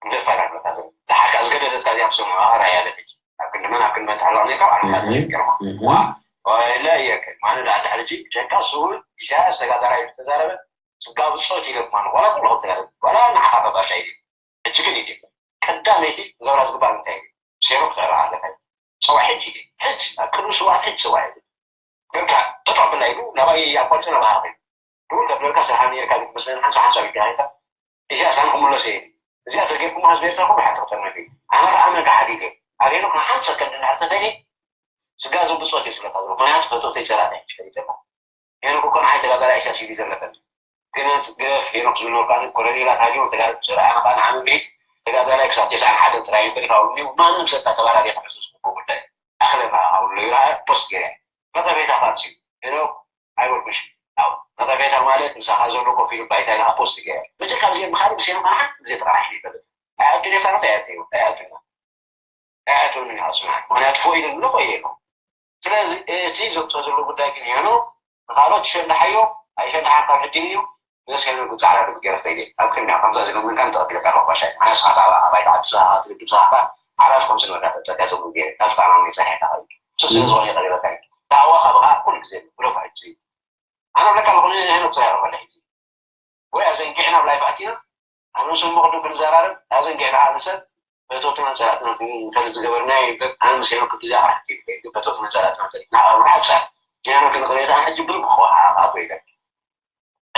ግደፋ ኢና ንብለካ ዘለና ደሓር ከኣ ዝገደደትካ እዚኣ ትሰምዖ ኣራ እያ ለለች ኣብ ክንዲ መን ኣብ ክንዲ መን ትሕለቕ ነርካ ባዕልኻ ተሸቂርኻ ዋ ወይለ እየክ ማን ደኣ ድሕሪ ሕጂ ብጀካ ስውእ ኢሳያስ ተጋዳላይ ዝተዛረበ ስጋ ብጾት ኢለ ማን ዋላ ኩሉ ተጋዳላይ ዋላ ንዓኻ ተባሻ ኢለ ሕጂ ግን ኢለ ቀዳመይቲ ክገብራ ዝግባእ እንታይ ኢለ ሴሮ ክትዕረቕ ኣለካ እዩ። ጸዋዕ ሕጂ ኢለ ሕጂ ኣብ ቅድሚ ስውኣት ሕጂ ጸዋዕ ኢለ በቃ ጠጠው ብላ ኢሉ ናባይ ኣቋርጸ ናባኻ ከይዱ ድውል ከብለልካ ሰላም ነርካ ግን መስለን ሓንሳ ሓንሳ ቢካ ከይታ እዚኣ ሳን ክምለስ እየ እዚኣ ተገይርኩማ ህዝቢ ኤርትራ ኩሉ ሓንቲ ክጠመት እዩ ኣነ ከዓ መን ከዓ ሓዲገ ኣብ ሄኖክ ንሓንቲ ሰከንድ እንድሕር ተፈይነ ስጋ ዝብጾት እየ ዝብለካ ዘሎ ምክንያቱ ፈተውተይ ጸላእታይ ፈሊጠ ኣለኹ ሄኖክ እኮ ንዓይ ተጋዳላይ ኢሳያስ ኢሉ ዘለፈኒ ግነት ግረፍ ሄኖክ ዝብልዎ ከኣ ኮረኔላት ሃልዮም ተጋደልቲ ዝረኣና ከኣ ንዓሚ ብሂል ተጋዳላይ ክሳብ ተስዓን ሓደን ጥራይ እምበር ካብ እምኒ ማንም ሰብ ተበራሪ ክሕሱ ዝግብኦ ጉዳይ ኣኽለና ኣውሎ ይረኣ ፖስት ገይረ ነቐፌታ ፋርሲ ሄኖክ ኣይበልኩሽ ኣው ነቐፌታ ማለት ምሳኻ ዘሎ ኮፍ ኢሉ ባይታ ኢልካ ፖስት ገይረ መቸ ካብ ዜ ምኻድ ምስ ሄኖክ ንሓንቲ ግዜ ተራራሕ ይፈልጥ ኣይኣቱን እየ ፋኖት ኣይኣቱን ኣይኣቱን ኣይኣትወንን ይሃስና ምክንያቱ ፎ ኢለ ንሎ ፎ ኢለ ስለዚ እቲ ዘምፅኦ ዘሎ ጉዳይ ግን ሄኖ ንኻልኦት ትሸንዳሓዮ ኣይሸንዳሓን ካብ ሕጂ ንዩ ነስከነ ጉድ ፃዕዳ ድብ ገይረ ከይደ ኣብ ቅድሚያ ከምዛ ዝለመንካ ንተቐቢለካ ኣለኹ ባሻይ ኣነ ስኻ ፃዕዳ ኣባይ ከዓ ብዛኻ ትግድብ ዛኻ ሓራሽ ከምዚ ንወዳ ፈጠካ ዘሙ ገይረ ካብ ፃዕዳ ኒ ፃሒካ ከይደ እሱ ስለ ዝኾነ ይቐሪበካ እዩ ዳዕዋ ካብ ከዓ ኩሉ ግዜ ብረፋ ሕጂ ኣነ ብለካ ኣለኹ ንሄኖ ትራይ ኣለኹ ሕጂ ወይ ኣዘንጊዕና ኣብ ላይፍ ኣቲና ኣነ ምስ እሞ ቅድም ክንዘራረብ ኣዘንጊዕና ኣነ ሰብ ፈተውትና ጸላእትና ክንፈልጥ ዝገበርናዮ ይብል ኣነ ምስ ሄኖክ ግዜ ኣሕቲ ይብል ፈተውትና ጸላእትና ፈሊጥና ኣብ ሓጻር ሄኖክ ንቕሬታ ሕጂ ብልኩ ክኣቶ ይብል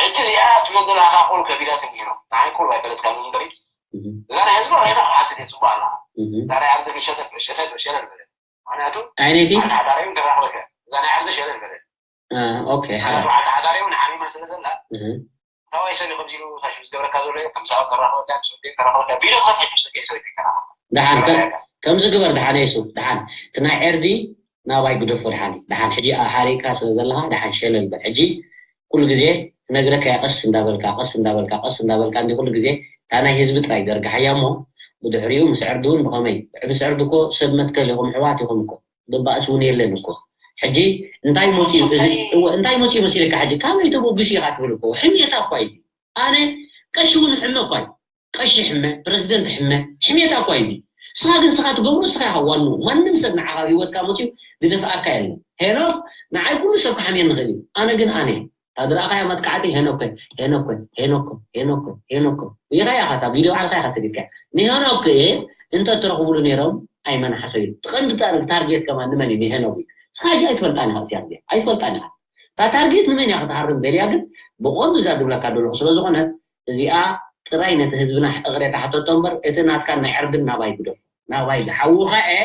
ሕጂ እዚኣ ኣብቲ መንገዲ ኣኻ ቁል ከቢዳትኒ ሄኖክ ንዓይ ቁል ኣይፈለጥካኒ እምበሪ እዛ ናይ ህዝቢ ቅሬታ ክሓትት እየ ጽቡቅ ኣለኻ እዛ ናይ ዓርቢ ግን ሸተት ሸተት ሸለል በለ ምክንያቱ ዓይነይቲ ሓዳሪውን ክራኽበከ እዛ ናይ ዓርቢ ሸለል በለ ኦኬ ሓዳሪውን ሓሚማ ስለ ዘላ ታዋይ ሰብ ከምዚ ኢሉ ታሽ ዝገብረካ ዘሎ እዩ ከም ሳብ ከራኽበካ ምስ ወደይ ከራኽበካ ቢሎ ክኸፍት ምስ ወደይ ሰብ ከራኽበካ ደሓን ከምዚ ግበር ደሓን የሱ ደሓን እቲ ናይ ዕርዲ ናባይ ግደፎ ደሓን ደሓን ሕጂ ሓሪቅካ ስለ ዘለኻ ደሓን ሸለል በል ሕጂ ኩሉ ግዜ ክነግረካ እያ ቀስ እንዳበልካ ቀስ እንዳበልካ ቀስ እንዳበልካ እንዲ ኩሉ ግዜ እታ ናይ ህዝቢ ጥራይ ዘርግሓያ እሞ ብድሕሪኡ ምስ ዕርዲ እውን ብኸመይ ምስ ዕርዲ እኮ ሰብ መትከል ኢኹም ኣሕዋት ኢኹም እኮ ደባእስ እውን የለን እኮ ሕጂ እንታይ መፅዩ እዚ እወ እንታይ መፅዩ መሲልካ ሕጂ ካበይ ተበግሱ ኢኻ ትብል እኮ ሕሜታ እኳ እዩ ኣነ ቀሺ እውን ሕመ እኳ እዩ ቀሺ ሕመ ፕረዚደንት ሕመ ሕሜታ እኳ እዩ ንስኻ ግን ንስኻ ትገብሮ ንስኻ ኢኻ ዋንኡ ማንም ሰብ ንዓኻ ኣብ ሂወትካ መፅዩ ዝደፍኣካ የለን ሄኖክ ንዓይ ኩሉ ሰብ ክሓምየኒ ይኽእል እዩ ኣነ ግን ኣነ እታ ዝረኣኻያ መጥቃዕቲ ሄኖክ ሄኖክ ሄኖክ ሄኖክ ሄኖክ ሪኢኻያ ኢኻ እታ ቪድዮ ባዕልኻ ኢኻ ሰዲድካያ ንሄኖክ እንተ ትረኽብሉ ነይሮም ኣይመናሕሰዩ እቲ ቀንዲ ታርጌት ከማን ንመን እዩ ንሄኖክ እዩ ንስኻ ሕጂ ኣይትፈልጣን ኢኻ እዚኣ እዚኣ ኣይትፈልጣን ኢኻ እታ ታርጌት ንመን እያ ክትሃርም ደልያ ግን ብቐንዱ እዛ ዝብለካ ዘለኹ ስለ ዝኾነት እዚኣ ጥራይ ነቲ ህዝብና እቕሬታ ሕተቶ እምበር እቲ ናትካን ናይ ዕርድን ናባይ ግደፎ ናባይ ዝሓውኻ እየ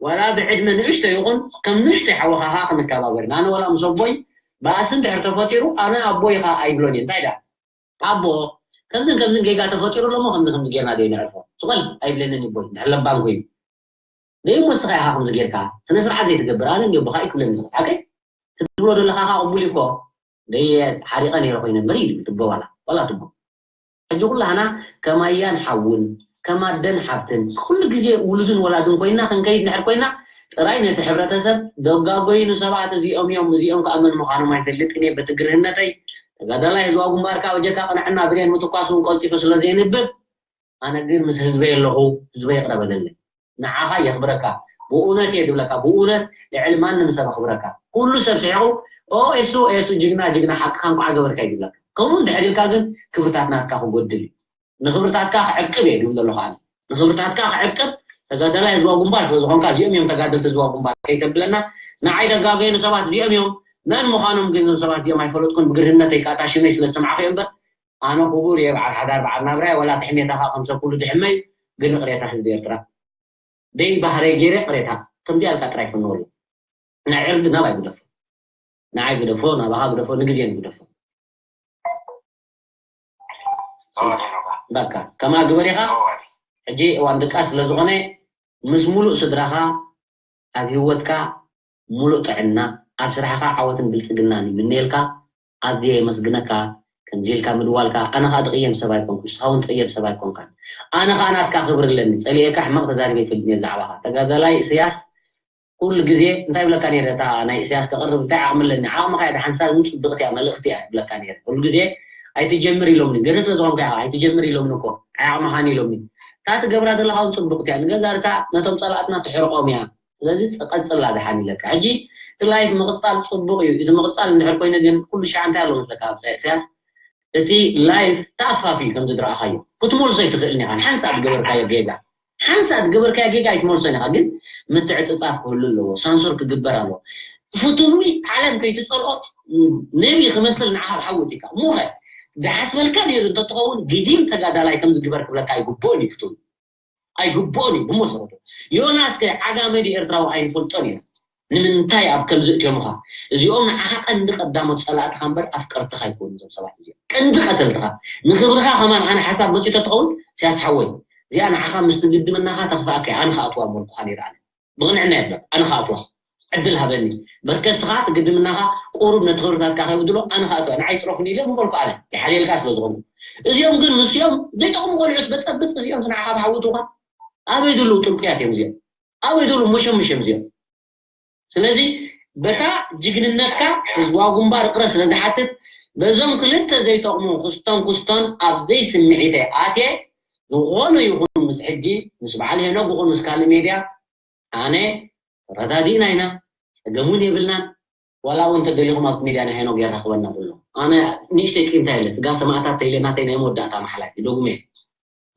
ዋላ ብዕድመ ንእሽቶ ይኹን ከም ንእሽቶ ሓወኻ ኸዓ ክንከባበር ኢና። ኣነ ዋላ ምስ ኣቦይ ባእሲ እንድሕር ተፈጢሩ ኣነ ኣቦይ ኸዓ ኣይብሎን እየ። እንታይ ደኣ ኣቦ ከምዝን ከምዝን ጌጋ ተፈጢሩ ኣሎ እሞ ከምዚ ከምዚ ጌርና ዘይነዕርፎ ስቕ በል ኣይብለንን እዩ ኣቦይ እንድሕር ለባም ኮይኑ። ደይ እሞ ንስኻ ኢኻ ከምዚ ጌርካ ስነ ስርዓት ዘይትገብር ኣነ እንድየ ኣቦኻ ኣይክብለኒ ዝኽእል ሓቀይ ትብሎ ዘለኻ ኸዓ ቅቡል እዩ እኮ ደየ ሓሪቐ ነይረ ኮይነ እምበር እዩ ትቦ ዋላ ዋላ ትቦ። ሕጂ ኩላህና ከም ኣያን ሓውን ከም ኣደን ሓፍትን ኩሉ ግዜ ውሉድን ወላድን ኮይና ክንከይድ እንድሕር ኮይና ጥራይ ነቲ ሕብረተሰብ ዘጋጎዩ ንሰባት እዚኦም እዮም እዚኦም ከኣ መን ምዃኖም ኣይፈልጥን እየ በቲ ግርህነተይ ተጋዳላይ ህዝባዊ ግንባር ከኣ በጀካ ቅንዕና ብሬን ምትኳስ እውን ቀልጢፉ ስለ ዘየንብብ ኣነ ግን ምስ ህዝበይ ኣለኹ ህዝበይ ይቕረ በለለይ ንዓኻ የኽብረካ ብእውነት እየ ድብለካ ብእውነት ልዕሊ ማንም ሰብ ኣኽብረካ ኩሉ ሰብ ስሒቑ ኦ ኤሱ ኤሱ ጅግና ጅግና ሓቅኻ እንኳዕ ገበርካ እዩ ድብለካ ከምኡ እንድሕር ኢልካ ግን ክብርታት ናትካ ክጎድል እዩ ንኽብርታትካ ክዕቅብ እየ ድብል ዘለኹ ኣነ ንኽብርታትካ ክዕቅብ ተጋዳላይ ህዝባዊ ግንባር ስለ ዝኾንካ እዚኦም እዮም ተጋደልቲ ህዝባዊ ግንባር ከይተብለና። ንዓይ ደጋገዩ ሰባት እዚኦም እዮም። መን ምዃኖም ግን እዞም ሰባት እዚኦም ኣይፈለጥኩን። ብግርህነተይ ካታ ሽመይ ስለ ዝሰማዕኹ እምበር ኣነ ክቡር እየ። በዓል ሓዳር በዓል ናብራይ ወላ ትሕሜታ ከዓ ከም ሰብ ኩሉ ድሕመይ። ግን ቅሬታ ህዝቢ ኤርትራ ደይ ባህረይ ገይረ ቅሬታ ከምዚ ኣልካ ጥራይ ፈንወሉ። ናይ ዕርዲ ናብ ኣይግደፎ። ንዓይ ግደፎ፣ ናባኻ ግደፎ፣ ንግዜ ንግደፎ። በቃ ከማ ግበር ኢኻ። ሕጂ እዋን ድቃስ ስለ ዝኾነ ምስ ሙሉእ ስድራኻ ኣብ ህይወትካ ሙሉእ ጥዕና፣ ኣብ ስራሕኻ ዓወትን ብልጽግናን ይምነየልካ። ኣዝየ የመስግነካ ከምዚ ኢልካ ምድዋልካ። ኣነ ኸኣ ድቕየም ሰብ ኣይኮንኩ፣ ንስኻ እውን ትቕየም ሰብ ኣይኮንካን። ኣነ ኸኣ ናትካ ክብሪ ኣለኒ። ጸሊኤካ ሕማቕ ተዛሪበ ይፈልጥን እየ ብዛዕባኻ። ተጋዳላይ ኢሳያስ ኩሉ ግዜ እንታይ ይብለካ ነይረ፣ እታ ናይ ኢሳያስ ከቕርብ እንታይ ዓቕሚ ኣለኒ፣ ዓቕምኻ እያ፣ ደሓን ሳብ ጽብቕቲ እያ፣ መልእኽቲ እያ ይብለካ ነይረ። ኩሉ ግዜ ኣይትጀምር ኢሎምኒ፣ ገለ ስለ ዝኾንካ ኢኻ ኣይትጀምር ኢሎምኒ እኮ፣ ኣይዓቕምኻን ኢሎምኒ። እታ ትገብራ ዘለኻ እውን ጽብቕቲ እያ፣ ንገዛ ርእሳ ነቶም ጸላእትና ትሕርቖም እያ። ስለዚ ቀጽላ ደሓን ኢለካ። ሕጂ እቲ ላይፍ ምቕጻል ጽቡቕ እዩ። እቲ ምቕጻል እንድሕር ኮይነ ግን ኩሉ ሻዕ እንታይ ኣሎ መስለካ ኣብ ኢሳያስ? እቲ ላይፍ ተኣፋፊ እዩ ከምዚ ዝረኣኻዮ። ክትመልሶ ኣይትኽእልን ኢኻ። ሓንሳእ ዝገበርካዮ ጌጋ፣ ሓንሳእ ዝገበርካዮ ጌጋ ኣይትመልሶን ኢኻ። ግን ምትዕጽጻፍ ክህሉ ኣለዎ። ሳንሱር ክግበር ኣለዎ። ፍትዊ ዓለም ከይትጸልኦ ነቢ ክመስል ንዓኻ ብሓዊ ኣእቲካ። እሞ ኸ ዝሓስበልካ ነይሩ እንተትኸውን ግዲም ተጋዳላይ ከምዚ ግበር ክብለካ ኣይግብኦን እዩ ፍትዊ። ኣይግብኦን እዩ ብመሰረቱ። ዮናስ ከ ዓጋመ ድዩ ኤርትራዊ ኣይንፈልጦን ኢና። ንምንታይ ኣብ ከምዚ እትዮምኻ? እዚኦም ንዓኻ ቀንዲ ቀዳሞት ጸላእትኻ እምበር ኣፍቀርትኻ ኣይኮኑን እዞም ሰባት እዚኦም። ቀንዲ ቀተልትኻ። ንኽብርኻ ከማን ኣነ ሓሳብ መጺኡ ተትኸውን፣ ሲያስ ሓወይ፣ እዚኣ ንዓኻ ምስ ትግድመናኻ ተኽፍኣካ እያ፣ ኣነ ክኣትዋ ምበልኩኻ ነይረ ኣነ። ብቕንዕና የብለካ፣ ኣነ ክኣትዋ። ዕድል ሃበኒ። በርከስኻ ትግድምናኻ ቁሩብ ነቲ ክብርታትካ ከይጉድሎ ኣነ ክኣትዋ። ንዓይ ጽረፉኒ ኢለ ምበልኩ ኣነ። ይሓልየልካ ስለ ዝኾንኩ። እዚኦም ግን ምስኦም ዘይጠቕሙ ቆልዑት በጸብጽ እዚኦም ንዓኻ ብሓዊ እትውኻ። ኣበይ ደለዉ ጥልቁያት እዮም እዚኦም? ኣበይ ደለዉ መሸምሽ እዮም እዚኦም? ስለዚ በታ ጅግንነትካ ህዝባዊ ግንባር ይቕረ ስለ ዝሓትት በዞም ክልተ ዘይጠቕሙ ክስቶን ክስቶን ኣብ ዘይስምዒተይ ኣትየ ዝኾነ ይኹን ምስ ሕጂ ምስ በዓል ሄኖግ ይኹን ምስ ካልእ ሜድያ ኣነ ተረዳዲእና ኢና፣ ጸገም እውን የብልናን። ዋላ እውን እንተደሊኹም ኣብቲ ሚድያ ናይ ሄኖግ የራኽበና ብሎ። ኣነ ንእሽተይ ቂምታ የለ፣ ስጋ ሰማእታት ተይለ ናተይ ናይ መወዳእታ መሓላ እዩ፣ ደጉመ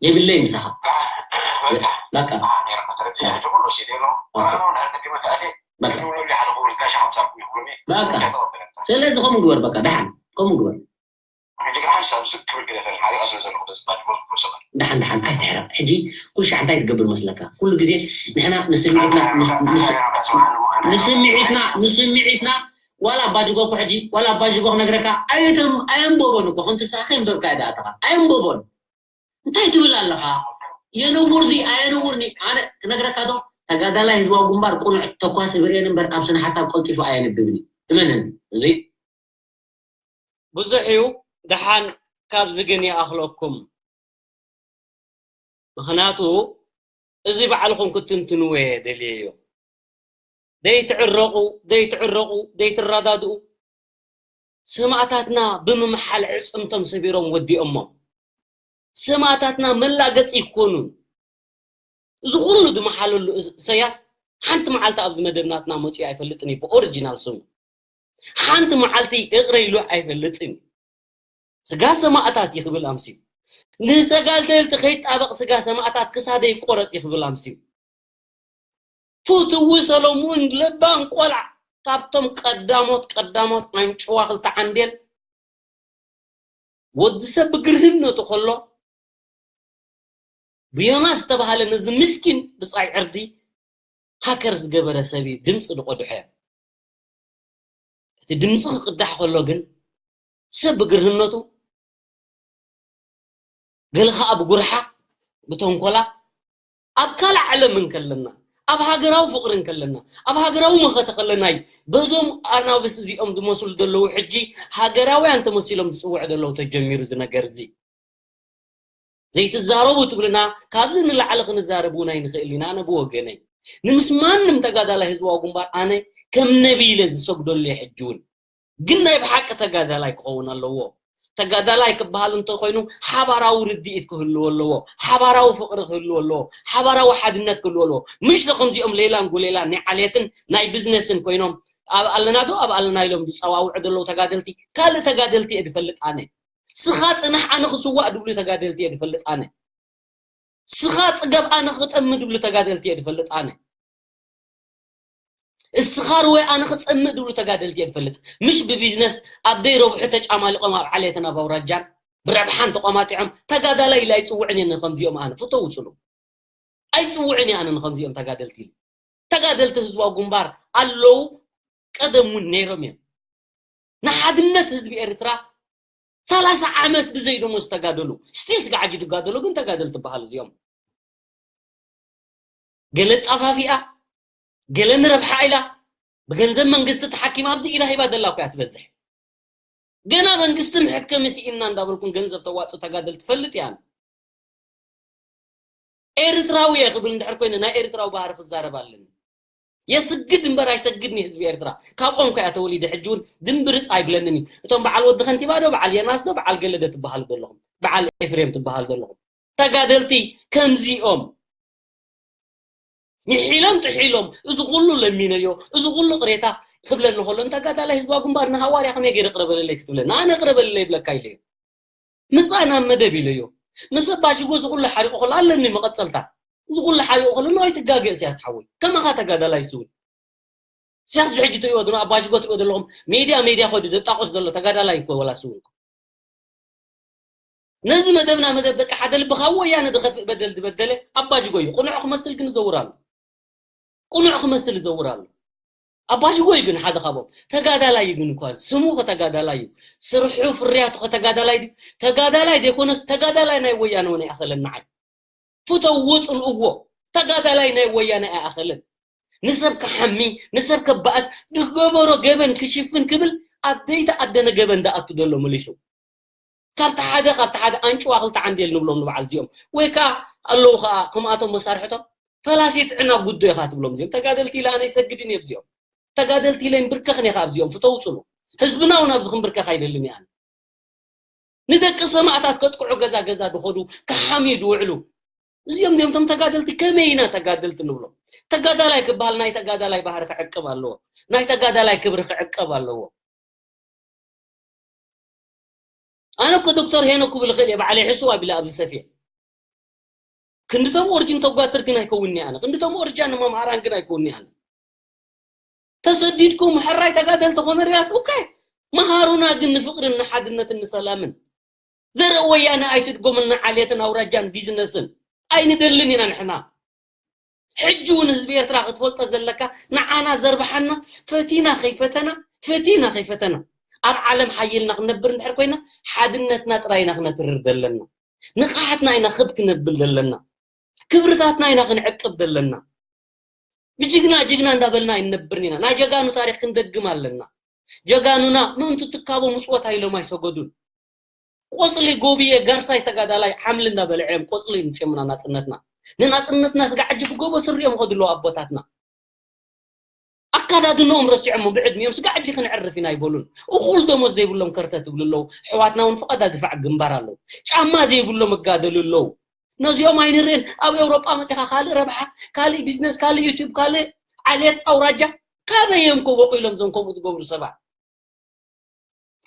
የብለይ ምሳኻ። በቃ። በቃ። ስለዚ ከምኡ ግበር፣ በቃ፣ ደሓን፣ ከምኡ ግበር። ሕጂ ግን ሓንሳብ ዝግ ክብል ገለ ፈሪሓ፣ ሓሪቐ ስለ ዘለኹ፣ በዚ ባጅ ጎዝ ብሎ ሰብኣይ። ደሓን፣ ደሓን፣ ኣይትሕረቕ። ሕጂ ኩሉ ሻዕ እንታይ ትገብር መስለካ? ኩሉ ግዜ ንሕና ንስምዒትና፣ ንስ-፣ ንስ-፣ ንስምዒትና፣ ንስምዒትና፣ ዋላ ኣባጅጎ እኮ ሕጂ፣ ዋላ ኣባጅጎ ክነግረካ፣ ኣይተም-፣ ኣየንበቦን እኮ፣ ከምቲ ንስኻ ከየንበብካዮ ደኣ ኣተኻ። ኣየንበቦን። እንታይ ትብል ኣለኻ? የንውር ድዩ ኣየንውር ድዩ? ኣነ ክነግረካ ዶ? ተጋዳላይ ህዝባዊ ግንባር ቅኑዕ ተኳሲ ብሬን እምበር፣ ኣብ ስነ ሓሳብ ቀልጢፉ ኣየንብብን እዩ። እመነኒ። እዚ ብዙሕ እዩ። ደሓን ካብዚ ግን ይኣኽለኩም። ምኽንያቱ እዚ ባዕልኹም ክትትንትንዎ እየ ደልየዮ። ደይትዕረቑ፣ ደይትዕረቑ፣ ደይትረዳድኡ። ሰማእታትና ብምምሓል ዕጽምቶም ሰቢሮም ወዲኦሞም። ሰማእታትና መላገጺ ይኮኑን። እዚ ኩሉ ዝመሓለሉ ኢሳያስ ሓንቲ መዓልቲ ኣብዚ መደብ ናትና መጺኡ ኣይፈልጥን እዩ፣ ብኦሪጂናል ስሙ። ሓንቲ መዓልቲ ይቕረ ኢሉ ኣይፈልጥን እዩ። ስጋ ሰማእታት እዩ ክብል ኣምስዩ። ንተጋደልቲ ከይጣበቕ ስጋ ሰማእታት ክሳደይ ይቆረጽ እዩ ክብል ኣምስዩ። ፍትዊ ሰሎሙን ለባም ቆልዓ ካብቶም ቀዳሞት ቀዳሞት ኣንጭዋ ክልተ ዓንዴል ወዲ ሰብ ብግርህነቱ ከሎ ብዮናስ ዝተባህለ ነዚ ምስኪን ብጻይ ዕርዲ ሃከር ዝገበረ ሰብ እዩ ድምፂ ዝቆድሖ። እቲ ድምፂ ክቅዳሕ ከሎ ግን ሰብ ብግርህነቱ ገለ ከዓ ብጉርሓ ብተንኮላ ኣብ ካልእ ዓለም እንከለና ኣብ ሃገራዊ ፍቅሪ እንከለና ኣብ ሃገራዊ መኸተ ከለና እዩ በዞም ኣናብስ እዚኦም ዝመስሉ ዘለዉ ሕጂ ሃገራውያን ተመሲሎም ዝፅውዑ ዘለዉ ተጀሚሩ እዚ ነገር እዚ። ዘይትዛረቡ ትብልና፣ ካብዚ ንላዕሊ ክንዛረብ እውን ኣይንኽእል ኢና። ኣነ ብወገነይ ንምስ ማንም ተጋዳላይ ህዝባዊ ግንባር ኣነ ከም ነቢ ኢለ ዝሰግደሉ እየ። ሕጂ እውን ግን ናይ ብሓቂ ተጋዳላይ ክኸውን ኣለዎ። ተጋዳላይ ክበሃል እንተኮይኑ ሓባራዊ ርድኢት ክህልዎ ኣለዎ፣ ሓባራዊ ፍቅሪ ክህልዎ ኣለዎ፣ ሓባራዊ ሓድነት ክህልዎ ኣለዎ። ምሽ ከምዚኦም ሌላን ጉሌላን ናይ ዓሌትን ናይ ቢዝነስን ኮይኖም ኣብ ኣለና ዶ ኣብ ኣለና ኢሎም ዝፀዋውዑ ዘለዉ ተጋደልቲ ካልእ ተጋደልቲ እየ ዝፈልጥ ኣነ። ስኻ ጽናሕ ኣነ ክስዋእ ድብሉ ተጋደልቲ እየ ዝፈልጥ ኣነ። እስኻ ጽገብ ኣነ ክጠሚ ድብሉ ተጋደልቲ እየ ዝፈልጥ ኣነ። እስኻ ርወይ ኣነ ክጸምእ ድብሉ ተጋደልቲ እየ ዝፈልጥ። ምሽ ብቢዝነስ ኣብ ደይ ረብሑ ተጫማሊቖም ኣብ ዓሌትን ኣብ ኣውራጃን ብረብሓን ተቋማጢዖም ተጋዳላይ ኢለ ኣይጽውዕን እየ ንኸምዚኦም ኣነ። ፍቶ ውጽሉ። ኣይጽውዕን እየ ኣነ ንኸምዚኦም ተጋደልቲ ኢለ። ተጋደልቲ ህዝባዊ ግንባር ኣለዉ፣ ቀደም እውን ነይሮም እዮም። ንሓድነት ህዝቢ ኤርትራ ሰላሳ ዓመት ብዘይ ደሞዝ ዝተጋደሉ፣ ስቲል ስጋዕ ሕጂ ዝጋደሉ ግን ተጋደልቲ ይበሃሉ እዚኦም። ገለ ጣፋፊኣ፣ ገለ ንረብሓ ኢላ፣ ብገንዘብ መንግስቲ ተሓኪማ ኣብዚ ኢዳ ሂባ ደላ እኮ እያ ትበዝሕ። ገና መንግስቲ መሐከሚ ስኢንና እንዳበልኩም ገንዘብ ተዋፅኡ ተጋደልቲ ትፈልጥ እያ። ኤርትራዊ እየ ክብል እንድሕር ኮይነ ናይ ኤርትራዊ ባህሪ ክዛረብ ኣለኒ። የስግድ እምበር ኣይሰግድን እየ ህዝቢ ኤርትራ። ካብኦም ከያ ተወሊደ ሕጂ እውን ድምብርፅ ኣይብለንን እዩ። እቶም በዓል ወዲ ከንቲባ ዶ፣ በዓል የናስ ዶ፣ በዓል ገለ ዶ ትበሃሉ ዘለኹም፣ በዓል ኤፍሬም ትበሃሉ ዘለኹም ተጋደልቲ ከምዚኦም ምሒሎም ጥሒሎም፣ እዚ ኩሉ ለሚነዮ፣ እዚ ኩሉ ቅሬታ ክብለኒ ከሎ፣ ንተጋዳላይ ህዝባዊ ግንባር ንሃዋርያ ከመይ ገይረ ቅረበለለይ ክትብለኒ? ኣነ ቅረበለለይ ይብለካ ኢለዮ። ምጻእ ናብ መደብ ኢለዮ። ምስ ኣባ ሽጎ እዚ ኩሉ ሓሪቑ ከሎ ኣለኒ መቐጸልታ። እዚ ኩሉ ሓሪቑ ከሎ፣ ንዋይ ትጋገ እስያስ ሓወይ። ከማኻ ተጋዳላይ ስውን። እስያስ ዝሕጂ ትሪእዎ ዶ፣ ኣባ ሽጎ ትሪእዎ ዘለኹም፣ ሜድያ፣ ሜድያ ኾዲ ደጣቑስ ዘሎ ተጋዳላይ እኮ ወላ ስውን እኮ። ነዚ መደብና መደብ በቃ ሓደ ልቢ ካብ ወያነ ዝኸፍእ በደል ዝበደለ ኣባ ሽጎ እዩ። ቅኑዕ ክመስል ግን ይዘውር ኣሎ። ቅኑዕ ክመስል ይዘውር ኣሎ። ኣባ ሽጎ እዩ ግን ሓደ ካብኦም። ተጋዳላይ እዩ ግን እኳ ስሙ ከተጋዳላይ እዩ። ስርሑ ፍርያቱ ከተጋዳላይ ድዩ? ተጋዳላይ ዘይኮነስ ተጋዳላይ ናይ ወያነ እውን ኣይኣኸለን ንዓይ። ፍተውዎ፣ ጽልእዎ። ተጋዳላይ ናይ ወያነ ኣይኣኸለን። ንሰብ ክሓሚ፣ ንሰብ ከባእስ፣ ዝገበሮ ገበን ክሽፍን ክብል ኣብ ዘይተኣደነ ገበን ዝኣቱ ዘሎ መሊሱ። ካብቲ ሓደ፣ ካብቲ ሓደ ኣንጭዋ ክልተ ዓንዴል ንብሎም ንበዓል እዚኦም። ወይ ከኣ ኣለዉ ከኣ ከምኣቶም መሳርሕቶም ፈላሲ ጥዕና ጉዶ ኢኻ ትብሎም እዚኦም። ተጋደልቲ ኢለ ኣነ ይሰግድን እየ ኣብዚኦም። ተጋደልቲ ኢለ ይንብርከኽን እየ ከኣ ኣብዚኦም። ፍተው ጽሉ። ህዝብና እውን ኣብዚ ክንብርከኽ ኣይደልን እየ ኣነ። ንደቂ ሰማእታት ከጥቅዑ ገዛ ገዛ ድኸዱ ክሓምዩ ድውዕሉ። እዚኦም እዚኦም እቶም ተጋደልቲ ከመይ ኢና ተጋደልቲ ንብሎም? ተጋዳላይ ክበሃል ናይ ተጋዳላይ ባህሪ ክዕቅብ ኣለዎ። ናይ ተጋዳላይ ክብሪ ክዕቀብ ኣለዎ። ኣነ እኮ ዶክተር ሄኖክ ክብል እኽእል እየ፣ ባዕለይ ሕሱብ ኣቢለ ኣብዚ ሰፍየ። ክንድቶም ኦርጅን ተጓትር ግን ኣይከውንኒ ኣነ። ክንድቶም ኦርጃን ንመምሃራን ግን ኣይከውንኒ ኣነ። ተሰዲድኩም ሕራይ ተጋደልቲ ኮነ ሪያት፣ ኦኬ። መሃሩና ግን ንፍቕርን ንሓድነትን ንሰላምን። ዘርኢ ወያነ ኣይትድጎምልና ዓሌትን ኣውራጃን ቢዝነስን። ኣይንደልን ኢና ንሕና። ሕጂ እውን ህዝቢ ኤርትራ ክትፈልጦ ዘለካ፣ ንዓና ዘርብሓና ፈቲና ከይፈተና፣ ፈቲና ከይፈተና። ኣብ ዓለም ሓይልና ክንነብር እንድሕር ኮይና፣ ሓድነትና ጥራይ ኢና ክነትርር ዘለና። ንቕሓትና ኢና ክብ ክነብል ዘለና። ክብርታትና ኢና ክንዕቅብ ዘለና። ብጅግና ጅግና እንዳበልና ኣይንነብርን ኢና። ናይ ጀጋኑ ታሪኽ ክንደግም ኣለና። ጀጋኑና ምእንቱ ትካቦ ምጽወታ ኢሎም ኣይሰገዱን። ቆጽሊ ጎብየ ጋርሳይ ተጋዳላይ ሓምሊ እንዳበልዐ እዮም ቆጽሊ ምጽዮምና ናጽነትና። ንናጽነትና ስጋዕ ሕጂ ብጎቦ ስሪ እዮም ከድሉ ኣቦታትና። ኣካዳድኖም ረሲዖሞ ብዕድሚኦም ስጋዕ ሕጂ ክንዕርፍ ኢና ኣይበሉን። እኹል ደሞዝ ዘይብሎም ከርተ ትብሉ ኣለዉ። ኣሕዋትና እውን ፍቓዳ ድፋዕ ግንባር ኣለዉ። ጫማ ዘይብሎም እጋደሉ ኣለዉ። ነዚኦም ኣይንርእን። ኣብ ኤውሮጳ መጺኻ ካልእ ረብሓ፣ ካልእ ቢዝነስ፣ ካልእ ዩቱብ፣ ካልእ ዓሌት ኣውራጃ ካበይ እዮም ከ ወቒሎም እዞም ከምኡ ዝገብሩ ሰባት?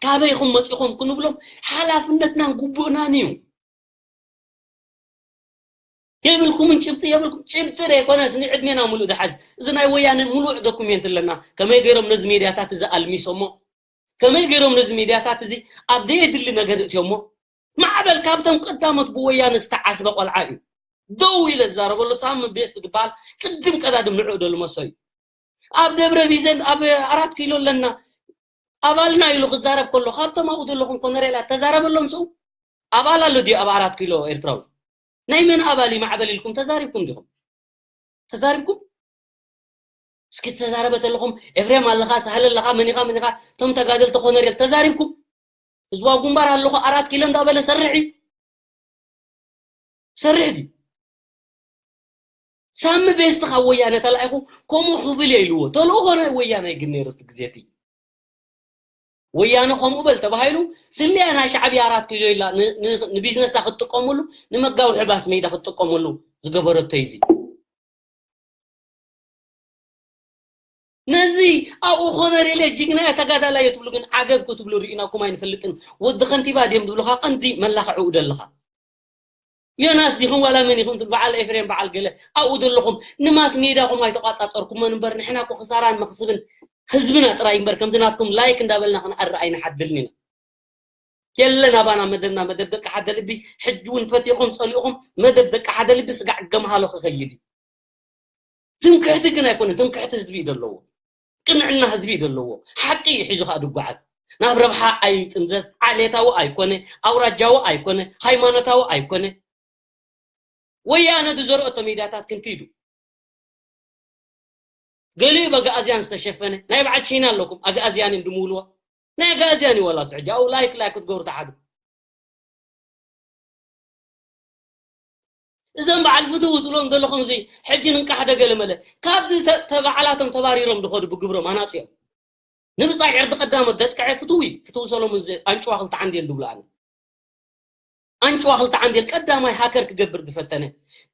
ካበይ ኢኹም መጺኹም ክንብሎም ሓላፍነትናን ግቡእናን እዩ። የብልኩምን ጭብጢ የብልኩም። ጭብጢ ዘይኮነስ ንዕድሜና ሙሉእ ድሓዝ። እዚ ናይ ወያነ ሙሉእ ዶኩሜንት ኣለና። ከመይ ገይሮም ነዚ ሜድያታት እዚ ኣልሚሶሞ? ከመይ ገይሮም ነዚ ሜድያታት እዚ ኣብ ዘየድሊ ነገር እትዮሞ? ማዕበል ካብቶም ቀዳሞት ብወያነ ዝተዓስበ ቆልዓ እዩ። ደው ኢለ ዝዛረበሉ ሳሚ ቤስት ዝበሃል ቅድም ቀዳድም ንዕኡ ደልመሶ እዩ። ኣብ ደብረ ቢዘን ኣብ ኣራት ኪሎ ኣለና ኣባልና ኢሉ ክዛረብ ከሎ ካብቶም ኣብኡ ዘለኹም ኮነሬላት ተዛረበሎም። ሰው ኣባል ኣሎ ድዩ ኣብ ኣራት ኪሎ ኤርትራዊ? ናይ መን ኣባል እዩ ማዕበል ኢልኩም ተዛሪብኩም ዲኹም? ተዛሪብኩም? እስኪ ተዛረበ ተለኹም ኤፍሬም ኣለኻ፣ ሳህለ ኣለኻ፣ መኒኻ መኒኻ፣ እቶም ተጋደልቲ ኮነሬል ተዛሪብኩም? ህዝባዊ ግንባር ኣለኹ ኣራት ኪሎ እንዳበለ ሰርሕ እዩ። ሰርሕ ድዩ? ሳሚ ቤስት ካብ ወያነ ተላኢኹ ከምኡ ክብል እየ ኢልዎ። ተልእኾ ናይ ወያነ ግን ነይሩ እቲ ግዜ እቲ። ወያነ ከምኡ በል ተባሂሉ ስልያ ናይ ሻዕብያ ኣራት ኪሎ ኢላ ን-፣ ን-፣ ንቢዝነሳ ክትጥቀመሉ ንመጋውሒ ባስ ሜዳ ክትጥቀመሉ ዝገበረቶ እዩ እዚ። ነዚ ኣብኡ ኮነሬለ ጅግና እየ ተጋዳላይ እየ ትብሉ ግን ዓገብ ክትብሉ ርኢናኩም ኣይንፈልጥን። ወዲ ከንቲባ ድዮም ዝብሉኻ ቀንዲ መላኽዕኡ ደለኻ። ዮናስ ዲኹም ዋላ መን ኢኹም ትብል፣ በዓል ኤፍሬም፣ በዓል ገለ ኣብኡ ዘለኹም ንማስ ሜዳኹም ኣይተቋጻጸርኩሞን እምበር፣ ንሕና እኮ ክሳራን መኽስብን ህዝብና ጥራይ እምበር፣ ከምዚ ናትኩም ላይክ እንዳበልና ክንኣሪ ኣይንሓድልን ኢና። የለን ኣባና መደብና፣ መደብ ደቂ ሓደ ልቢ። ሕጂ እውን ፈቲኹም ጸሊእኹም መደብ ደቂ ሓደ ልቢ ስጋዕ ገምሃሎ ክኸይድ እዩ። ትምክሕቲ ግን ኣይኮነን። ትምክሕቲ ህዝቢ እዩ ዘለዎ፣ ቅንዕና ህዝቢ እዩ ዘለዎ። ሓቂ እዩ ሒዙ ከዓ ዝጓዓዝ። ናብ ረብሓ ኣይጥምዘዝ። ዓሌታዊ ኣይኮነ፣ ኣውራጃዊ ኣይኮነ፣ ሃይማኖታዊ ኣይኮነ። ወያነ ዝዘርኦቶ ሜድያታት ክንክይዱ፣ ገሊኡ በጋእዝያን ዝተሸፈነ ናይ በዓል ቻይና ኣለኩም። ኣጋእዝያን እዮም ድምውልዎ። ናይ ኣጋእዝያን እዩ። ዋላ ስዕጃ ኣው ላይክ ላይክ ክትገብሩ ተሓዱ። እዞም በዓል ፍትው ትብሎም ዘለኹም እዚ ሕጂ ንንቃሕ ደገለ መለ ካብዚ ተ- ተባዕላቶም ተባሪሮም ድኸዱ ብግብሮም ኣናፅኦም። ንብፃይ ዕርዲ ቀዳሞት ደጥቀዐ ፍትው እዩ። ፍትው ሰሎሙን እዚ ኣንጭዋ ክልተ ዓንዴል ድብሎ ኣነ። ኣንጭዋ ክልተ ዓንዴል ቀዳማይ ሃከር ክገብር ዝፈተነ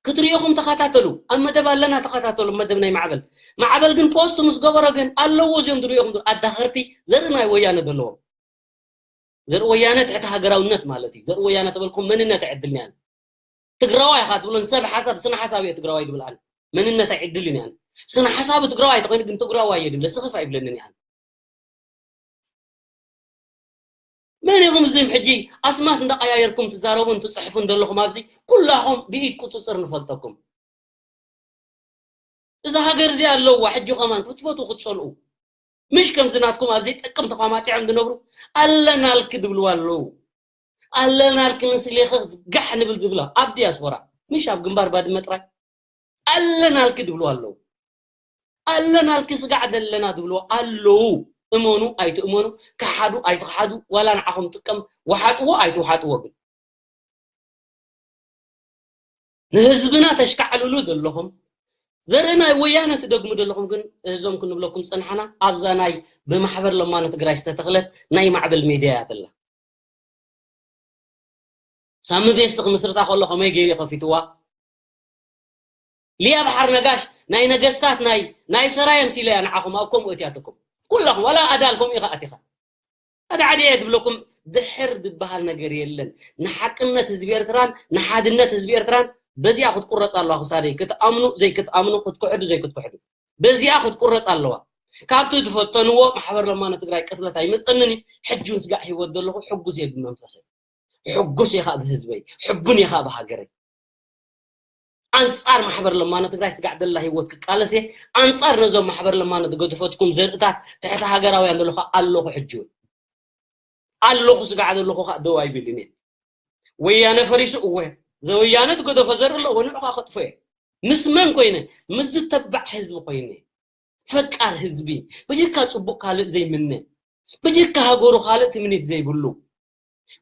ክትሪኦኹም ተኸታተሉ። ኣብ መደብ ኣለና ተኸታተሉ። መደብ ናይ ማዕበል፣ ማዕበል ግን ፖስት ምስ ገበሮ ግን ኣለዎ እዚኦም ዝሪኦኹም ኣዳኸርቲ ዘርኢ ናይ ወያነ ዘለዎም። ዘርኢ ወያነ ትሕቲ ሃገራውነት ማለት እዩ። ዘርኢ ወያነ ተበልኩም መንነት ኣይዕድልን እያን። ትግራዋይ ኢኻ ትብሎ ንሰብ ሓሳብ ስነ ሓሳብ እየ ትግራዋይ ድብል ኣነ። መንነት ኣይዕድልን እያን። ስነ ሓሳብ ትግራዋይ ተኾይኑ ግን ትግራዋይ እየ ድብል ስኽፍ ኣይብለንን እያን። መን ኢኹም እዚም ሕጂ ኣስማት እንዳቀያየርኩም ትዛረቡን ትጽሕፉን ዘለኹም ኣብዚ ኩላኹም ብኢድ ቁፅፅር ንፈልጠኩም። እዛ ሃገር እዚኣ ኣለዋ ሕጂ ከማን ክትፈትዉ ክትፀልኡ ምሽ ከምዚ ናትኩም ኣብዚ ጥቅም ተቋማጢዖም ዝነብሩ ኣለናልክ ድብልዋ ኣለዉ። ኣለናልክ ንስሌኸ ዝጋሕ ንብል ዝብላ ኣብ ዲያስፖራ ምሽ ኣብ ግንባር ባድመ ጥራይ ኣለናልክ ድብልዋ ኣለዉ። ኣለናልክ ስጋዕ ዘለና ድብልዋ ኣለዉ። እመኑ ኣይትእመኑ፣ ክሓዱ ኣይትኽሓዱ፣ ዋላ ንዓኹም ጥቀም፣ ውሓጥዎ ኣይትውሓጥዎ ግን ንህዝብና ተሽካዕልሉ ዘለኹም ዘርኢ ናይ ወያነ ትደግሙ ዘለኹም ግን እዞም ክንብለኩም ጸንሓና ኣብዛ ናይ ብማሕበር ለማኖ ትግራይ ዝተተኽለት ናይ ማዕበል ሜድያ እያ ዘላ። ሳሚ ቤስት ክምስርታ ከሎ ከመይ ገይሩ ከፊትዋ? ሊያ ባሕር ነጋሽ ናይ ነገስታት ናይ ናይ ሰራየ ምሲለ እያ ንዓኹም ኣብ ከምኡ እትያትኩም ኩላኹም ዋላ ኣዳል ከምኡ ኢኻ ኣቲኻ ኣዳዕዲ እየ ዝብለኩም ድሕር ዝበሃል ነገር የለን። ንሓቅነት ህዝቢ ኤርትራን ንሓድነት ህዝቢ ኤርትራን በዚኣ ክትቁረፅ ኣለዋ ክሳደይ ክትኣምኑ ዘይክትኣምኑ ክትክሕዱ ዘይክትክሕዱ በዚኣ ክትቁረፅ ኣለዋ። ካብቲ ዝፈተንዎ ማሕበር ለማኖ ትግራይ ቅትለት ኣይመፀንን እዩ። ሕጂ እውን ስጋዕ ሂወት ዘለኹ ሕጉስ እየ ብመንፈሰይ ሕጉስ እየ ከዓ ብህዝበይ ሕቡን እየ ከዓ ብሃገረይ። ኣንፃር ማሕበር ለማኖ ትግራይ ስጋዕ ደላ ሂወት ክቃለስ እየ። ኣንፃር ነዞም ማሕበር ለማኖ ዝገደፈትኩም ዘርእታት ትሕቲ ሃገራውያን ዘለኹ ኣለኹ ሕጂ እውን ኣለኹ ስጋዕ ዘለኹ ከዓ ደው ኣይብልን እየ። ወያነ ፈሪሱ እወ ዘወያነ ዝገደፎ ዘርኢ ኣሎ እወ ንዑ ከዓ ከጥፎ እየ። ምስ መን ኮይነ? ምስ ዝተባዕ ህዝቢ ኮይነ ፈቃር ህዝቢ በጀካ ፅቡቅ ካልእ ዘይምነ በጀካ ሃገሩ ካልእ ትምኒት ዘይብሉ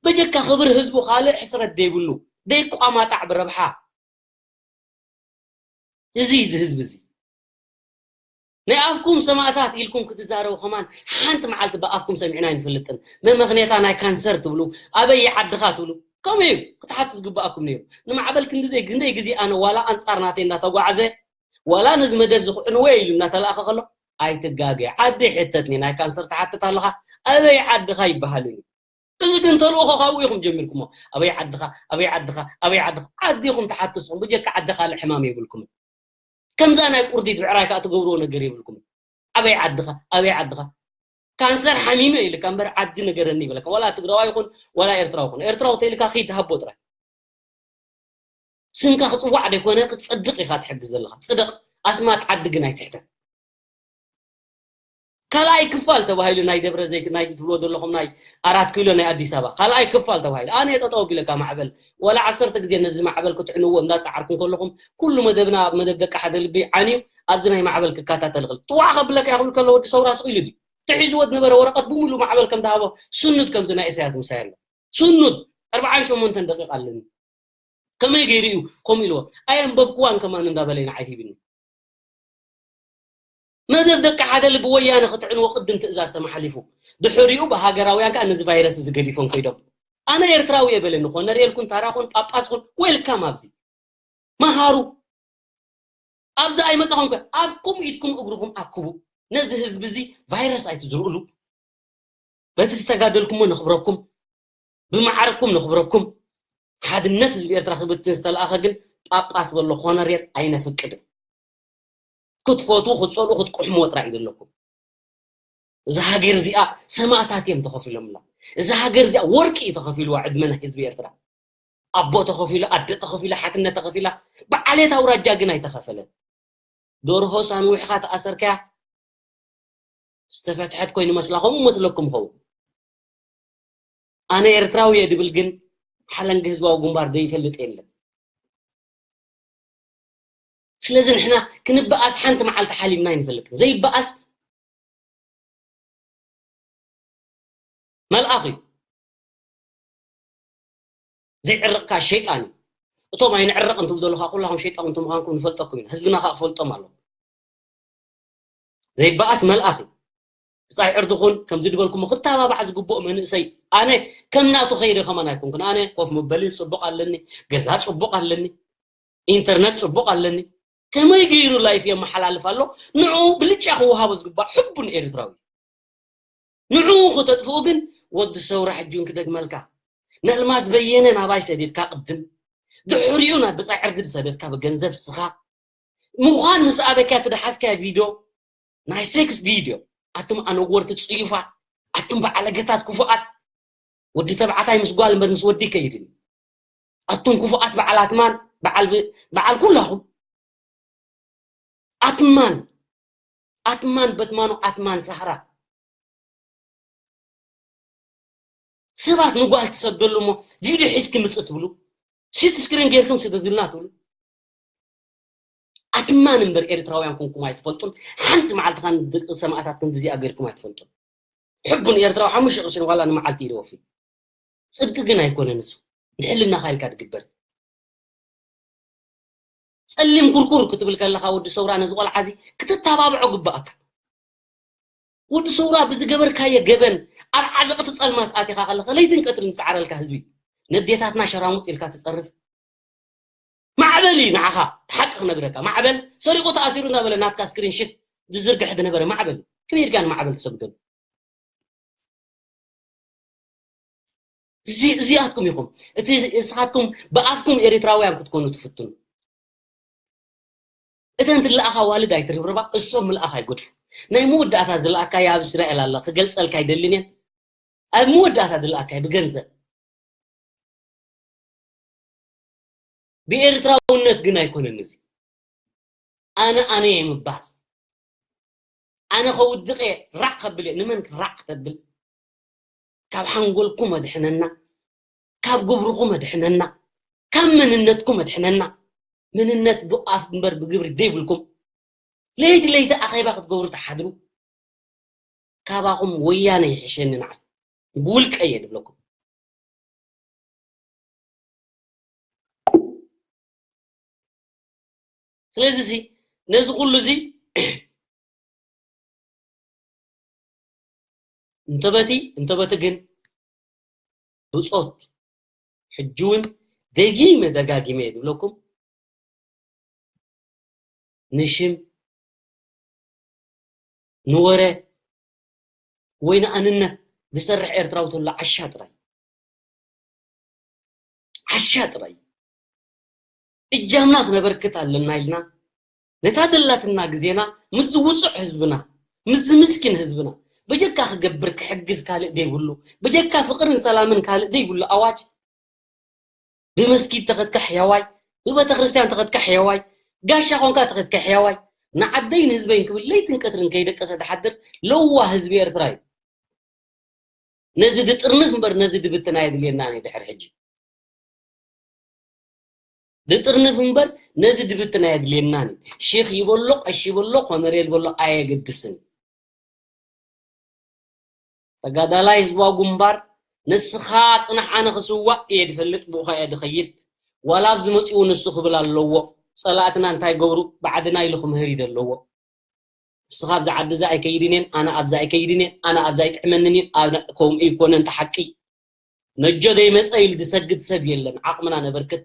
በጀካ ክብር ህዝቡ ካልእ ሕስረት ዘይብሉ ዘይቋማጣዕ ብረብሓ እዚ እዚ ህዝቢ እዚ ናይ ኣፍኩም ሰማእታት ኢልኩም ክትዛረቡ ከማን ሓንቲ መዓልቲ ብኣፍኩም ሰሚዕና ኣይንፈልጥን። መመኽንያታ ናይ ካንሰር ትብሉ ኣበይ ዓድኻ ትብሉ ከምኡ እዩ ክትሓቱ ዝግብኣኩም ነይሩ። ንማዕበል ክንድዘይ ግንደይ ግዜ ኣነ ዋላ ኣንፃር ናተይ እንዳተጓዓዘ ዋላ ነዚ መደብ ዝኽዕንዎ ኢሉ እናተላእኸ ከሎ ኣይትጋገ ዓዲ ሕተትኒ ናይ ካንሰር ትሓትት ኣለኻ ኣበይ ዓድኻ ይበሃል እዩ። እዚ ግን ተልእኾ ካብኡ ኢኹም ጀሚርኩሞ። ኣበይ ዓድኻ ኣበይ ዓድኻ ኣበይ ዓድኻ ዓዲ ኢኹም ትሓትስኹም ብጀካ ዓዲ ካልእ ሕማም የብልኩም። ከምዛ ናይ ቁርዲት ብዕራይ ከዓ ትገብርዎ ነገር የብልኩም። ኣበይ ዓድኻ ኣበይ ዓድኻ ካንሰር ሓሚመ ኢልካ እምበር ዓዲ ነገረኒ ይብለካ። ዋላ ትግራዋ ይኹን ዋላ ኤርትራ ይኹን ኤርትራዊ ተይልካ ኺድ ሃቦ ጥራይ ስምካ ክፅዋዕ ደይኮነ ክትፀድቕ ኢኻ ትሕግዝ ዘለኻ ፅደቕ። ኣስማት ዓዲ ግን ኣይትሕተት። ካልኣይ ክፋል ተባሂሉ ናይ ደብረ ዘይት ናይ ትብሎ ዘለኹም ናይ ኣራት ኪሎ ናይ ኣዲስ ኣበባ ካልኣይ ክፋል ተባሂሉ ኣነ ጠጠው ቢለካ ማዕበል ወላ ዓሰርተ ግዜ ነዚ ማዕበል ክትዕንዎ እንዳፀዓርኩም ከለኹም ኩሉ መደብና መደብ ደቂ ሓደ ልቢ ዓንዩ ኣብዚ ናይ ማዕበል ክካታተል ይኽእል ጥዋዕ ከብለካ ይኽእል ከሎ ወዲ ሰውራ ስቕ ኢሉ ድዩ ተሒዝዎ ዝነበረ ወረቐት ብምሉ ማዕበል ከም ዝሃቦ ስኑድ ከምዚ ናይ ኢሳያስ ምሳይ ኣሎ ስኑድ ኣርብዓን ሸሞንተን ደቂቕ ኣለኒ ከመይ ገይሩ እዩ ከምኡ ኢልዎ ኣየንበብክዋን ከማን እንዳበለ ንዓይ ሂብኒ መደብ ደቂ ሓደ ልቢ ወያነ ክትዕንዎ ቅድም ትእዛዝ ተመሓሊፉ ድሕሪኡ ብሃገራውያን ከዓ ነዚ ቫይረስ እዚ ገዲፎም ከይዶም ኣነ ኤርትራዊ እየ በለኒ ኮነር የልኩን ታራኹን ጳጳስኩን ዌልካም ኣብዚ መሃሩ ኣብዚ ኣይመፃኹም ከ ኣፍኩም ኢድኩም እግርኹም ኣክቡ ነዚ ህዝቢ እዚ ቫይረስ ኣይትዝርኡሉ በቲ ዝተጋደልኩሞ ነኽብረኩም ብማዕረኩም ነኽብረኩም ሓድነት ህዝቢ ኤርትራ ክብትን ዝተለኣኸ ግን ጳጳስ በሎ ኮነሬር ኣይነፍቅድን። ክትፈትዉ፣ ክትጸልኡ፣ ክትቅሕምዎ ጥራይ እዩ ዘለኩም። እዛ ሃገር እዚኣ ሰማእታት እዮም ተኸፊሎምላ። እዛ ሃገር እዚኣ ወርቂ እዩ ተኸፊልዋ፣ ዕድመ ናይ ህዝቢ ኤርትራ። ኣቦ ተኸፊሉ፣ ኣደ ተኸፊላ፣ ሓትነት ተኸፊላ፣ ብዓሌት ኣውራጃ ግን ኣይተኸፈለን። ደርሆ ሳንዊሕኻ ተኣሰርካያ ዝተፈትሐት ኮይኑ መስላ፣ ከምኡ መስለኩም ኸውን። ኣነ ኤርትራዊ እየ ድብል ግን ሓለንጊ ህዝባዊ ግንባር ዘይፈልጥ የለን። ስለዚ ንሕና ክንበኣስ ሓንቲ መዓልቲ ሓሊምና ኣይንፈልጥን። ዘይበኣስ መልኣኽ እዩ። ዘይዕርቕካ ሸይጣን እዩ። እቶም ኣይንዕረቕን ትብሉ ዘለኹ ኩላኹም ሸይጣን እንተ ምዃንኩም ንፈልጠኩም ኢና። ህዝብና ከኣ ክፈልጦም ኣለዎ። ዘይበኣስ መልኣኽ እዩ። ብጻይ ዕርዲ ኹን ከምዚ ድበልኩሞ ክተባባዕ ዝግብኦ መንእሰይ ኣነ ከም ናቱ ከይደ ከማን ኣይኮንኩን። ኣነ ኮፍ መበሊ ጽቡቕ ኣለኒ፣ ገዛ ጽቡቕ ኣለኒ፣ ኢንተርነት ጽቡቕ ኣለኒ። ከመይ ገይሩ ላይፍ የመሓላልፍ ኣሎ? ንዕኡ ብልጫ ክወሃቦ ዝግባእ ሕቡን ኤርትራዊ። ንዕኡ ክተጥፍኡ ግን ወዲ ሰውራ ሕጂ እውን ክደግመልካ። ነልማዝ በየነ ናባይ ሰዲድካ ቅድም፣ ድሕሪኡ ናብ ብጻይ ዕርዲ ዝሰደድካ ብገንዘብ ስኻ ምዃን ምስ ኣበካ ትደሓዝካ ቪድዮ፣ ናይ ሴክስ ቪድዮ። ኣቱም ኣነጎርቲ ጽዩፋት፣ ኣቱም በዓለገታት ክፉኣት። ወዲ ተባዕታይ ምስ ጓል እምበር ምስ ወዲ ከይድን። ኣቱም ክፉኣት በዓል ኣትማን፣ በዓል ብ-፣ በዓል ኩላኹም። ኣትማን፣ ኣትማን በትማኑ፣ ኣትማን ሳህራ። ሰባት ንጓል ትሰደሉ እሞ ቪድዮ ሒዝኪ ምጽእ ትብሉ፣ ሲቲ ስክሪን ጌርኩም ስደዱልና ትብሉ። ኣትማን እምበር ኤርትራውያን ኮንኩም ኣይትፈልጡን። ሓንቲ መዓልቲ ኻን ደቂ ሰማእታት ክንዲ እዚኣ ጌርኩም ኣይትፈልጡን። ሕቡን ኤርትራዊ ሓሙሽተ ቅርሽን ዋላ ንመዓልቲ እዩ ደወፊ። ጽድቂ ግን ኣይኮነን እሱ። ንሕልናኻ ኢልካ ድግበር። ጸሊም ኩርኩር ክትብል ከለኻ ወዲ ሰውራ ነዚ ቆልዓ እዚ ክትተባብዖ ግባኣካ። ወዲ ሰውራ ብዝገበርካዮ ገበን ኣብ ዓዘቕቲ ጸልማት ኣቲኻ ከለኻ ለይትን ቀትርን ዝጸዓረልካ ህዝቢ ነዴታትና ሸራሙጥ ኢልካ ትጸርፍ። ማዕበል እዩ ንዓኻ ሓቂ ክነግረካ። ማዕበል ሰሪቑ ተኣሲሩ እናበለ ናትካ ስክሪንሽት ዝዝርግሕ ዝነበረ ማዕበል እዩ። ከመይ ኢልካ ንማዕበል ትሰግደሉ? እዚ-፣ እዚኣትኩም ኢኹም። እቲ እስኻትኩም ብኣፍኩም ኤርትራውያን ክትኮኑ ትፍትኑ። እተን ትለኣኻ ዋልድ ኣይትርብርባ፣ እሶም ምልኣኽ ኣይገድፉ። ናይ መወዳእታ ዝለኣካያ ኣብ እስራኤል ኣላ፣ ክገልጸልካ ኣይደልን እየ። ኣብ መወዳእታ ዝለኣካያ ብገንዘብ። ብኤርትራውነት ግን ኣይኮነን እዚ። ኣነ ኣነ እየ ምባል። ኣነ ከውድቕ እየ፣ ራዕ ከብል እየ። ንመን ራዕ ክተብል? ካብ ሓንጎልኩም ኣድሕነና፣ ካብ ግብርኹም ኣድሕነና፣ ካብ መንነትኩም ኣድሕነና። መንነት ብኣፍ እምበር ብግብሪ ደይብልኩም፣ ለይቲ ለይቲ ኣኼባ ክትገብሩ ትሓድሩ። ካባኹም ወያነ ይሕሸኒ ንዓይ። ብውልቀ እየ ድብለኩም። ስለዚ ሲ ነዚ ኩሉ እዚ እንተበቲ እንተበቲ ግን ብጾት ሕጂ እውን ደጊመ ደጋጊመ እየ ድብለኩም፣ ንሽም ንወረ ወይ ንኣንነት ዝሰርሕ ኤርትራዊ ተሎ ዓሻ ጥራይ፣ ዓሻ ጥራይ። እጃምና ክነበርክት ኣለና ኢልና ነታ ደላትና ግዜና ምስ ዝውጹዕ ህዝብና፣ ምስ ዝምስኪን ህዝብና፣ በጀካ ክገብር ክሕግዝ ካልእ ደይብሉ፣ በጀካ ፍቕርን ሰላምን ካልእ ደይብሉ ኣዋጅ፣ ብመስጊድ ተኸትካ ሕያዋይ፣ ብቤተ ክርስቲያን ተኸትካ ሕያዋይ፣ ጋሻ ኾንካ ተኸትካ ሕያዋይ፣ ንዓደይ ንህዝበይን ክብል ለይትን ቀትርን ከይደቀሰ ዝሓድር ለዋህ ህዝቢ ኤርትራ እዩ። ነዚ ድጥርንፍ እምበር ነዚ ድብትን ኣየድልየናን እዩ ድሕሪ ሕጂ። ድጥርንፍ እምበር ነዚ ድብትን ኣየድልየናን እዩ። ሼኽ ይበሎ፣ ቀሺ ይበሎ፣ ኮነሬል በሎ ኣየገድስን። ተጋዳላይ ህዝባዊ ግንባር፣ ንስኻ ጽናሕ ኣነ ክስዋእ እየ ድፈልጥ፣ ብኡኻ እየ ድኸይድ። ዋላ ኣብዚ መጺኡ ንሱ ክብል ኣለዎ። ጸላእትና እንታይ ገብሩ፣ ብዓድና ኢሉ ክምህር እዩ ዘለዎ። ንስኻ ኣብዚ ዓዲ እዚ ኣይከይድን እየን፣ ኣነ ኣብዚ ኣይከይድን እየ፣ ኣነ ኣብዚ ኣይጥዕመንን እዩ፣ ኣነ ከምኡ ኣይኮነን እቲ ሓቂ። ነጆ ዘይመጸ ኢሉ ዝሰግድ ሰብ የለን። ዓቕምና ነበርክት፣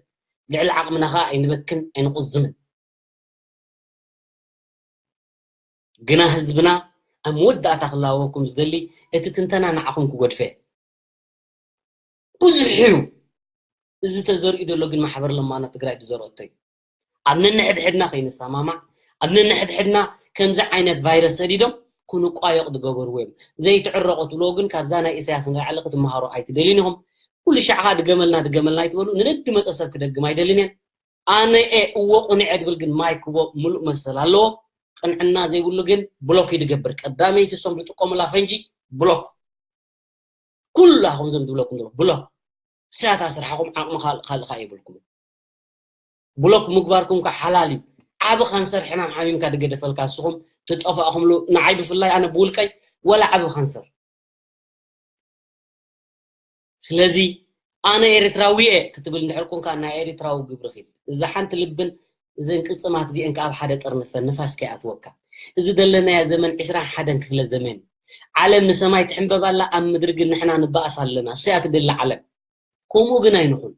ልዕሊ ዓቕምና ኸኣ ኣይንበክን፣ ኣይንቑዝምን። ግና ህዝብና ኣብ መወዳእታ ክላወኩም ዝደሊ እቲ ትንተና ንዓኹም ክጎድፈ ብዙሕ እዩ። እዚ ተዘሪኡ ዘሎ ግን ማሕበር ለማኖ ትግራይ ዝዘረኦቶ እዩ። ኣብ ነንሕድሕድና ከይንሰማማዕ፣ ኣብ ነንሕድሕድና ከምዚ ዓይነት ቫይረስ ሰዲዶም ክንቋየቕ ዝገበርዎ እዮም። ዘይትዕረቑ ትብልዎ ግን ካብዛ ናይ ኢሳያስ ንላዕሊ ክትመሃሩ ኣይትደልዩን ኢኹም። ኩሉ ሻዕ ኸኣ ድገመልና ድገመልና ኣይትበሉ። ንነዲ መጸ ሰብ ክደግም ኣይደልን እየ። ኣነ እየ እዎ ቁኑዕ እየ ድብል ግን ማይክ እዎ ምሉእ መሰል ኣለዎ። ቅንዕና ዘይብሉ ግን ብሎክ እዩ ድገብር። ቀዳመይቲ እሶም ዝጥቀሙላ ፈንጂ ብሎክ። ኩላኹም ዘም ዝብለኩም ዘሎ ብሎክ። እሳታ ስርሓኹም ዓቕሚ ካል- ካልእ ኸኣ የብልኩም። ብሎክ ምግባርኩም ከ ሓላል እዩ። ዓቢ ካንሰር ሕማም ሓሚምካ ድገደፈልካ ንስኹም ትጠፋእኹምሉ ንዓይ ብፍላይ ኣነ ብውልቀይ ወላ ዓቢ ካንሰር። ስለዚ ኣነ ኤርትራዊ እየ ክትብል እንድሕር ኮንካ ናይ ኤርትራዊ ግብሪ ኺድ። እዛ ሓንቲ ልብን እዘን ቅልጽማት እዚአን ከኣ ኣብ ሓደ ጠርንፈን ንፋስ ከይኣትወካ። እዚ ዘለናዮ ዘመን ዕስራን ሓደን ክፍለ ዘመን እዩ። ዓለም ንሰማይ ትሕንበብ ኣላ፣ ኣብ ምድሪ ግን ንሕና ንበኣስ ኣለና። እሱ እያ ትደሊ ዓለም። ከምኡ ግን ኣይንኹን።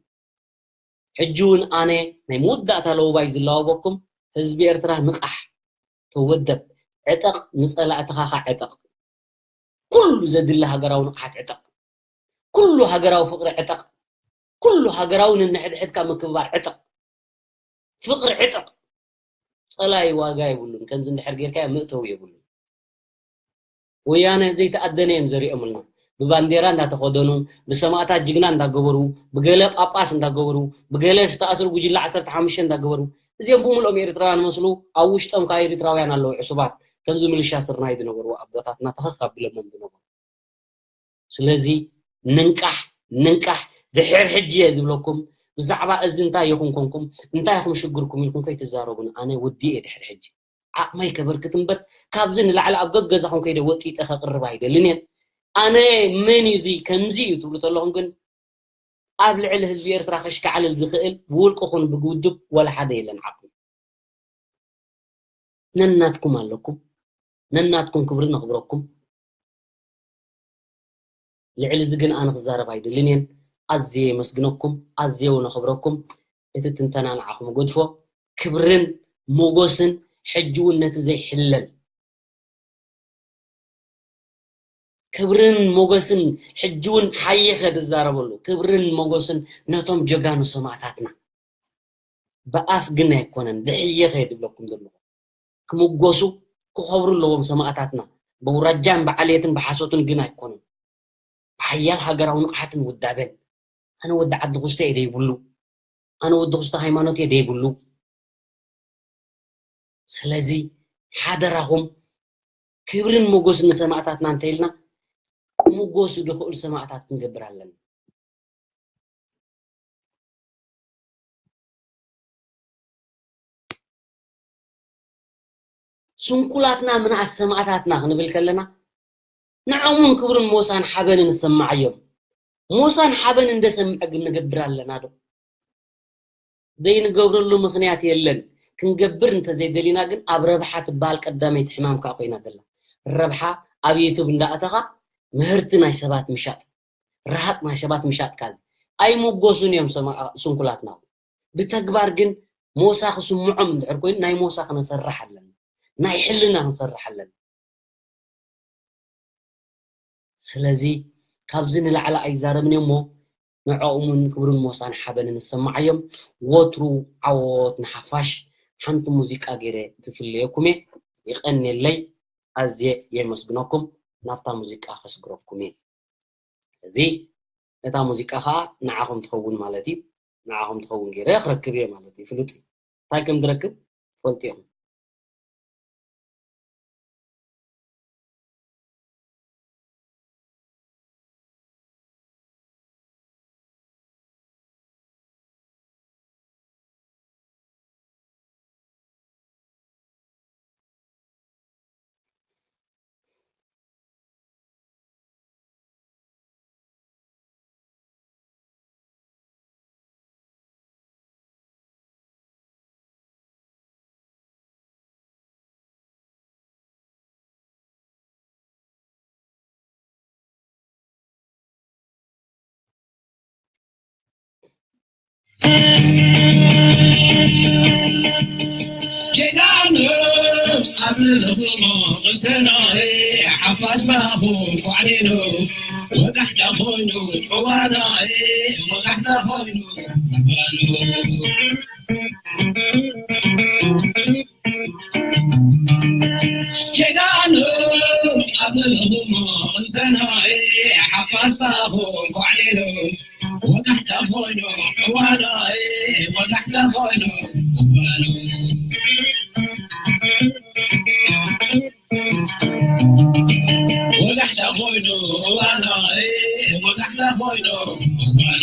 ሕጂ እውን ኣነ ናይ መወዳእታ ለውባይ ዝለዋወኩም ህዝቢ ኤርትራ ንቓሕ፣ ተወደብ፣ ዕጠቕ፣ ንጸላእትኻ ኸዓ ዕጠቕ። ኩሉ ዘድሊ ሃገራዊ ንቕሓት ዕጠቕ። ኩሉ ሃገራዊ ፍቕሪ ዕጠቕ። ኩሉ ሃገራዊ ነንሕድሕድካ ምክብባር ዕጠቕ። ፍቕሪ ዕጠቕ። ጸላይ ዋጋ የብሉን። ከምዚ እንድሕር ጌርካዮ መእተዊ የብሉን። ወያነ ዘይተኣደነ እዮም ዘሪኦምልና። ብባንዴራ እንዳተኸደኑ፣ ብሰማእታት ጅግና እንዳገበሩ፣ ብገለ ጳጳስ እንዳገበሩ፣ ብገለ ዝተኣስሩ ጉጅለ ዓሰርተ ሓሙሽተ እንዳገበሩ፣ እዚኦም ብምልኦም ኤርትራውያን መስሉ፣ ኣብ ውሽጦም ካብ ኤርትራውያን ኣለዉ ዕሱባት፣ ከምዚ ምልሻ ስርናይ ዝነበሩ ኣቦታትና ተኸኽ ኣቢሎሞም ዝነበሩ። ስለዚ ንንቃሕ፣ ንንቃሕ፣ ድሕር ሕጂ እየ ዝብለኩም። ብዛዕባ እዚ እንታይ ኢኹም ኮንኩም፣ እንታይ ኢኹም ሽግርኩም ኢልኩም ከይትዛረቡን፣ ኣነ ወዲእ እየ ድሕር ሕጂ። ዓቕመይ ከበርክት እምበር፣ ካብዚ ንላዕሊ ኣብ ገገዛኹም ከይደ ወጢጠ ከቕርብ ኣይደልን እየ። ኣነ መን እዩ እዚ ከምዚ እዩ ትብሉ ተለኹም ግን፣ ኣብ ልዕሊ ህዝቢ ኤርትራ ከሽካዕልል ዝኽእል ብውልቂ ኹን ብውድብ ወላ ሓደ የለን ዓቕሚ። ነናትኩም ኣለኩም፣ ነናትኩም ክብሪ ነኽብረኩም። ልዕሊ እዚ ግን ኣነ ክዛረብ ኣይደልን እየን። ኣዝየ የመስግነኩም፣ ኣዝየ እውን ኣኽብረኩም። እቲ ትንተና ንዓኹም እገድፎ። ክብርን ሞጎስን ሕጂ እውን ነቲ ዘይሕለል ክብርን ሞገስን ሕጂ እውን ሓየኸ ዝዛረበሉ ክብርን ሞገስን ነቶም ጀጋኑ ሰማእታትና። ብኣፍ ግን ኣይኮነን፣ ብሕየኸ እየ ዝብለኩም ዘለኹ። ክምጎሱ፣ ክኸብሩ ኣለዎም ሰማእታትና። ብውራጃን ብዓሌትን ብሓሶትን ግን ኣይኮኑን። ብሓያል ሃገራዊ ንቕሓትን ውዳበን። ኣነ ወዲ ዓዲ ኩስተ እየ ደይብሉ። ኣነ ወዲ ኩስተ ሃይማኖት እየ ደይብሉ። ስለዚ ሓደራኹም ክብርን ሞጎስን ንሰማእታትና እንተኢልና፣ ክምጎሱ ዝኽእሉ ሰማእታት ክንገብር ኣለና። ስንኩላትና ምንኣስ ሰማእታትና ክንብል ከለና፣ ንዕኦም እውን ክብርን ሞሳን ሓበንን ንሰማዓዮም። ሞሳን ሓበንን እንደሰምዐ ግን ንገብር ኣለና ዶ? ዘይንገብረሉ ምኽንያት የለን። ክንገብር እንተዘይደሊና ግን ኣብ ረብሓ ትበሃል ቀዳመይቲ ሕማም ከኣ ኮይና ዘላ። ረብሓ ኣብ ዩቱብ እንዳኣተኻ ምህርቲ ናይ ሰባት ምሻጥ፣ ረሃጽ ናይ ሰባት ምሻጥ ካዚ ኣይምጎሱን እዮም ሰማ-፣ ስንኩላትና። ብተግባር ግን ሞሳ ክስምዖም እንድሕር ኮይኑ ናይ ሞሳ ክነሰርሕ ኣለና። ናይ ሕልና ክንሰርሕ ኣለና። ስለዚ ካብዚ ንላዕሊ ኣይዛረብን እየ እሞ ንዕኦም እውን ክብርን ሞሳን ሓበንን ይሰማዓዮም። ወትሩ ዓወት ንሓፋሽ። ሓንቲ ሙዚቃ ገይረ ክፍለየኩም እየ። ይቐንየለይ። ኣዝየ የመስግነኩም። ናብታ ሙዚቃ ከስግረኩም እየ። እዚ እታ ሙዚቃ ኸዓ ንዓኹም ትኸውን ማለት እዩ። ንዓኹም ትኸውን ገይረ ክረክብ እየ ማለት እዩ። ፍሉጥ እዩ። እንታይ ከም ዝረክብ ትፈልጡ ኢኹም። ኣብ ልኹሞ ቅልተናይ ሓፋሽ ባኹ ኳዕሊሉ ወጋሕታ ኮይኑ እዋናይ ወጋሕታ ኮይኑ እዋኑ ጀጋኑ ኣብ ልኹሞ ቅልተናይ ሓፋሽ ባኹ ኳዕሊሉ ወጋሕታ ኮይኑ እዋናይ ወጋሕታ ኮይኑ እዋኑ ወጋሕታ ኮይኑ እዋናይ ወጋሕታ ኮይኑ እዋኑ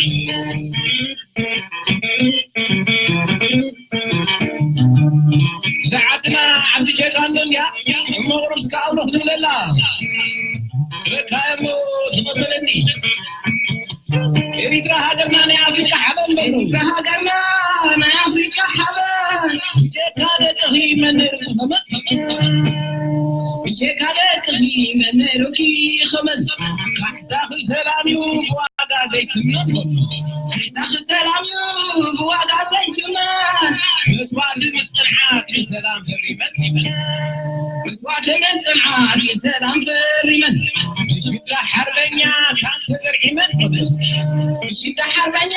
ሰዓትና ዓዲ ጀጋኑ እንድያ እሞ ቁሩብ ዝከኣሎ ክንብለላ ረካየሞ ትቐበለኒ ኤሪትራ ሃገርና ናይ ኣፍሪቃ ሓበን በሉ። ኤሪትራ ሃገርና ናይ ኣፍሪቃ ሓበን። ብጀካ ደቅኺ መን ነይሩ ክኸመን? ብጀካ ደቅኺ መን ነይሩ ክኸመን? ካሕሳኺ ሰላም እዩ ብዋጋ ዘይትመን በሉ። ካሕሳኺ ሰላም እዩ ብዋጋ ዘይትመን። መስዋእቲ ምስ ጽንዓት እዩ ሰላም ፈሪመን። መስዋእቲ ምስ ጽንዓት እዩ ሰላም ፈሪመን። ብሽዳ ሓርበኛ ታንክ ተዘርዒመን። ብሽዳ ሓርበኛ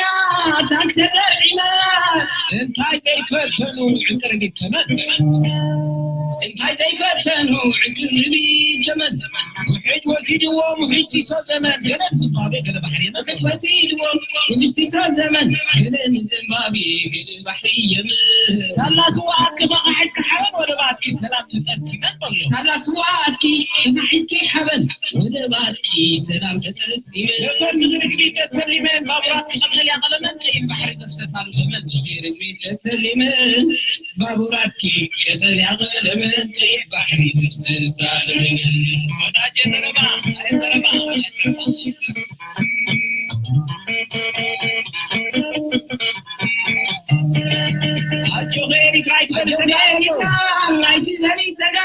ታንክ ተዘርዒመን። እንታይ ዘይፈተኑ ዕንቅርቢት ተመን። እንታይ ዘይፈተኑ ዕንቅርቢት ተመን። ውሕጅ ወሲድዎም ውሕጅ ሲሶ ዘመን። ገለ ዝባቤ ገለ ባሕሪ የመን። ውሕጅ ወሲድዎም ውሕጅ ሲሶ ዘመን። ገለ ንዝምባቤ ገለ ባሕሪ የመን። ሳላ ስዋ ኣትኪ ኸዓ ሒዝኪ ሓበን ወደባትኪ ሰላም ተጠሲመን በሎ። ሳላ ስዋ ኣትኪ ኸዓ ሒዝኪ ሓበን ወደባትኪ ሰላም ተጠሲመን። ነፈር ምድሪ ግቢት ተሰሊመን ባቡራት ቀጠልያ ቀለመን ቀይሕ ባሕሪ ዘፍሰሳሉ ዘመን። ምድሪ ግቢት ተሰሊመን ባቡራትኪ ቀጠልያ ቀለመን ቀይሕ ባሕሪ ዘፍሰሳሉ ዘመን። ወዳጀ ዘረባ፣ ኣረ ዘረባ። ኣጆኺ ኤሪትራ ኣይትበሊ ሰጋ፣ ኣይትበሊ ሰጋ።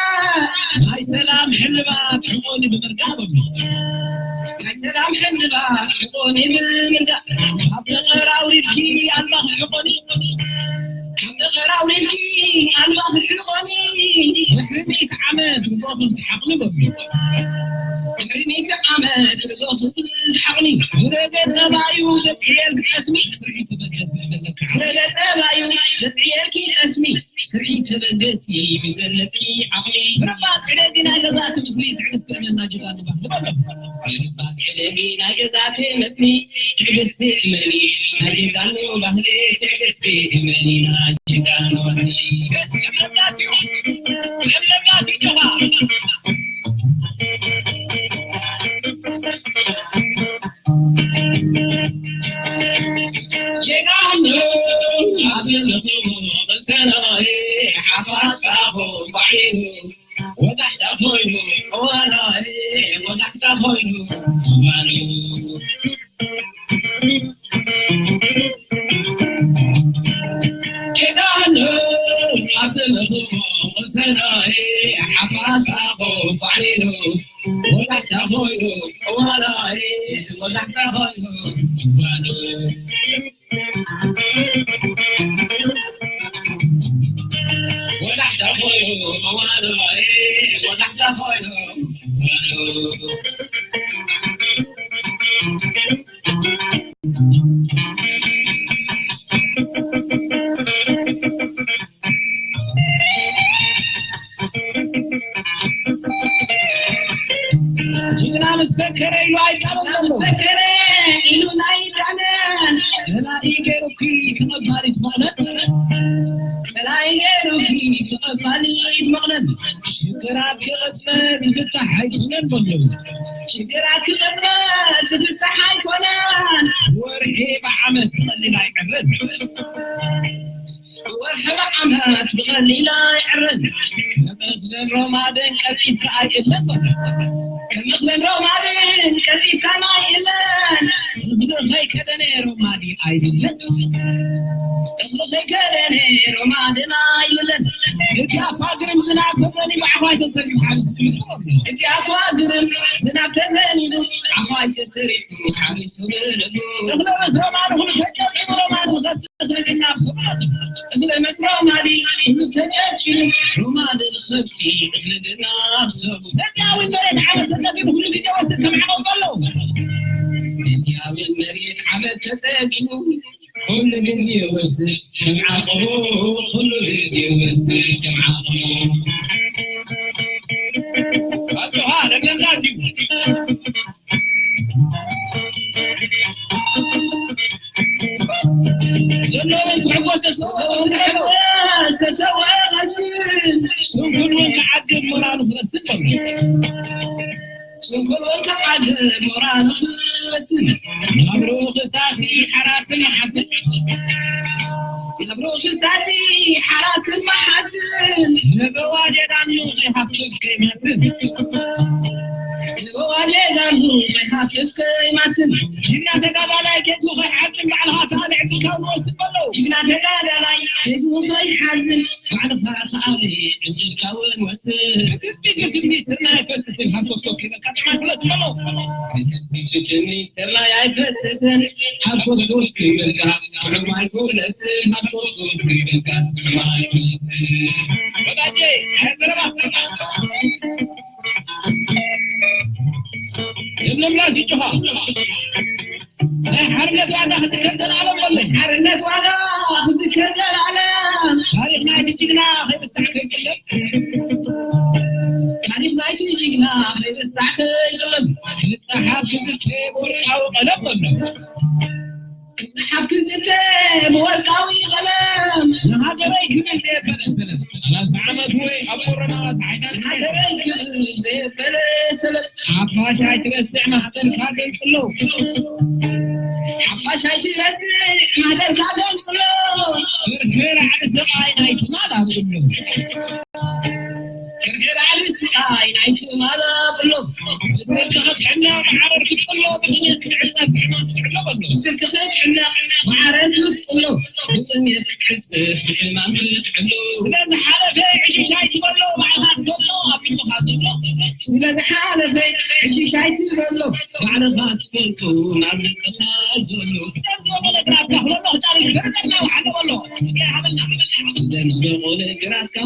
ናይ ሰላም ሕልባት ሕቆኒ ብምርዳእ በሉ። ናይ ሰላም ሕልባት ሕቆኒ ብምርዳእ። ካብ ደቐር ኣውሪድኪ ኣልማኽ ሕቆኒ። ካብ ደቐር ኣውሪድኪ ኣልማኽ ሕቆኒ። ድሕሪ ሚእቲ ዓመት ርጎኽን ትሓቕኒ በሉ። ድሕሪ ሚእቲ ዓመት ርጎኽን ትሓቕኒ። ዝረገ ጠባዩ ዘጥዕየልኪ ጠስሚ። ስርሒ ተበገስ ዘለካ። ዝረገ ጠባዩ ዘጥዕየልኪ ጠስሚ። ስርሒ ተበገሲ ብዘለኪ ዓቕሊ። ረባ ዕደጊ ናይ ገዛእቲ ምስሊ ትዕግስቲ እመና ጅጋኑ ባህሊ በሎ። ረባ ዕደጊ ናይ ገዛእቲ ምስሊ ትዕግስቲ እመኒ ናይ ጅጋኑ ባህሊ ትዕግስቲ እመኒ ናይ ጅጋኑ ባህሊ። ለምለምናት እዩ። ለምለምናት እዩ ጆኻ። ጀጋኑ ኣብ ዘለኹም ቅሰናይ ሓፋሽ ካኹም ባዕሊኑ ወጋሕታ ኮይኑ እዋናይ ወጋሕታ ኮይኑ እዋኑ ጀጋኑ ኣብ ዘለኹም ቅሰናይ ሓፋሽ ካኹም ባዕሊኑ ወጋሕታ ኮይኑ እዋናይ ወጋሕታ ኮይኑ እዋኑ ወጋሕታ ኮይኑ እዋኑ ወጋሕታ ኮይኑ እዋኑ ጅግና ምስ ፈከረ ኢሉ ኣይዳነን ዘሎ። ምስ ፈከረ ኢሉ ኣይዳነን። ጸላኢ ገይሩኪ ተቐባሊት መቕነት። ጸላኢ ገይሩኪ ተቐባሊት መቕነት። ሽግራት ክቕጽበት ዝፍታሕ ኣይኮነን በሉ። ሽግራት ክቕጽበት ዝፍታሕ ኣይኮነን። ወርሒ ብዓመት ብቐሊል ኣይዕረን። ወርሒ ብዓመት ብቐሊል ኣይዕረን። ከም እኽልን ሮማድን ቀልጢፍካ ኣይእለን በሎ። ከም እኽልን ሮማድን ቀልጢፍካ ኣይእለን። እኽሊ ከይከደነ ሮማዲ ኣይብለን። እኽሊ ከይከደነ ሮማድን ኣይብለን። እቲ ኣፋ ግርም ዝናብ ተዘኒቡ ዓባይ ተሰሪሑ ሓሪስ ትምልሱ በሎ። እቲ ኣፋ ግርም ዝናብ ተዘኒቡ ዓባይ ተሰሪሑ ሓሪስ ትምልሱ። እኽሊ ምስ ሮማዲ ኩሉ ተጨብጢቡ ሮማዲ ዝኸስብ እግለ መጽ ሮማሊ፣ እግሉ ተጨርጭሩ፣ ሮማሊ ንኸብቲ፣ እግለ ገና ኣብ ሰቡ። ነዚኣዊ መሬት ዓመት ተጠቂሙ፣ ኩሉ ግዜ ወስድ ከም ዓቐብ በሎ። ነዚኣዊ መሬት ዓመት ተጠቂሙ፣ ኩሉ ግዜ ወስድ ከም ዓቐቡ፣ ኩሉ ግዜ ወስድ ከም ዓቐቡ። ኣጆኻ፣ ለምለም ዳስ እዩ። ዘለውን ክሕጎስ ተሰውኦ ክሕጎስ ተሰውኦ ይመስል። ስንኩል እውን ክዓግብ ሞራሉ ክረስን በሎ። ስንኩል እውን ክዓግብ ሞራሉ ክረስን። ናብርኡ ክሳሲ ሓራስን መሓስን። ናብርኡ ክሳሲ ሓራስን መሓስን። ንበዋጀ ዳኑ ከይሃፍፍ ከይማስን። ንበዋጀ ዳኑ ከይሃፍፍ ከይማስን። ጅግና ተጋዳላይ ኬድኩ ከይዓጽም ባዕልኻ ታብዕ ትካውን ወስድ በሎ። ጅግና ተጋዳላይ ኬድኩ ከይሓዝን ባዕልኻ ታብዕ ትካውን ወስድ። ግቢ ግቢ ትርና ይፈስስን ሃብቶቶ ኪበካ ጥዕና ክለት በሎ። ግቢ ግቢ ትርና ኣይፈስስን ሃብቶቶ ኪበካ ጥዑም ኣይኮነስን። ሃብቶቶ ኪበካ ጥዑም ኣይኮነስን። ወዳጄ፣ ኣይ ዘረባ። ለምለም ዳስ ይጮኻ። ናይ ሓርነት ዋጋ ክትከተል ኣለም ወለይ። ሓርነት ዋጋ ክትከተል ኣለም። ታሪኽ ናይቲ ጅግና ከይርሳዕ ከይቅለም። ታሪኽ ናይቲ ጅግና ከይርሳዕ ከይቅለም። ክጸሓፍ ክዝተ ብወርቃዊ ቀለም በሎ። ክጸሓፍ ክዝተ ብወርቃዊ ቀለም። ንሃገረይ ክብል ዘየበለ ሰለም። ሰላሳ ዓመት ወይ ኣብ ቆረና ጻዕዳ ንሃገረይ ክብል ዘየበለ ሰለም። ሓፋሽ ኣይትረስዕ ማህደርካ ገንጽሎ። ሓፋሽ ኣይትረስዕ ማህደርካ ገንጽሎ። ፍርፍር ዓቢ ስቓይ ናይ ትማል ኣብሎ። ፍርፍር ዓቢ ስቓይ ናይ ትማል ኣብሎ። ብስልኪ ክትሕነ ማዕረር ክትጽሎ፣ ብጥሜት ክትዕጸፍ ብሕማም ክትዕሎ በሎ። ብስልኪ ክትሕነ ማዕረር ክትጽሎ፣ ብጥሜት ክትዕጸፍ ብሕማም ክትዕሎ። ስለ ዝሓለፈ ዕሽሽ ኣይትበሎ፣ ባዕልኻ ትፈልጦ ኣብ ልብኻ ዘሎ። ስለ ዝሓለፈ ዕሽሽ ኣይትበሎ፣ ባዕልኻ ትፈልጦ ኣብ ልብኻ ዘሎ። ደስ ዝበለ ግራትካ ክበሎ ክጫሪ ክርቀና ወሓለ በሎ። እስከ ሃበና፣ ሃበና፣ ሃበና። ደስ ዝበለ ግራትካ